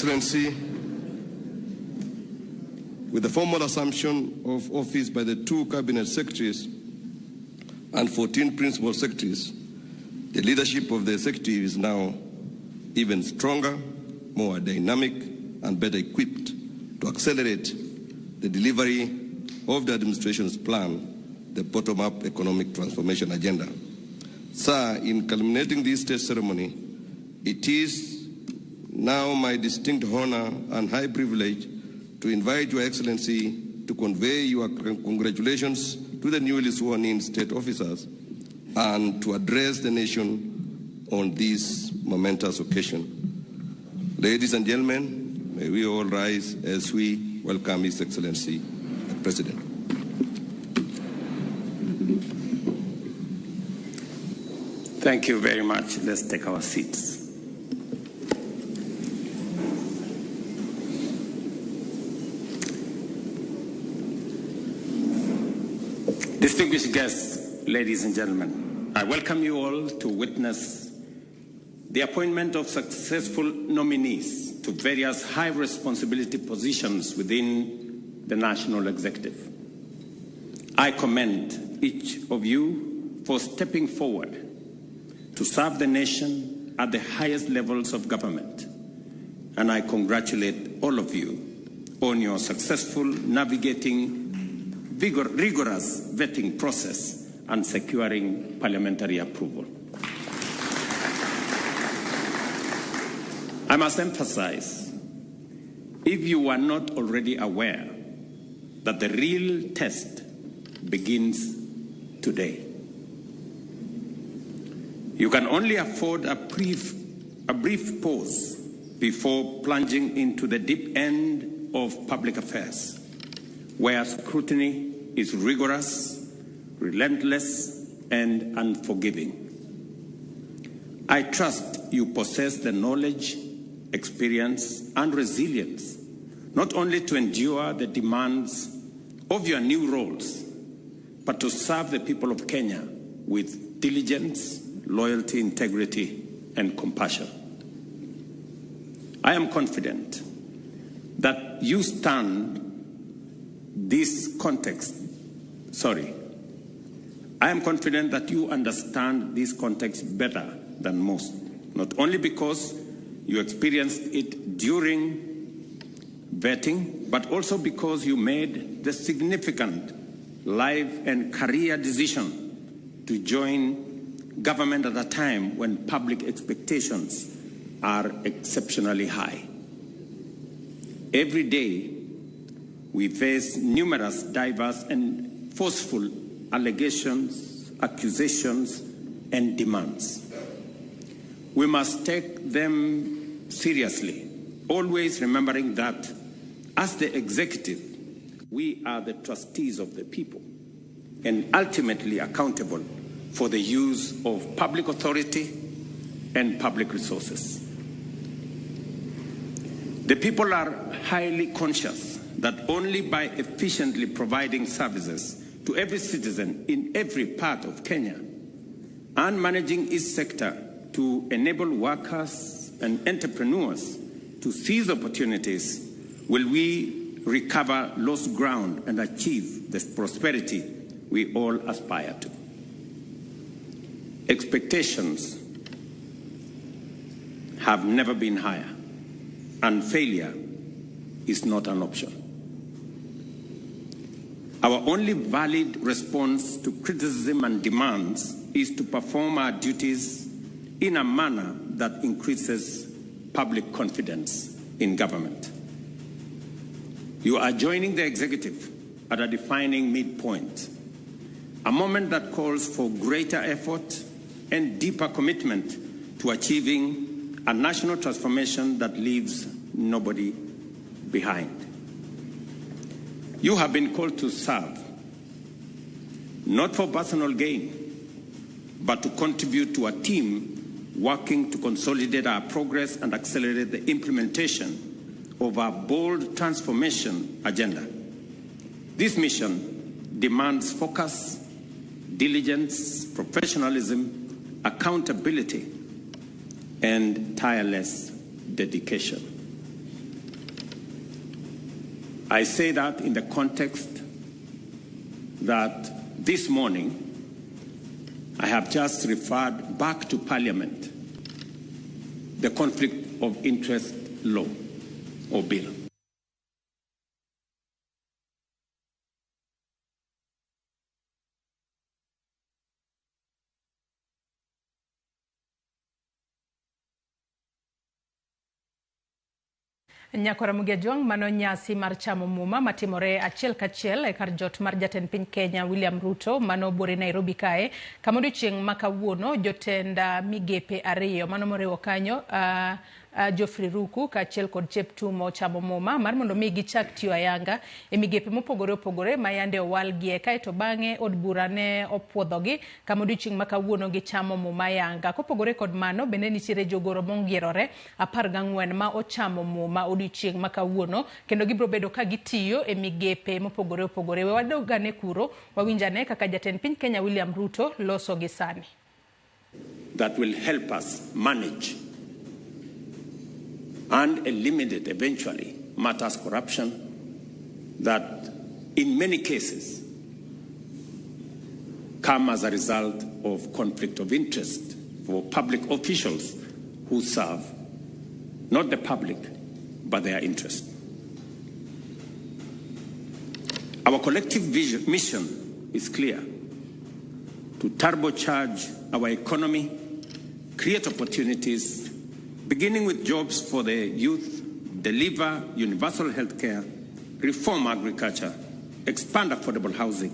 Excellency, with the formal assumption of office by the 2 cabinet secretaries and 14 principal secretaries, the leadership of the executive is now even stronger, more dynamic, and better equipped to accelerate the delivery of the administration's plan, the bottom-up economic transformation agenda. Sir, in culminating this state ceremony, it is now my distinct honor and high privilege to invite Your Excellency to convey your congratulations to the newly sworn-in state officers and to address the nation on this momentous occasion. Ladies and gentlemen, may we all rise as we welcome His Excellency, the President. Thank you very much. Let's take our seats. Distinguished guests, ladies and gentlemen, I welcome you all to witness the appointment of successful nominees to various high responsibility positions within the national executive. I commend each of you for stepping forward to serve the nation at the highest levels of government, and I congratulate all of you on your successful navigating rigorous vetting process and securing parliamentary approval. I must emphasize, if you are not already aware, that the real test begins today. You can only afford a brief pause before plunging into the deep end of public affairs, where scrutiny is rigorous, relentless, and unforgiving. I trust you possess the knowledge, experience, and resilience, not only to endure the demands of your new roles, but to serve the people of Kenya with diligence, loyalty, integrity, and compassion. I am confident that you stand this context, sorry, I am confident that you understand this context better than most, not only because you experienced it during vetting, but also because you made the significant life and career decision to join government at a time when public expectations are exceptionally high. Every day, we face numerous, diverse, and forceful allegations, accusations, and demands. We must take them seriously, always remembering that as the executive, we are the trustees of the people and ultimately accountable for the use of public authority and public resources. The people are highly conscious that only by efficiently providing services to every citizen in every part of Kenya and managing each sector to enable workers and entrepreneurs to seize opportunities will we recover lost ground and achieve the prosperity we all aspire to. Expectations have never been higher, and failure is not an option. Our only valid response to criticism and demands is to perform our duties in a manner that increases public confidence in government. You are joining the executive at a defining midpoint, a moment that calls for greater effort and deeper commitment to achieving a national transformation that leaves nobody behind. You have been called to serve, not for personal gain, but to contribute to a team working to consolidate our progress and accelerate the implementation of our bold transformation agenda. This mission demands focus, diligence, professionalism, accountability, and tireless dedication. I say that in the context that this morning I have just referred back to Parliament the Conflict of Interest Law or Bill. Nyakora Mugia Jwang' mano nyasi mar chamo muma matimore achiel kachiel e kar jot mar jatend piny Kenya William Ruto mano buore Nairobi kae kama odiochieng' ma kawuono jotend migepe ariyo mano moriwo kanyo Geoffrey Ruku kaachiel kod Cheptumo chamo muma mar mondo mi gichak tiyo ayanga e migepe mopogore opogore ma yande owalgie kaeto bang'e od bura ne opuodhogi kama odiochieng' ma kawuono gichamo muma ayanga. Kopogore kod mano bende nitiere jogoro mongirore 14 ma ochamo muma odiochieng' ma kawuono kendo gibiro bedo ka gitiyo e migepe mopogore opogore. We wadogane kuro wawinjane kaka jatend piny Kenya William Ruto loso gi sani. That will help us manage and eliminate eventually matters corruption that in many cases come as a result of conflict of interest for public officials who serve not the public but their interest. Our collective mission is clear: to turbocharge our economy, create opportunities, beginning with jobs for the youth, deliver universal health care, reform agriculture, expand affordable housing,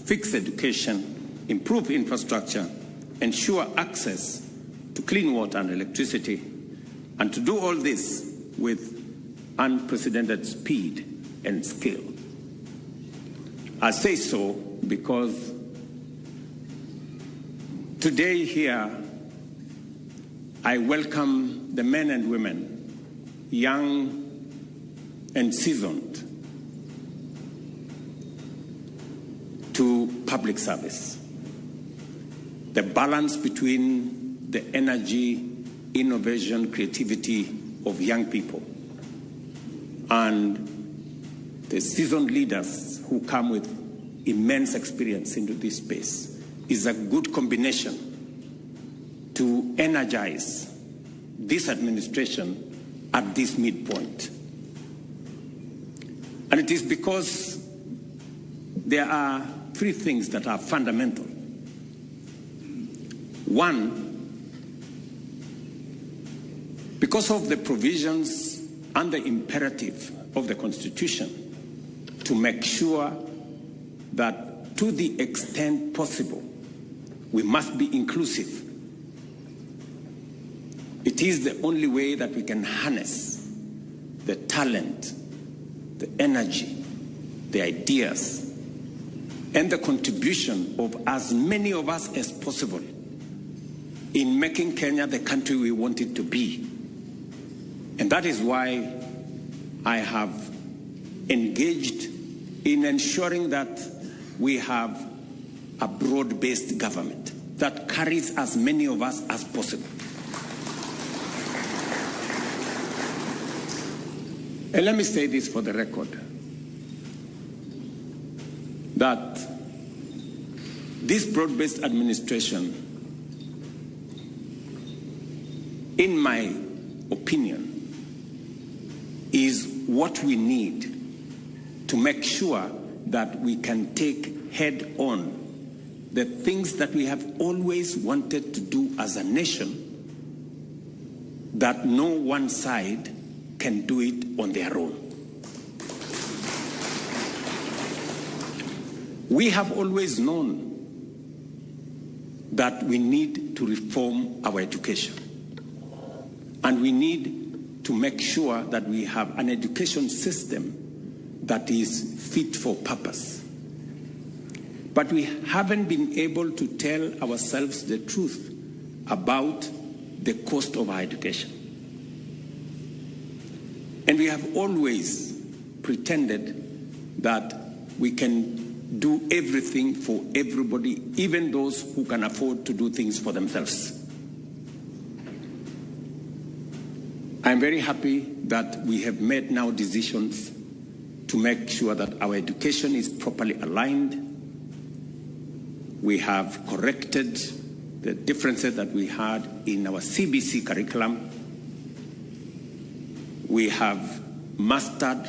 fix education, improve infrastructure, ensure access to clean water and electricity, and to do all this with unprecedented speed and scale. I say so because today here, I welcome the men and women, young and seasoned, to public service. The balance between the energy, innovation, creativity of young people and the seasoned leaders who come with immense experience into this space is a good combination to energize this administration at this midpoint. And it is because there are three things that are fundamental. One, because of the provisions and the imperative of the Constitution to make sure that to the extent possible, we must be inclusive. It is the only way that we can harness the talent, the energy, the ideas, and the contribution of as many of us as possible in making Kenya the country we want it to be. And that is why I have engaged in ensuring that we have a broad-based government that carries as many of us as possible. And let me say this for the record, that this broad-based administration, in my opinion, is what we need to make sure that we can take head on the things that we have always wanted to do as a nation, that no one side can do it on their own. We have always known that we need to reform our education, and we need to make sure that we have an education system that is fit for purpose. But we haven't been able to tell ourselves the truth about the cost of our education. And we have always pretended that we can do everything for everybody, even those who can afford to do things for themselves. I'm very happy that we have made now decisions to to make sure that our education is properly aligned. We have corrected the differences that we had in our CBC curriculum. We have mastered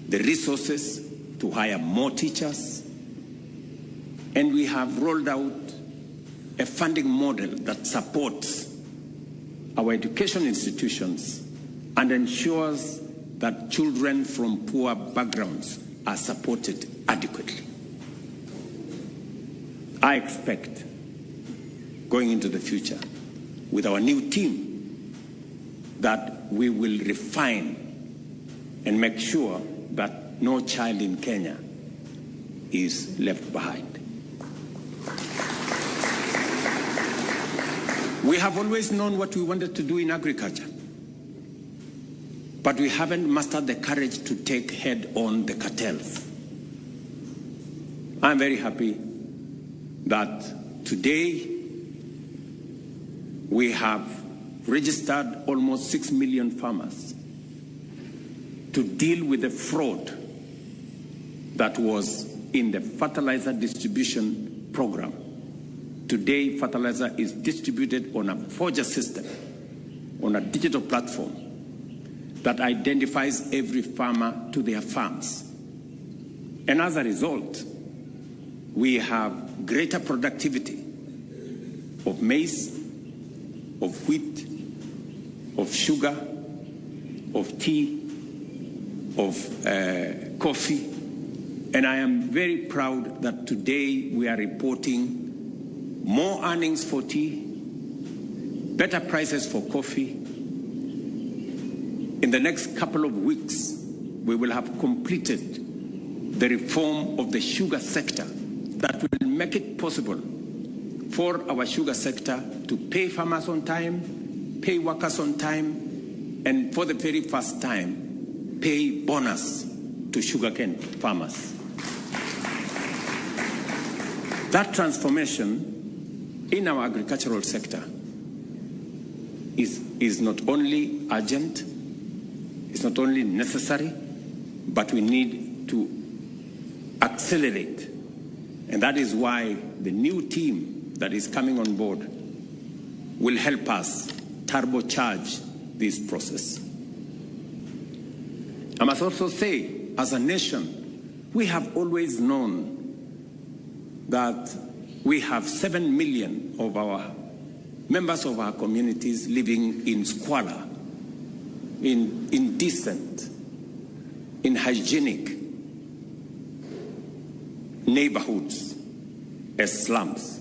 the resources to hire more teachers. And we have rolled out a funding model that supports our education institutions and ensures that children from poor backgrounds are supported adequately. I expect, going into the future, with our new team, that we will refine and make sure that no child in Kenya is left behind. We have always known what we wanted to do in agriculture, but we haven't mustered the courage to take head on the cartels. I'm very happy that today we have registered almost 6 million farmers to deal with the fraud that was in the fertilizer distribution program. Today, fertilizer is distributed on a forger system, on a digital platform that identifies every farmer to their farms. And as a result, we have greater productivity of maize, of wheat, of sugar, of tea, of coffee. And I am very proud that today we are reporting more earnings for tea, better prices for coffee. In the next couple of weeks, we will have completed the reform of the sugar sector that will make it possible for our sugar sector to pay farmers on time, pay workers on time, and for the very first time, pay bonus to sugarcane farmers. That transformation in our agricultural sector is not only urgent, it's not only necessary, but we need to accelerate. And that is why the new team that is coming on board will help us turbocharge this process. I must also say, as a nation, we have always known that we have 7 million of our members of our communities living in squalor, in indecent, in hygienic neighborhoods as slums.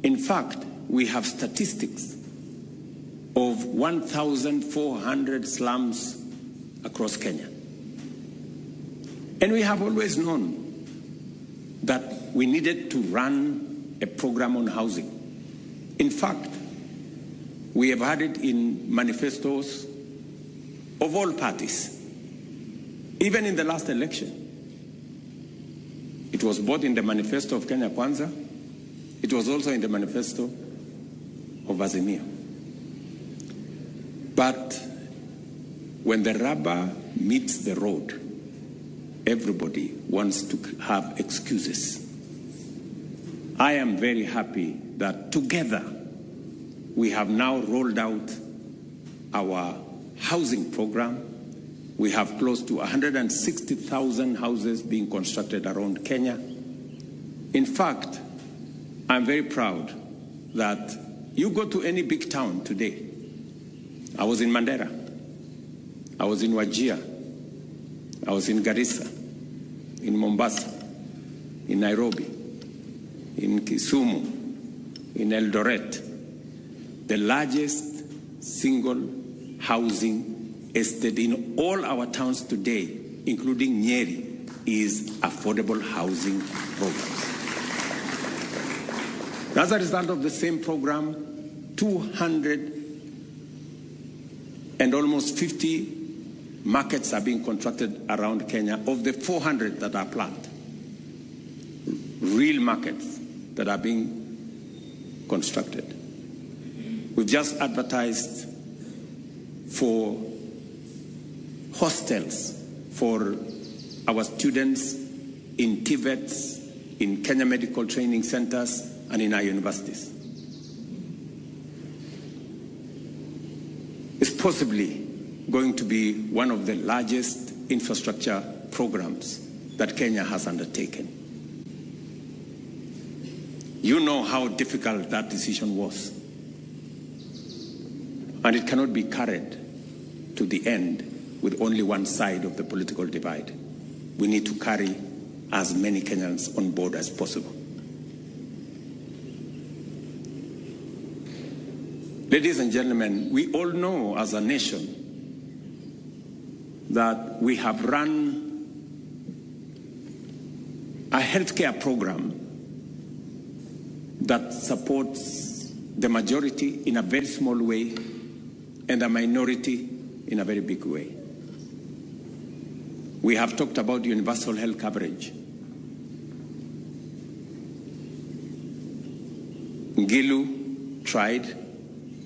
In fact, we have statistics of 1,400 slums across Kenya. And we have always known that we needed to run a program on housing. In fact, we have had it in manifestos of all parties. Even in the last election, it was both in the manifesto of Kenya Kwanza, it was also in the manifesto of Azimio. But when the rubber meets the road, everybody wants to have excuses. I am very happy that together we have now rolled out our housing program. We have close to 160,000 houses being constructed around Kenya. In fact, I'm very proud that you go to any big town today. I was in Mandera. I was in Wajir. I was in Garissa, in Mombasa, in Nairobi, in Kisumu, in Eldoret. The largest single housing estate in all our towns today, including Nyeri, is affordable housing programs. As a result of the same program, 200 and almost 50 markets are being contracted around Kenya of the 400 that are planned. Real markets that are being constructed. We've just advertised for hostels for our students in TVETs, in Kenya Medical Training Centers, and in our universities. It's possibly going to be one of the largest infrastructure programs that Kenya has undertaken. You know how difficult that decision was. And it cannot be carried to the end with only one side of the political divide. We need to carry as many Kenyans on board as possible. Ladies and gentlemen, we all know as a nation that we have run a healthcare program that supports the majority in a very small way and the minority in a very big way. We have talked about universal health coverage. Ngilu tried,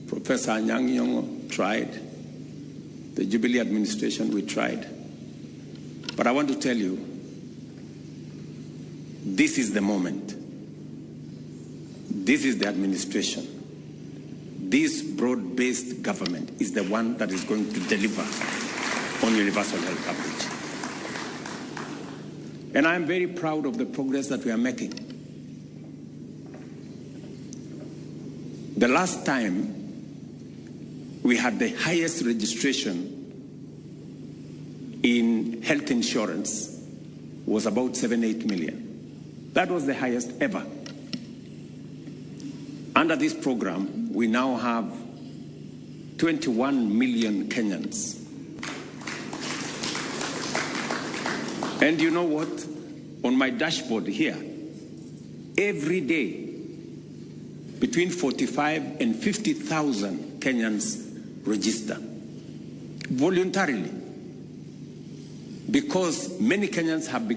Professor Anyang' Nyong'o tried, the Jubilee administration, we tried. But I want to tell you, this is the moment. This is the administration. This broad-based government is the one that is going to deliver on universal health coverage. And I am very proud of the progress that we are making. The last time we had the highest registration in health insurance was about 7-8 million. That was the highest ever. Under this program, we now have 21 million Kenyans. And you know what? On my dashboard here, every day, between 45 and 50,000 Kenyans register voluntarily, because many Kenyans have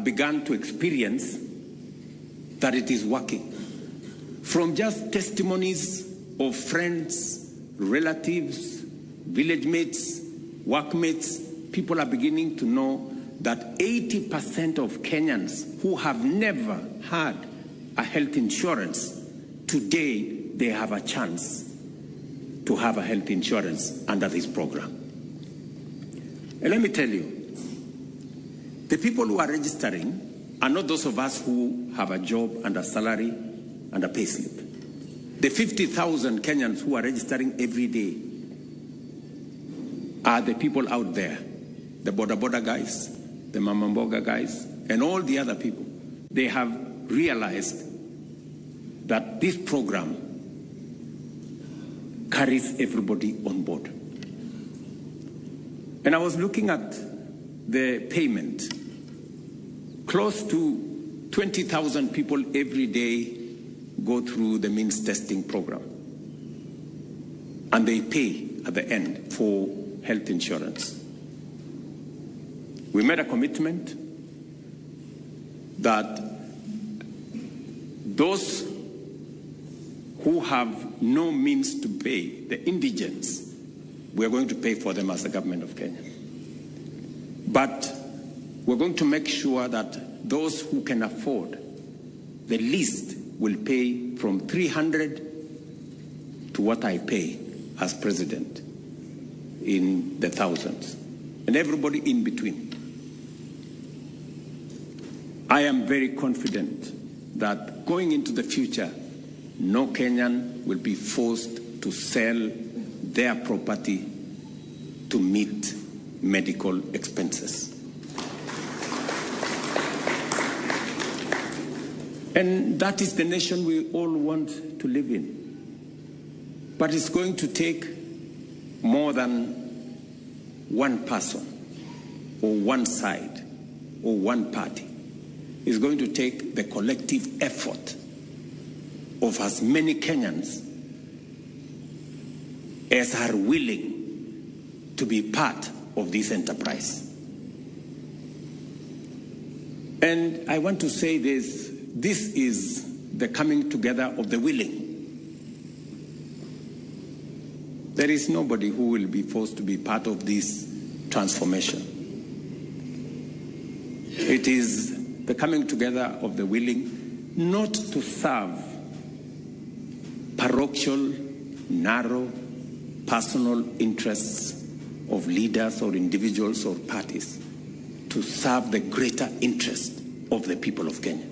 begun to experience that it is working. From just testimonies of friends, relatives, village mates, workmates, people are beginning to know that 80% of Kenyans who have never had a health insurance, today they have a chance to have a health insurance under this program. And let me tell you, the people who are registering are not those of us who have a job and a salary and a pay slip. The 50,000 Kenyans who are registering every day are the people out there, the boda boda guys, the mamamboga guys, and all the other people. They have realized that this program carries everybody on board. And I was looking at the payment. Close to 20,000 people every day go through the means testing program. And they pay at the end for health insurance. We made a commitment that those who have no means to pay, the indigents, we are going to pay for them as the government of Kenya. But we're going to make sure that those who can afford the least will pay from 300 to what I pay as president in the thousands, and everybody in between. I am very confident that going into the future, no Kenyan will be forced to sell their property to meet medical expenses. And that is the nation we all want to live in. But it's going to take more than one person or one side or one party. It's going to take the collective effort of as many Kenyans as are willing to be part of this enterprise. And I want to say this, this is the coming together of the willing. There is nobody who will be forced to be part of this transformation. It is the coming together of the willing not to serve parochial, narrow, personal interests of leaders or individuals or parties, to serve the greater interest of the people of Kenya.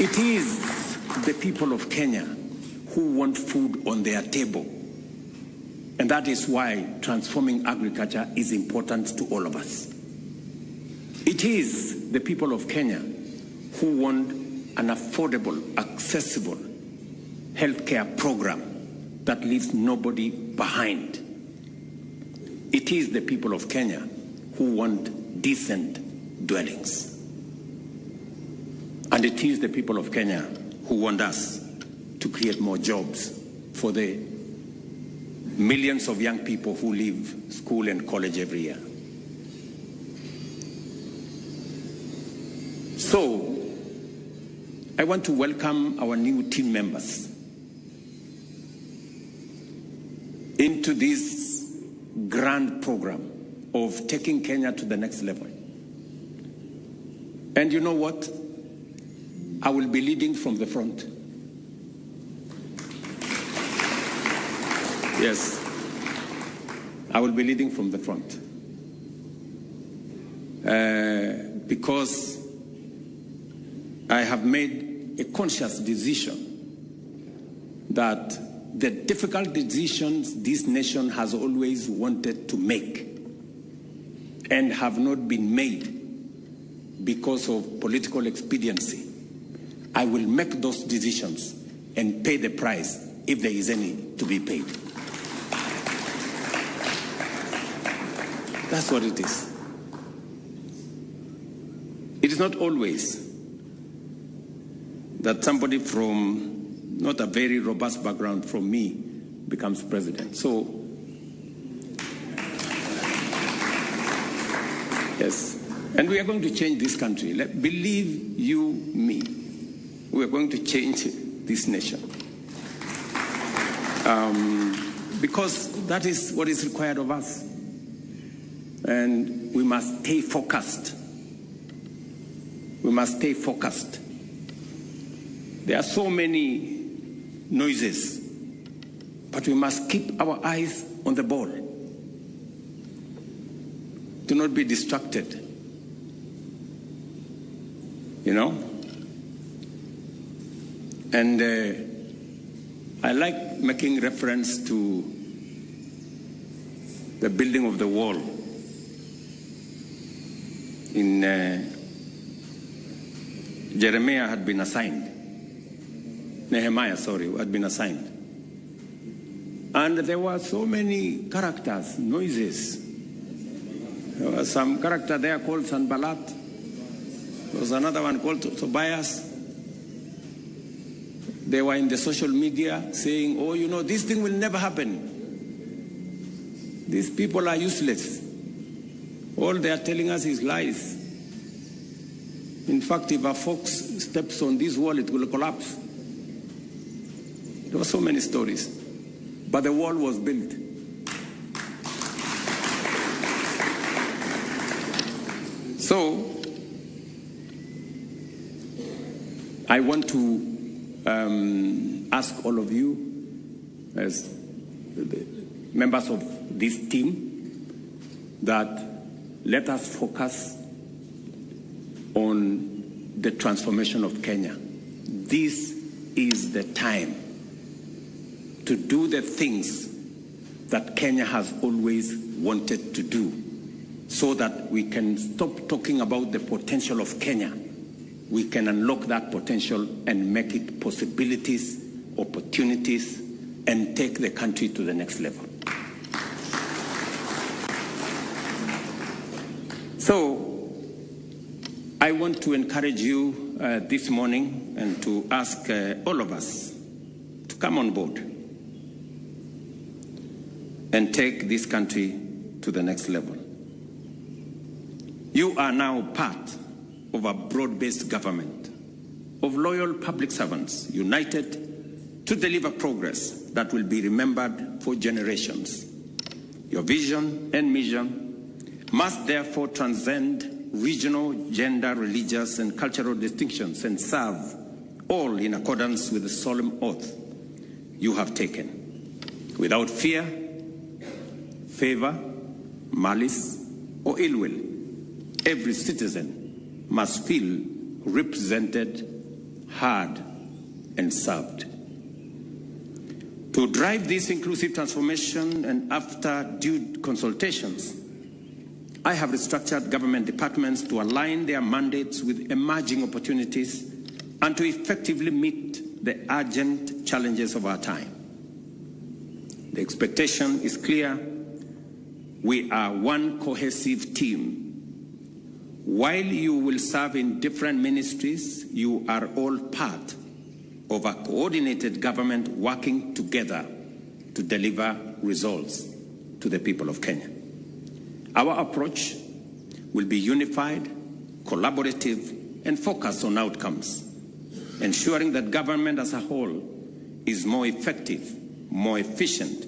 It is the people of Kenya who want food on their table. And that is why transforming agriculture is important to all of us. It is the people of Kenya who want an affordable, accessible healthcare program that leaves nobody behind. It is the people of Kenya who want decent dwellings. And it is the people of Kenya who want us to create more jobs for the millions of young people who leave school and college every year. So, I want to welcome our new team members into this grand program of taking Kenya to the next level. And you know what? I will be leading from the front. Yes, I will be leading from the front. Because I have made a conscious decision that the difficult decisions this nation has always wanted to make and have not been made because of political expediency, I will make those decisions and pay the price if there is any to be paid. That's what it is. It is not always that somebody from not a very robust background from me becomes president. So, yes. And we are going to change this country. Believe you me, we are going to change this nation. Because that is what is required of us. And we must stay focused. We must stay focused. There are so many noises, but we must keep our eyes on the ball. Do not be distracted. You know? And I like making reference to the building of the wall in Jeremiah had been assigned. Nehemiah, sorry, had been assigned. And there were so many characters, noises. There was some character there called Sanballat. There was another one called Tobias. They were in the social media saying, oh, you know, this thing will never happen. These people are useless. All they are telling us is lies. In fact, if a fox steps on this wall, it will collapse. There were so many stories. But the wall was built. So, I want to ask all of you, as members of this team, that let us focus on the transformation of Kenya. This is the time to do the things that Kenya has always wanted to do, so that we can stop talking about the potential of Kenya. We can unlock that potential and make it possibilities, opportunities, and take the country to the next level. So, I want to encourage you this morning and to ask all of us to come on board and take this country to the next level. You are now part of a broad-based government of loyal public servants united to deliver progress that will be remembered for generations. Your vision and mission must therefore transcend regional, gender, religious, and cultural distinctions and serve all in accordance with the solemn oath you have taken, without fear, favor, malice, or ill will. Every citizen must feel represented, heard, and served. To drive this inclusive transformation and after due consultations, I have restructured government departments to align their mandates with emerging opportunities and to effectively meet the urgent challenges of our time. The expectation is clear. We are one cohesive team. While you will serve in different ministries, you are all part of a coordinated government working together to deliver results to the people of Kenya. Our approach will be unified, collaborative, and focused on outcomes, ensuring that government as a whole is more effective, more efficient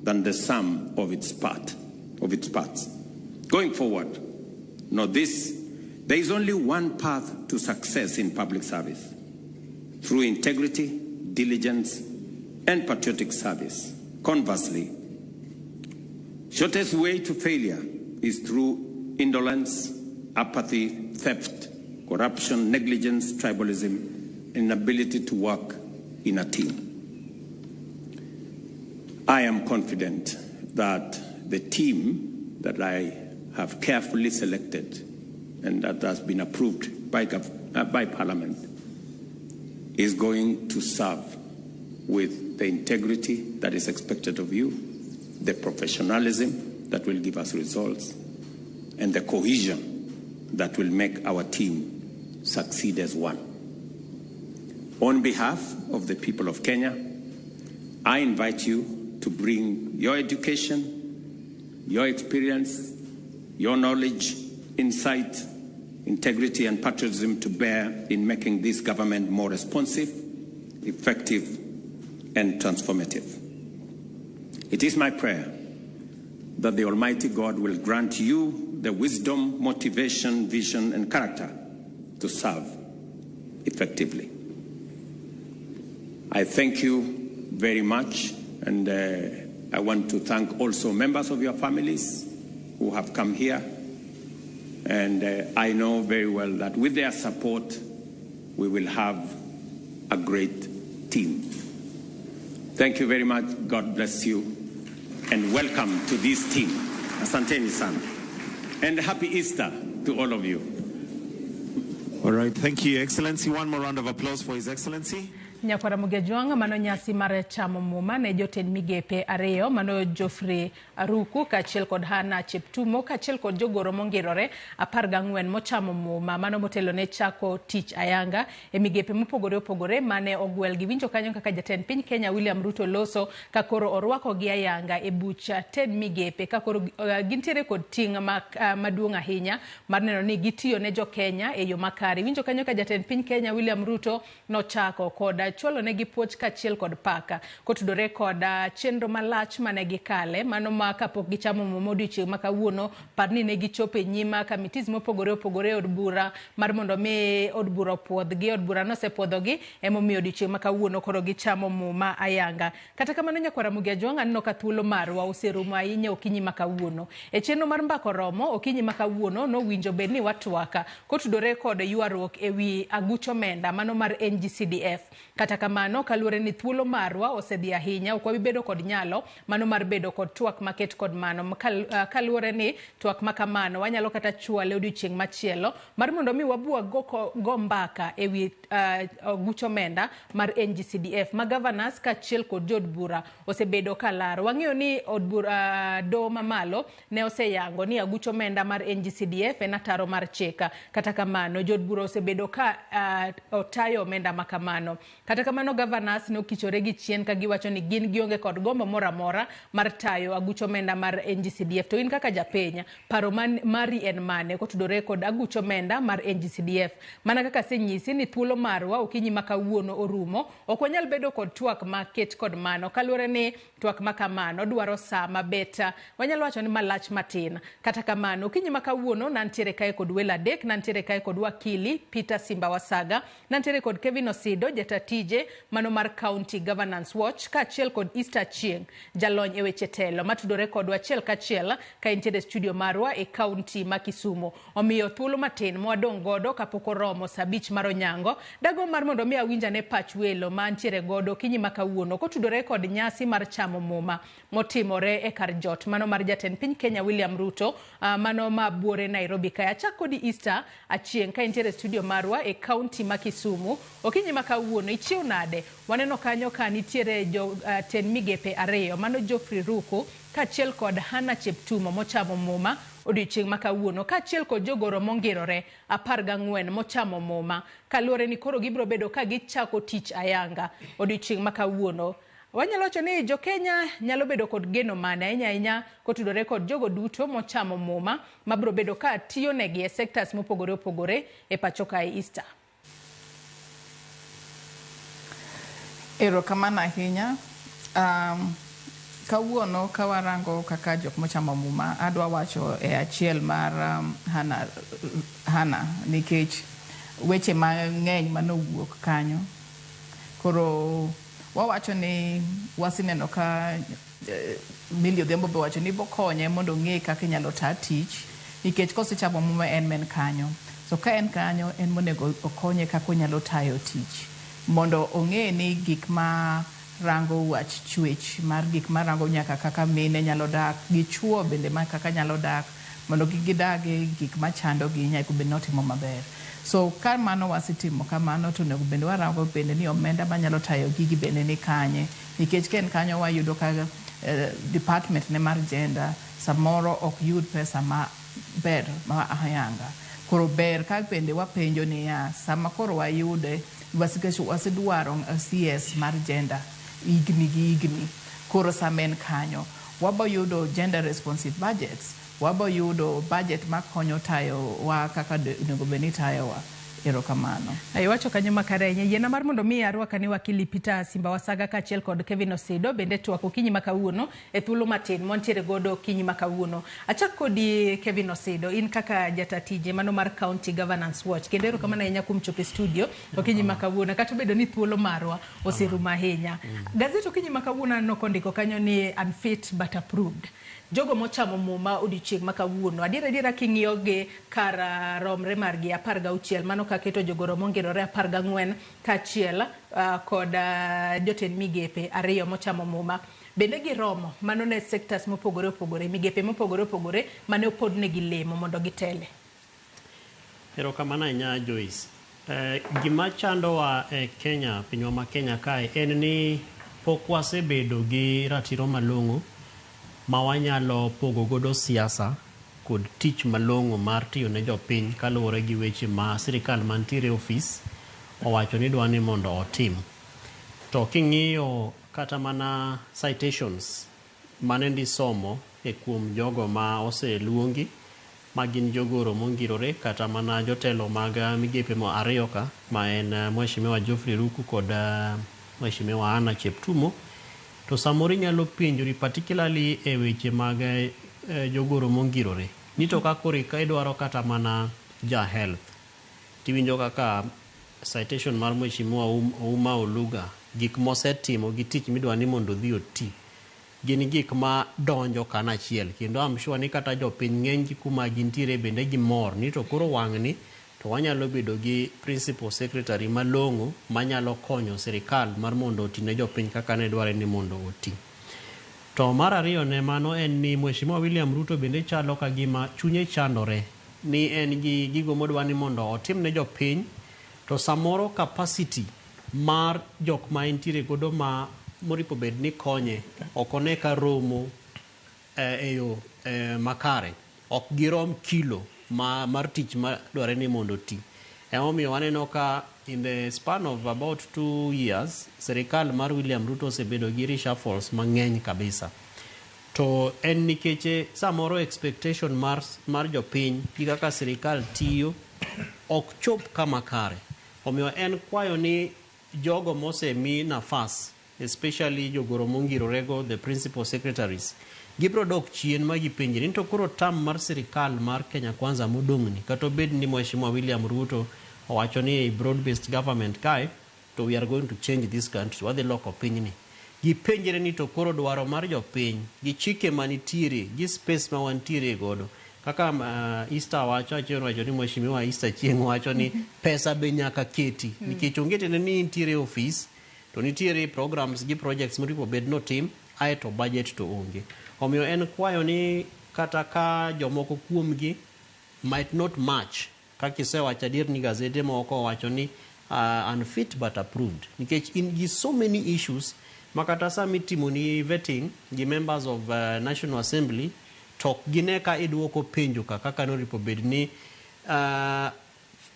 than the sum of its parts. Going forward, know this, there is only one path to success in public service: through integrity, diligence, and patriotic service. Conversely, shortest way to failure is through indolence, apathy, theft, corruption, negligence, tribalism, inability to work in a team. I am confident that the team that I have carefully selected and that has been approved by Parliament is going to serve with the integrity that is expected of you, the professionalism that will give us results, and the cohesion that will make our team succeed as one. On behalf of the people of Kenya, I invite you to bring your education, your experience, your knowledge, insight, integrity, and patriotism to bear in making this government more responsive, effective, and transformative. It is my prayer that the Almighty God will grant you the wisdom, motivation, vision, and character to serve effectively. I thank you very much, and I want to thank also members of your families who have come here. And I know very well that with their support, we will have a great team. Thank you very much. God bless you. And welcome to this team. Asanteni sana. And happy Easter to all of you. All right. Thank you, Excellency. One more round of applause for His Excellency. Nyakwara Mugejwang mano nyasi mar chamo muma ne jotend migepe ariyo mano Geoffrey Aruku kaachiel kod Hannah Cheptumo kaachiel kod jogoro mongirore 14 mochamo muma mano motelo ne chako tich ayanga e migepe mopogore opogore mane ogwel. Giwinjo kanyo kaka jatend piny Kenya William Ruto loso ka koro orwako gi ayanga e buch tend migepe ka koro gintiere kod ting' maduong' ahinya mar neno ni gitiyo ne jo Kenya e yo makare. Winjo kanyo ka jatend piny Kenya William Ruto nochako kod chwalo negi puoch kaachiel kod paka kotudore kod chenro malach mane gikale mano ma kapok gichamo muma odiochieng' ma kawuono. Par ni ne gichopo e nyima committees mopogore opogore e od bura mar mondo mi od bura opuodhgi. Od bura nosepuodhogi, emomiyo odiochieng' ma kawuono koro gichamo muma ayanga. Kata kamano nyakwara Mugejwang' aneno ka thuolo marwa oserumo ahinya okinyi ma kawuono. E chenro mar mbako romo okinyi ma kawuono nowinjo bed ni watwaka kotudore kod ywaruok ewi aguch omenda mano mar NGCDF. Kata kamano kaluwore ni thuolo marwa osedhi ahinya, ok wabi bedo kod nyalo mano mar bedo kod twak maket kod mano. Kaluwore ni twak makamano wanyalo kata chwale odiochieng' machielo mar mondo mi wabwa go mbaka ewi aguch omenda mar NGCDF ma governors kaachiel kod jood bura osebedo kalaro. Wang'eyo ni od bura doho mamalo ne oseyango ni aguch omenda mar NGCDF en ataro mar chik. Kata kamano jood bura osebedo ka otayo omenda makamano. Kata Kata kamano governors ne okichore gi chien ka giwacho ni gin gionge kod gombo moro amora mar tayo aguch omenda mar NGCDF. To in kaka japiny, paro man, mari en mane kotudore kod aguch omenda mar NGCDF? Mana kaka asenyisi ni thuolo marwa okinyi ma kawuono orumo, ok wanyal bedo kod twak maket kod mano kaluwore ni twak ma kamano dwaro saa mabet wanyalo wacho ni malach matin. Kata kamano okinyi ma kawuono nantiere kae kod welo adek, nantiere kae kod wakili Peter Simba Wasaga, nantiere kod Kevin Osido jata tije mano mar County Governance Watch, kaachiel kod Easter Achieng jalony e weche telo matudore kodwa achiel kachiel ka entiere e studio marwa e kaunti ma Kisumu. Omiyo thuolo matin mwadong' godo kapok oromo saa abich mar onyango, dago mar mondo mi awinj ane pach welo ma antiere godo okinyi ma kawuono kotudore kod nyasi mar chamo muma motimore e kar jot mano mar jatend piny Kenya William Ruto mano ma buore Nairobi kae. Achak kodi Easter Achieng ka intiere e studio marwa e kaunti ma Kisumu. Okinyi ma kawuono ichiew nade? Waneno kanyo ka nitiere jotend migepe ariyo mano Geoffrey Ruku kaachiel kod Hannah Cheptumo mochamo muma odiochieng' ma kawuono, kaachiel kod jogoro mongirore 14 mochamo muma kaluwore ni koro gibiro bedo ka gichako tich ayanga odiochieng' ma kawuono. Wanyalo wacho ni jo-Kenya nyalo bedo kod geno mane ahinya ahinya kotudore kod jogo duto mochamo muma mabiro bedo ka tiyo negi e sectors mopogore opogore e pacho kae Easter. Erokamano ahinya. Kawuono ka warango kaka jok mochamo muma, adwa wacho e achiel mar Hannah, Hannah nikech weche mang'eny manowuok kanyo. Koro wawacho ni waseneno ka Millie Odhiambo be owacho ni bokonye mondo ong'e kaka inyalo ta tich nikech kosechamo muma en men kanyo. So ka en kanyo en monego okonye kaka onyalo tayo tich mondo ong'e ni gik ma rango wach chwech mar gik ma rango nyaka kaka mine nyalo dak gi chuo bende ma kaka nyalo dak mondo kik gidagi gik machando gi nyaka bed ni otimo maber. So ka mano wasetimo kamano to onego bende warango bende ni omenda manyalo tayo gigi bende ni kanye nikech ka en kanyo wayudo ka department ne mar gender samoro ok yud pesa maber ma ayanga. Koro ber ka bende wapenjo niya sama koro wayude wasedwaro CS mar gender higni gi higni koro sama en kanyo wabo yudo gender responsive budgets, wabo yudo budget makonyo tayo wa kaka onego bed ni tayowa. Erokamano. Iwacho kanyo makare ahinya. Yiena mar mondo mi arwakani wakili Peter Simba Wasaga kaachiel kod Kevin Osido bende twak okinyi ma kawuono e thuolo matin mwantiere godo okinyi ma kawuono. Achak kodi Kevin Osido, in kaka jata tije mano mar County Governance Watch kendo erokamano ahinya kuom chopo e studio okinyi ma kawuono kata obedo ni thuolo marwa oserumo ahinya. Gazet okinyi ma kawuono aneno kondiko kanyo ni unfit but approved. Jogo mochamo muma odiochieng' ma kawuono adiera adiera king'iyo gi kar romre margi 16 mano kaketo jogoro mongirore 14 kaachiel kod jotend migepe ariyo mochamo muma bende giromo mano ne sectors mopogore opogore migepe mopogore opogore mane opodnegi lemo mondo gitele. Erokamano ahinya Joyce. Gima chandowa e Kenya, pinywa ma Kenya kae en ni pok wasebedo gi ratiro malong'o ma wanyalo pogo godo siasa kod tich malong'o mar tiyo ne jopiny kaluwore gi weche ma sirikal mantiere e ofis owacho ni dwa ni mondo otim. To king'iyo kata mana citations mane somo e kuom jogo ma oseluongi ma gin jogoro mongirore kata mana jotelo mag migepe ariyo ka ma en Mheshimiwa Geoffrey Ruku kod Mheshimiwa Anna Cheptumo, to samoro inyalo penjori particularly e weche mag jogoro mongirore ni to ka koro idwaro kata mana ja health tiwinjo kaka citation mar Mheshimiwa Ouma Oluga gik mosetimo gi tich midwa ni mondo odhi oti gin gik ma donjo kanachiel kendo I'm sure ni kata jopiny ng'eny gi kuma gintiere bende gimor ni to koro wang'ni to wanyalo bedo gi principal secretary malong'o manyalo konyo sirikal mar mondo oti ne jopiny kaka ne dware ni mondo oti. To mar ariyo ne mano en ni Mheshimiwa William Ruto bende chalo ka gima chunye chandore ni en gi gigo modwa ni mondo otim ne jopiny to samoro capacity mar jok ma entiere godo ma moripo bed ni konye ok one ka romo e yo makare. Ok girom kilo mar tich ma dware ni mondo oti. Emomiyo waneno ka in the span of about 2 years, sirikal mar William Ruto osebedo gi reshuffles mang'eny kabisa. To en nikech samoro expectation mar jopiny gi kaka sirikal tiyo ok chop kama kare. Omiyo en kwayo ni jogo mosemi nafas, especially jogoro mongirorego, the principal secretaries, gibiro dok chien ma gipenjre ni to koro term mar sirikal mar Kenya Kwanza modong'ni, kata obed ni Mheshimiwa William Ruto owacho ni broad based government kae to we are going to change this country, wadhi loko pinyni, gipenjre ni to koro dwaro mar jopiny gi chike manitiere gi space ma wantiere godo kaka Easter wacho, achieng wacho ni Mheshimiwa Easter Chieng wacho ni pesa be nyaka keti nikech onge tiende ni intiere e ofis to nitiere programs gi projects moripo bed notim aeto budget to onge. Omiyo en kwayo ni kata ka jomoko kuomgi might not match kaka isewacho, adier ni gazede moko owacho ni unfit but approved, nikech in gi so many issues ma kata sama itimoni vetting gi members of National Assembly to ok gine ka iduoko penjo ka kaka noripo bed ni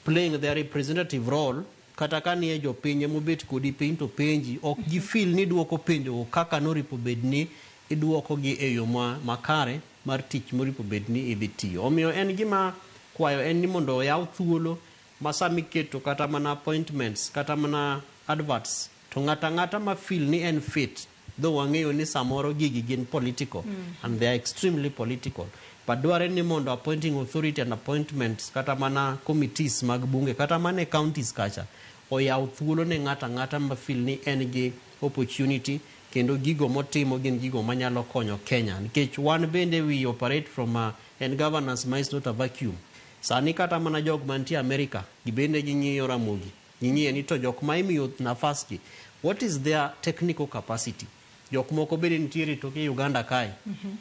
playing their representative role. Kata ka nie jopiny emobet kodi piny to penji, ok gifeel ni iduoko penjo kaka noripo bed ni iduoko gi e yo makare mar tich moripo bed ni idhi tiyo. Omiyo en gima kwayo en ni mondo oyaw thuolo ma sama iketo kata mana appointments kata mana adverts to ng'ato ang'ata ma feel ni en fit, though wang'eyo ni samoro gigi gin political and they are extremely political, but dware ni mondo appointing authority and appointments kata mana committees mag bunge kata mana e counties kacha oyaw thuolo ne ng'ato ang'ata ma feel ni en gi opportunity kendo gigo motimo gin gigo manyalo konyo Kenya, nikech wan bende we operate from a, en governance ma is not a vacuum. Sani kata mana jok mantie America gibende ging'iyo Ramogi, ging'iyo ni to jok ma imiyo nafas gi, what is their technical capacity? Jok moko bende nitiere toke Uganda kae,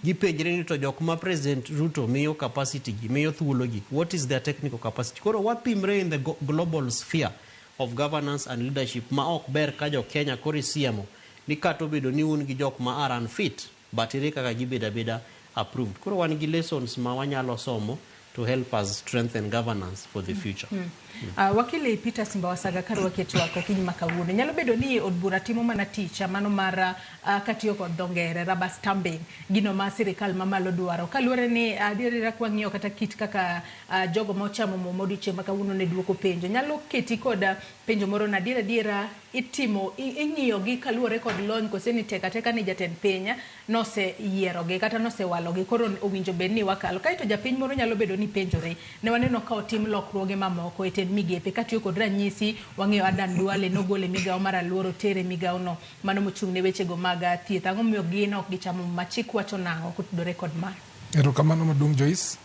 gipenjre ni to jok ma President Ruto miyo capacity gi, miyo thuolo gi, what is their technical capacity? Koro wapimre in the global sphere of governance and leadership ma ok ber ka jo Kenya koro isiemo ni kata obedo ni un gi jok ma are unfit, but ere kaka gibedo abeda approved? Koro wan gi lessons ma wanyalo somo to help us strengthen governance for the future. Wakili Peter Simbawasaga, kar waketo twak okinyi ma kawuono, nyalo bedo ni od bura timo mana tich mano mar katiyo kod dho ngere rubber stamping gino ma sirikal mamalo dwaro, kaluwore ni adiera kwang'iyo kata kit kaka jogo ma ochamo muma odiochieng' ma kawuono ne duoko penjo, nyalo keti kod penjo moro na adiera adiera itimo ing'iyo gi kaluwore kod lony kose ni tek ateka ni jatend piny noseyierogi kata nosewalogi, koro owinjo bed ni wakalo kaeto japiny moro nyalo bedo ni penjore ne waneno ka otim lokruoge mamoko e tend migepe katiyo kod ranyisi wang'eyo Adan Duale nogol e migawo mar aluora otere e migawo no mano mochung' ne wechego mag thieth. Ang'o momiyo gin ok gichamo ma chik wacho nang'o kotudore kod ma? Erokamano maduong' Joyce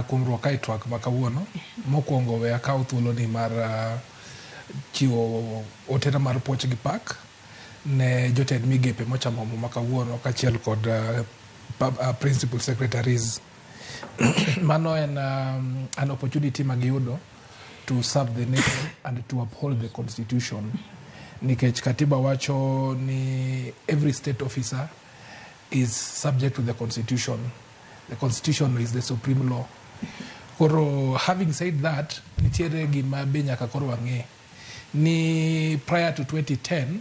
kuom rwaka e twak ma kawuono. Mokwongo we akaw thuoloni mar chiwo otena mar puoch gi pak ne jotend migepe mochamo muma kawuono kaachiel kod principal secretaries. Mano en an opportunity ma giyudo to serve the nation and to uphold the constitution. Nikech katiba wacho ni every state officer is subject to the constitution. The constitution is the supreme law. Koro having said that, nitiere gima be nyaka koro wang'e ni prior to 2010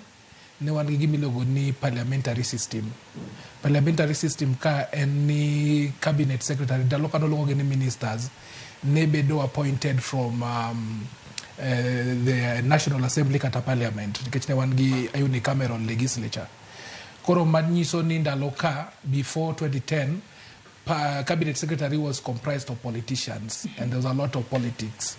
ne wan gi gima iluongo ni parliamentary system. Parliamentary system ka en ni cabinet secretary, ndalo ka noluongo ni ministers, ne bedo appointed from the National Assembly kata parliament, nikech ne wan gi unicameral legislature. Koro manyiso ni ndalo ka before 2010 cabinet secretary was comprised of politicians and there was a lot of politics.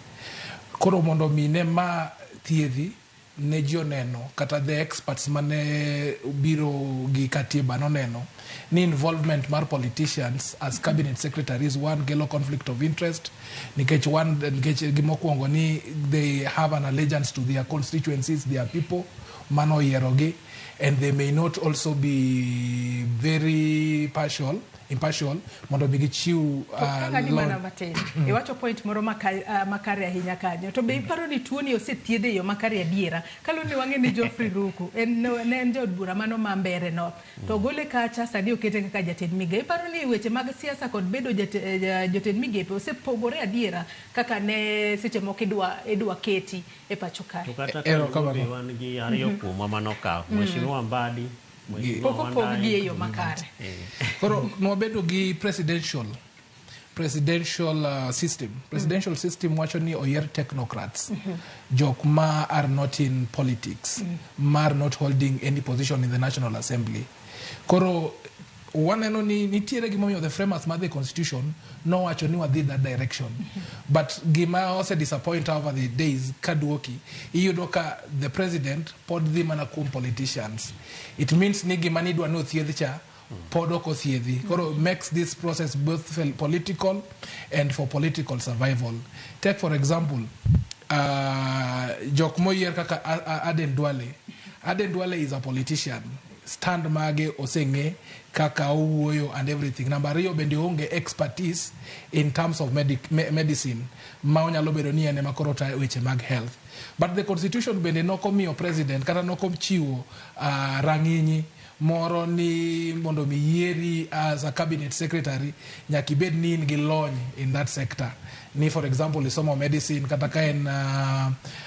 Koro mondo mi ne ma thiedhi ne ji oneno kata the experts mane biro gi katiba noneno ni involvement mar politicians as cabinet secretaries, one, kelo conflict of interest, nikech one, nikech gimokwongo ni they have an allegiance to their constituencies, their people mano oyierogi, and they may not also be very partial. impartial mondo mi gichiw Kang'adi lony. Mana matin. Iwacho point moro makare ahinya kanyo. To be iparo ni tuoni osethiedhe e yo makare adiera? Kaluwore ni wang'e ni Geoffrey Ruku en ne en jaod bura mano ma Mbeere North. To ogole kacha sani okete kaka jatend migawo. Iparo ni weche mag siasa kod bedo jotend migepe osepogore adiera kaka ne seche moko idwa keti e pacho kae? To kata ka Nairobi wan gi ariyo kuomwa manokaw. Mheshimiwa Mbadi, Mheshimiwa Pok opog gi e yo makare. Koro nwabedo gi presidential system. Presidential system wacho ni oyier technocrats. Jok ma are not in politics, ma are not holding any position in the National Assembly. Koro waneno ni nitiere gimomiyo the framers mar the constitution nowacho ni wadhi that direction. But gima ose disappoint over the days kaduoki, iyudo ka the president pod dhi mana kuom politicians. It means ni gima nidwa ni othiedh cha pod ok othiedhi. Koro makes this process both political and for political survival. Take for example, jok moyier kaka Aden Duale. Aden Duale is a politician. Stand mage oseng'e kaka owuoyo and everything. Namba ariyo bende onge expertise in terms of medicine ma onyalo bedo ni en ema koro tayo weche mag health. But the constitution bende nokomiyo president kata nokochiwo rang'inyi moro ni mondo mi yieri as a cabinet secretary nyaka ibed ni in gi lony in that sector. Ni for example isomo medicine kata ka en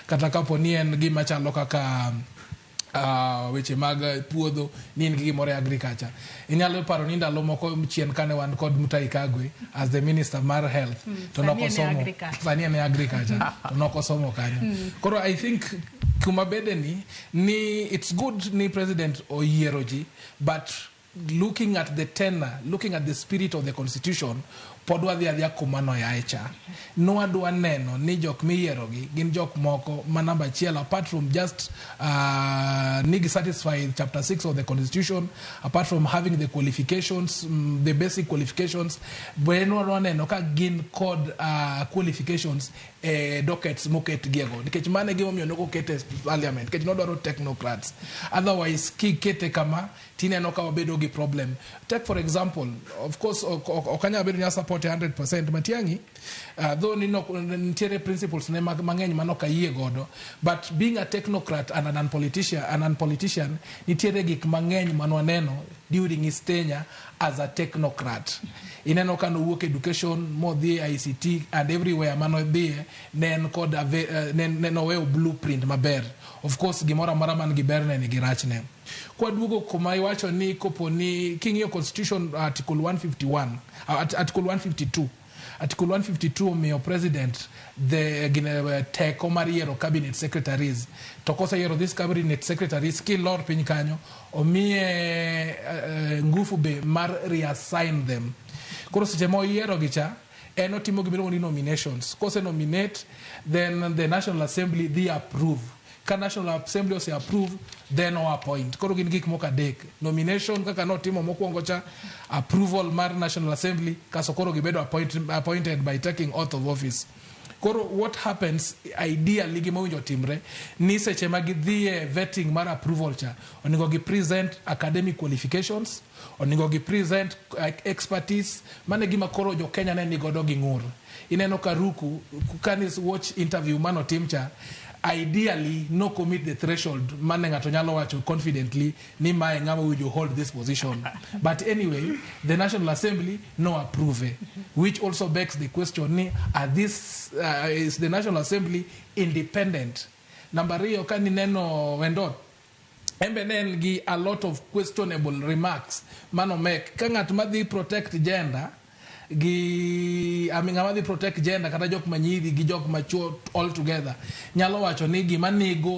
kata kapo ni en gima chalo kaka weche mag puodho ni in gi gimoro e agriculture. Inyalo paro ni ndalo moko chien kane wan kod Mutahi Kagwe as the minister mar health to Sani en e nokosomo agriculture. Sani en e agriculture to nokosomo kanyo. Koro I think kuma bede ni it's good ni president oyiero ji, but looking at the tenor, looking at the spirit of the constitution, pod wadhi adhiya kuma noyae cha. Nwadwa neno ni jok miyierogi gin jok moko ma namba achiel, apart from just ni gi satisfy chapter 6 of the constitution, apart from having the qualifications, the basic qualifications, be nwadwa neno ka gin kod qualifications e dockets moket giego, nikech mano e gimomiyo nokokete e parliament, nikech nodwaro technocrats. Otherwise kikete kama tineno ka wabedo gi problem. Take for example, of course ok anyal bedo ni a support 100% Matiang'i, though ni nok, nitiere principles ne mang'eny manok ayie godo, but being a technocrat and an unpolitician, nitiere gik mang'eny manwaneno during his tenure as a technocrat. Ineno ka nowuok education modhi e ICT and everywhere manodhiye ne en kod ne noweyo blueprint maber. Of course gimoro amora man gi berne nigi rachne. Kwaduogo kuma iwacho ni kopo ni king'iyo constitution article 151, article 152, article 152 omiyo president the gine teko mar yiero cabinet secretaries. To koseyiero this cabinet secretaries, kilor piny kanyo omiye nguvu be mar reassign them. Koro seche ma oyiero gi cha, en otimo gimiluongo ni nominations. Kose nominate, then the National Assembly dhi approve. Ka National Assembly ose approve, then o appoint. Koro gin gik moko adek: nomination kaka notimo mokwongo cha, approval mar National Assembly, kaso koro gibedo appointed by taking oath of office. Koro what happens ideally, gima owinjo timre ni seche ma gidhiye vetting mar approval cha, onego gi present academic qualifications, onego gi present expertise. Mano e gima koro jo Kenya ne nigodo gi ng'ur. Ineno ka Ruku kani watch interview manotim cha, ideally no commit the threshold mane ng'ato nyalo wacho confidently ni mae ng'ama owinjo hold this position. But anyway, the National Assembly no approve, which also begs the question ni are this is the National Assembly independent? Namba ariyo, ka nineno Wendot, embe ne en gi a lot of questionable remarks manomek ka ng'at madhi protect gender gi, I mean, ng'ama dhi protect gender kata jok manyiri gi jok machuo all together nyalo wacho ni gima nego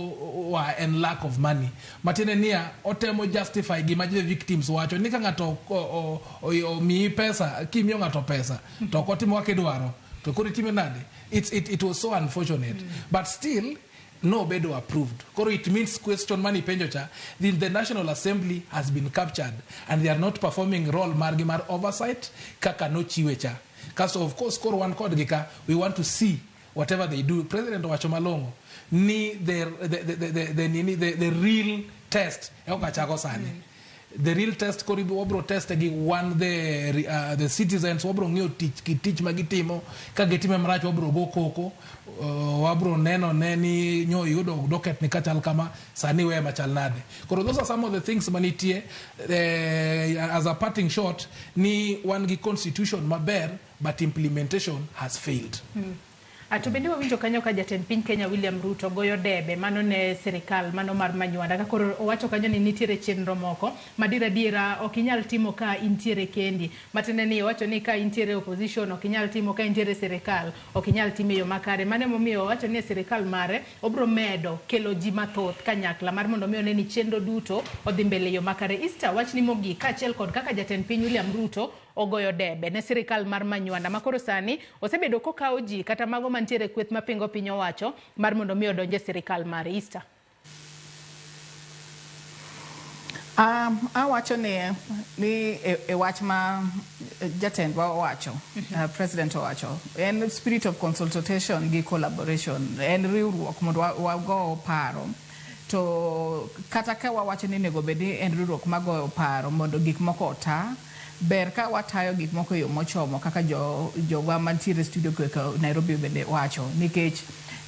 wa en lack of money. Matiende niya, otemo justify gima the victims wacho ni ka ng'ato omiyi pesa, kimiyo ng'ato pesa to ok otimo kaka idwaro, to koro itime nade? It was so unfortunate. But still no bedo approved. Koro it means question mani penjo cha, the National Assembly has been captured and they are not performing role margi mar oversight kaka nochiwe cha. Kaso of course koro wan kodgi ka, we want to see whatever they do. President owacho malong'o ni the real test e ok achako sani. The real test koro wabro test gi wan the citizens, wabro ng'iyo tich ki tich ma gitimo. Ka gitime marach, wabro go koko, wabro neno ne ni nyo yudo docket ni kachal kama sani we machal nade. Koro those are some of the things manitie. As a parting shot, ni wan gi constitution maber, but implementation has failed. To bende wawinjo kanyo ka jatend piny Kenya William Ruto goyo debe mano ne sirikal mano mar Manywanda, ka koro owacho kanyo ni nitiere chenro moko madira adiera ok inyal timo ka intiere kendi, matiende ni owacho ni ka intiere opposition ok inyal timo, ka intiere sirikal ok inyal timo e yo makare. Mano emomiyo owacho ni e sirikal mare obro medo kelo ji mathoth kanyakla mar mondo mi one ni chenro duto odhi mbele e yo makare. Easter, wachni mogik kaachiel kod kaka jatend piny William Ruto ogoyo debe ne sirikal mar Manywanda ma koro sani osebedo kokawo ji kata mago mantiere kweth mapingo piny owacho mar mondo mi odonj e sirikal mare. Easter. Awacho ni e wach ma jatendwa owacho, president owacho, en spirit of consultation gi collaboration, en riwruok mondo wago paro. To kata ka wawacho ni onego bed ni en riwruok magoyo paro mondo gik moko ota, ber ka watayo gik moko e yo mochomo kaka jogwa mantiere studio ka Nairobi bende wacho, nikech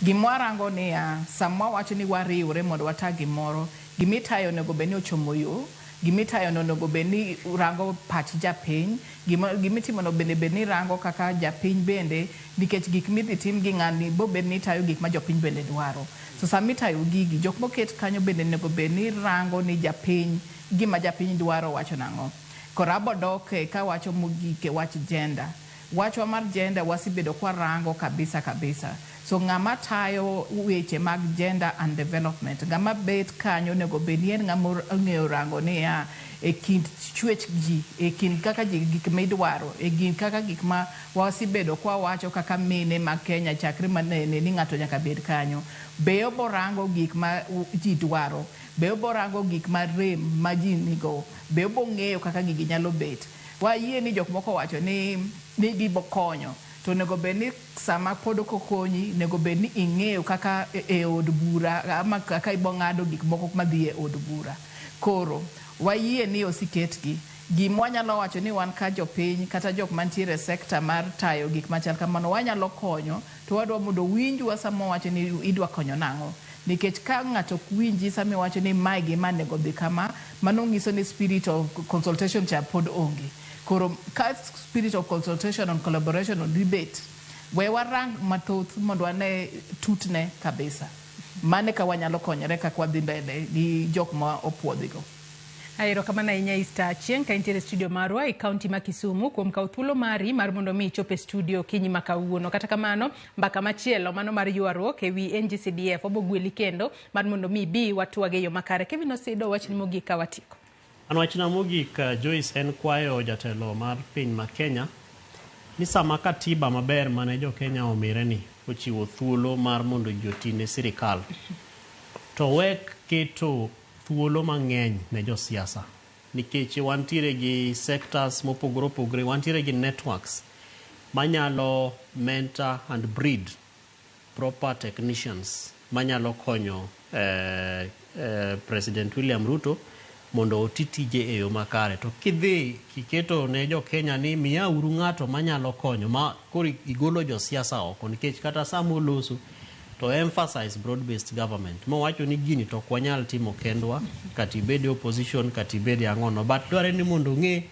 gima warango niya, sama wawacho ni wariwre mondo wata gimoro, gimitayo onego bed ni ochomo yo, gimitayo no onego bed ni rango pach japiny, gimitimo no bende bed ni rango kaka japiny bende, nikech gik midhi tim gi ng'ani bo bed ni tayo gik ma jopiny bende dwaro. So sama itayo gigi, jok moket kanyo bende onego bed ni rango ni japiny, gima japiny dwaro wacho nang'o. Koro abodok kawacho mogik e wach gender. Wachwa mar gender wasebedo kwarango kabisa kabisa. So ng'ama tayo weche mag gender and development, ng'ama bet kanyo onego bed ni en ng'ama ong'eyo rango niya e kind chwech ji, e kind kaka ji gik midwaro, e kind kaka gik ma wasebedo kwawacho kaka mine mag Kenya chakre manene ni ng'ato nyaka bed kanyo. Be oborango gik ma ji dwaro, be oborango gik ma rem ma ji nigo, be obong'eyo kaka gigi nyalo bet. Wayie ni jok moko wacho ni gibo konyo, to onego bed ni sama pod ok okonyi, onego bed ni ing'eyo kaka e od bura ama kaka ibo ng'ado gik moko madhi e od bura. Koro wayie ni osiketgi. Gima wanyalo wacho ni wan ka jopiny kata jok mantiere e sekta mar tayo gik machal kamano wanyalo konyo, to wadwa mondo winjwa sama wawacho ni idwa konyo nang'o. Nikech ka ng'ato ok winji sama iwacho ni mae gima onego dhi kama, mano nyiso ni spirit of consultation cha pod onge. Koro ka spirit of consultation and collaboration on debate, we warang mathoth mondo wane tutne kabisa. Mane ka wanyalo konyore kaka wadhi mbele gi jok ma opuodhigo. Erokamano ahinya Easter Achieng' ka intiere e studio marwa e kaunti ma Kisumu kuom kawo thuolo mari mar mondo mi ichop e studio kinyi ma kawuono. Kata kamano, mbaka machielo mano mar ywaruok e wi NGCDF wabo gweli kendo mar mondo mi ibi watwag e yo makare. Kevin Osido, wachni mogik ka watieko. An wachna mogik, Joyce, en kwayo jatelo mar piny ma Kenya ni sama katiba maber mane jo Kenya omire ni ochiwo thuolo mar mondo ji oti ne sirikal, to wek keto thuolo mang'eny ne josiasa, nikech wantiere gi sectors mopogore opogore, wantiere gi networks manyalo mentor and breed proper technicians manyalo konyo President William Ruto mondo oti tije e yo makare. To kidhi kiketo ne jo Kenya ni miyauru ng'ato manyalo konyo, ma koro igolo josiasa oko, nikech kata sama oloso to emphasize broad based government mowacho ni gini to ok wanyal timo kendwa, kata ibed e opposition kata ibed e ang'ono, but dwarre ni mondo ong'e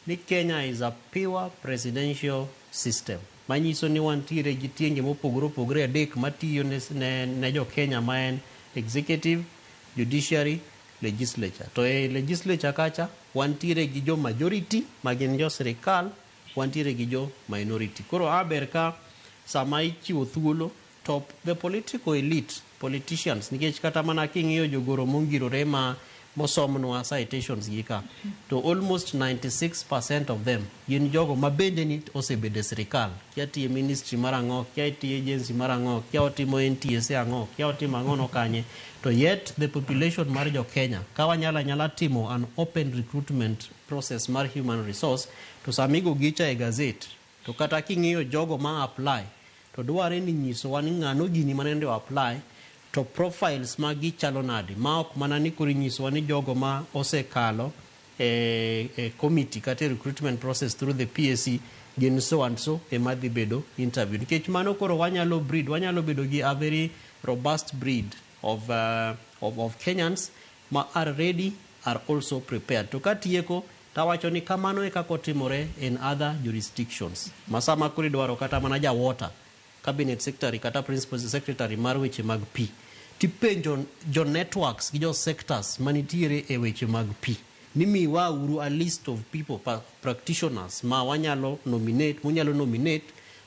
ni Kenya is a pure presidential system manyiso ni wantiere gi tienge mopogore opogore adek matiyo ne jo Kenya, ma en executive, judiciary, legislature. To e legislature kacha wantiere gi jo majority ma gin jo sirikal, wantiere gi jo minority. Koro aber ka sama ichiwo thuolo to the political elite, politicians, nikech kata mana king'iyo jogoro mongirore ma mosomnwa citations gi ka, to almost 96% of them gin jogo ma bende ni osebedo e sirikal, kia tiye ministry mar ang'o, kia tiye agency mar ang'o, kia otimo NTSA ang'o, kia otimo ang'o no kanye. To yet the population mar jo Kenya, ka wanyalo anyala timo an open recruitment process mar human resource, to sama igo gicha e gazette, to kata king'iyo jogo ma apply, to dware ni nyisowa ni ng'ano gini manende o apply, to profiles magi chalo nade, ma ok mana ni koro inyisowa ni jogo ma osekalo e committee kata e recruitment process through the PSC gin so and so ema dhi bedo interview. Nikech mano koro wanyalo breed, wanyalo bedo gi a very robust breed of Kenyans ma are ready, are also prepared. To katieko tawacho ni kamano e kaka otimore in other jurisdictions ma sama koro idwaro kata mana ja water cabinet secretary kata principal secretary mar weche mag pi, tipenjo jo networks gi jo sectors manitiere e weche mag pi ni miwa uru a list of people, practitioners ma wanyalo nominate, munyalo nominate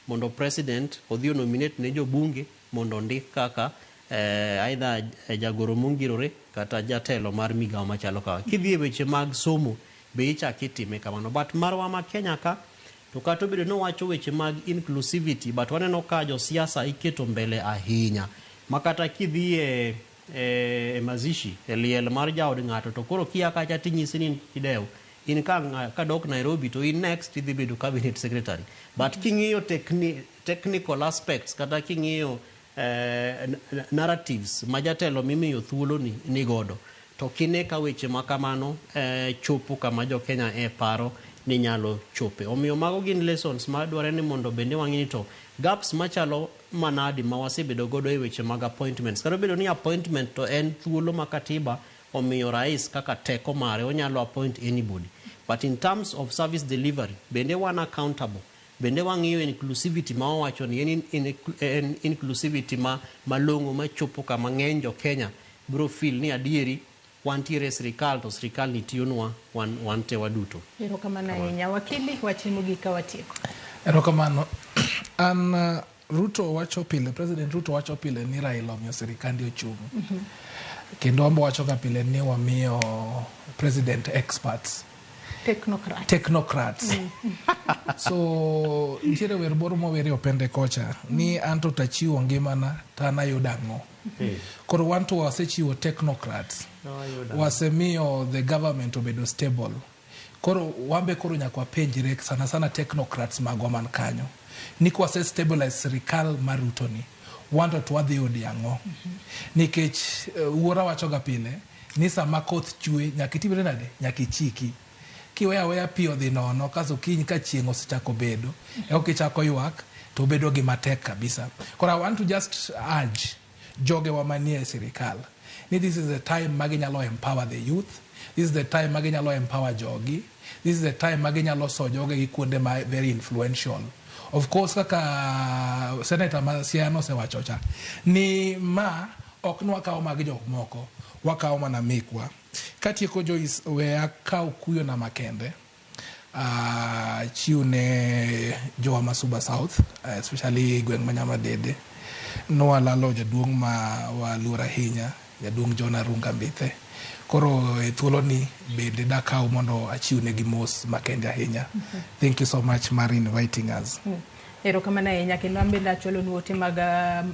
mondo president odhi nominate ne jobunge mondo ondik kaka either jagoro mongirore kata jatelo mar migawo machalo kama. Kidhi e weche mag somo be ichak itime kamano. But marwa ma Kenya ka to kata obedo ni owacho weche mag inclusivity, but waneno ka josiasa iketo mbele ahinya ma kata kidhi e mazishi, e liel mar jaod ng'ato, to koro kia kacha tinyisi ni idew in ka kadok Nairobi to in next idhi bedo cabinet secretary. But king'iyo technical aspects kata king'iyo narratives ma jatelo mimiyo thuolo ni godo, to kine ka weche ma kamano chopo kama jo Kenya e paro ni nyalo chope. Omiyo mago gin lessons ma dwarore ni mondo bende wang'i ni to gaps machalo manadi ma wasebedo godo e weche mag appointments. Kata obedo ni appointment to en thuolo ma katiba omiyo rais kaka teko mare, onyalo appoint anybody. But in terms of service delivery, bende wan accountable. Bende wang'iyo inclusivity ma wawacho ni en inclusivity ma malong'o machopo kama ng'eny jo Kenya biro feel ni adieri wantiere e sirikal to sirikal ni tiyonwa wan te waduto. Erokamano ahinya. Wakili, wachni mogik ka watieko. Erokamano. An Ruto wacho pile, President Ruto wacho pile ni Raila omiyo sirikande ochung'. Kendo wambo wacho ga pile ni wamiyo president experts. Technocrats. Technocrats. So nitiere wer moro mowere Opende kocha ni anto tachiwo ngimana to an ayudo ang'o. Koro wan to wasechiwo technocrats. Wasemiyo the government obedo stable. Koro wambe koro nyaka wapenjre sana sana technocrats magwa man kanyo. Ni kwase stabilize sirikal mar Ruto ni, wan to wadhi yudo ang'o. Nikech wuora wacho ga pile ni sama koth chwe nyaka itimre nade? Nyaka ichiki. Kiweyo aweya pi odhi nono kasto kiny ka chieng' osechako bedo eka kichako ywak to bedo gima tek kabisa. Koro I want to just urge jogewa manie sirikal ni this is the time ma ginyalo empower the youth, this is the time ma ginyalo empower jogi, this is the time ma ginyalo so jogegi kuonde ma very influential. Of course kaka Senator ma Siaya nosewacho cha ni ma ok nwakawo mag jok moko, wakawo mana mekwa. Katieko Joyce, we akaw kuyo na makende chiw ne jowa ma Suba South, especially gweng' ma Nyamadede. Nwalalo jaduong' ma waluoro ahinya, jaduong' John Arunga Mbithe. Koro e thuolo ni bende dakaw mondo achiw negi mos makende ahinya. Thank you so much mar inviting us. Erokamano ahinya kendo an bende achwalonu ote mag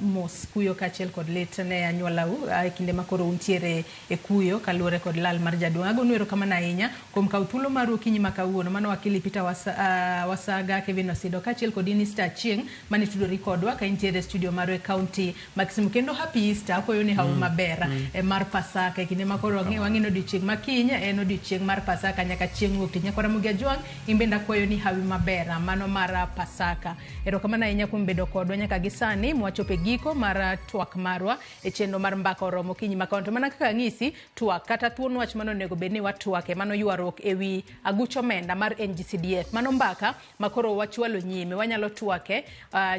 mos kuyo kaachiel kod lit ne anyuolau e kinde ma koro untiere e kuyo kaluwore kod lal mar jaduong'. Agonu erokamano ahinya kuom kawo thuolo maru okinyi ma kawuono. Mano wakili Peter Wasaga, Kevin Osido kaachiel kod in Easter Achieng' mane tudori kodwa ka intiere e studio marwa e county ma Kisumu. Kendo happy Easter, akwayo ni hawi maber mar Pasaka e kinde ma koro wang'e ni odiochieng' ma kiny en odiochieng' mar Pasaka nyaka chieng' wuok tich. Nyakwara Ramogi Ajwang', in bende akwayo ni hawi maber mano mar Pasaka. Erokamano ahinya kuom bedo kodwa nyaka gi sani mwachopo e giko mar twak marwa e chenro mar Mbaka Oromo okinyi ma kawuono. To mana kaka ang'isi, twak kata thuon wach mano onego bed ni watwake, mano ywaruok ewi aguch omenda mar NGCDF. Mano mbaka ma koro wachwalo nyime, wanyalo twake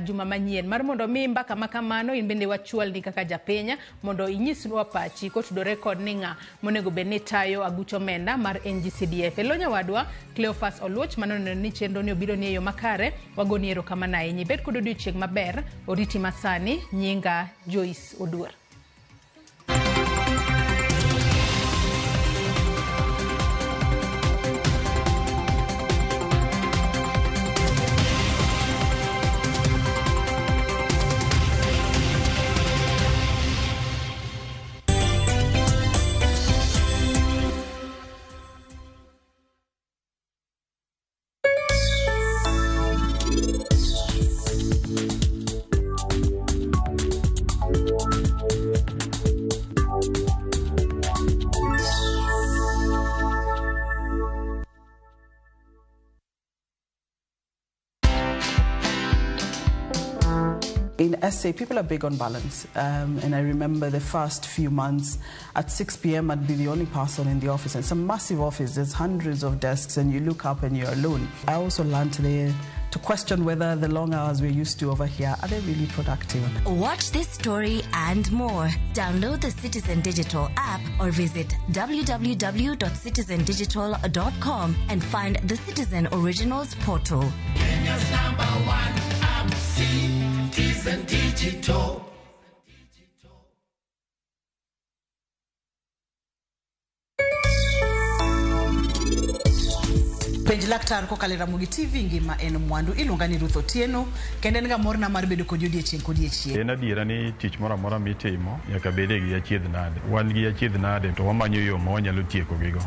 juma manyien. Mar mondo mi mbaka ma kamano in bende wachwalni kaka japiny mondo inyiswa pachi kotudore kod ni ng'a monego bed ni tayo aguch omenda mar NGCDF. E lo nyawadwa Cleophas Oluoch mano neno ni chenro ni obiro ni e yo makare, wagoni erokamano ahinya. Ibed kod odiochieng' maber, oriti masani, nyinga Joyce Oduor. In SA, people are big on balance. And I remember the first few months at 6 p.m., I'd be the only person in the office. And it's a massive office, there's hundreds of desks, and you look up and you're alone. I also learned there to question whether the long hours we're used to over here, are they really productive? Watch this story and more. Download the Citizen Digital app or visit www.citizendigital.com and find the Citizen Originals portal. Kenya's number one app, Citizen Digital. Penj laktar kokalo e Ramogi TV ngima en mwandu. Iluonga ni Ruth Otieno kendo en ga morna mar bedo kodi odiechieng' kodiechieng'. En adiera ni tich moro amora mitimo nyaka bede gi achiedh nade. Wan gi achiedh nade to wamanyo yo ma wanyalo tieko gigo.